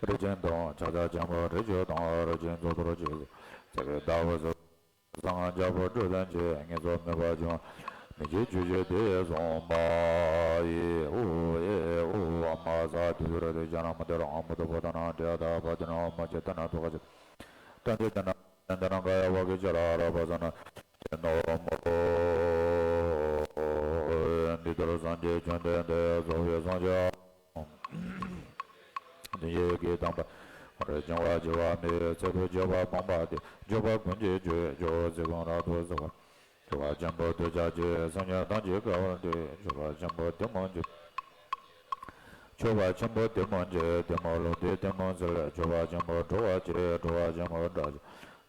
རིགས་ཆེན་དང་ཕྱག་རྒྱ་ཆེན་པོ་རིགས་བཅུ་དང་། རིགས་ཆེན་གཙུག་ཏོར་ཅན། གསང་བའི་བདག་པོ་གསང་སྔགས་རྒྱལ་པོ་སྤྲུལ་ལྡན་གྱི། ངན་སོང་མེད་པར་འབྱུང་མི་འཇིགས་ཆོས་ཀྱི་སྡེ་གསུངས་པ་ཡི། ཨོ་ཨེ་ཨོ་ཨ་མ་ས། དུས་གསུམ་རིག་འཛིན་ཕྱག་ན་མ་ཏི་ར་ཨ་མ་ཏི་པོ་ཏ་ན་དྲི་ཡ་ད་པ་ཏི་ན་མ་ཅི་ཏ་ན་ཏུ་ག་ཅི་ཏན་ཏི་ཏ་ན་ཏན་ཏ་ན་ག་ཡ་བ་གི་ཅ་ར་ར་པ་ས་ན་ཏེ་ནོ་མོ། འདི་ལྟར་སངས་རྒྱས་བཅོམ་ལྡན་འདས་རྫོགས་པའི་སངས་རྒྱས། དོན་ཡོད་ཀྱི་དམ་པ། ཁོང་ཁྲོ་བྱུང་བ་བྱེད་པ་མེད། ཚད་དུ་བྱེད་པ་སྤངས་པ་སྟེ། སྤྱོད་པ་ཀུན་གྱི་སྤྱོད་ཕྱོགས། ཚེ་གང་རབ་ཏུ་བསྲེ་བ། སྤྱོད་པ་ཆེན་པོ་འདོད་ཆགས་ཀྱི། སེམས་ཅན་ཐམས་ཅད་དགའ་བར་སྟེ། སྤྱོད་པ་ཆེན་པོ་གཏི་མུག་གི། སྤྱོད་པ་ཆེན་པོ་གཏི་མུག་གི། གཏི་མུག་ལུག་སྟེ་གཏི་མུག་སེལ། སྤྱོད་པ་ཆེན་པོ་ཁྲོ་བ་སྐྱེ། ཁྲོ་བ་ཆེན་པོ་སྐྲག་སྐྱེ།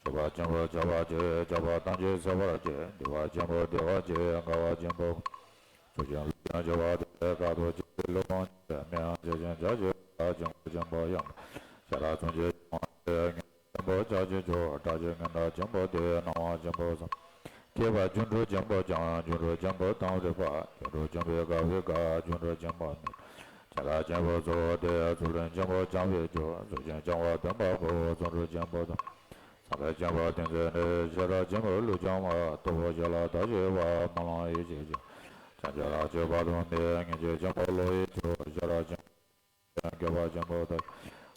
སྤྱོད་པ་ཆེན་པོ་ཆགས་པ་སྐྱེ། ཆགས་པ་ཐམས་ཅད་སེལ་བར་བྱེད། སྤྱོད་པ་ཆེན་པོ་བདེ་བ་སྐྱེ། དགའ་བ་ཆེན་པོ། ཚུལ་ཁྲིམས་ལུས་ཀྱང་བྱ་བ་དེ། དཀའ་ཐུབ་ཀྱི་ལུས་ཕུང་སྐྱེ། མི་ཡང་བྱས་ཤིང་བྱ་བྱེད་པ། ཆེན་པོ་ཆེན་པོ་ཡང་དག་ཤ་ར་ཚུན་ཆད་འབྱུང་བ་དེ། ངན་ཆེན་པོ་ཆགས་ཀྱི་མཆོག་སྐྲག་བྱེད་ངན་དང་ཆེན་པོ་དེ། སྣང་བ་ཆེན་པོ་བསམ་བརྒྱད་པ། སྒྱུ་འཕྲུལ་ཆེན་པོ་ཀྱང་། སྒྱུ་འཕྲུལ་ཆེན་པོ་དང་རིག་པ། སྒྱུ་འཕྲུལ་ཆེན་པོའི་དགའ་བའི་དགའ། སྒྱུ་འཕྲུལ་ཆེན་པོ་མི་སྐྲག་ཆེན་པོ་གཙོ་བོ་དེ། ཚུལ་ཁྲིམས་ཆེན་པོ་འཆང་བའི་མཆོག་ཚུལ་ཁྲིམས་འཆང་བ་སྟོན་པ་པོ། བརྩོན་འགྲུས་ཆེན་པོ་དང་། བསམ་པ་ཆེན་པོ་ཏིང་འཛིན་ནི། ཤེས་རབ་ཆེན་པོ་ལུས་སྦྱོང་བ། སྟོབས་པོ་ཆེ་ལ་བདག་གཞན་བ། སྨོན་ལམ་ཡིད་ཆེས་ཆེ། བྱང་ཆུབ་རབ་ཀྱི་བར་དུ་གནས། ངེས་ཤེས་ཆེན་པོ་བློ་ཡི་མཆོག་ཤེས་རབ་ཆེན་པོ་དགེ་བ་ཆེན་པོ་དང་།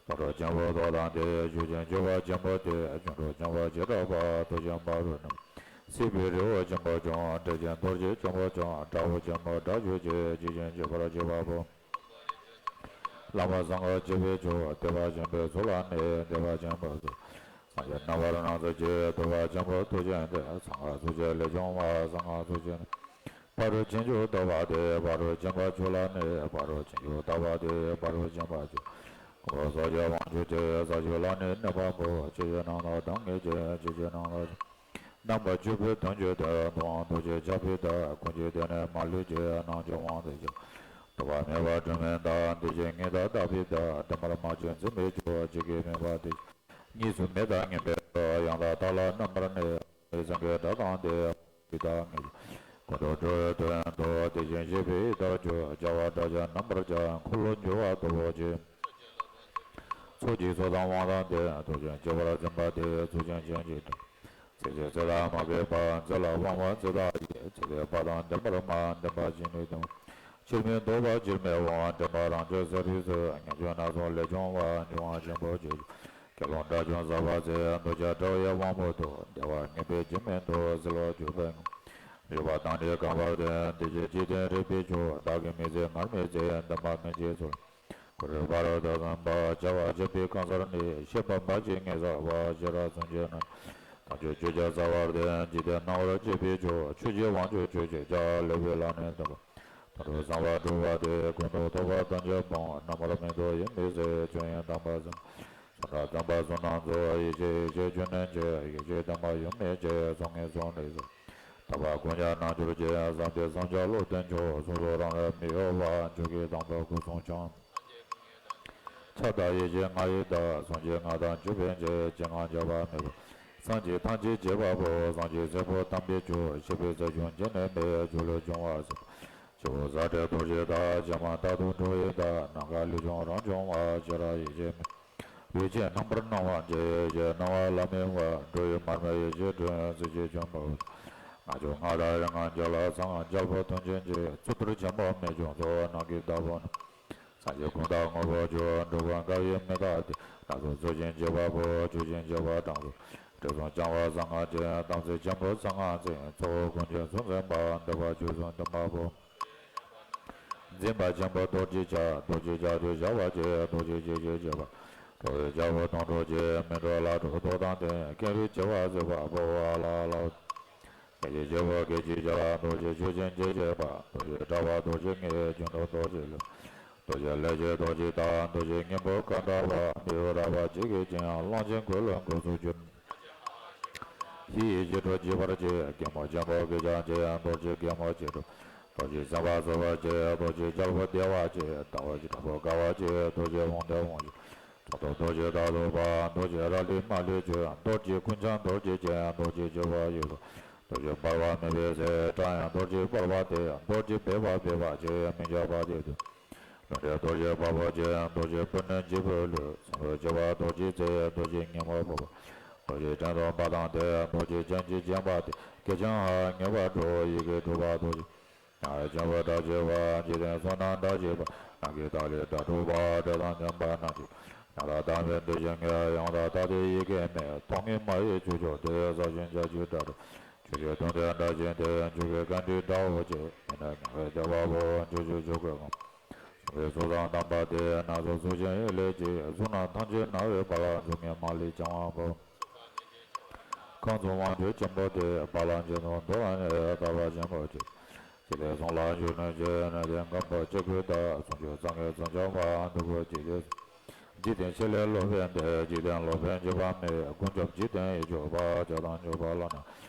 བརྩོན་འགྲུས་ཆེན་པོ་རྟོགས་དང་ལྡན། ཆོས་ཀྱི་སྤྱོད་པ་ཆེན་པོ་སྟེ། སྒྱུ་འཕྲུལ་ཆེན་པོ་བྱེ་བྲག་པ། ཐུགས་རྗེ་འབར་བའི་སྣང་བ། སྲིད་པའི་རི་བོ་ཆེན་པོ་ཀྱང་། འགྲེལ་ཆེན་རྡོ་རྗེ་ཆེན་པོ་ཀྱང་། དྲག་པོ་ཆེན་པོ་དྲག་ཤུལ་གྱི། འཇིགས་ཆེན་འཇིགས་པར་བྱེད་པ་པོ། བླ་མ་གསང་སྔགས་སྤྱོད་པའི་མཆོག་དད་པ་ཆེན་པོའི་ཚོགས་ལ་གནས། དད་པ་ཆེན་པོ་ཚོགས། སངས་རྒྱས་རྣམ་པར་སྣང་མཛད་ཀྱི། ཐུབ་པ་ཆེན་པོ་ཐུགས་རྗེ་ལྡན། གསང་སྔགས་ཐུགས་རྗེ་ལས་བྱུང་བ། གསང་སྔགས་ཐུགས་རྗེ་ལྡན། ཕ་རོལ་ཕྱིན་བཅུ་ཐོབ་པ་སྟེ། ཕ་རོལ་ཕྱིན་པ་མཆོག་ལ་གནས། ཕ་རོལ་ཕྱིན་བཅུ་ཐོབ་པ་སྟེ། ཕ་རོལ་ཕྱིན་པ་མཆོག་ཀུན་རྫོབ་ཀྱི་དབང་ཕྱུག་སྟེ། ས་བཅུ་ལ་ནི་གནས་པ་པོ། ཆོས་ཀྱི་རྣམ་དག་གདམས་ངག་གི། ཆོས་ཀྱི་རྣམ་དག་རྣམ་པ་བཅུ་པའི་དོན་བཅུ་སྟེ། ཐུབ་དབང་ཐུགས་རྗེ་ཆགས་པའི་བདག་ཀུན་གྱི་སྡེ་ནི་མ་ལུས་ཀྱི། སྣང་ཆུང་དབང་དུ་བྱས། ཐོབ་པ་མེད་པ་སྒྲོན་མེ་ལྟ། འདུ་བྱེད་ངེས་དང་རྟག་པའི་བདག་འདུན་པར་མ་བྱེད་འཛིན་པའི་མཆོག་ཇི་སྐད་དམིགས་པ་དེ། གཉིས་སུ་མེད་དང་ངེས་པའི་མཆོག་ཡང་དག་བདག་ལ་རྣམ་པར་གནས། སེང་གེ་སྒྲ་དང་ལྡན། ཡི་དྭགས་ངེས། ཀུན་ཏུ་སྤྲོ་བའི་དོན་དུ། དེ་བཞིན་གཤེགས་པའི་ཡི་དྭགས་སྤྱོད། བྱ་བ་སྒྲ་གཅན་རྣམ་པར་གྱུར། འཁོར་ལོ་སྒྱུར་བ་སྟོབས་པོ་ཆེ། ཚོགས་ཀྱི་ཚོགས་དང་དབང་དང་ལྡན། ཐུགས་རྗེ་ཆེ་བར་འཛིན་པ་སྟེ། ཚུལ་ཁྲིམས་ཆེན་གྱི་སྒྲ། ཚིག་གཅིག་ཚིག་དང་མ་འགལ་བར། ཚིག་ལ་དབང་བ་ཚིག་དང་ཡི། ཚིག་ལས་བ་དང་ལྡན་པར་སྨྲ། ལྡན་པ་ཅི་ནུས་དང་། ཕྱིར་མི་ལྡོག་པ་ཕྱིར་མི་འོང་། དྲན་པ་རང་བྱུང་ཟད་པའི་ཚུལ། ངེས་འབྱུང་སྣ་ཚོགས་ལས་བྱུང་བ། འབྱུང་བ་ཆེན་པོ་ཆོས་ཀྱི། དགེ་སློང་དགྲ་བཅོམ་ཟག་པ་ཚེ། འདོད་ཆགས་དགྲ་བོའི་དབང་པོ་དུ། བདེ་བ་ངེས་པའི་འཇིགས་མེད་དུ། སྲིད་ལོག་འཇུག་པའི་འཇུག་པ་དང་ནི་རྐང་པར་ལྡན། དེ་ཕྱིར་འཇིག་རྟེན་རིག་པའི་མཆོག་བདག་གིས་མི་བཟད་ངར་མི་བཟད། འདུན་པ་མི་བྱེད་ཚུལ། འཁོར་བའི་བར་དུ་འཛིན་པ། བྱ་བ་བྱེད་པའི་གང་ཟག་ནི། ཤེས་པ་འབའ་ཞིག་ངེས་བཟའ་བ། ཤེས་རབ་མཚོན་ཆེན་རྣམས། དམ་ཆོས་ཆོས་ཀྱི་རྩ་བར་ལྡན། འཇིག་རྟེན་སྣང་བར་བྱེད་པའི་མཆོག་ཆོས་ཀྱི་དབང་ཕྱུག་ཆོས་ཀྱི་རྒྱལ། ལེགས་པའི་ལམ་ནི་སྟོན་པ། དོན་དུ་བཟང་བ་སྒྲུབ་པ་སྟེ། ཀུན་ཏུ་རྟོག་པ་ཐམས་ཅད་སྤོང་། རྣམ་པར་མི་རྟོག་ཡིད་མི་གསལ། ཆོས་དབྱིངས་དམ་པ་བཟང་། བཟང་སྒྲུབ་དམ་པ་བཟང་རྣམས་སྩོལ། ཡེ་ཤེས་ཡེ་ཤེས་ཆོས་རྣམས་ཀྱི། ཡེ་ཤེས་དམ་པ་ཡུམ་མི་སྐྱེ། ཚོགས་ངན་སོགས་ལས་སུ། དག་པ་ཀུན་ཀྱང་རྣལ་འབྱོར་གྱི། བསམ་གཏན་བསམ་བྱ་བློ་ལྡན་མཆོག་སོ་སོར་རང་རིག་མི་གཡོ་བ། མཆོག་གི་དང་པོ་སྐུ་གསུང་ཐུགས། ཕྱག་དང་ཡེ་ཤེས་ལྔ་ཡི་བདག་གསུང་གཅིག་ངག་དང་བཅུ་པའི་མཇུག་ཅི་ངག་འགྱུར་བ་མེད་པ། སངས་རྒྱས་ཐམས་ཅད་བྱེད་པ་པོ། སངས་རྒྱས་སྲས་པོ་དམ་པའི་མཆོག་ཤེས་པའི་རྩལ་ཆུང་སྐྱེ་གནས་མེད། སྒྱུ་ལུས་འབྱུང་བ་སྲིད་པ། སྤྱི་བོ་ས་སྤྲེལ་རྡོ་རྗེ་བདག་ཕྱི་མ་རྟག་ཏུ་འགྲོ་བའི་བདག་ནམ་མཁའ་ལུས་འབྱུང་རང་བྱུང་བ། ཤེས་རབ་ཡེ་ཤེས་མེ། འོད་ཆེན་རྣམ་པར་སྣང་བ་འདྲ། ཡེ་ཤེས་སྣང་བ་ལ་མི་དབང་བ། འགྲོ་བའི་མར་མེ་ཡེ་ཤེས་སྒྲོན། གཟི་བརྗིད་ཆེན་པོ། ལྔ་མཆོག་སྔགས་དང་རིག་སྔགས་རྒྱལ། གསང་སྔགས་རྒྱལ་པོ་དོན་ཆེན་གྱི། གཙུག་ཏོར་ཆེན་པོ་མི་འབྱུང་ཚོགས། ནམ་མཁའི་བདག་པོ་རྣམས། སངས་རྒྱས་ཀུན་བདག་དངོས་པོ་མཆོག་འགྲོ་ཀུན་དགའ་བའི་མི་རྟག་སྟེ། སྣ་ཚོགས་ཚུལ་བཞིན་གཤེགས་པ་པོ། ཆོས་བཞིན་གཤེགས་པ་དྲང་སྲོང་། དྲི་བསུང་ལྗང་བ་གསང་སྔགས་ཅན། དམ་ཚིག་ཆེན་པོ་གསང་སྔགས་འཛིན། ཚོགས་ཀུན་གྱི་གཙོ་འཛིན་པ། འདུས་པ་ཆོས་སུ་འདུན་པ་པོ། འཛིན་པ་ཆེན་པོ་རྡོ་རྗེ་ཆགས། རྡོ་རྗེ་ཆགས་སུ་བཞག་པ་ཆེ། རྡོ་རྗེ་ཆེ་ཞེས་བྱ་བ། འགྲོ་བའི་རྒྱལ་པོ་དོན་གྲུབ་ཆེ། མི་འགྲོ་ལ་སྒྲོ་འདོགས་དང་ལྡན། ཀེང་རུས་བྱེ་བ་གཟིགས་པ་པོ། ཨ་ལ་ཨ་ལ། སྐད་ཅིག་གཅིག་པུ་སྐད་ཅིག་གཅིག་ལ་རྡོ་རྗེ་ཆོས་ཅན་སྐྱེ་མཆེད་པ། རྡོ་རྗེ་གྲགས་པ་རྡོ་རྗེ་ལྔའི་རྒྱུན་དུ་རྡོ་རྗེ་ལུས། རྡོ་རྗེ་ལས་ཀྱི་རྡོ་རྗེ་རྟ། རྡོ་རྗེ་སྙིང་པོ་ཁ་འདབ་པ། མི་གཡོ་རལ་པ་འཇིགས་གྱུར་ཅིང་། གླང་ཆེན་འགོས་ལ་འགོས་སུ་གྱུར། ཡི་ཡི་ཞི་ཁྲོ་འཇིགས་པར་བྱེད། གད་མོ་ཆེན་པོ་སྐད་ཀྱང་ཆེ། རྡོ་རྗེ་གད་མོ་ཆེ་ཁྲོ། རྡོ་རྗེ་ཟིན་པ་གསོད་པར་བྱེད། རྡོ་རྗེ་རྒྱལ་པོ་བདེ་བ་ཆེ། ཟླ་བ་གི་དྲག་པོ་དགའ་བ་ཆེ། རྡོ་རྗེ་དབང་ལྡན་དབང་ཕྱུག་ཚོགས་རྡོ་རྗེ་རྟ་ལུག་པ། རྡོ་རྗེ་རལ་གྲི་མ་ལུས་ཆོད། རྡོ་རྗེ་ཀུན་འཆང་རྡོ་རྗེ་ཅན། རྡོ་རྗེ་སྤྱོད་པ་ཡོད་དོ། རྡོ་རྗེ་འབར་བ་མེ་བའི་ཟེར། སྐྲ་ཡང་རྡོ་རྗེ་འབར་བ་སྟེ། རྡོ་རྗེ་སྦལ་པ་སྦལ་པ་ཆེ། མི་འཇིགས་པ་སྟེ་དུ། ལུས་འདྲེན་རྡོ་རྗེ་དཔའ་བོ་ཆེ། རྡོ་རྗེ་སྤུན་ནི་འཇིགས་པའི་ལུས། སྲིན་པོའི་སྤྱོད་པ་རྡོ་རྗེ་རྩེ། རྡོ་རྗེ་སྙིང་པོ་ཕོ་བ། རྡོ་རྗེ་སྤྱན་དུ་འབར་དང་སྟེ། རྡོ་རྗེ་སྤྱན་གྱིས་བརྒྱན་པ་སྟེ། སྐད་ཀྱང་ཧ་ངེས་པར་སྒྲོག་ཡི་གེ་དྲུག་པ་རྡོ་རྗེ། ཡང་ཆེན་པོ་སྒྲ་ཆེ་བ། འཇིག་རྟེན་གསུམ་ན་སྒྲ་ཆེ་བ། ནམ་མཁའི་མཐའ་ཀླས་སྒྲ་སྒྲོག་པ། སྒྲ་དང་ལྡན་པ་རྣམས་ཀྱི། ཡང་དག་དམ་པའི་འདོད་ཆེན་ངེས། ཡང་དག་རྟག་སྟེ་ཡི་གེ་མེད། ཐོགས་ངེས་མ་ཡི་ཆོས་མཆོག་སྟེ། ས་ཆེན་བརྒྱ་བྱིན་སྒྲ་སྒྲོག་ཆོས་ཀྱི་དོན་དེ་སྒྲ་ཆེན་ཏེ། ཆོས་ཀྱི་དཀའ་འགྲེལ་སྒྲ་འོ་ཅན། ཡེ་ནས་ཉན་པའི་སྡེ་པ་པོ། འཇུག་ཆོས་ཆོས་སྐུའི་ངང་། གསུང་གི་གཟུགས་དང་ལྡན་པ་སྟེ། སྣ་ཚོགས་གཟུགས་ཅན་ཡིད་ལས་སྐྱེས། གཟུགས་རྣམས་ཐམས་ཅད་སྣང་བའི་བར་ལ། གཟུགས་བརྙན་མ་ལུས་འཆང་བ་པོ། ཁམས་གསུམ་དབང་ཕྱུག་ཆེན་པོ་སྟེ། བ་ལང་ཆེན་དང་འདོད་ལ་གནས། ཐར་པ་ཆེན་པོ་སྟེ། འཇིག་རྟེན་གསུམ་ལ་འཇུག་ནུས་ཆེ། གནས་བརྟན་མགོན་པོ་སྐྱེ་དགུའི་བདག་གསུང་ཆོས་གཙང་ངེས་གཙང་ཆབ་པ། འདུ་བྱེད་འཇིག་རྟེན་འཇིག་རྟེན་ཆེ་ལས་སློབ་དཔོན་ཏེ། འཇིག་རྟེན་སློབ་དཔོན་འཇིགས་པ་མེད། ཀུན་ཁྱབ་འཇིག་རྟེན་ཡིད་སྤྱོད་པ། བྱ་དང་སྤྱོད་པ་ལ་ནི།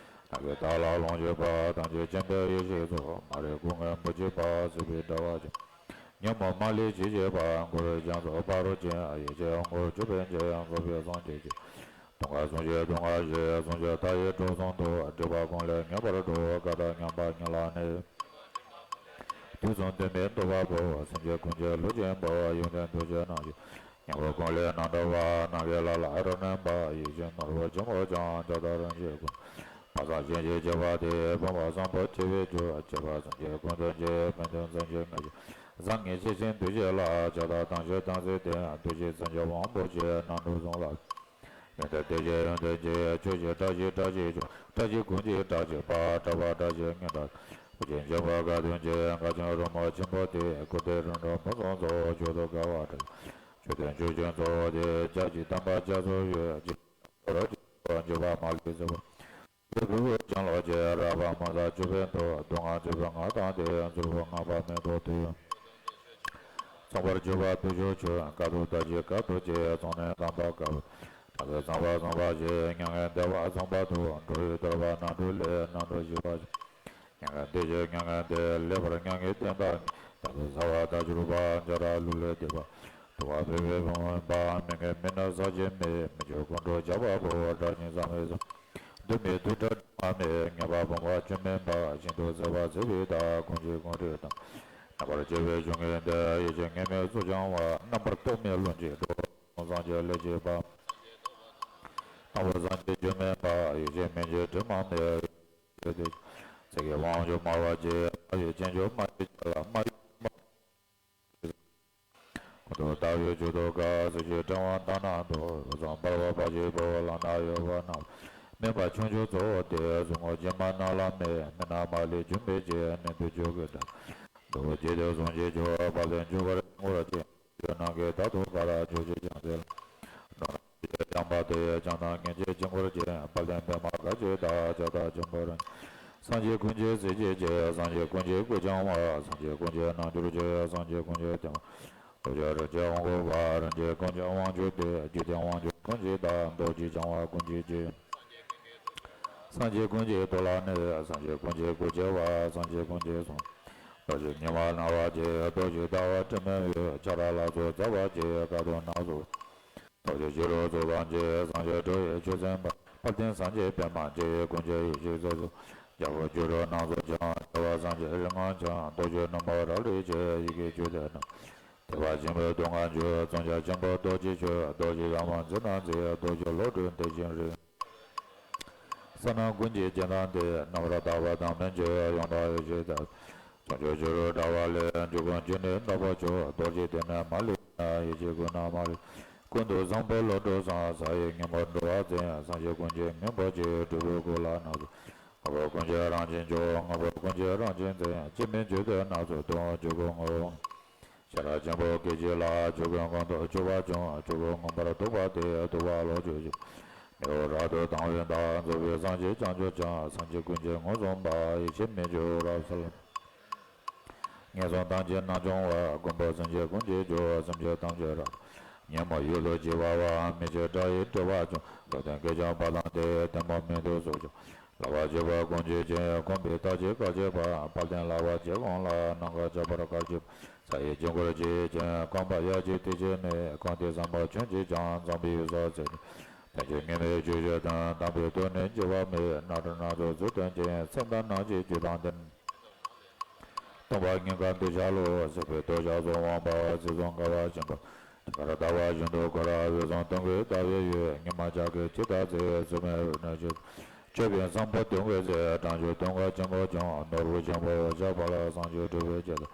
ནམ་མཁའི་མཐའ་ལ་ལྷུང་བྱེད་པ། ཐམས་ཅད་མཁྱེན་པའི་ཡེ་ཤེས་མཚོ། མ་རིག་སྐུ་ངོ་མུ་སྟེགས་པ། སྲིད་པའི་དྲ་བ་ཆེ། ཉོན་མོངས་མ་ལུས་འཇིག་བྱེད་པ། འཁོར་བའི་རྒྱ་མཚོ་ཕ་རོལ་ཕྱིན། ཡེ་ཤེས་དབང་པོ་སྒྱུ་མའི་རྒྱན། རྫོགས་པའི་སངས་རྒྱས་ཀྱི། སྟོང་ག་གསུང་ཆོས་སྟོང་ག་བཞི། གསུང་ཆོས་མཐའ་ཡས་གྲོལ་གསུམ་དུ། སྒྲིབ་པ་ཀུན་ལས་ངེས་པར་གྲོལ། མཁའ་ལྟར་མཉམ་པ་ཉིད་ལ་གནས། དུས་གསུམ་གཏི་མུག་འདུལ་བ་པོ། སེམས་ཅན་ཀུན་གྱི་ལུས་ཅན་པོ། ཡོན་ཏན་ཐུགས་རྗེ་རྣམ་བཞི། སྙིང་པོ་ཀུན་ལས་རྣམ་གྲོལ་བ། ནམ་མཁའི་ལ་ལ་རབ་གནས་པ། ཡེ་ཤེས་ནོར་བུ་ཆེན་པོ་འཆང་། ཇི་ལྟར་རིན་ཆེན་ཀུན། ཕ་བཟང་གཞན་གྱི་སྤྱོད་པ་སྟེ། ཕུང་པོ་བཟང་པོ་སྐྱེ་བའི་རྒྱུ། སྐྱེས་པ་སེམས་ཅན་ཀུན་ཏུ་སྐྱེ། ཕན་ཚུན་སེམས་ཅན་ངེས་ཤེས། བཟང་ངན་ཤེས་བཞིན་འདུ་བྱེད་ལ། ཇི་ལྟར་དང་ཞིང་དང་ཚེ་བརྟེན། འདུ་བྱེད་སེམས་ཅན་དབང་པོ་ཆེ། རྣམ་གྲོལ་གསུམ་ལ། ཡོན་ཏན་དེ་བཞིན་ཡོན་ཏན་ཆེ། ཆོས་ཀྱི་སྒྲ་བཞིན་སྒྲ་ཆེ་ཆུང་། སྒྲ་བཞིན་ཀུན་གྱི་སྒྲ་ཆེ་བ། གྲགས་པ་སྒྲ་བཞིན་སྙན་གྲགས། ཀུན་གྱི་འཇུག་པ་ག་དུས་འཇུག། མཁའ་སྤྱན་རོལ་མོ་ཆེན་པོ་སྟེ། ཀུན་ཏུ་རིམ་གྲོ་བུམ་སོགས་མཆོག། མཆོག་ཏུ་དགའ་བ་དྲི། མཆོག་ཏུ་འཇུག་ཅིང་རྫོགས་པ་སྟེ། བརྒྱ་བྱིན་དམ་པ་བརྒྱ་སོགས་ཡོད། འཇུག་པ་མ་ལུས་ཟེར་བ། འཇུག་པའི་སྦྱང་ལོ་ཆེ། རགས་པ་མ་ཟད་བཅུ་པའི་མཐུ། སྡུག་བསྔལ་རྫོགས་པའི་མངའ་ཐང་སྟེ། རྫོགས་པའི་བསྔགས་པ་མེད་དོ་ཐོས། མཚུངས་པར་གྱུར་པ་བདུད་ཕྱོགས་ཆོས། དཀའ་ཐུབ་ལྟ་ཅི་དཀའ་ཐུབ་ཀྱི། ཚོགས་ནི་དམ་པ་དཀའ་བ། དྲག་པོའི་ཚངས་པ་ཚངས་པ་ཆེ། མྱ་ངན་འདས་པ་ཚངས་པ་ཐུབ། འགྲོ་བའི་དོར་བ་རྣམ་གྲོལ་ལས། རྣམ་གྲོལ་ཞི་བ་ཆེ། མྱ་ངན་འདས་ཞི་མྱ་ངན་འདས། ལེགས་པར་མྱ་ངན་ལྡན་དང་ངེས། དྲག་པོའི་ཚ་བ་མཐའ་གྱུར་པ། འཇའ་རགས་ལུག་ལས་འདས་པ། དུ་བ་འབེབས་པའི་བུམ་པ། མི་མངོན་མི་ནུབ་ཟག་བཅས་མེད། མི་བསྐྱོད་ཀུན་འགྲོ་ཇག་པ་པོ། སྒྲ་ཉིད་ཟག་མེད་ཟེར། འདུ་མེད་དུ་བྲལ་དྲི་མ་མེད། ངེས་པ་བུམ་པ་སྐྱོན་མེད་པ། ཤིན་ཏུ་ཟད་པ་ཟད་པའི་མཐའ། ཀུན་གཞི་ཀུན་བྲལ་དང་། རྣམ་པར་དཔྱོད་པའི་ཆོས་ཉིད་འདི། ཡེ་ཤེས་དངོས་མེད་གཙོ་འཆང་བ། རྣམ་པར་རྟོག་མེད་ལྷུན་གྱིས་གྲུབ། སངས་རྒྱས་ལས་སྐྱེས་པ། རྣམ་པར་སངས་རྒྱས་སྐྱོན་མེད་པ། ཡེ་ཤེས་མིན་གྱི་དྲི་མ་མེད། ཡེ་ཤེས་དེ། ཚིག་གི་དབང་ཕྱུག་སྨྲ་བ་ཆེ། སྨྲ་བའི་སྤྱོད་འཇུག་སྨྲ་ཤེས་བྱ་ལ་སྨྲ་ཡི། ཀུན་ཏུ་ལྟ་བའི་མཇུག་ཏུ་དགའ། གཟི་བརྗིད་ཕྲེང་བ་མདའ་ནང་དུ། རོ་ཟོམ་འབར་བ་འབར་བཞིན་པོ། ལག་ན་གཡོ་བ་སྣ་བོ། མེ་འབར་ཁྱུང་ཆུ་གཙོ་བོ་སྟེ། གཟུགས་བརྙན་སྒྱུ་མ་རྣམས་ལ་མེད། མི་རྣམས་མ་ལུས་སྒྱུ་མའི་ཕྱིར། གནད་དུ་འཇུག་གི་སྒྲ། རྡོ་རྗེ་དེ་གཟུང་བྱེད་ཆོག། དཔལ་ལྡན་འཇུག་པར་བྱེད་ངོར་ཅིག། ཆོས་རྣམས་ཀྱི་བདག་ཏུ་འབར། ཆོས་ཀྱི་བྱང་སེམས་ལ། འགྲོ་རྣམས་ཀྱི་བྱམས་པ་སྟེ། བྱམས་རྣམས་ཉེར་འཚེ་འཆིང་བར་བྱེད། དཔལ་ལྡན་པདྨ་དཀར་གྱི་བདག་ཇི་ལྟར་ཆེན་པོ་རང་། སངས་རྒྱས་ཀུན་གྱི་གཟི་བརྗིད་ཆེ། སངས་རྒྱས་ཀུན་གྱི་སྐུ་འཆང་བ། སངས་རྒྱས་ཀུན་གྱི་རྣལ་འབྱོར་ཆེ། སངས་རྒྱས་ཀུན་གྱི་བསྟན་པ། རྡོ་རྗེ་རིན་ཆེན་དབང་བསྐུར་བ། རིན་ཆེན་ཀུན་གྱི་དབང་ཕྱུག་སྟེ། འཇིག་རྟེན་དབང་ཕྱུག་ཀུན་གྱི་བདག་རྡོ་རྗེ་འཆང་བ་ཀུན་གྱི་རྗེ། སངས་རྒྱས་ཀུན་གྱི་ཐུགས་ལ་གནས། སངས་རྒྱས་ཀུན་གྱི་སྐུ་ཆེ་བ། སངས་རྒྱས་ཀུན་གྱི་གསུང་། རྡོ་རྗེ་ཉི་མ་སྣང་བ་ཆེ། རྡོ་རྗེ་ཟླ་བ་དྲི་མེད་འོད། ཁྱབ་བདག་ལ་སོགས་རྩ་བ་ཆེ། དཀའ་ཐུབ་སྣ་ཚོགས། རྡོ་རྗེ་ཕྱི་རོལ་གཙུག་ལག་ཆེ། སངས་རྒྱས་ཁྲོ་བོའི་ཆོས་སེམས་དཔའ། དཔལ་ལྡན་སངས་རྒྱས་པདྨ་འཇིགས་བྱེད་ཀུན་གྱི་ཡེ་ཤེས་སྲས་སུ། རྒྱལ་པོ་སྐྱུ་རུ་སྣ་ཚོགས་འཆང་། རྒྱལ་བ་སངས་རྒྱས་རིགས་ལྔ་འཆང་། རྡོ་རྗེ་སྣུམ་པོ་རལ་གྲི་ཆེ། ཡི་གེ་བཅུ་དེ་རྣམས། ཐེག་པ་ཆེན་པོའི་སྡུག་བསྔལ་འཇོམས། བརྩོན་བྱེད་ཆེན་པོ་རྡོ་རྗེ་ཆོས། རྡོ་རྗེ་ཟབ་མོ་འཛིན་རྣམས་མཛད། རྡོ་རྗེ་བློ་གྲོས་བདེ་ཆེན་རིགས། གསང་རྣམས་ཀུན་གྱི་རྒྱན་དང་ལྡན། རྣམ་པར་དག་པ་དང་མི་འབྱུང་། ཡང་དག་ཡེ་ཤེས་རྩལ། བྱང་ཆུབ་སྤྱོད་ལུགས་དྲ་བ་ལས། འཇུག་ཀུན་འཇུག་ནུས་རྣམ་པ་མཆོག་རྡོ་རྗེ་ལྡན་མིན་མ་ལུས་ན། ཡེ་ཤེས་ཀུན་ནས་མ་ལུས། ཀུན་ཏུ་བཟང་པོ་བློ་གྲོས་བཟང་། ས་ཡི་སྙིང་པོ་འགྲོ་བ་འཛིན། སངས་རྒྱས་ཀུན་གྱི་སྙིང་པོ་ཆེ། སྤྲུལ་པའི་སྐུ་ལ་སྣ་ཚོགས། དངོས་པོ་ཀུན་གྱི་རང་བཞིན་མཆོག་དངོས་པོ་ཀུན་གྱི་རང་བཞིན་འཛིན། སྤྱི་མིང་བརྗོད་དོན་སྣ་ཚོགས་སྟོན། འཇུག་ཀུན་ངོ་བོ། ཤེས་རབ་ཆེན་པོ་སྐད་ཅིག་ལ། ཆོས་ཀུན་ཀུན་ཏུ་སྤྱོད་པ་འབྱུང་། ཆོས་ཀུན་མངོན་པར་རྟོགས་པ་སྟེ། རྟོགས་པ་ལོངས་སྤྱོད་ཆེ། མེ་འོབས་རབ་ཏུ་དང་བའི་མཐར། རྫོགས་པའི་སངས་རྒྱས་བྱང་ཆུབ་ཕྱིར། སེམས་ཅན་ཀུན་གྱི་ངོ་སྲུང་བར། ཡེ་ཤེས་མེ་ལྕེ་རབ་གསལ། ངན་སོང་ཐམས་ཅད་ནམ་སྦྱོང་བར། མགོན་པོ་སེམས་ཅན་ཀུན་གྱི་མཆོག་སེམས་ཅན་ཐམས་ཅད་རབ་ཏུ། ཉོན་མོངས་ཡུལ་དུ་གྱུར་པ་དང་། མི་མཇེད་དགྲ་ཡི་བྲེལ་བ་ཆུང་། འགྲོ་དོན་སྐད་ཅིག་པ་དང་བདེ། ཐུན་མོང་མིང་དུ་སུ་ཆུང་། ལག་པ་གཅིག་པུས་བསྐུམ་གྱུར་ཅིང་། བསྐུམ་པའི་ཐབས་ཀྱིས་བཀའ་བརྒྱད་པ། དཔལ་ལྡན་ལག་པ་གཅིག་བསྐུམ་ལ། ནམ་མཁའ་ཁྱབ་པར་དཀར་གྱི། ས་ཡི་དཀྱིལ་འཁོར་ཆེ་ཞིང་བརྐོས་པ། ཡ་གཅིག་དེ་ཅིག་ནི། བརྐོས་ཏེ་བསམ་པ་ཆུང་ཅིག་ཀྱང་། བསམ་པའི་ཡུལ་ས་ཚད་ནི། ཐལ་འགྱུར་ངེས་མེད་བཅུ་བཞི་དང་། དམ་པའི་ཐུགས་ནི་འགྱུར་བ་མེད། རྣམ་གྲོལ་སྣ་ཚོགས་ཚུལ་ལྡན་ཅིང་། སེམས་དང་སྣང་མཆེད་རྒྱུད་དང་ལྡན། སྟོང་པ་ཉིད་ཀྱི་འདུ་བྱེད་ལ། སྲིད་པའི་འདོད་ཆགས་སོགས་དབེན་པ། སྲིད་གསུམ་དགའ་བ་ཆེན་པོ། དེ་ཀར་ལྟ་བ་བཞིན་དུ་བསྐོར། འོད་སྲུང་སྟོན་ཀའི་ཟླ་བའི་འོད། ཉི་མ་ལྕགས་ཀྱུ་འཁྱུད་ལྟར་གསལ། སྲིད་མེད་རོ་གཉིས་ཀྱི། ཆོས་པའི་བཟང་པོ་སྟོན་ཀའི་ཟེར། སྤྲང་ཕྱུག་སྟོན་ཀ་ཆེན་པོ་ཀྱང་། ནོར་བུ་ཆེན་པོ་འོད་ཆགས་འབར། བསངས་གསོལ་སྒྲུབ་པའི་ཆེད་དུ།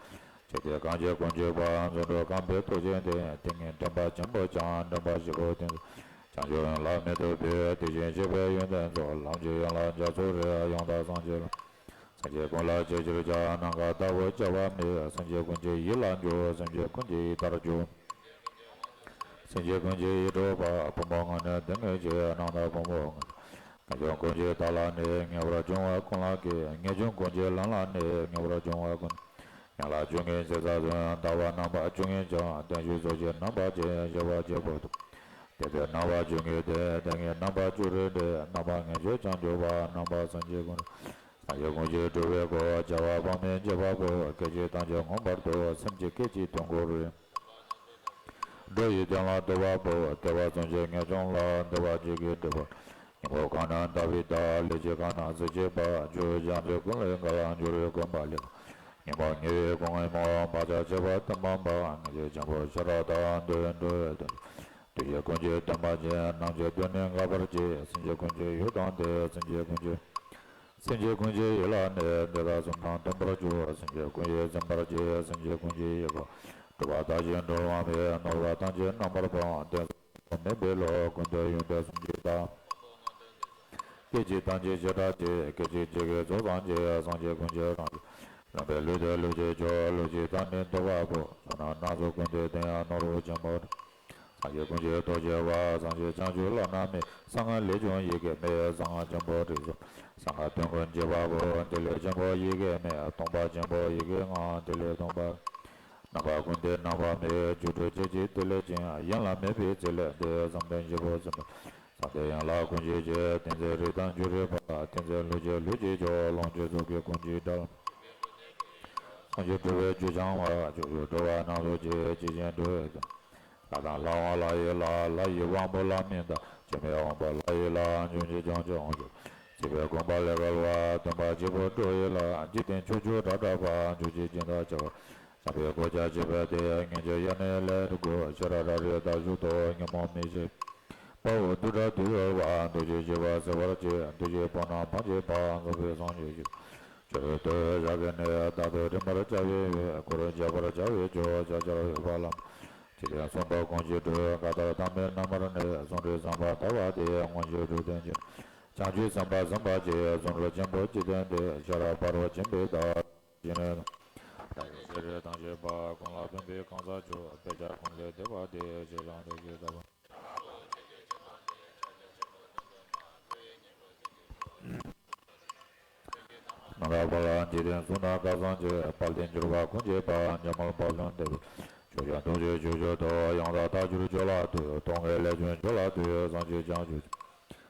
ཆོས་སྡེ་གང་ཆེ་ཀུན་གྱི་དཔལ། རྫོང་དྲུག་གང་པའི་ཐུགས་རྗེ་ལྡན། ཏིང་ངེ་འཛིན་དྲན་པ་ཆེན་པོ་ཀྱང་། འདྲེན་པ་བཞི་པོ་དེང་འདིར། བྱང་ཆུབ་ལམ་མེ་ཏོག་ཕུལ། དེ་བཞིན་གཤེགས་པའི་ཡོན་ཏན་ཚོགས། ལམ་གྱི་ཡན་ལག་རྒྱ་མཚོ་རི། ཡང་དག་སངས་རྒྱས་ལ། སེམས་ཅན་ཀུན་ལ་ཆེས་ཆེར་གྱུར། ནམ་མཁའ་ལྟ་བུར་ཁྱབ་པ་མེད། སེམས་ཅན་ཀུན་གྱི་ཡིད་ལ་འཇུག་སེམས་ཅན་ཀུན་གྱི་ཡིད་ལྟར་འཇུག་སེམས་ཅན་ཀུན་གྱི་ཡིད་འཕྲོག་པ། ཕུང་པོ་ལྔ་ནི་ལྡན་ངེས་ཀྱི། རྣམ་དག་ཕུང་པོ་ལྔ། ངེས་འབྱུང་ཀུན་གྱི་མཐའ་ལ་གནས། ངེས་པར་འབྱུང་བ་ཀུན་ལ་སྐྱེ། ངེས་འབྱུང་ཀུན་གྱི་ལམ་ལ་གནས། ངེས་པར་འབྱུང་བ་ཀུན། ཡན་ལག་བཅུ་གཉིས་ཚེ་ས་བཟུང་། ལྟ་བ་རྣམ་པ་བཅུ་གཉིས་ཀྱང་། བརྟན་བཞུགས་ཚོགས་ཀྱི་རྣམ་པ་ཅན། བཞི་པ་གཅིག་པུ་སྟོན། དེ་ལྟར་སྣང་བ་བཅུ་གཉིས་ཏེ། ལྡན་ངེས་རྣམ་པ་བཅུ་རེ་རེ། རྣམ་པ་ངེས་འབྱུང་བྱང་ཆུབ་པ། རྣམ་པ་སེམས་ཅན་ཀུན། སངས་རྒྱས་ཀུན་གྱི་སྒྲུབ་པའི་སྒོ། བྱ་བ་དཔག་མེད་འགྱེད་པ་པོ། སྐད་ཅིག་ཐམས་ཅད་མངོན་པར་རྟོགས། སེམས་ཀྱི་སྐད་ཅིག་དོན་ཀུན་རིག་འགྲོ་ཡི་དོན་ལ་རྟོགས་པ་པོ། བདེ་བ་སེམས་ཅན་ངེས་འབྱུང་ལ། བདེ་བ་གཅིག་གིས་འགྲུབ་པར། སྙིང་པོ་གང་ན་ཟླ་བའི་ཟླ། ལུས་གཅིག་གང་ན་གཟི་བརྗིད་འབར། རྒྱུ་བྱང་ཆུབ་ཀུན་ལས་འགལ། འགྱུར་བའི་ཀུན་པ་ལས་འགལ། སྙིང་པོ་ཉེ་བའི་ཀུན་ངེས་མོ། བག་ཆགས་ཆད་པ་དུ་མ་འབར། ངེས་འབྱུང་ཆེན་པོ་ཤེས་རབ་དང་། འདོད་ཡོན་འགྲོ་བའི་དོན། འདུ་བྱེད་ཀུན་གྱི་སྟོན་པ་ཅན། སྣང་མཆེད་དོན་ནི་འགག་པར་བྱེད། སེམས་ཅན་ཀུན་གྱི་ཡུལ་དང་ལྡན། སེམས་ཅན་ཀུན་གྱི། སེམས་ཅན་ཀུན་གྱི་ཡིད་ལ་གནས། འདི་དག་གསུམ་དང་མཐུན་པར་འཇུག་སེམས་ཅན་ཀུན་ཡིད་ཚིམ་པར་བྱེད། སེམས་ཅན་ཀུན་གྱི་ཡིད་ཀྱི་སྒྲུབ་པ་དག་ཅིང་འགྲོ་བ་མེད། ནོར་བུ་ཐམས་ཅད་རྣམ་པར་སྤངས། རྟེན་གསུམ་མེད་པའི་ལུགས། ཀུན་ཏུ་ཡོན་ཏན་གསུམ་གྱི་བདག་སྐད་ཅིག་ཐམས་ཅད་བྱེ་བྲག་གཅིག་སྐད་ཅིག་གཅིག་གིས་ཚོགས་བསགས་བྱེད། སངས་རྒྱས་ཀུན་གྱི་རང་བཞིན། ལམ་པའི་ལུས་དེ་ལུས་ཀྱི་མཆོག་ལུས་ཀྱི་མཐའ་ནི་ཐུབ་པ་པོ། ཕྱོགས་རྣམས་སྣ་ཚོགས་ཀུན་ཏུ་སྟོན། ནོར་བུ་ཆེན་པོ། སངས་རྒྱས་ཀུན་གྱི་ཐུགས་བསྐྱེད་པ། སངས་རྒྱས་བྱང་ཆུབ་བླ་ན་མེད། གསང་སྔགས་ལས་བྱུང་ཡི་གེ་མེད། གསང་སྔགས་ཆེན་པོ་དྲུག་ཚོགས། གསང་སྔགས་དོན་ཀུན་བྱེད་པ་པོ། ཐིག་ལེ་ཆེན་པོ་ཡི་གེ་མེད། སྟོང་པ་ཆེན་པོ་ཡི་གེ་ལྔ། ཐིག་ལེ་སྟོང་པ། རྣམ་པ་ཀུན་ཏུ་རྣམ་པ་མེད། བཅུ་དྲུག་སྐད་ཅིག་ཐིག་ལེ་ཅན། ཡན་ལག་མེད་པའི་ཐིག་ལེ་འདི། བསམ་གཏན་བཞི་པོ་ཟིན་པ། བསམ་གཏན་ཡན་ལག་ཀུན་གྱི་རྗེ། ཏིང་འཛིན་རིགས་དང་འབྱུང་རིགས་པ། ཏིང་འཛིན་ལུས་ཀྱི་ལུས་ཀྱི་མཆོག་ལོངས་སྤྱོད་རྫོགས་སྐུ་ཀུན་གྱི་གྲལ། སངས་རྒྱས་སྤྲུལ་པའི་རྒྱུ་འཆང་བ། ཕྱོགས་བཅུའི་འགྲོ་བ་རྣམས་སུ་མཆི། ཇི་བཞིན་འགྲོ་བའི་དོན། ལྷ་དང་ལྷ་དབང་ལྷ་ཡི་ལྷ། ལྷ་ཡི་དབང་པོ་ལྷ་མིན་འདས། ཆོས་མེད་དབང་པོ་ལྷ་ཡི་ལྷ། འབྱུང་བཞི་བྱང་ཆུབ་དབང་ཕྱུག་སྲིད་པའི་གོམ་པ་ལས་བརྒལ་བ། སྟོན་པ་སྐྱེས་བུ་འགྲོ་བའི་ལྷ། འཇིག་རྟེན་ཕྱོགས་བཅུ་དགྲ་གྲགས་པ། འཇུག་ཅིང་སྦྱིན་བདག་བྱེ་བ། བསམ་པའི་གོ་ཆ་ཕྱེད་པ་སྟེ། ངེས་འབྱུང་དབྱིངས་ནི་ལས་དགུ། ཤེས་རབ་རང་རིག་བརྡ་གཞུང་དུ། ཉོན་མོངས་མིག་ཤེས་པའོ། རྡུལ་ཕྲ་བདུད་ཡོད་པ། འདུ་བྱེད་བཞི་པ་སེལ་བར་བྱེད། འདུ་བྱེད་ཕོ་ཉ་འབངས་ཀྱི་བག་ཚངས་པའི་སངས་རྒྱས་ཀྱི། ཆོས་རབ་ཏུ་བཞག་གི་ནི། རྟག་ཏུ་རིམ་པར་བྱ་བའི་འོས། འཁོར་བར་བཅས་པར་བྱ་བའི་ཆོས། བྱ་བྱེད་རབ་ཡོད་པ་ལམ། ཇི་ལྟར་གསུངས་པ་ཀུན་གྱིས་གྲུབ། གང་ལྟར་ཐ་མལ་རྣམ་པར་གནས། གསུང་རབ་བསམ་པ་ཐ་བ་དེ། མངོན་ཤེས་གྲུབ་དོན་ཅན། བྱང་ཆུབ་སེམས་དཔའ་སེམས་དཔའ་ཆེ། གསུང་རབ་ཆེན་པོ་ཇི་ལྟར་འདས། ཤེས་རབ་ཕ་རོལ་ཕྱིན་པའི་བདག་ཅེས་ནས། བདག་གི་ཤེས་རབ་དང་བཅས་པ་ཀུན་ལ་ཕན་པའི་གང་ཟག་མཆོག་དཔེ་བྱད་ཀུན་ལས་འདས་པ་སྟེ། ཞེས་བྱ་འདི་སྐད་བཏབ་པ། ནམ་མཁའ་དཔལ་འཇིག་རྟེན་གསུམ་མཐའ་སྐལ་བཟང་ཆེ། དཔལ་ལྡན་འབྱོར་པ་ཀུན་གྱི་དཔལ། འཇམ་དཔལ་དཔལ་ལྡན་འདས། ཕྱོགས་བཅུ་དུས་གསུམ་ཕྱོགས་བཅུ་དུ། ཡང་དག་མཐར་གྱུར་ཕྱོགས་ལ་འདུད། ཐོབ་ངེས་ལས་བྱུང་ཕྱོགས་ལ་འདུད། སངས་རྒྱས་བྱང་ཆུབ།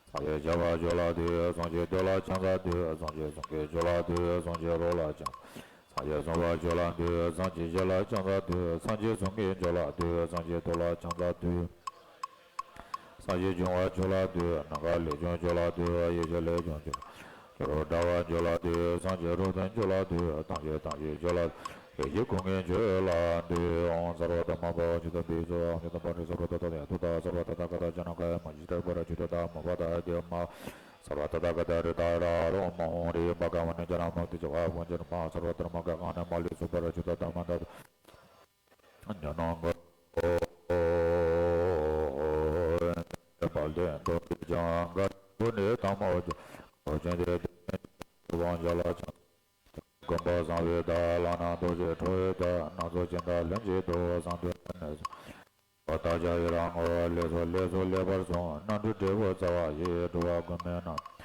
སངས་རྒྱས་བྱ་བ་ཕྱོགས་ལ་འདུད། སངས་རྒྱས་འདོད་ལ་ཕྱག་འཚལ་འདུད། སངས་རྒྱས་གསུང་གི་ཕྱོགས་ལ་འདུད། སངས་རྒྱས་རོལ་ལ་ཕྱག་སངས་རྒྱས་གསུང་བ་ཕྱོགས་ལ་འདུད། སངས་རྒྱས་ཞལ་ལ་ཕྱག་འཚལ་འདུད། སངས་རྒྱས་གསུང་གི་ཕྱོགས་ལ་འདུད། སངས་རྒྱས་ཐུགས་ལ་ཕྱག་འཚལ་འདུད། སངས་རྒྱས་འབྱུང་བ་ཕྱོགས་ལ་འདུད། ནམ་མཁའ་ལས་བྱུང་ཕྱོགས་ལ་འདུད། ཡེ་ཤེས་ལས་བྱུང་ཕྱོགས་ལ། སྐྱེ་རབས་འདྲ་བ་ཕྱོགས་ལ་འདུད། སངས་རྒྱས་རབ་བརྟན་ཕྱོགས་ལ་འདུད། ཐམས་ཅད་ཐམས་ཅད་ཕྱོགས་ལ་འདུད། ཡེ་ཤེས་ཀུན་གྱི་ཕྱོགས་ལ་འདུད། ཨོཾ་སརྦ་དྷརྨ་བྷ་ཝ་ཇི་ཏ་པི་སྭཱ་ཧཱ། ཨོཾ་ཇི་ཏམ་པ་ཎི་སརྦ་ཏ་ཐཱ་ཏ་ཡ་ཐུ་ཏ་སརྦ་ཏ་ཐཱ་ག་ཏ་ཛྙཱ་ན་ཀཱ་ཡ་མ་ཇི་ཏ་པ་ར་ཇུ་ཏ་དྷརྨ་བ་ཏ་ཡ་དྷརྨ། སརྦ་ཏ་ཐཱ་ག་ཏ་རི་ཏ་ར་ཧ་རོ་མ་ཧཱུྃ་རི་བྷ་ག་ཝ་ཎི་ཛྙཱ་ན་མུག་ཏི་ཙི་ཝ་བྷུ་ཛ་རཱ་མ། སརྦ་དྷརྨ་ག་གྷ་ཎ་མ་ལི་སུ་པ་ར་ཇུ་ཏ་དྷརྨ་ད་ཉ་ནང་ག་དཔལ་ལྡན་རྡོ་རྗེ་འཆང་། དཀའ་ཐུབ་ནི་དམ་མོ་ཆེ། འགོག་བྱེད་དེ་དེ་དབང་ཆ་ལ་ཆང་། མགོན་པོ་བཟང་པོའི་བདག་ལག་ན་རྡོ་རྗེ་ཁྲོ་བོའི་བདག་སྣ་ཚོགས་སྦྱིན་བདག་ལྷན་ཅིག་ཏུ་གསང་འདུས་ནས་སོ། བདག་ཅག་ཡི་རང་ངོ་། ལེགས་སོ་ལེགས་སོ་ལེགས་པར་གསུངས། རྣམ་གྲོལ་འབྲས་བུ་རྩ་བ་ཡི། འགྲོ་བ་ཀུན་མི་སྣང་།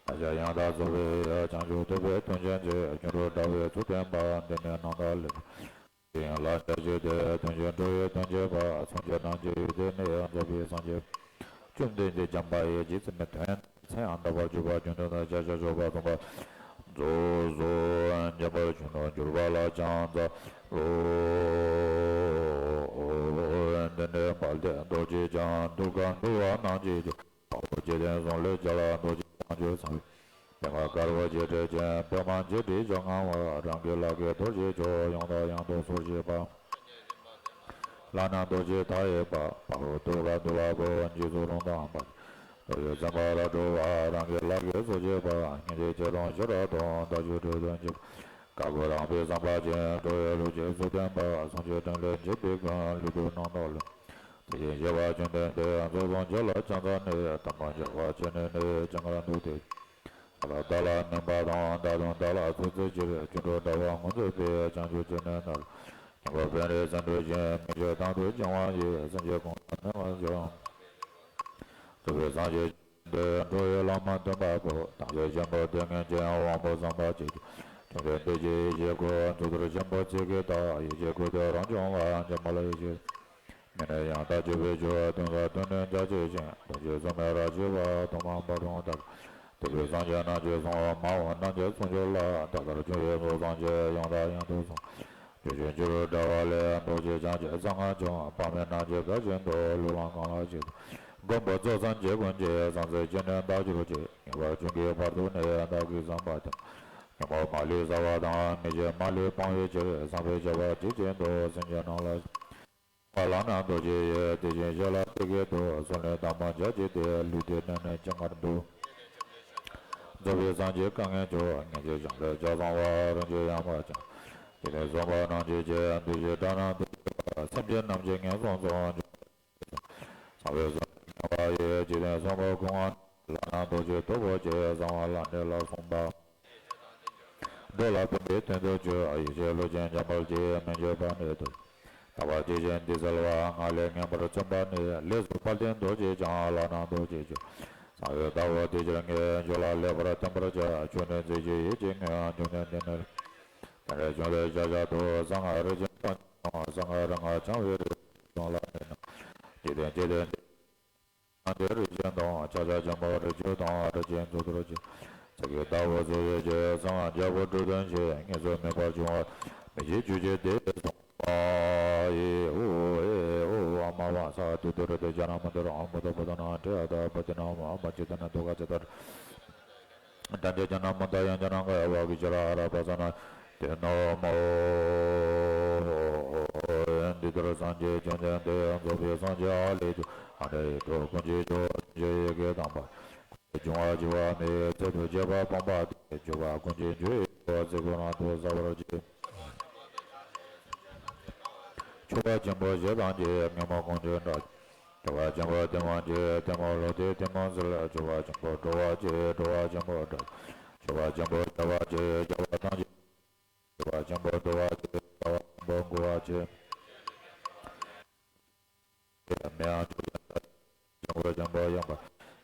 བདག་ཅག་ཡང་དག་རྫོགས་པའི་ཡུལ། བྱང་ཆུབ་ཐོབ་པའི་དོན་ཆེན་ཆེ། སྒྱུ་འཕྲུལ་དྲྭ་བའི་ཚུལ་བསྟན་པ། འདི་ནི་རྣམ་དག་ལས། དེ་ཡང་ལ་ལས་བྱས་ཏེ། དོན་ཆེན་འགྲོ་བའི་དོན་བྱེད་པ། མཚོན་བྱེད་རྣམས་ཀྱི་ཡུལ་དེ་ནི། རྫོགས་པའི་སངས་རྒྱས། བཅོམ་ལྡན་འདས་འཇམ་དཔལ་དབྱངས་ཀྱི་མཚན་ཐོན། མཚན་ཡང་དག་པར་གྱུར་པ། རྒྱུན་དུ་ན་ཤཱཀྱ་མཆོག་པ་གསུངས་པ། རྫོགས་སོ། འཇམ་དཔལ་ཆོས་རྣམས་གྱུར་པ་ལ་ཕྱག་འཚལ་ལོ། འདི་ནི་དཔལ་ལྡན་རྡོ་རྗེ་འཆང་། གདུགས་དཀར་འདུལ་བ་རྣམས་ཀྱི་རྒྱལ། དཔའ་བོ་རྗེ་བཙུན་གསུམ་ལས་རྒྱལ། རྡོ་རྗེ་དབང་ཕྱུག་ཚངས་པའི། པདྨ་དཀར་པོ་འཇིགས་བྲལ་ཅན། པདྨ་འཇིགས་བྲལ་ཕྱོགས་སྔ་མ། རང་གི་ལག་གིས་རྡོ་རྗེ་ཕྱོགས། ཡང་དང་ཡང་དུ་གསོར་བཞེས་པ། ལག་ན་རྡོ་རྗེ་མཐའ་ཡས་པ། དཔའ་བོ་གདུགས་དཀར་འདུལ་བ་པོ། འཇིགས་ཚོགས་རུང་སྟོང་པ། རྡོ་རྗེ་འཛིན་པ་རབ་སྒྲོལ་བ། རང་གི་ལག་གིས་གསོར་བཞེས་པ། སྙིང་རྗེ་ཆེ་དྲགས་ཤེས་རབ་དང་། དལ་འབྱོར་འགྲོ་དོན་ཆེན་པོ། དཀར་པོ་རང་བྱུང་བསམ་པ་ཅན། འགྲོ་བའི་བློ་ཆེན་ཚུལ་བསྟན་པ། བྱང་ཆུབ་སྤྲིན་ལས་འཇིགས་པའི་ཀུན། ལུས་དང་རྣམ་དག་ལ། དེ་བཞིན་གཤེགས་པ་བཅོམ་ལྡན་འདས། རྫོགས་སངས་རྒྱས་ལ་ཕྱག་འཚལ་ནས། ཐལ་མོ་སྦྱར་བ་བྱས་ནས་ནི། སྤྱན་སྔར་འདུག་སྟེ། བདག་ལ་བདག་ལ་སྨན་པ་དང་། བདག་དང་བདག་ལ་ཚོགས་བརྩེགས་ཕྱིར། སྒྱུ་འཕྲུལ་དྲྭ་བ་མངོན་མཛོད་པའི། བྱང་ཆུབ་སྤྱན་ནི་ནར། སྙིང་པོ་བཻ་རེ་སེ་འབྲུ་བཞིན། མིག་ཆུ་དང་དུ་བྱིང་བ་ཡིས། སེམས་ཅན་ཀུན་ལ་སྨན་ལ་སྦྱོར། རྫོགས་པའི་སངས་རྒྱས་འདི། འགྲོ་བའི་ལམ་སྟོན་པ་པོ། དམ་ཆོས་ཆེན་པོ་ཏིང་ངེ་འཛིན། དབང་པོ་བསམ་པ་ཅན། བཅོམ་ལྡན་འདས་ཀྱི་ཡེ་ཤེས་སྐུ། གཙུག་ཏོར་ཆེན་པོ་ཚིག་གི་བདག་ཡེ་ཤེས་ཀུན་ཏུ་རང་བྱུང་བ། འཇམ་དཔལ་ཡེ་ཤེས། མི་ནུབ་ཡང་དག་སྤྱོད་པའི་ཕྱིར། གདུང་བ་དོན་ནི་རྒྱ་ཆེ་ཞིང་། གདུང་བྱེད་སྲུང་མའི་རབ་བྱེད་པ། ཐོག་མ་བར་དུ་མཐར། ཐུབ་པའི་སངས་རྒྱས་རྣམས་ཀྱིས་གསུངས། མ་འོངས་རྣམས་ཀྱི་ཚོགས་མཆོག་ལ། ད་ལྟར་བྱུང་བའི་རྫོགས་སངས་རྒྱས། ཡང་དང་ཡང་དུ་གསུངས། ཆོས་ཀྱི་སྒྱུ་འཕྲུལ་དྲྭ་བ་ལས། རྡོ་རྗེ་འཆང་གི་གསང་སྔགས་ཀྱང་། དཔག་མེད་རྣམས་ཀྱིས་བདག་བཞིན་དུ། གླུར་བླངས་གང་ལ་ཞིག་ཏུ། མགོན་པོ་རྫོགས་སངས་རྒྱས་ཀུན་གྱི། གསང་ཚིག་ཅན་ནི་བདག་གྱུར་ཅིག་ངེས་པར་འབྱུང་གི་བར་དུ་ནི། བདག་གིས་བསམ་པ་དེ། ཉོན་མོངས་མ་ལུས་ཟ་བ་དང་། མི་བརྗེད་མ་ལུས་སྤང་བའི་ཕྱིར། བསམ་པའི་བྱ་བ་འགྲིག་བཞིན་དུ། སེམས་ཅན་རྣམས་ལ། བ་ལ་ནི་རྡོ་རྗེ་ཡིས། དེ་བཞིན་གཤེགས་ལ་དེ་སྐད་དུ། གསུང་ནས་དམ་པ་འཇའ་གཅིག་སྟེ། ལུས་འདི་གནས་ནས་ཇི་སྙེད་དུ། རྫོགས་པའི་སངས་རྒྱས་བཀའ་ངེས་མཆོག་ངེས་ཀྱི་ཞིང་ལས་ཕྱག་འཚལ་བ། རིན་ཆེན་ཡང་དག་ཅན། འཇིག་རྟེན་གསུམ་པོ་རྣམས་ཀྱི་རྗེ། འདུ་ཤེས་དགྲ་རྣམས་འདུལ་བྱེད་པ། སེམས་ཅན་རྣམས་ཀྱི་ངན་སོང་གསུམ། གསང་བའི་གསུང་ཉན་པ་ཡིས། འཇིག་རྟེན་གསུམ་པོ་ཀུན་དབང་། ལག་ན་རྡོ་རྗེ་སྟུག་པོ་ཆེ། གསང་བ་ལ་ནི་ལ་གསུངས་པ། འགྲོ་ལ་ཕན་པའི་དོན་དུ་གྱུར། ཡེ་ཤེས་བློ་ཆེན་འཇམ་དཔལ་གྱིས། མི་འཇིགས་པ་ནི་ཐོབ། དག་པ་དེ་བཞིན་འདི་གསལ་བ། ངག་ལས་ངེས་པར་མཚོན་པ་ནི། ལས་སུ་དཔལ་ལྡན་རྡོ་རྗེ་འཆང་། ལག་ན་རྡོ་རྗེ་ཆོས། གསང་བའི་བདག་པོ་དེ་ཕྱིར་ངེས། མཆོག་ལ་ལེགས་པར་བསྟན་པར་བྱ། ཆོས་ནི་མཛོད་ཀྱི་ཡིད་ཀྱིས་མངོན། འབྱུང་གནས་འདི་ནི། དེ་ནས་བྱུང་སྟེ་ཤཱཀྱ་ཐུབ། གསང་སྔགས་རིགས་ཆེན་སྟོང་། གསང་སྔགས་རིག་སྔགས་འཆང་བའི་རིགས། གསུང་ལ་ནི་ནང་། འཇིག་རྟེན་འཇིག་རྟེན་འདི། རྣམས་ཀྱི་རིགས་ཆེན་དང་། ཕྱག་རྒྱ་ཆེན་པོ་རིགས་བཅུ་དང་། རིགས་ཆེན་གཙུག་ཏོར་ཆེ། ཚིག་གི་བདག་པོ་ཚིག་གི་ཆོས། གསང་སྔགས་རྒྱལ་པོ་སྒྲུབ་དོན་ཆེ། གཉིས་སུ་མེད་པར་འབྱུང་བ། མི་ཤེས་ཆོས་ཅན་དེ་ཡིས་གསུངས་པ་ཡི། ཨོ་ཨེ་ཨོ་ཨ་མ་བ་ས་དུ་དུ་ར་དེ་ཇ་ན་མ་དུ་ར་ཨ་མ་དུ་པ་དུ་ན་ཏྲེ་ཨ་ད་པ་དི་ན་མ་ཨ་མ་ཅི་ཏ་ན་དུ་ག་ཙི་ཏ་ར། དྲན་དེ་ཇ་ན་མ་ད་ཡང་ཇ་ན་ག་ཡ་བ་གི་ཇ་ར་ཨ་ར་པ་ས་ན། དེ་ནོ་མོ། འདི་ལྟར་སངས་རྒྱས་བཅོམ་ལྡན་འདས། རྫོགས་པའི་སངས་རྒྱས་ཨ་ལས་བྱུང་། ཨ་ནི་ཡིད་འཕྲོག་ཀུན་གྱི་མཆོག་ཆེན་ཡི་གེ་དམ་པ། འབྱུང་བ་འཆི་བ་མེད། ཚད་དུ་བཅད་པ་སྤངས་པ་སྟེ། འཇུག་པ་ཀུན་གྱི་འཇུག་ཡི་མཆོག་ཚིག་ཀུན་རང་དུ་ཟ་བར་བྱེད། ཆོ་ག་ཆེན་པོ་བཞི་དང་བཅས། དམོད་མོ་ཀུན་གྱི་དགྲ། ཆོ་ག་ཆེན་པོ་གཏི་མུག་བཅས། གཏི་མུག་བློ་སྟེ་གཏི་མུག་སེལ། ཆོ་ག་ཆེན་པོ་འགྲོ་བ་བཅས། འགྲོ་བ་ཆེན་པོ་དགྲ། ཆོ་ག་ཆེན་པོ་བྱ་བ་བཅས། བྱ་བ་ཐམས་ཅད། ཆོ་ག་ཆེན་པོ་འདུལ་བ་བཅས། བྱ་བ་ཆེན་པོ་འགུགས་པ་བཅས། མིའམ་ཕྱུགས་ཆེན་པོ་ཆེན་པོ་ཡངས་པ།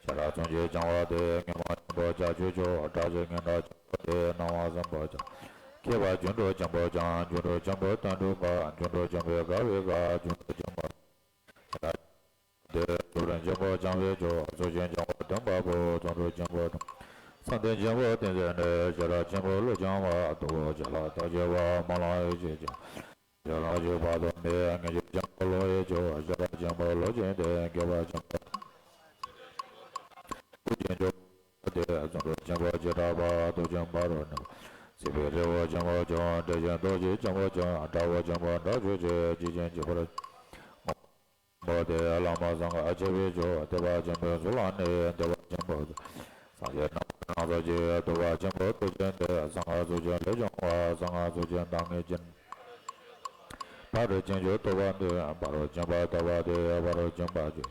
ཤ་ཁྲག་གསུམ་གྱིས་བྱང་བ་སྟེ། ངན་མ་ཆེན་པོ་ལྕགས་ཀྱུ་མཆོག་དགྲ་བཅོམ་སྙིང་ཁྲག་ཆེན་པོ་སྟེ། སྣང་བ་སྲིན་པོ་ཆེན་པོ། མཁས་པ་སྒྱུ་འཕྲུལ་ཆེན་པོ་འཆང་། སྒྱུ་འཕྲུལ་ཆེན་པོ་བསྟན་འགྲོ་པ། སྒྱུ་འཕྲུལ་ཆེན་པོའི་དགའ་བའི་དགའ། སྒྱུ་འཕྲུལ་ཆེན་པོ། སྟེ། རྫོགས་རིམ་ཆེན་པོ་འཆང་བའི་མཆོག་ཚོགས་ཞིང་འཆང་བ་སྟོན་པ་པོ། རྫོགས་སྒྲུབ་ཆེན་པོ་དང་། བསམ་གཏན་ཆེན་པོ་ཏིང་འཛིན་ནི། ཤེས་རབ་ཆེན་པོ་བློ་འཆང་བ། རྟོགས་པའི་བྱིན་རླབས་རྟག་ཆད་པ། སྨོན་ལམ་ཡེ་ཤེས་ཆེན། ཤེས་རབ་ཆོས་དཔག་ཏུ་མེད། ངེས་ཤེས་ཆེན་པོ་བློ་ཡི་མཆོག་ཤེས་རབ་ཆེན་པོ་བློ་ཆེན་ཏེ། མཁས་པ་ཆེན་པོ་ཐུགས་རྗེ་མཆོག་སྟེ། རྫོགས་སྒྲུབ་ཆེན་པོ་བྱེ་བྲག་པ། ཐུགས་རྗེ་འབར་བར་ནུས། སྲིད་པའི་རི་བོ་ཆེན་པོ་མཆོག་འགྲེལ་ཆེན་རྡོ་རྗེ་ཆེན་པོ་མཆོག་དགྲ་བོ་ཆེན་པོ་དགྲ་ཆོས་ཅན། འཇིགས་ཆེན་འཇིགས་པར་མོ་སྟེ། བླ་མ་སངས་རྒྱས་ཆེ་བའི་མཆོག་བསྟན་པ་ཆེན་པོའི་གཙུག་ལག་ནི། བསྟན་པ་ཆེན་པོ་སངས་རྒྱས་རྣམས་སྣང་ཚོགས་ཀྱི། ཐུབ་པ་ཆེན་པོ་ཐུགས་ཆེན་ཏེ། གསང་སྔགས་ཚོགས་ཆེན་ལས་བྱུང་བ། གསང་སྔགས་ཚོགས་ཆེན་གདམས་ངག་ཅན། ཕ་རོལ་ཕྱིན་བཅུ་རྟོགས་པ་འདོད། ཕ་རོལ་ཕྱིན་པ་རྟོགས་པ་སྟེ། ཕ་རོལ་ཕྱིན་པ་བཅུ།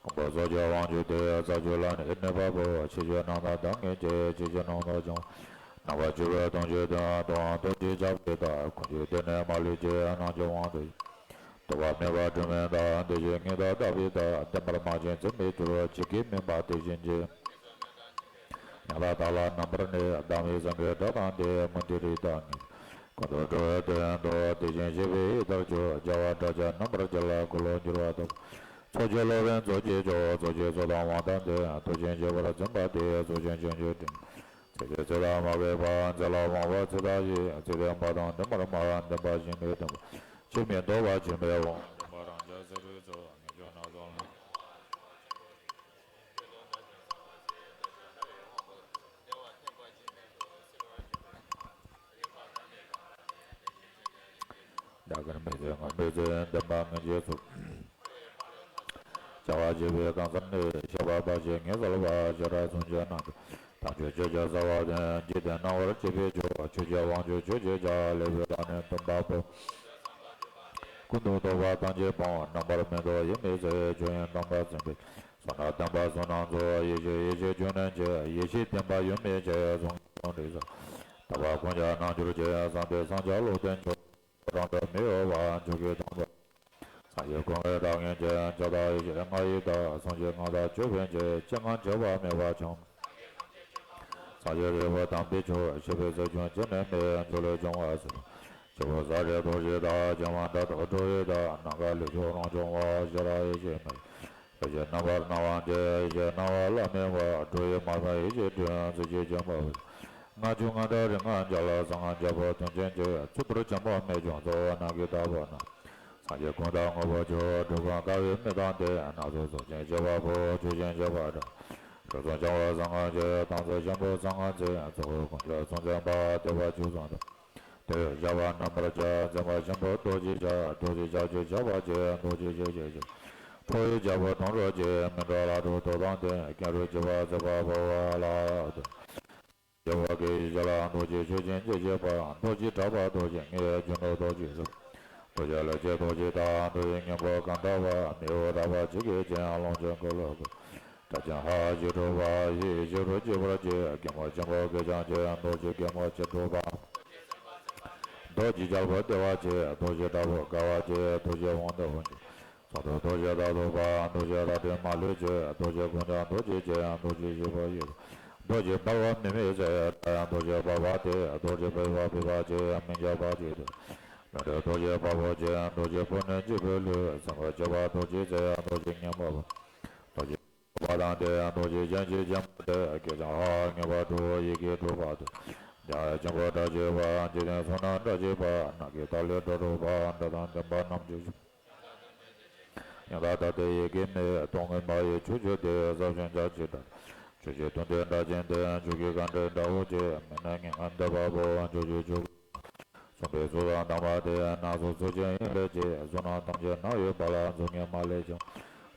ཀུན་རྫོབ་ཀྱི་དབང་ཕྱུག་སྟེ། རྩ་བཅུ་ལ་ནི་གནས་པ་པོ། ཆོས་སྤྱོད་རྣམ་དག་གདམས་ངག་གི། ཆོས་སྤྱོད་རྣམ་དག་བྱུང་། རྣམ་པ་བཅུ་པའི་དོན་བྱེད་དོན། རྟོགས་དབང་ཐུགས་རྗེའི་ཞབས་ཀྱིས་བརྡ། ཀུན་གཞི་དེ་ནི་མ་ལུས་ཀྱི། སྣང་ཆུང་དབང་དུ། ཐོགས་པ་མེད་པ་སྒྲོན་མེ་ལྟར། དེ་བཞིན་ཉིད་དང་ལྡན་པའི་མཐའ། བདེན་པར་སྨྲ་ཞིང་འཛིན་མི་འགྱུར། ཇི་སྐད་སྨྲས་པ་དེ་བཞིན་བྱེད། ཡང་དག་བདག་ལ་རྣམ་པར་གནས། བདག་མེད་སེང་གེའི་སྒྲ་དང་ལྡན། མུ་སྟེགས་རིགས་དང་ངེས་ཀུན་ཏུ་འགྲོ་བའི་དོན་དུ། དེ་བཞིན་གཤེགས་པའི་ཡི་དྭགས་ཀྱང་། བྱ་བ་དགྲ་བཅོམ་རྣམ་པར་འབྱེད་ལ། འཁོར་ལོས་སྒྱུར་བ་དང་། ཚོགས་ཀྱི་སློབ་དཔོན་ཚོགས་ཀྱི་མཆོག་ཚོགས་ཀྱི་གཙོ་དང་དབང་དང་ལྡན། ཐུགས་རྗེས་འགྱུར་བར་འཛིན་པ་སྟེ། ཚོགས་ཀྱི་མཆོག་མཆོག་སྤྲིན། ཚིག་དེ་ཚིག་དང་མ་གོས་པ། ཚིག་ལ་དབང་བ་ཚིག་དང་ཡི། ཚིག་དེ་མ་དང་ལྡན་པར་སྨྲ། ལྡན་པ་ཞིང་མི་སྟོན་པ། ཆོས་མི་འདོར་བ་ཆོས་མི་འོང་། སྟོན་པ་རང་རྒྱལ་ཟེར་བའི་ཚུལ། ངེས་འབྱུང་རྣམ་གསུམ་ལ། རྒྱ་གར་མི་ཚེ་སྔོན་པོའི་ཚེ། འདུན་པ་ངེས་ཀྱི་ཚུལ། བྱ་བ་བྱེད་པའི་གང་ཟག་ནི། བཤད་པ་འབའ་ཞིག་ངེས་གསལ་བ། ཤེས་རབ་གསུང་ཆོས་རྣམས་ཀྱང་། དམ་ཆོས་ཆོས་ཀྱི་རྩ་བ་སྟེ། འཇིག་རྟེན་སྣང་བར་བྱེད་པའི་ཆོས། ཆོས་ཀྱི་དབང་ཕྱུག་ཆོས་ཀྱི་ཆར། ལེགས་པའི་བདག་ཉིད་སྟོན་པ་པོ། ཀུན་ཏུ་རྟོག་པ་ཐམས་ཅད་སྤངས། རྣམ་པར་མི་རྟོག་ཡིད་མི་ཟད། ཆོས་དབྱིངས་སྟོང་པར་འཛིན་པའི། བསོད་ནམས་ལྡན་པ་བསོད་ནམས་ཚོགས། ཡེ་ཤེས་ཡེ་ཤེས་ཆོས་རྣམས་ཀྱི། ཡེ་ཤེས་ལྡན་པ་ཡུམ་མི་ཆགས། གསུང་གི་ལུང་འདི་གསལ། དག་པ་ཀུན་ཀྱང་རྣལ་འབྱོར་གྱི། གསང་བདེ་གསང་རྒྱ་ལུང་བསྟན་མཆོག་རང་གྲོལ་མི་གཡོ་བ། མཆོག་གི་སྡོང་པོ། སངས་རྒྱས་ཀུན་གྱི་བདག་ཉིད་ཀྱི། ཕྱག་དང་ཡེ་ཤེས་ལྔ་ཡི་བདག་སངས་རྒྱས་སྔགས་དང་ཆོས་དཔོན་གྱི། སྤྱན་སྔར་བྱ་བ་མེད་པ་འཆང་། སངས་རྒྱས་རིག་པ་དམ་པའི་མཆོག་ཤེས་པའི་ཚིག་ཀྱང་ཅི་ནས་སྨྲས། མཆོག་ལས་བྱུང་བ་ཟེར། ཆོས་སྐུ་ས་དགྲའི་རྡོ་རྗེའི་བདག་བྱམས་པ་མཐའ་དག་འགྲོ་བའི་བདག་ནམ་མཁའ་ལས་བྱུང་རང་བྱུང་བ། ཤེས་རབ་ཡེ་ཤེས་མེ། ཡེ་ཤེས་རྣམ་པར་སྣང་བ་འདི། ཡེ་ཤེས་སྣང་བ་ལ་སྨིན་པ། འགྲོ་བའི་མ་ཕམ་ཡེ་ཤེས་སྤྲིན། གཟི་བརྗིད་ཆེན་པོ་འོད། ལྔ་བཅུ་ང་གྲངས་རིག་སྔགས་རྒྱལ། གསང་སྔགས་རྒྱལ་པོ་དོན་ཆེན་གྱི། ཚུལ་ལྟར་བྱམས་པ་མེད་ཀྱང་གཙོ་བོ་རྣམས་ཀྱི་བདག་པོ་རྣམས། སངས་རྒྱས་ཀུན་བདག་དངོས་པོ་མཆོག་སྒྲུབ་ཁང་དཀར་པོའི་མེ་དང་ལྡན། སྣ་ཚོགས་གཟུགས་ཅན་བྱེ་བ་པོ། ཆོས་ཅན་བྱེ་བ་སྒྲ། རབ་གསུངས་བྱང་བ་གསང་སྔགས་ཀྱི། དང་ཚོགས་ཆེན་པོ་གསང་སྔགས་འཛིན། ཚོགས་དབུས་ཀུན་གྱི་ཚོགས་འཛིན་པ། ཐེག་པ་བཅུ་གསུམ་དུ། དེ་ཡི་བྱ་བ་རྣམ་པར་བྱ། འཛིན་པ་ཆེན་པོ་རྡོ་རྗེ་ལྕགས། རྡོ་རྗེ་ལྕགས་ཀྱུ་བྱ་བ་བྱེད། རྡོ་རྗེ་ཆོས་ཀྱི་ཆོས། ཁྲོ་བོའི་རྒྱལ་པོ་དོན་གྲུབ་ཀྱི། སྨིན་གྲོལ་ལྷ་དྲུག་ཐོག་དང་ལྡན། ཀེང་རུས་འཁྱིལ་པ་བརྩེགས་པ་འཕོ་བ་ལ། རྡོ་རྗེ་འཁོར་གྱི་ཡེ་ཤེས་ལ། རྡོ་རྗེ་ཆོས་ཅན་སྐྱེ་མཆེད་པ། རྡོ་རྗེ་གྲགས་པ་རྡོ་རྗེ་ལྔའི་རྒྱུ་ནོར་རྡོ་རྗེ་གསུམ། རྡོ་རྗེ་ལས་སྐྱེས་རྡོ་རྗེ་བདག་རྡོ་རྗེ་སྙིང་པོ་གང་དག་པ། མི་གཡོ་གྲགས་པ་ཇི་སྐད་ཅིག་རླུང་ཆེན་འཁོར་ལོ་བསྐོར། སྒྲ་ཆེན་ཧ་ཞེས་འཁྲུག་པ། ཡེ་ཤེས་ཆེ་རུ་འགྱེད་པར་བྱེད། སྒེག་མོ་ཆེན་པོ་སྐད་ཀྱང་ཆེ། རྡོ་རྗེ་སྒེག་མོ་ཆེར་འཁྲུག་པ། རྡོ་རྗེ་རྒྱལ་པོ་བདེ་བ་ཆེ། རྡོ་རྗེ་དྲག་པོ་དགའ་བ་ཆེ། རྡོ་རྗེ་དབང་ལྡན་དབང་ཆེ། ཚོགས་དྲུག་རྡོ་རྗེ་ལྟ་ཐུབ་པ། རྡོ་རྗེ་རལ་གྲི་མ་ལུས་ཆེ། རྡོ་རྗེ་དཀོན་མཆོག་རྡོ་རྗེ་ཆེ། རྡོ་རྗེ་ཞི་བ་ཡི། རྡོ་རྗེ་འབར་བ་མེ་མེ་ཟེར། སྒྲ་ཡང་རྡོ་རྗེ་འབར་བ་སྟེ། རྡོ་རྗེ་འབར་བ་འབར་བ་ཆེ། མི་འཇིགས་པ་ཆེ་སྟེ། ལྷུན་གྲུབ་རྡོ་རྗེ་དཔའ་བོ་ཆེ། རྡོ་རྗེ་ཕོ་ཉ་འཇིགས་པའི་ལུས། སེམས་ཁམས་བྱེད་པ་རྡོ་རྗེ་རྩེ། རྡོ་རྗེ་སྙིང་པོ་བ། རྡོ་རྗེ་པ་དང་སྟེ། རྡོ་རྗེ་གཞན་གྱིས་བརྒྱན་པ་སྟེ། སྐད་ཀྱང་ཧ་སྙན་པ་དྲུག་ཡི་གེ་དྲུག་པ་སྟེ། ཡང་ཆེན་པོ་སྒྲ་ཆེ་བ། འཇིག་རྟེན་གསུམ་རྣམས་སྒྲ་ཆེ་བ། ནམ་མཁའི་མཐའ་ཀླས་སྒྲ་སྒྲོགས་པ། སྒྲ་དང་ལྡན་པ་རྣམས་ཀྱི་ཆོས། ཡང་དག་ལྟ་སྟེ་ཡི་གེ་མེད། སྟོང་ཉིད་མ་ཡིན་ཆོས་ཀྱི་སྡེ། ཟབ་ཅིང་རྒྱ་ཆེའི་སྒྲ། ཆོས་ཀྱི་དོན་དེ་སྒྲ་ཆེན་ལྡན། ཆོས་ཀྱི་དགའ་འབྲས་སྒྲ་འོད་ཆེ། མི་གནས་ངན་ངོན་འདོད་པ་པོ། ཆོས་ཀྱི་ཆོས་སྐུ། གསུངས་པའི་ཚུལ་དང་ལྡན་པ་སྟེ། སྣ་ཚོགས་ཚུལ་ཅན་ཡིད་ལས་སྐྱེས། བསོད་ནམས་ཐམས་ཅད་རྣམ་གཡོ་བ་ལ། གཟུགས་བརྙན་མ་ལས་ཀྱང་།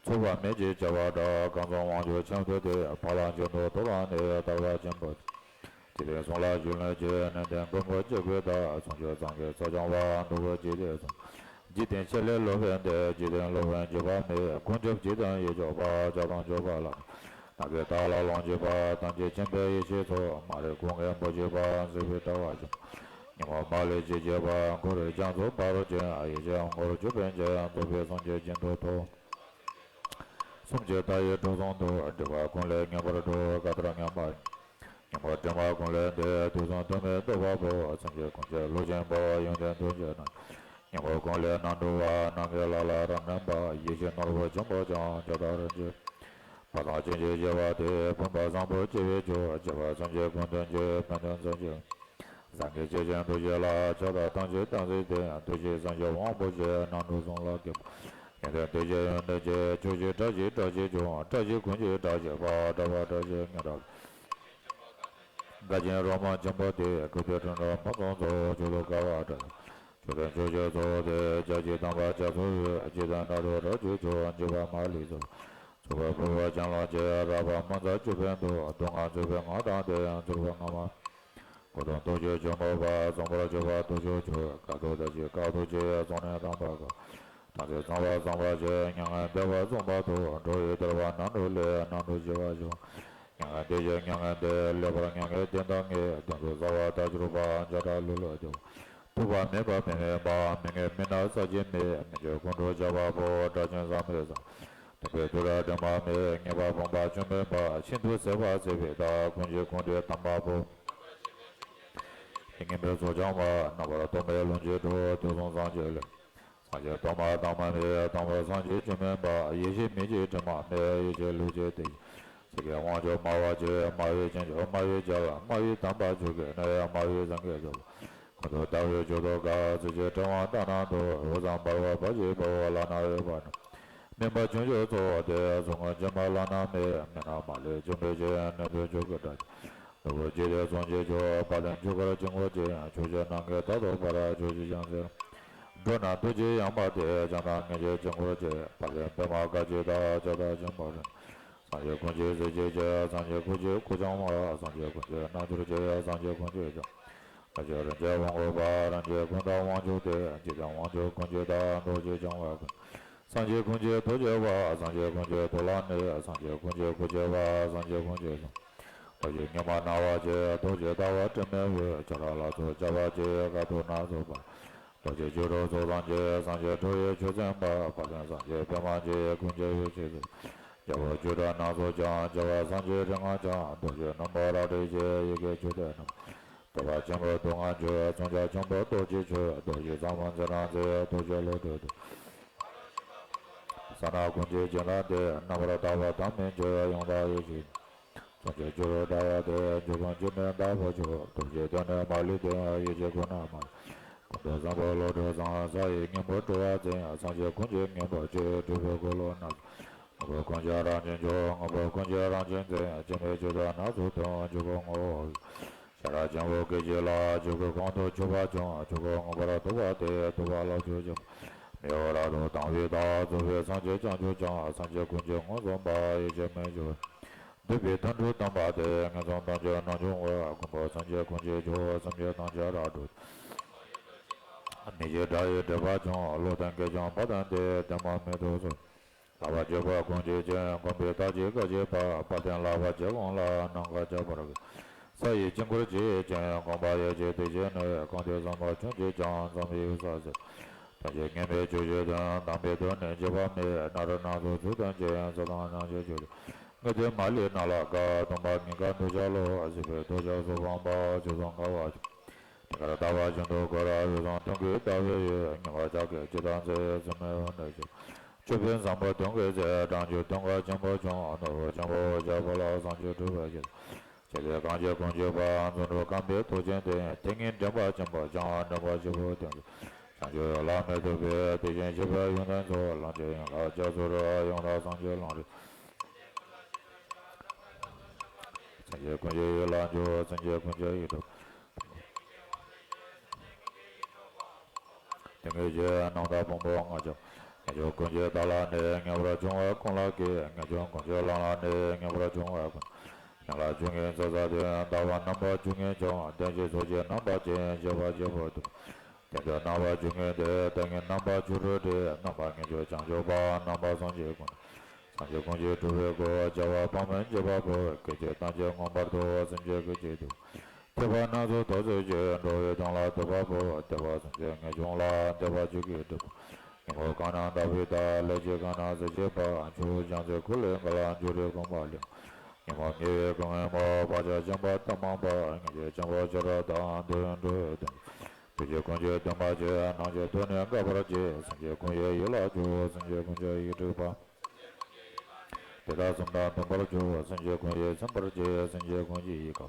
ཚོར་བ་མེད་ཅེས་བྱ་བ་འདྲ། གང་གསུང་དབང་ཕྱུག་ཆེན་པོ་དེ། ཕ་ལ་ཆེན་པོ་ཐོབ་ལ་ནི། ཐར་པ་ཆེན་པོ་དེ། འཇིག་རྟེན་གསུམ་ལ་རྒྱུན་ལས་ཀྱི། ནན་ཏན་མགོན་པོ་གཅིག་པུའི་བདག་སངས་རྒྱས་སངས་རྒྱས་ས་སྐྱོང་བ། འདུལ་བའི་འཇིག་རྟེན་གསུམ། འཇིག་རྟེན་ཆེ་ལས་སློབ་དཔོན་ཏེ། འཇིག་རྟེན་སློབ་དཔོན་འཇིགས་པ་མེད། ཀུན་ཁྱབ་འཇིག་རྟེན་ཡིད་སྐྱོབ་པ། བྱ་དང་སྤྱོད་པ་ལ། ནམ་མཁའི་མཐའ་ལ་ལོངས་སྤྱོད་པ། ཐམས་ཅད་མཁྱེན་པའི་ཡེ་ཤེས་མཚོ། མ་རིག་སྐུ་ངལ་འབོ་བྱེད་པ། གཟིགས་པའི་དྲ་བ་ཆེན་པོ། ཉོན་མོངས་མ་ལུས་འཇིགས་བྱེད་པ། འཁོར་བའི་རྒྱ་མཚོ་འབར་བ་ཅན། ཡེ་ཤེས་དབང་བསྐུར་སྤྱོད་པའི་རྗེ། རྫོགས་པའི་སངས་རྒྱས་སྦྱིན་དུ་ཐོབ། གསུམ་གྱི་མཐའ་ཡས་གྲོལ་གསུམ་དུ། སྒྲིབ་པ་ཀུན་ལས་ངེས་པར་གྲོལ། ག་དར་ངན་པ། ཉོན་མོངས་དྲི་མ་ཀུན་ལས་འདས། དུས་གསུམ་དུ་མི་སྡོད་པ་པོ། སེམས་ཅན་ཀུན་གྱི་བློ་ཆེན་པོ། ཡོན་ཏན་ཐུགས་རྗེ་ནོར། ཉོན་མོངས་ཀུན་ལས་རྣམ་གྲོལ་བ། ནམ་མཁའི་ལ་ལ་རབ་གནས་པ། ཡེ་ཤེས་ནོར་བུ་ཆེན་པོ་ཀྱང་། ཇི་ལྟར་འཇིག་པ་དང་ཅི་འཇིག་བྱེད་པ་དེ། ཕུང་པོ་བཟང་པོ་སྐྱེ་བའི་མཆོག་སྐྱེ་བ་སེམས་ཅན་ཀུན་དོན་གྱི། ཕན་དོན་སེམས་ཅན། སངས་རྒྱས་སྐྱེས་ཆེན་ཐུགས་རྗེ་ལ། ཕྱག་དང་ཐམས་ཅད་བསྟིམ་མཛད་དེ། འདུ་ཤེས་བསམ་བཞིན་དབང་པོ་ཆེ། རྣམ་གྲོལ་གསུམ་ལ་མཁས་པ། ཡོན་ཏན་ཐུགས་རྗེ་ཡོན་ཏན་ཆེ། ཆོས་ཀྱི་སྒྲ་ཆེན་སྒྲ་ཆེན་ཀྱང་། སྒྲ་ཆེན་ཀུན་གྱི་སྒྲ་ཆེན་པ། སྒྲ་པ་སྒྲ་ཆེན་ངེས་སྒྲ། དགའ་ཆེན་རོལ་མོ་ཆེན་པོ་དེ། ཀུན་ཏུ་སྤྲིན་དྲངས་ཕུན་སུམ་ཚོགས། མཆོག་ཏུ་དགའ་བ་སྒྲ། མཆོག་ཏུ་མཆོག་གི་གཙོ་བོ་དེ། རྒྱ་ཆེ་དམ་པ་རྒྱ་མཚོའི་དབུས། འཇིག་རྟེན་སྒྲ་སྒྲོགས་སྒྲ་ཆེན་མཆོག་འཇིགས་པ་མ་ལུས་རྫོགས། ཚོགས་པའི་ཕུར་པ་ཅན་ལ་བཅས། རལ་པ་མུ་མཚར་ཅོད་པན་དུ། སྡུག་བསྔལ་རྩོད་པའི་ངང་དང་ལྡན། རྩོད་པ་ངན་པ། འཁོར་དང་ཐུགས་རྗེ་ཆེན་པོ་པ། བཟང་པོར་གྱུར་པ་ཐུགས་རྗེ་ཆེ། དཀའ་ཐུབ་བདག་གིས་དཀའ་ཐུབ་ཀྱིས། བཟུང་ནས་དམ་པ་དགའ། བྲམ་ཟེ་ཚངས་པ་ཚངས་པ་ཆེ། མྱ་ངན་འདས་པ་བཟུང་བ་དུ། འགྲོ་བའི་དོལ་པ་རྣམ་གྲོལ་ལས། རྣམ་གྲོལ་ཞི་བ་ཞི་བ། མྱ་ངན་འདས་ཞི་མྱ་ངན་འདས། ལེགས་པར་མྱ་ངན་ལྡན་དང་ལྔས། གདོན་བགེགས་ཚ་བ་དག་གྱུར་པ། བརྒྱ་ཕྲག་ལུས་ལ་སྐྱེ་བ། ཐུབ་པ་མེད་པ་མི་མེད་པ། མི་ངན་མི་ནག་ས་ཅི་མེད། མི་འགྱུར་ཀུན་འགྲོ་ཆགས་པ་པོ། དྲག་ཅན་བཟང་པོའི་བཟང་། དུས་མེད་དུས་རབས་དྲི་མ་མེད། ངེས་པ་སྤངས་པ་སྐྱོན་མེད་པ། ཤིན་ཏུ་ཟད་པ་ཟད་པའི་བདག་ཀུན་གྱི་ཀུན་འདྲེས་དམ་པ་པོ། ཡིད་ངན་པའི་ཚོགས་འཆང་བ། རྣམ་པར་སྟོང་པའི་ལོངས་སྤྱོད་དྲུག་དུས་གསུམ་སངས་རྒྱས་ལས། སངས་རྒྱས་ཐོག་མ་དང་མ་མེད། ཐོག་མར་སངས་རྒྱས་སྐྱོན་མེད་པ། ཡེ་ཤེས་མིག་གཅིག་དྲི་མ་མེད། ཡེ་ཤེས་ལུས་ཀྱི་གཏིང་། ཚིག་གི་དབང་ཕྱུག་སྨྲ་བ་ཆེ། སྨྲ་བའི་ཁྱུ་མཆོག་སྨྲ་བའི་རྒྱལ། སྨྲ་བའི་དམ་པ་ཆོས་ཀྱི་གནས། སྨྲ་བའི་སེང་གེ་ལྟ་བུ། ཀུན་ཏུ་ལྟ་བའི་མཆོག་ཏུ་དགའ། ཚིག་གཅིག་དྲི་བ་ལྟ་ན་སྡུག་དབུས་གཙང་བར་པ་བར་གྱི་བལ་པོ། བླ་ན་མེད་པ་རྣམས། སྨན་པ་ཆུང་ཆུང་གཙོ་བོ་སྟེ། གཟུངས་སྔགས་སྦྱིན་པ་བླ་ན་མེད། མི་སྣང་མ་ལུས་འཇོམས་པའི་ཕྱིར། ནད་མེད་ཕྱུག་གི་དགྲ་ནུ་བོ་རྗེ་དེ་གསུང་གཅིག་མཆོག་དཔལ་ལྡན་ཆོས་འཁོར་དཀྱིལ་འཁོར་ཅན། ཕྱོགས་བཅུ་ནམ་མཁའི་མཐའ་རྟོག་པར། ཕྱོགས་བཅུའི་ཡང་རྩེར། འགྲོ་རྣམས་ཐུགས་རྗེའི་ཡན་ལག་སྟེ། བྱང་དང་སྔོན་གྱི་དཀྱིལ་འཁོར་བཅས། དཔལ་ལྡན་པདྨ་དཀར་གྱི་བདག་ཕྱག་རྟག་ཆེན་པོ་རིན། སངས་རྒྱས་ཀུན་གྱི་གཟི་བརྗིད་ཆེ། སངས་རྒྱས་ཀུན་གྱི་སྐུ་འཆང་བ། སངས་རྒྱས་ཀུན་གྱི་རྣལ་འབྱོར་ཆེ། སངས་རྒྱས་ཀུན་གྱི་ལྕམ། ལྷ་ཆོས་རིན་ཆེན་དབང་བསྐུར་བ། རིན་ཆེན་ཀུན་བདག་དབང་ཕྱུག་སྟེ། འཇིག་རྟེན་དབང་ཕྱུག་ཀུན་གྱི་བདག་རྡོ་རྗེ་འཆང་བ་ཀུན། སངས་རྒྱས་ཀུན་གྱི་ཐུགས་རྗེ་བ། སངས་རྒྱས་ཀུན་གྱི་ཐུགས་ལ་གནས། སངས་རྒྱས་ཀུན་གྱི་སྐུ་ཆེ་བ། སངས་རྒྱས་ཀུན་གྱི་གཟུངས། རྡོ་རྗེ་སྙིང་པོ་སྣང་བ་ཆེ། རྡོ་རྗེ་ལྟ་བ་དྲི་མེད་འོད། ཁྱོད་རང་ལ་སོགས་ཆགས་པ་ཆེ། ཁ་དོག་སྣ་ཚོགས་པ། རྡོ་རྗེ་བཅུ་དྲུག་ཚོགས་བསགས་ཀྱི། སངས་རྒྱས་ཁྲོ་བོའི་ཆོས་སེམས་དཔའ། དཔལ་ལྡན་སངས་རྒྱས་པདྨ་འབྱེད། ཀུན་མཁྱེན་འོད་ཆེན་ཟེར། རྒྱལ་པོ་བཅུ་དྲུག་སྣ་ཚོགས་ཀྱང་། རྒྱལ་བ་སངས་རྒྱས་རིག་སྔགས་འཆང་། རྡོ་རྗེ་རྣམ་པར་རབ་བསྒྲེས་ཀྱི། ཡི་གེ་བཅུ་དྲུག་རྣམས། བསྟོད་པ་ཆེན་པོ་སྡུག་བསྔལ་གྱུར། མཚོན་ཆ་ཆེན་པོ་ཏོག་གཅིག་ཆོད། རྡོ་རྗེ་ཟབ་མོ་མཚན་རབ་མཛེས། རྡོ་རྗེ་བློ་གྲོས་བདུད། ས་རྣམས་ཀུན་གྱི་སྦྱིན་བདག་སྟེ། རྣམ་པར་དག་པ་དམ་མི་ཆོས། ཡང་དག་ཡེ་ཤེས། མཚོན་བྱེད་བཅུ་དྲུག་དྲ་བ་སྟེ། འཇིགས་ཕུང་བཅུ་མེད་བདག་པོ་མཆོག་རྡོ་རྗེ་གདན་ནས་མ་ལུས་ཏེ། ཡེ་ཤེས་སྐུ་རྣམས་མ་ལུས། ཀུན་ཏུ་བཟང་པོ་བློ་གྲོས་བཟང་། ས་ཡི་སྙིང་པོ་སྤྲུལ་པ་འཛིན། སངས་རྒྱས་ཀུན་གྱི་སྙིང་པོ་ཆེ། སྤྲུལ་པའི་འཁོར་ལོ་རྣམས། དངོས་པོ་ཀུན་གྱི་རང་བཞིན་མཆོག་དངོས་པོ་ཀུན་གྱི་རང་བཞིན་འཛིན། སྐྱེ་མེད་ཆོས་དང་སྣ་ཚོགས་སྟོང་། ཆོས་སྐུ་ངོ་བོ། ཤེས་རབ་ཆེན་པོ་སྐད་ཅིག་ལ། ཆོས་སྐུ་གོང་དུ་ཆུད་པ་བྱུང་། ཆོས་སྐུ་མངོན་པར་རྟོགས་པ་སྟེ། རྟོགས་པ་ལ་ཆོས་ཅན། མི་གཡོ་རབ་ཏུ་དང་བའི་བདག་རྫོགས་པའི་སངས་རྒྱས་བྱང་ཆུབ་འཆང་། སངས་རྒྱས་ཀུན་གྱི་ངོ་བོ་གསུངས་པ། ཡེ་ཤེས་མེ་ཆུ། འདུས་པའི་མཐའ་དྲུག་དམ་པ་སྟེ། ངན་སོང་གཏམ་གྱི་སྣང་ཆུང་བ། མགོན་པོ་སེམས་ཅན་ཀུན་གྱི་མཆོག་སེམས་ཅན་ཐམས་ཅད་རབ་སྒྲོལ། མི་ཤེས་དགྲ་ཡི་སྒྲིབ་པ་སྦྱང་། བློ་ལྡན་སྐད་ཅིག་མ་བསྡམས་ཏེ། བདེན་པ་མེད་དུ་གསུངས། ལག་པ་བརྒྱད་པ་གུང་ཁྱེར་ཅན། མགོན་པོའི་ཐགས་ཀྱི་བཀའ་བརྒྱད་པ། དཔལ་ལྡན་ལག་པ་བརྒྱད་ཀོང་ལ། ནམ་མཁའ་ཁྱབ་པར་བསྐོར། ས་ཡི་དཀྱིལ་འཁོར་ཇི་ཡི་ཅན། དགོངས་པ་ཡེ་ཤེས་ཐིག་བཞིན་གནས། གང་དུ་བསམ་པ་བྱུང་གཅིག་ཀྱང་། འཛམ་བུའི་ས་གཞི། དོན་ཆེན་མངོན་པའི་ཆོས་བཞི་སྟོན། དམ་པའི་དོན་ནི་འཇིགས་པ་མེད། སྣ་རལ་སྣ་ཚོགས་ཚུལ་དང་མཇལ། ས་དང་སྣང་མཆེད་ཆོས་སྟོན། དངོས་བསྟན་མ་ལུས་སྣང་ལ་དགའ། སྟོང་པ་ཉིད་དགའ་འདོད་ཆགས་ལོག་སྲིད་པའི་འདོད་ཆགས་སོགས་སྤངས་པ། ཆོས་སྲུང་དགའ་བ་ཆེ། དེ་ཀར་ལྟ་བ་ཤིན་ཏུ་དཀོན། འོད་བཟང་སྟོང་གི་ལྟ་བའི་འོད། ཉི་མ་ལྕགས་ཀྱུ་ཇི་ལྟར་མཛེས། སྲིན་མོའི་འོད་འདྲ་ཞིག་མཆོད་པའི་བཟང་པོ་སྟོན་ཀའི་ཚལ། སྦྲང་ཆུ་སྟོན་ཀ་ཆེན་པོ་བྱུང་། ནོར་བུ་ཆེན་པོ་བརྒྱ་པོ་ལ། བཟང་སྤྱོད་སྒྲུབ་པའི་ཕྱིར། ཆེ་ལས་གང་བྱེད་ཀུན་སྤྱོད་པ། རྫུ་འཕྲུལ་རྐང་པའི་ཐོག་ཆེན་ལྡན། དེ་ཉིད་འདྲེན་པ་ཆེན་པོ་འཆང་། འདྲེན་པ་ཆེན་པོ་སྟོན་ཀའི། བྱང་ཆུབ་ལམ་མི་ཐུབ་པའི། དེ་བཞིན་གཤེགས་པའི་ཡོན་ཏན་ཚོགས། ལོངས་སྤྱོད་ཡན་ལག་རྒྱ་མཚོ་རུ། ཡང་དག་སངས་རྒྱས་ལམ་རིམ། སེམས་ཅན་ཀུན་གྱི་ཡིད་ལ་འཇུག་སེམས་ཅན་ཀུན་གྱི་ཡིད་འཕྲོག་དེ་སྐད་ཅེས། རྣམ་དག་ཕུང་པོ་ལྔ་ཆགས། ངེས་འབྱུང་ཀུན་གྱི་བདག་ལ་གནས། ངེས་པར་འབྱུང་བ་ཀུན་ལ་སྐྱེ། ངེས་འབྱུང་ཀུན་གྱི་ལམ་ལ་གནས། ངེས་པར་འབྱུང་བ་ཀུན། ཡན་ལག་བཅུ་གཉིས་རྩ་ས་སྟེ། ལྟ་བ་རྣམ་པ་བཅུ་གཉིས་འབྱུང་། ལྡན་ཞིང་རྫོགས་ཤིང་རྣམ་པར་བཅད། བྱེད་པ་བྱེད་པོ་སྟེ། དེ་ལྟར་རྣམ་པ་བཅུ་གཉིས་ཏེ། བདག་ཉིད་རྣམ་པ་བཅུ་དྲུག་སྟེ། རྣམ་པ་ངེས་འབྱུང་བྱང་ཆུབ་པ། རྣམ་པ་སངས་རྒྱས་ཀུན། སངས་རྒྱས་ཀུན་གྱི་སྒྲུབ་པའི་སྒོ། བྱ་བ་སྤངས་པའི་འཇིགས་པ་པོ། སྐད་ཅིག་ཐམས་ཅད་མངོན་པར་རྟོགས། སེམས་ཅན་ཀུན་གྱི་དོན། ཐེག་པ་སྣ་ཚོགས་ཐོབ་ཚུལ་གྱི། འགྲོ་བའི་དོན་ལ་འདུས་པ་པོ། དེ་བ་སེམས་ཅན་ངེས་འབྱུང་ལ། འདོད་པ་བཅུད་ཀྱིས་སྒྲིབ་པ། ཉོན་མོངས་གང་རྣམས་དག་པའི་བདག་ལས་ཀྱི་གང་རྣམས་གཟི་བརྗིད་པ། ཕྱོགས་བཅུ་རྒྱ་མཚོའི་ཁུ་ལུ་འགགས་ལ། འབྱུང་རིགས་ཀུན་པ་ལས། ཉོན་མོངས་ཉེ་བའི་ཀུན་ངན་པ། བག་ཆགས་ཆེན་པོ་ཐ་མལ་པ། ངེས་འབྱུང་ཆེན་པོ་ཆེར་དག་དོན་འགྲོ་བའི་དོན། དུས་ཀྱི་ཀུན་གཞི་འདུན་པ་ཆེ། སྣང་མཆེད་ཐོས་ནས་འགག་པར་བྱེད། སེམས་ཅན་ཀུན་གྱི་ཡིད་ལ་འཇུག་སེམས་ཅན་ཀུན་གྱི་ཡིད་འཁྲུགས་པ། དེ་དག་གསུམ་དང་ལྡན་པར་འཇུག་སེམས་ཅན་ཀུན་གྱིས་ཚིམ་པར་བྱེད། སེམས་ཅན་ཀུན་གྱི་ཡིད་ཀྱི་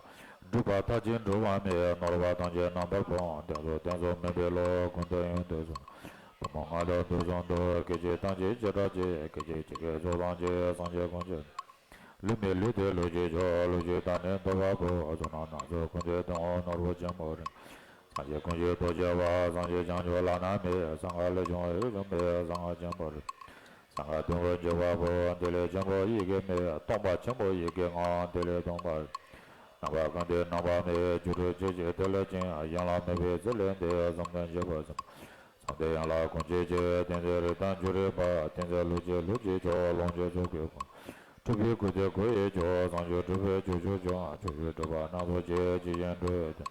སྒྲིབ་པ་མཐའ་ཅན་འགྲོ་བ་མེད། ནོར་བ་ཐམས་ཅད་རྣམ་པར་སྤངས། གཏན་གསུམ་གཏན་གསུམ་མུན་པའི་ལུགས། ཀུན་བཏུས་ཡོངས་བཏུས་གསུམ། ཐུན་མོང་སྔགས་དང་དུག་གསུམ་དུ། སྐད་ཅིག་ཐམས་ཅད་བྱེ་བྲག་ཅན། སྐད་ཅིག་གཅིག་གིས་ཚོགས་བསགས་ཀྱི། སངས་རྒྱས་ཀུན་གྱི། ལུས་མེད་ལུས་ཏེ་ལུས་ཀྱི་མཆོག་ལུས་ཀྱི་མཐའ་ནི་འདུས་པ་པོ། གཟུགས་རྣམས་སྣ་ཚོགས་ཀུན་ཏུ་སྟོན། ནོར་བུ་ཆེན་པོ་རིན། སངས་རྒྱས་ཀུན་གྱི་ཐུགས་བསྐྱེད་པ། སངས་རྒྱས་བྱང་ཆུབ་ལམ་རྣམ་སྨིན། གསང་སྔགས་ལས་བྱུང་ཡེ་ཤེས་མེ། གསང་སྔགས་ཆེན་པོ་རིན། གསང་སྔགས་དོན་ཀུན་འཇུག་པ་པོ། ཏི་ལི་ཆེན་པོ་ཡི་གེ་མེ། སྟོང་པ་ཆེན་པོ་ཡི་གེ་ལྔ། ཏི་ལི་སྟོང་པ་རིན། རྣམ་པ་ཀུན་ཏུ་རྣམ་པར་སྨིན། བཅུ་དྲུག་ཅེས་བྱའི་ཏི་ལི་ཅན། ཡན་ལག་མེད་པའི་ཚེ་ལས་འདས། བསམ་གཏན་བཞི་པོ་ཚིམ། བསམ་གཏན་ཡན་ལག་ཀུན་གྱི་སྤྱི། ཏིང་འཛིན་རིགས་དང་འབྱུང་རིགས་པ། ཏིང་འཛིན་ལུས་ཀྱི་ལུས་ཀྱི་མཆོག་ལོངས་སྤྱོད་ཚོགས་ཀྱི་ཀུན། འཁྲུལ་པའི་སྐུ་ཚེ་སྐུ་ཡི་མཆོག་བཟང་སྤྱོད་སྒྲུབ་པའི་ཁྱུ་མཆོག་ཀྱང་། ཕྱོགས་བཅུའི་སྒྲིབ་པ་སྣ་ཚོགས་ཀྱི། ཇི་བཞིན་འགྲོ་བའི་དོན།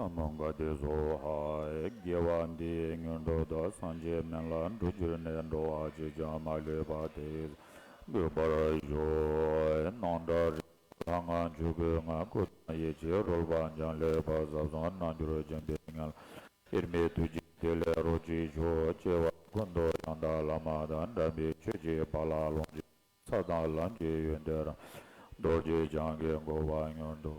ཐལ་མོ་སྐྱེས་ཏེ་སྭཱ་ཧཱ། དགེ་བ་འདིས་མྱུར་དུ་བདག་སངས་རྒྱས་མི་ལ། འགྲོ་རྒྱུར་ནི་འགྲོ་བ་ཅིས་ཀྱང་མ་ལུས་པ། དེ་ཡི་གོམས་པར་ཞོག་སྣང་གྲགས་རིག་པ་ལྷ་ལྔ་ཆོས་སྐུའི་ངང་། སྐུ་དང་ཡེ་ཤེས་རོལ་པ་འབྱམས་ཀླས་པ། ཟབ་གསང་རྣལ་འབྱོར་ཆེན་པོའི་ངང་ལ། དབྱེར་མེད་ཐུགས་རྗེས་ཐིག་ལེར་རོ་གཅིག་ཆོད། སྐྱེ་བ་ཀུན་ཏུ་ཡང་དག་བླ་མ་དང་། འདྲ་མེད་ཆོས་ཀྱི་དཔལ་ལ་ལོངས་སྤྱོད། ས་དང་ལམ་གྱི་ཡོན་ཏན་རབ། རྡོ་རྗེ་འཆང་གི་གོ་འཕང་མྱུར་དུ།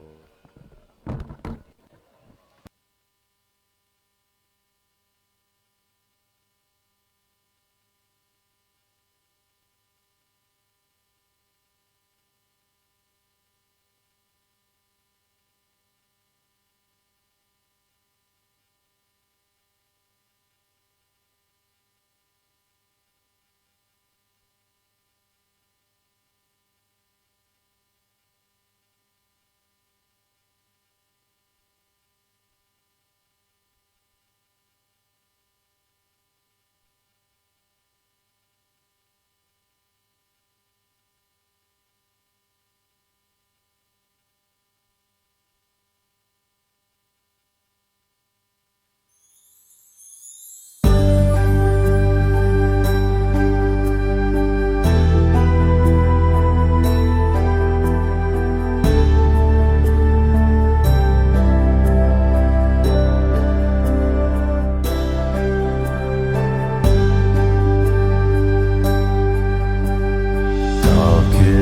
བདག་གི་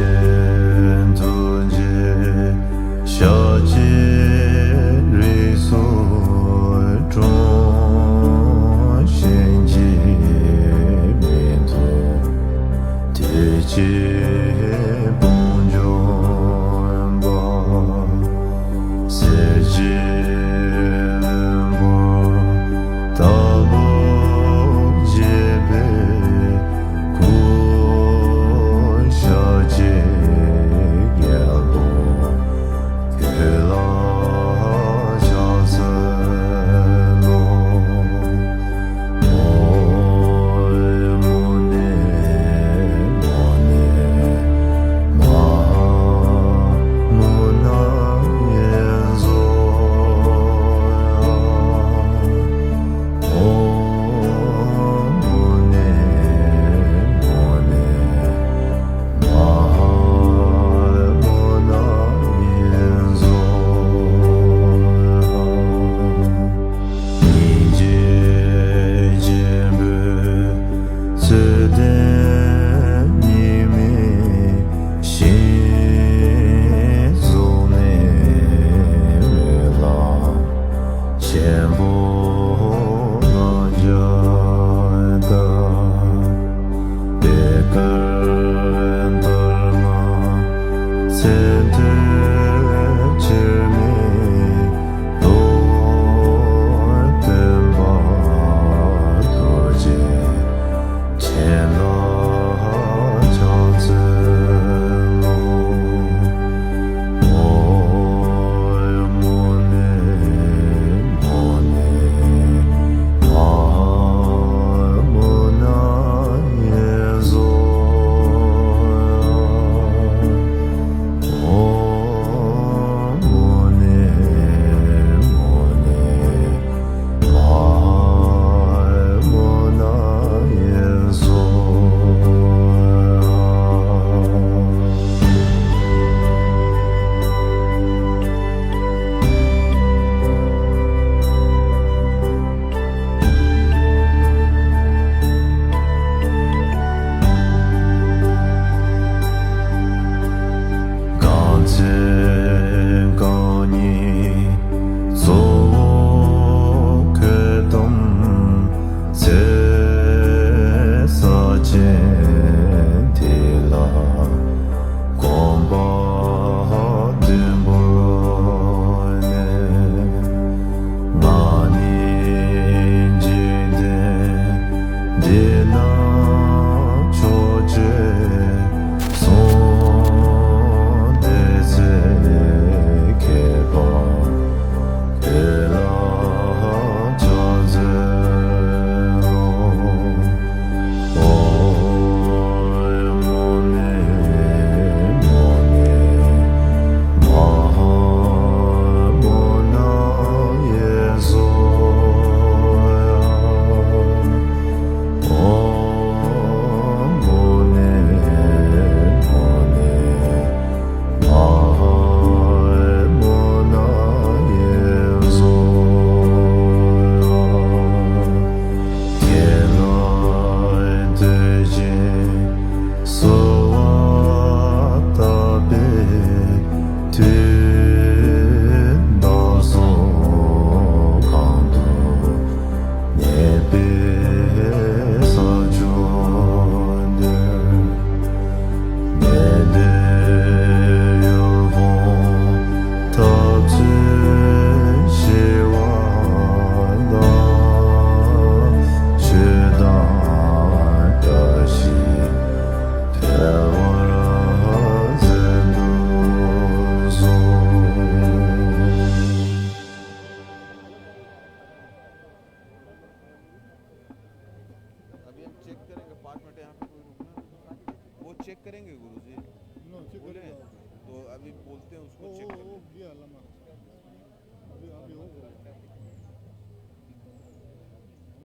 ཐུགས་རྗེས་ཤཱཀྱའི་རིགས་སུ་འཁྲུངས། གཤིན་རྗེའི་མིང་ཐོབ། དེ་ཕྱིར་དཔུང་འཇོམས་པ། གསེར་གྱི་ལྷུན་པོ་ལྟ་བུར་བརྗིད་པའི་སྐུ། ཤཱཀྱའི་རྒྱལ་པོ་ཁྱོད་ལ་ཕྱག་འཚལ་ལོ། ཨོཾ་མུ་ནེ་མུ་ནེ་མ་ཧཱ་མུ་ན་ཡེ་སྭཱ་ཧཱ། ཨོཾ་མུ་ནེ་མུ་ནེ་མ་ཧཱ་མུ་ན་ཡེ་སྭཱ་ཧཱ། སྙིང་རྗེ་ཆེན་པོས་ཚུལ་ལྡན་ཉི་མའི་ཞིང་གཟུགས་ནས་འོད་ལ་ཆེན་པོ་ལྔ་བརྒྱ་དང་། པད་དཀར་འདབ་ལྔ་ཚེ་འདིར་ཆེར་མེད་དོ། སྟོན་པ་རྡོ་རྗེ་འཆང་ལ་ཕྱག་འཚལ་ལོ། ཨོཾ་མུ་ནེ་མུ་ནེ་མ་ཧཱ་མུ་ན་ཡེ་སྭཱ་ཧཱ། ཨོཾ་མུ་ནེ་མུ་ནེ་མ་ཧཱ་མུ་ན་ཡེ་སྭཱ་ཧཱ། གང་ཚེ་རྐང་གཉིས་གཙོ་བོ་ཁྱོད་དམ་ཚིག་ས་ཆེན་དེ་ལ་གོམ་པ་བདུན་བོར་ནས། ང་ནི་འཇིག་རྟེན་འདི་ན་ཕྱོགས་བཅུའི་གསུང་སྡེ་སྲིད་མཁས་པ་ཁྱོད་ལ་ཕྱག་འཚལ་ལོ། ཨོཾ་ चेक करेंगे गुरुजी। No, check बोले करेगा। तो अभी बोलते हैं उसको ओ, चेक ओ, कर ओ, लेते गया लामा।